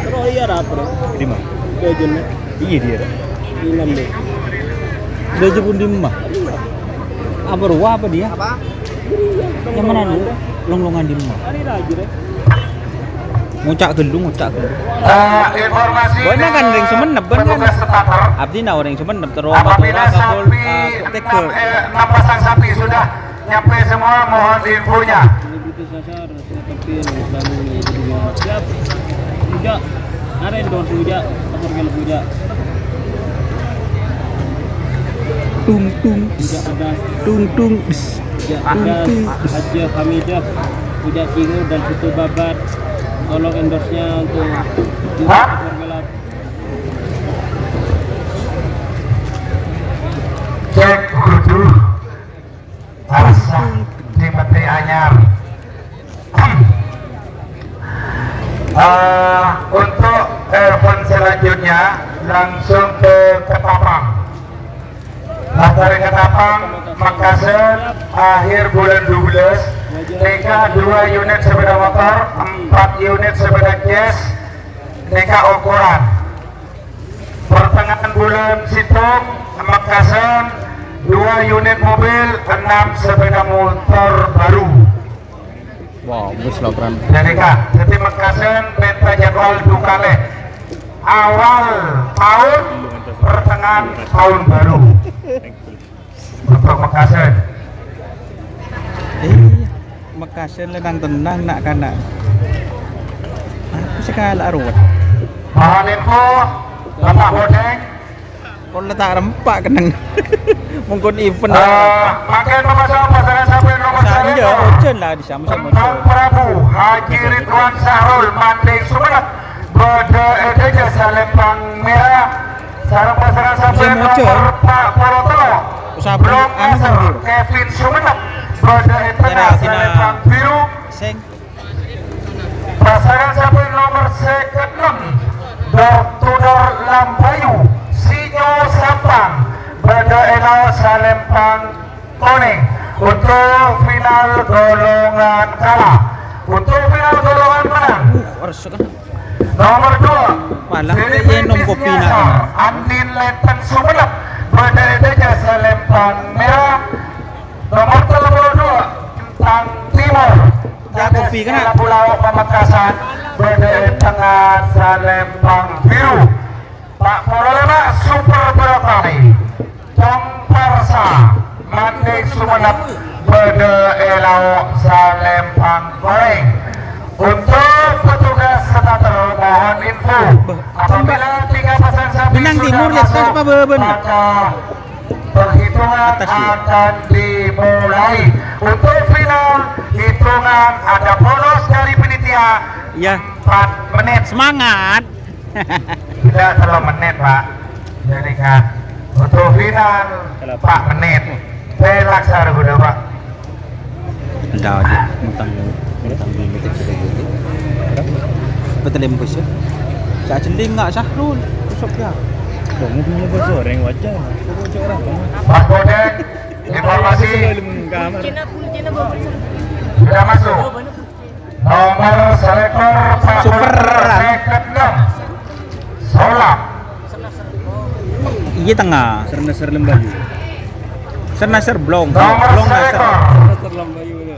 Terus iya, apa, Bro? Di mana? Di Ajun, ya. Iya, dia. Iman, deh. Dia aja pun di rumah. Apa rowa apa dia? Apa? Yang mana lu? Long-longan di rumah. Hari lagi, deh. Ngucak ghâllu, ngucak ghâllu. Eh, informasi. Bâ'na kan rèng Sumenep, bân kan? Petugas starter. Abdhina orèng Sumenep, terus apabila Madura, Kapol, sapi eh, Tegel. Enam, eh, enam pasang sapi sudah nyampe semua, mohon infonya. Siap. Aren dong, Bujak. Apa, Bujak? Tung, tung. Bujak Adas. Tung, tung. Bujak Adas, Haji Hamidah, Bujak Cingur, dan Soto Babat. Tolong endorse-nya untuk Hah? Gelap. Cek kudu. Arsa di Menteri Anyar. Eh, untuk event selanjutnya langsung ke Ketapang. Latar Ketapang, Mekasen, akhir bulan dua belas, nèka dua unit sepeda motor, empat unit sepeda C S, nèka ukuran. Pertengahan bulan Situng, Mekasen, dua unit mobil, enam sepeda motor baru. Wah, bagus lah, Pran. Jadi, Kak, jadi Mekasen minta jadwal dua kali. Awal tahun, pertengahan tahun baru. Untuk Mekasen. Iya. Pamekasan lè nang-tennang na'-kana'. Aku sakala aruwet. Mohon info, Bapak Bodeng. Kok la ta' rempa' kenneng. Mongkon event. Eh, mangkèn pamasok pasangan sampè' nomor Sanja, satu. Ojhân la di sama-sama. Kembang Prabu Haji Ridwan Sahrul Mandeng Sumenep. Bâdâ è dâjâ salempang mèra. Sareng pasangan sampè' nomor empat puluh tello'. Blong Nasser, Kevin Sumenep. Bâdâ è tengnga salempang biru. Pasangan sampè' nomor sèket ennem, Dor Tudor Lambayu, Sinyo Sampang. Bâdâ è lao' salempang konèng. Untuk final golongan kala. Untuk final golongan menang. Nomor dua, Andin Lenteng Sumenep, bâdâ è dâjâ salempang mèra. Nomor tello puluh dua, Bintang Timur, Labu Lawa Pamekasan, bâdâ è tengnga salempang biru. Empat puluh lima, Super Brokoli. Cong Parsa, Mandeng Sumenep, bâdâ è lao' salempang konèng. Untuk petugas starter, mohon info, apabila tiga pasang sapi sudah masuk, maka perhitungan akan dimulai. Untuk final, hitungan ada bonus dari panitia. Iya. Empat menit. Semangat. Tidak, tello' menit, Pak. Jadi kan, untuk final, empat menit. Relax, harus udah, Pak. Enggak aja, utang, utang di metik sudah gitu. Betul ya, Bos, ya? Saya jeli nggak, Syahrul. Besok ya. Dong, punya bos goreng wajar. Pokoknya orang. Pak Bodeng, informasi. Sudah masuk. Nomor salèkor, Pak Super. Sèket ennem. Solap. Iyâ, tengnga. Sernasar Lembayu. Sernasar Blong. Nomor Blong Nasser. Salèkor.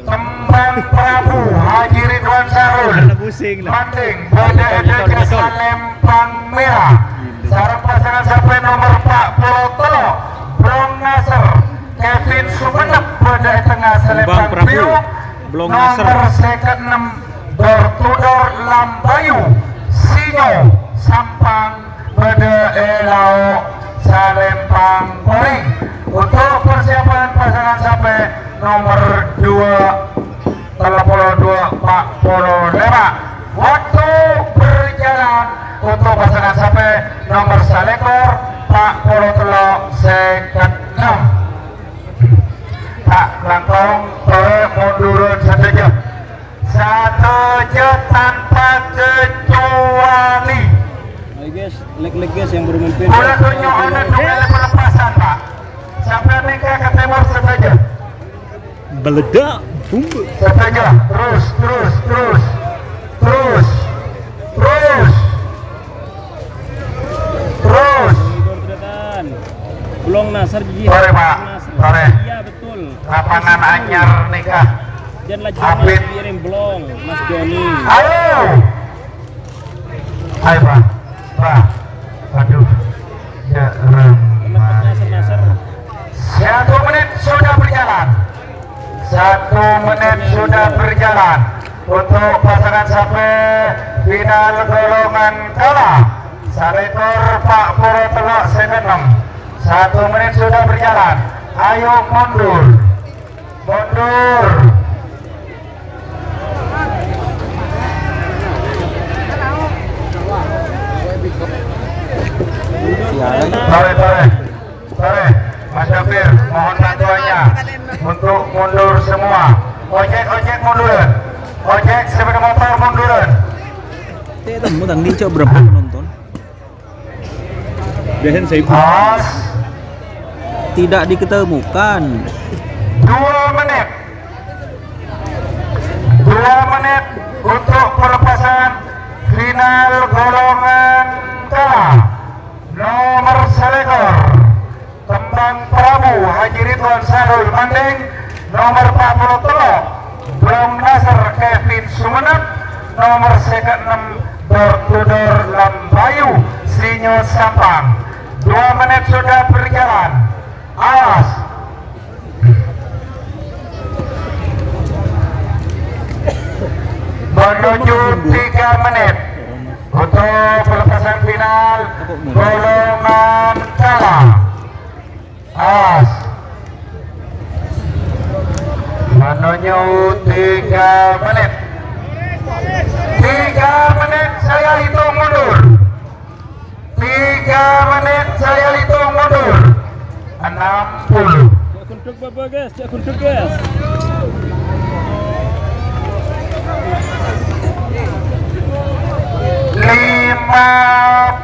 Kembang Prabu Haji Ridwan Sarul. Pusing lah. Mandeng, bâdâ è dâjâ salempang mèra. Sareng pasangan sampè' nomor empat puluh tello', Blong Nasser. Kevin Sumenep, bâdâ è tengnga salempang biru. Blong Nasser. Nomor sèket ennem, Dor Tudor Lambayu, Sinyo Sampang, bâdâ è lao' salempang konèng. Untuk persiapan pasangan sampè' nomor dua, tello puluh dua, empat puluh lima. Waktu berjalan untuk pasangan sampè' nomor salèkor, empat puluh tello', sèket ennem. Pak, langkong, torè munduran sadhâjâ. Sadhâjâ tanpa kecuali. Ayo, guys, like-like, guys, yang baru mampir. Bola tunjuk anak dua kali pelepasan, Pak. Sampai mereka ke timur sadhâjâ. Meledak, boom. Sadhâjâ, terus, terus, terus. Terus. Terus. Terus. Blong Nasser, Ji. Sorry, Pak. Sorry. Iya, betul. Lapangan anyar nèka. Dan lagi Apit. Diiring Blong, Mas Joni. Ayo. Hai, Pak. Pak. Aduh. Ya, Ram. Teman-temannya Nasser. Satu menit sudah berjalan. Satu menit sudah berjalan. Untuk pasangan sampè' final golongan kala. Salèkor empat puluh tello' sèket ennem. Satu menit sudah berjalan. Ayo mundur. Mundur. Tarik, tarik. Tarik. Mas Syafir, mohon bantuannya untuk mundur semua. Ojek, ojek munduran. Ojek sepeda motor munduran. Tè, temu tang di cok berapa penonton? Biasanya saya Pas. Tidak diketemukan. Dua menit. Dua menit untuk pelepasan final golongan kala. Nomor salèkor, Kembang Prabu Haji Ridwan Sarul Mandeng. Nomor empat puluh tello', Blong Nasser Kevin Sumenep. Nomor sèket ennem, Dor Tudor Lambayu, Sinyo Sampang. Dua menit sudah berjalan. Awas. Menuju tiga menit untuk pelepasan final golongan kala. As. Menuju tiga menit. Tiga menit saya hitung mundur. Tiga menit saya hitung mundur. Enam puluh. Cak gunduk, Bapak, guys. Cak gunduk, guys. Lima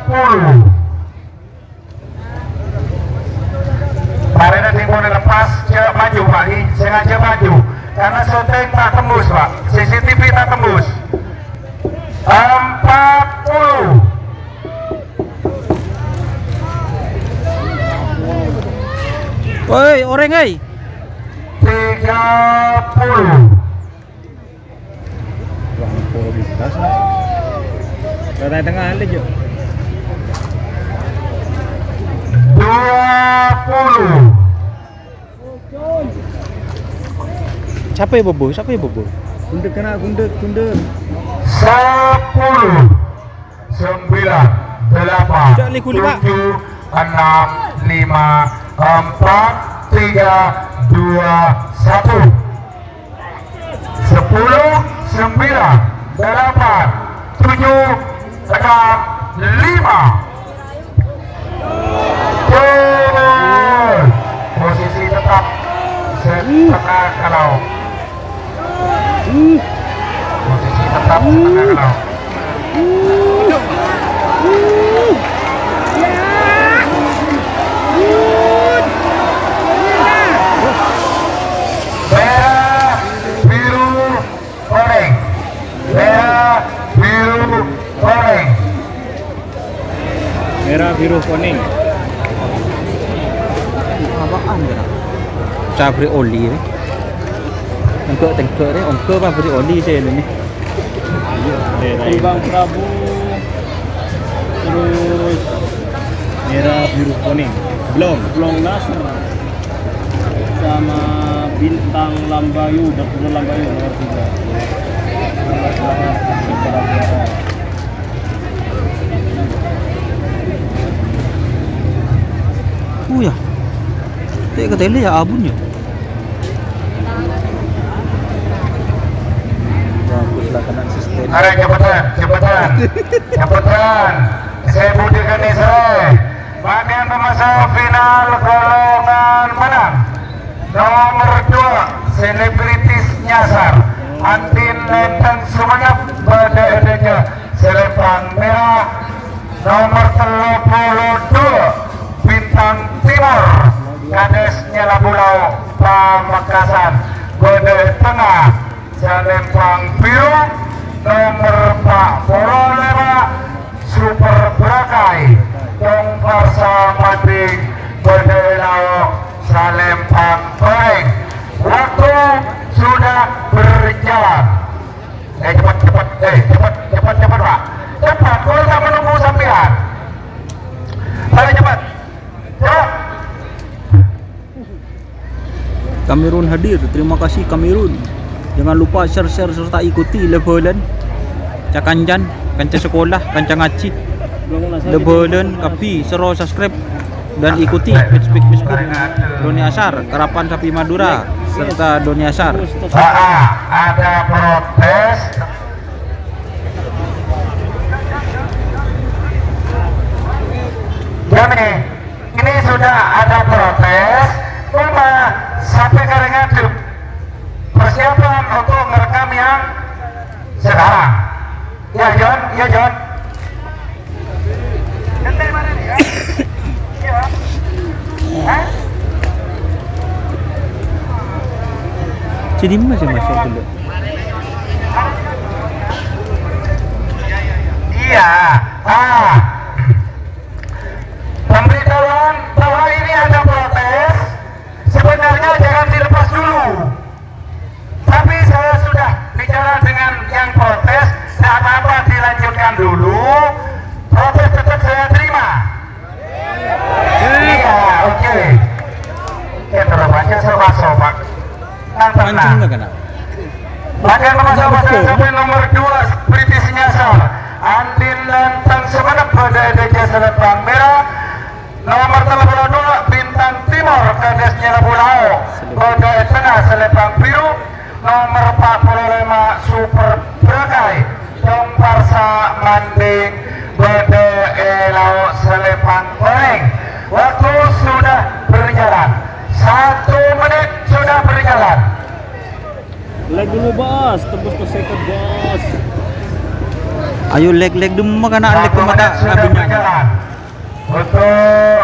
puluh. Marèna timun lepas, cak maju, Pak. Sengaja maju. Karena syuting tak tembus, Pak. C C T V tak tembus. Empat puluh. Woi, orèng, oi. Tiga puluh. Wah, polo bebas, ah. Rata tengah aja, Jo. Dua puluh. Siapa ya, Bobo? Siapa ya, Bobo? Gundek kena, gundek, gundek. Sepuluh, sembilan, delapan, tujuh, enam, lima, empat, tiga, dua, satu. Sepuluh, sembilan, delapan, tujuh, enam, lima. Gol. Posisi tetap setengah kalau. Posisi tetap setengah kalau. Merah, biru, Konèng. Merah, biru, konèng. Merah, biru, konèng. Apaan, ya? Pabrik oli, ya. Enggak, enggak, ya. Enggak, pabrik oli, saya ini. Kembang Prabu. Terus merah, biru, konèng. Belum. Belum nasr. Sama Bintang Lambayu, Dapur Lambayu nomor tiga. Oh ya. Tè' ka tèlè ya abun ya. Bagus lah kena sistem. Arè, cepetan, cepetan, cepetan. Saya butuhkan nih, saya. Pakèyan pamaso final golongan menang. Nomor dua, selebritis nyasar. Antin Lenteng Sumenep, bâdâ è dâjâ sè lempang mèra. Nomor tello polo dua, Bintang Timur. Kades Nyala Pulau, Pamekasan. Bâdâ è tengnga. Salempang biru, nomer pa' polo lèma', Super Barakai, Cong Farsa Mading, bâdâ è lao', salempang palèng. Waktu sudah berjalan. Eh, cepat, cepat, eh, cepat, cepat, cepat, Pak. Cepat, kaulâ ta' menunggu sampèyan. Ayo, cepat. Cepat. Kamerun hadir. Terima kasih, Kamerun. Jangan lupa share, share, serta ikuti lè-bhâlân. Ca-kancan, kanca sekolah, kanca ngajhi. Lè-bhâlân kabbhi soro subscribe dan ikuti Facebook, Facebook Doni Asar, Karapan Sapi Madura, serta Doni Asar. Ah, ah, ada protes. Kami Ini sudah ada protes, cuma sampai ka rèng ngadhep. Persiapan untuk merekam yang sekarang. Ya, Jon? Ya, Jon? Hah? Jadi, mana sih masuk dulu? Iya. Ah. Pemberitahuan bahwa ini ada protes, sebenarnya jangan dilepas dulu. Tapi saya sudah bicara dengan yang protes, tidak apa-apa, dilanjutkan dulu. Protes tetap saya terima. Iya, oke. Oke, terus aja sama Pak. Tenang, tenang. Mancing nggak kena? Pakèyan pamaso sampai nomor dua. Tanding bâdâ è Lao' Salèpang Orèng. Waktu sudah berjalan. Satu menit sudah berjalan. Lag dulu, Bos. Tembus ke seket, Bos. Ayo, lag, lag, demo kana lag. Satu ke mata menit sudah berjalan. Untuk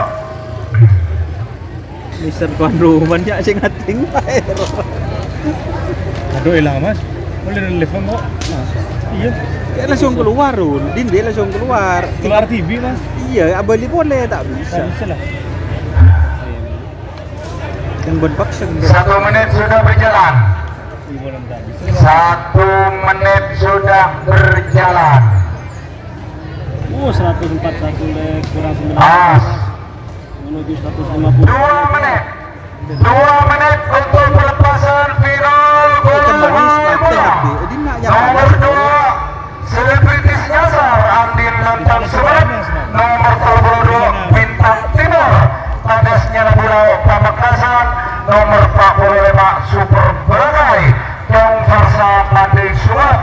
Mister tuan rumah nya sing ngading bae. Aduh, elang, Mas. Mulai dari lift kok. Iya. Ya, langsung keluar, Rul. Din, dia langsung keluar. Keluar T V, Mas. Iya, abali boleh, tak bisa. Tak bisa lah. Yang buat paksa. Satu menit sudah berjalan. Satu menit sudah berjalan. Oh, seratus empat satu leg, kurang sembilan belas. Awas. Menuju seratus lima puluh. Dua menit. Dua menit untuk pelepasan final gol. Nomor dua, selebritis nyasar, Andin Lentang Surat. Nomor tiga puluh dua, Bintang Timur, Tadasnya Labulau Pamekasan. Nomor empat puluh lima, Super Balakai, Dong Farsa Pande Surat.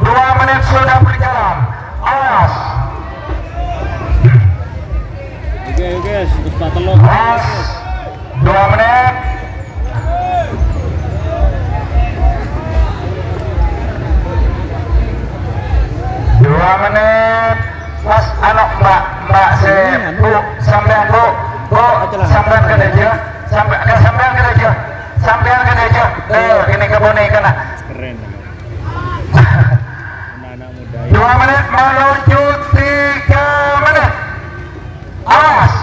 Dua menit sudah berjalan. Awas. Oke, oke, terus tak telok. Pas. Dua menit. Dua menit. Pas, anu, Mbak, Mbak, si, Bu, sampean, Bu, Bu, sampean ke aja, sampean, ke sampean ke aja, sampean ke aja. Eh, ini ke boneka, nah. Keren. Anak-anak muda ini. Dua menit menuju tiga menit. Awas.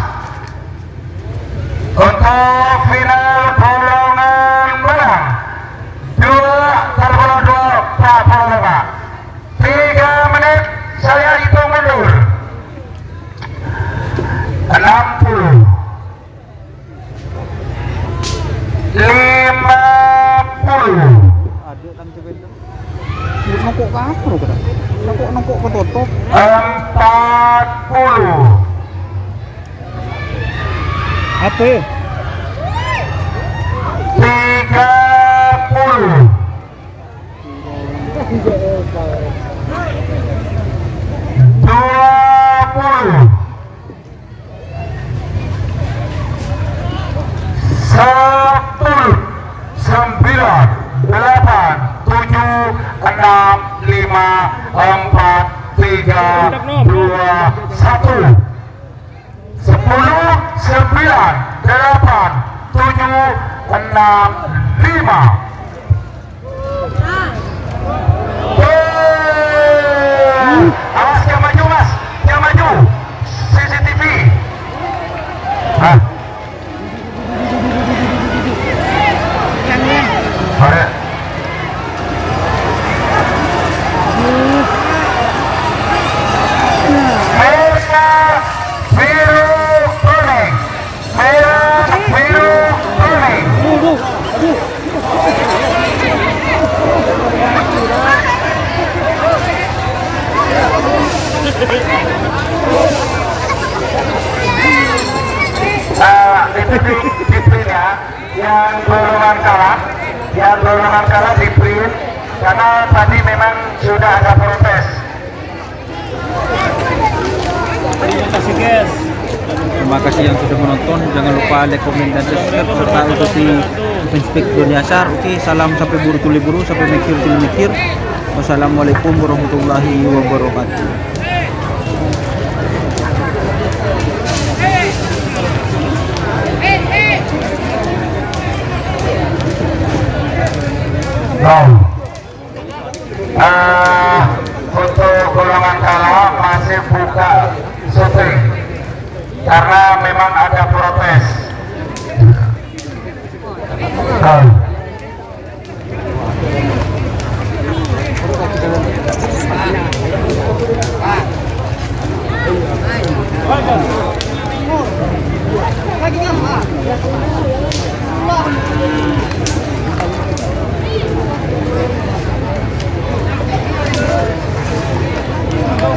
Untuk final golongan menang, dua, terlalu dua, tak perlu, Pak. Tiga menit, saya hitung mundur. Enam puluh. Lima puluh. Adek kan cepet. Nongko' kapur, kata. Nongko', nongko' ketutup. Empat puluh. Apa? Tiga puluh. Dua puluh. Sepuluh, sembilan, delapan, tujuh, enam, lima, empat, tiga, dua, satu. Sepuluh, sembilan, delapan, tujuh, enam, lima. Gol! Awas, dia maju, Mas. Dia maju. C C T V. Nah. Merah, biru, kuning. Merah, biru, kuning. Nah, itu di, di print ya. Yang golongan kalah, yang golongan kalah di print karena tadi memang sudah ada protes. Terima kasih, guys. Terima kasih yang sudah menonton. Jangan lupa like, komen, dan subscribe, serta ikuti fanspage Doni Asar. Oke, salam sampai buru tuli buru, sampai mikir tuli mikir. Wassalamualaikum warahmatullahi wabarakatuh. Nah. Eh, untuk golongan kalah masih buka syuting karena memang ada protes. Nah.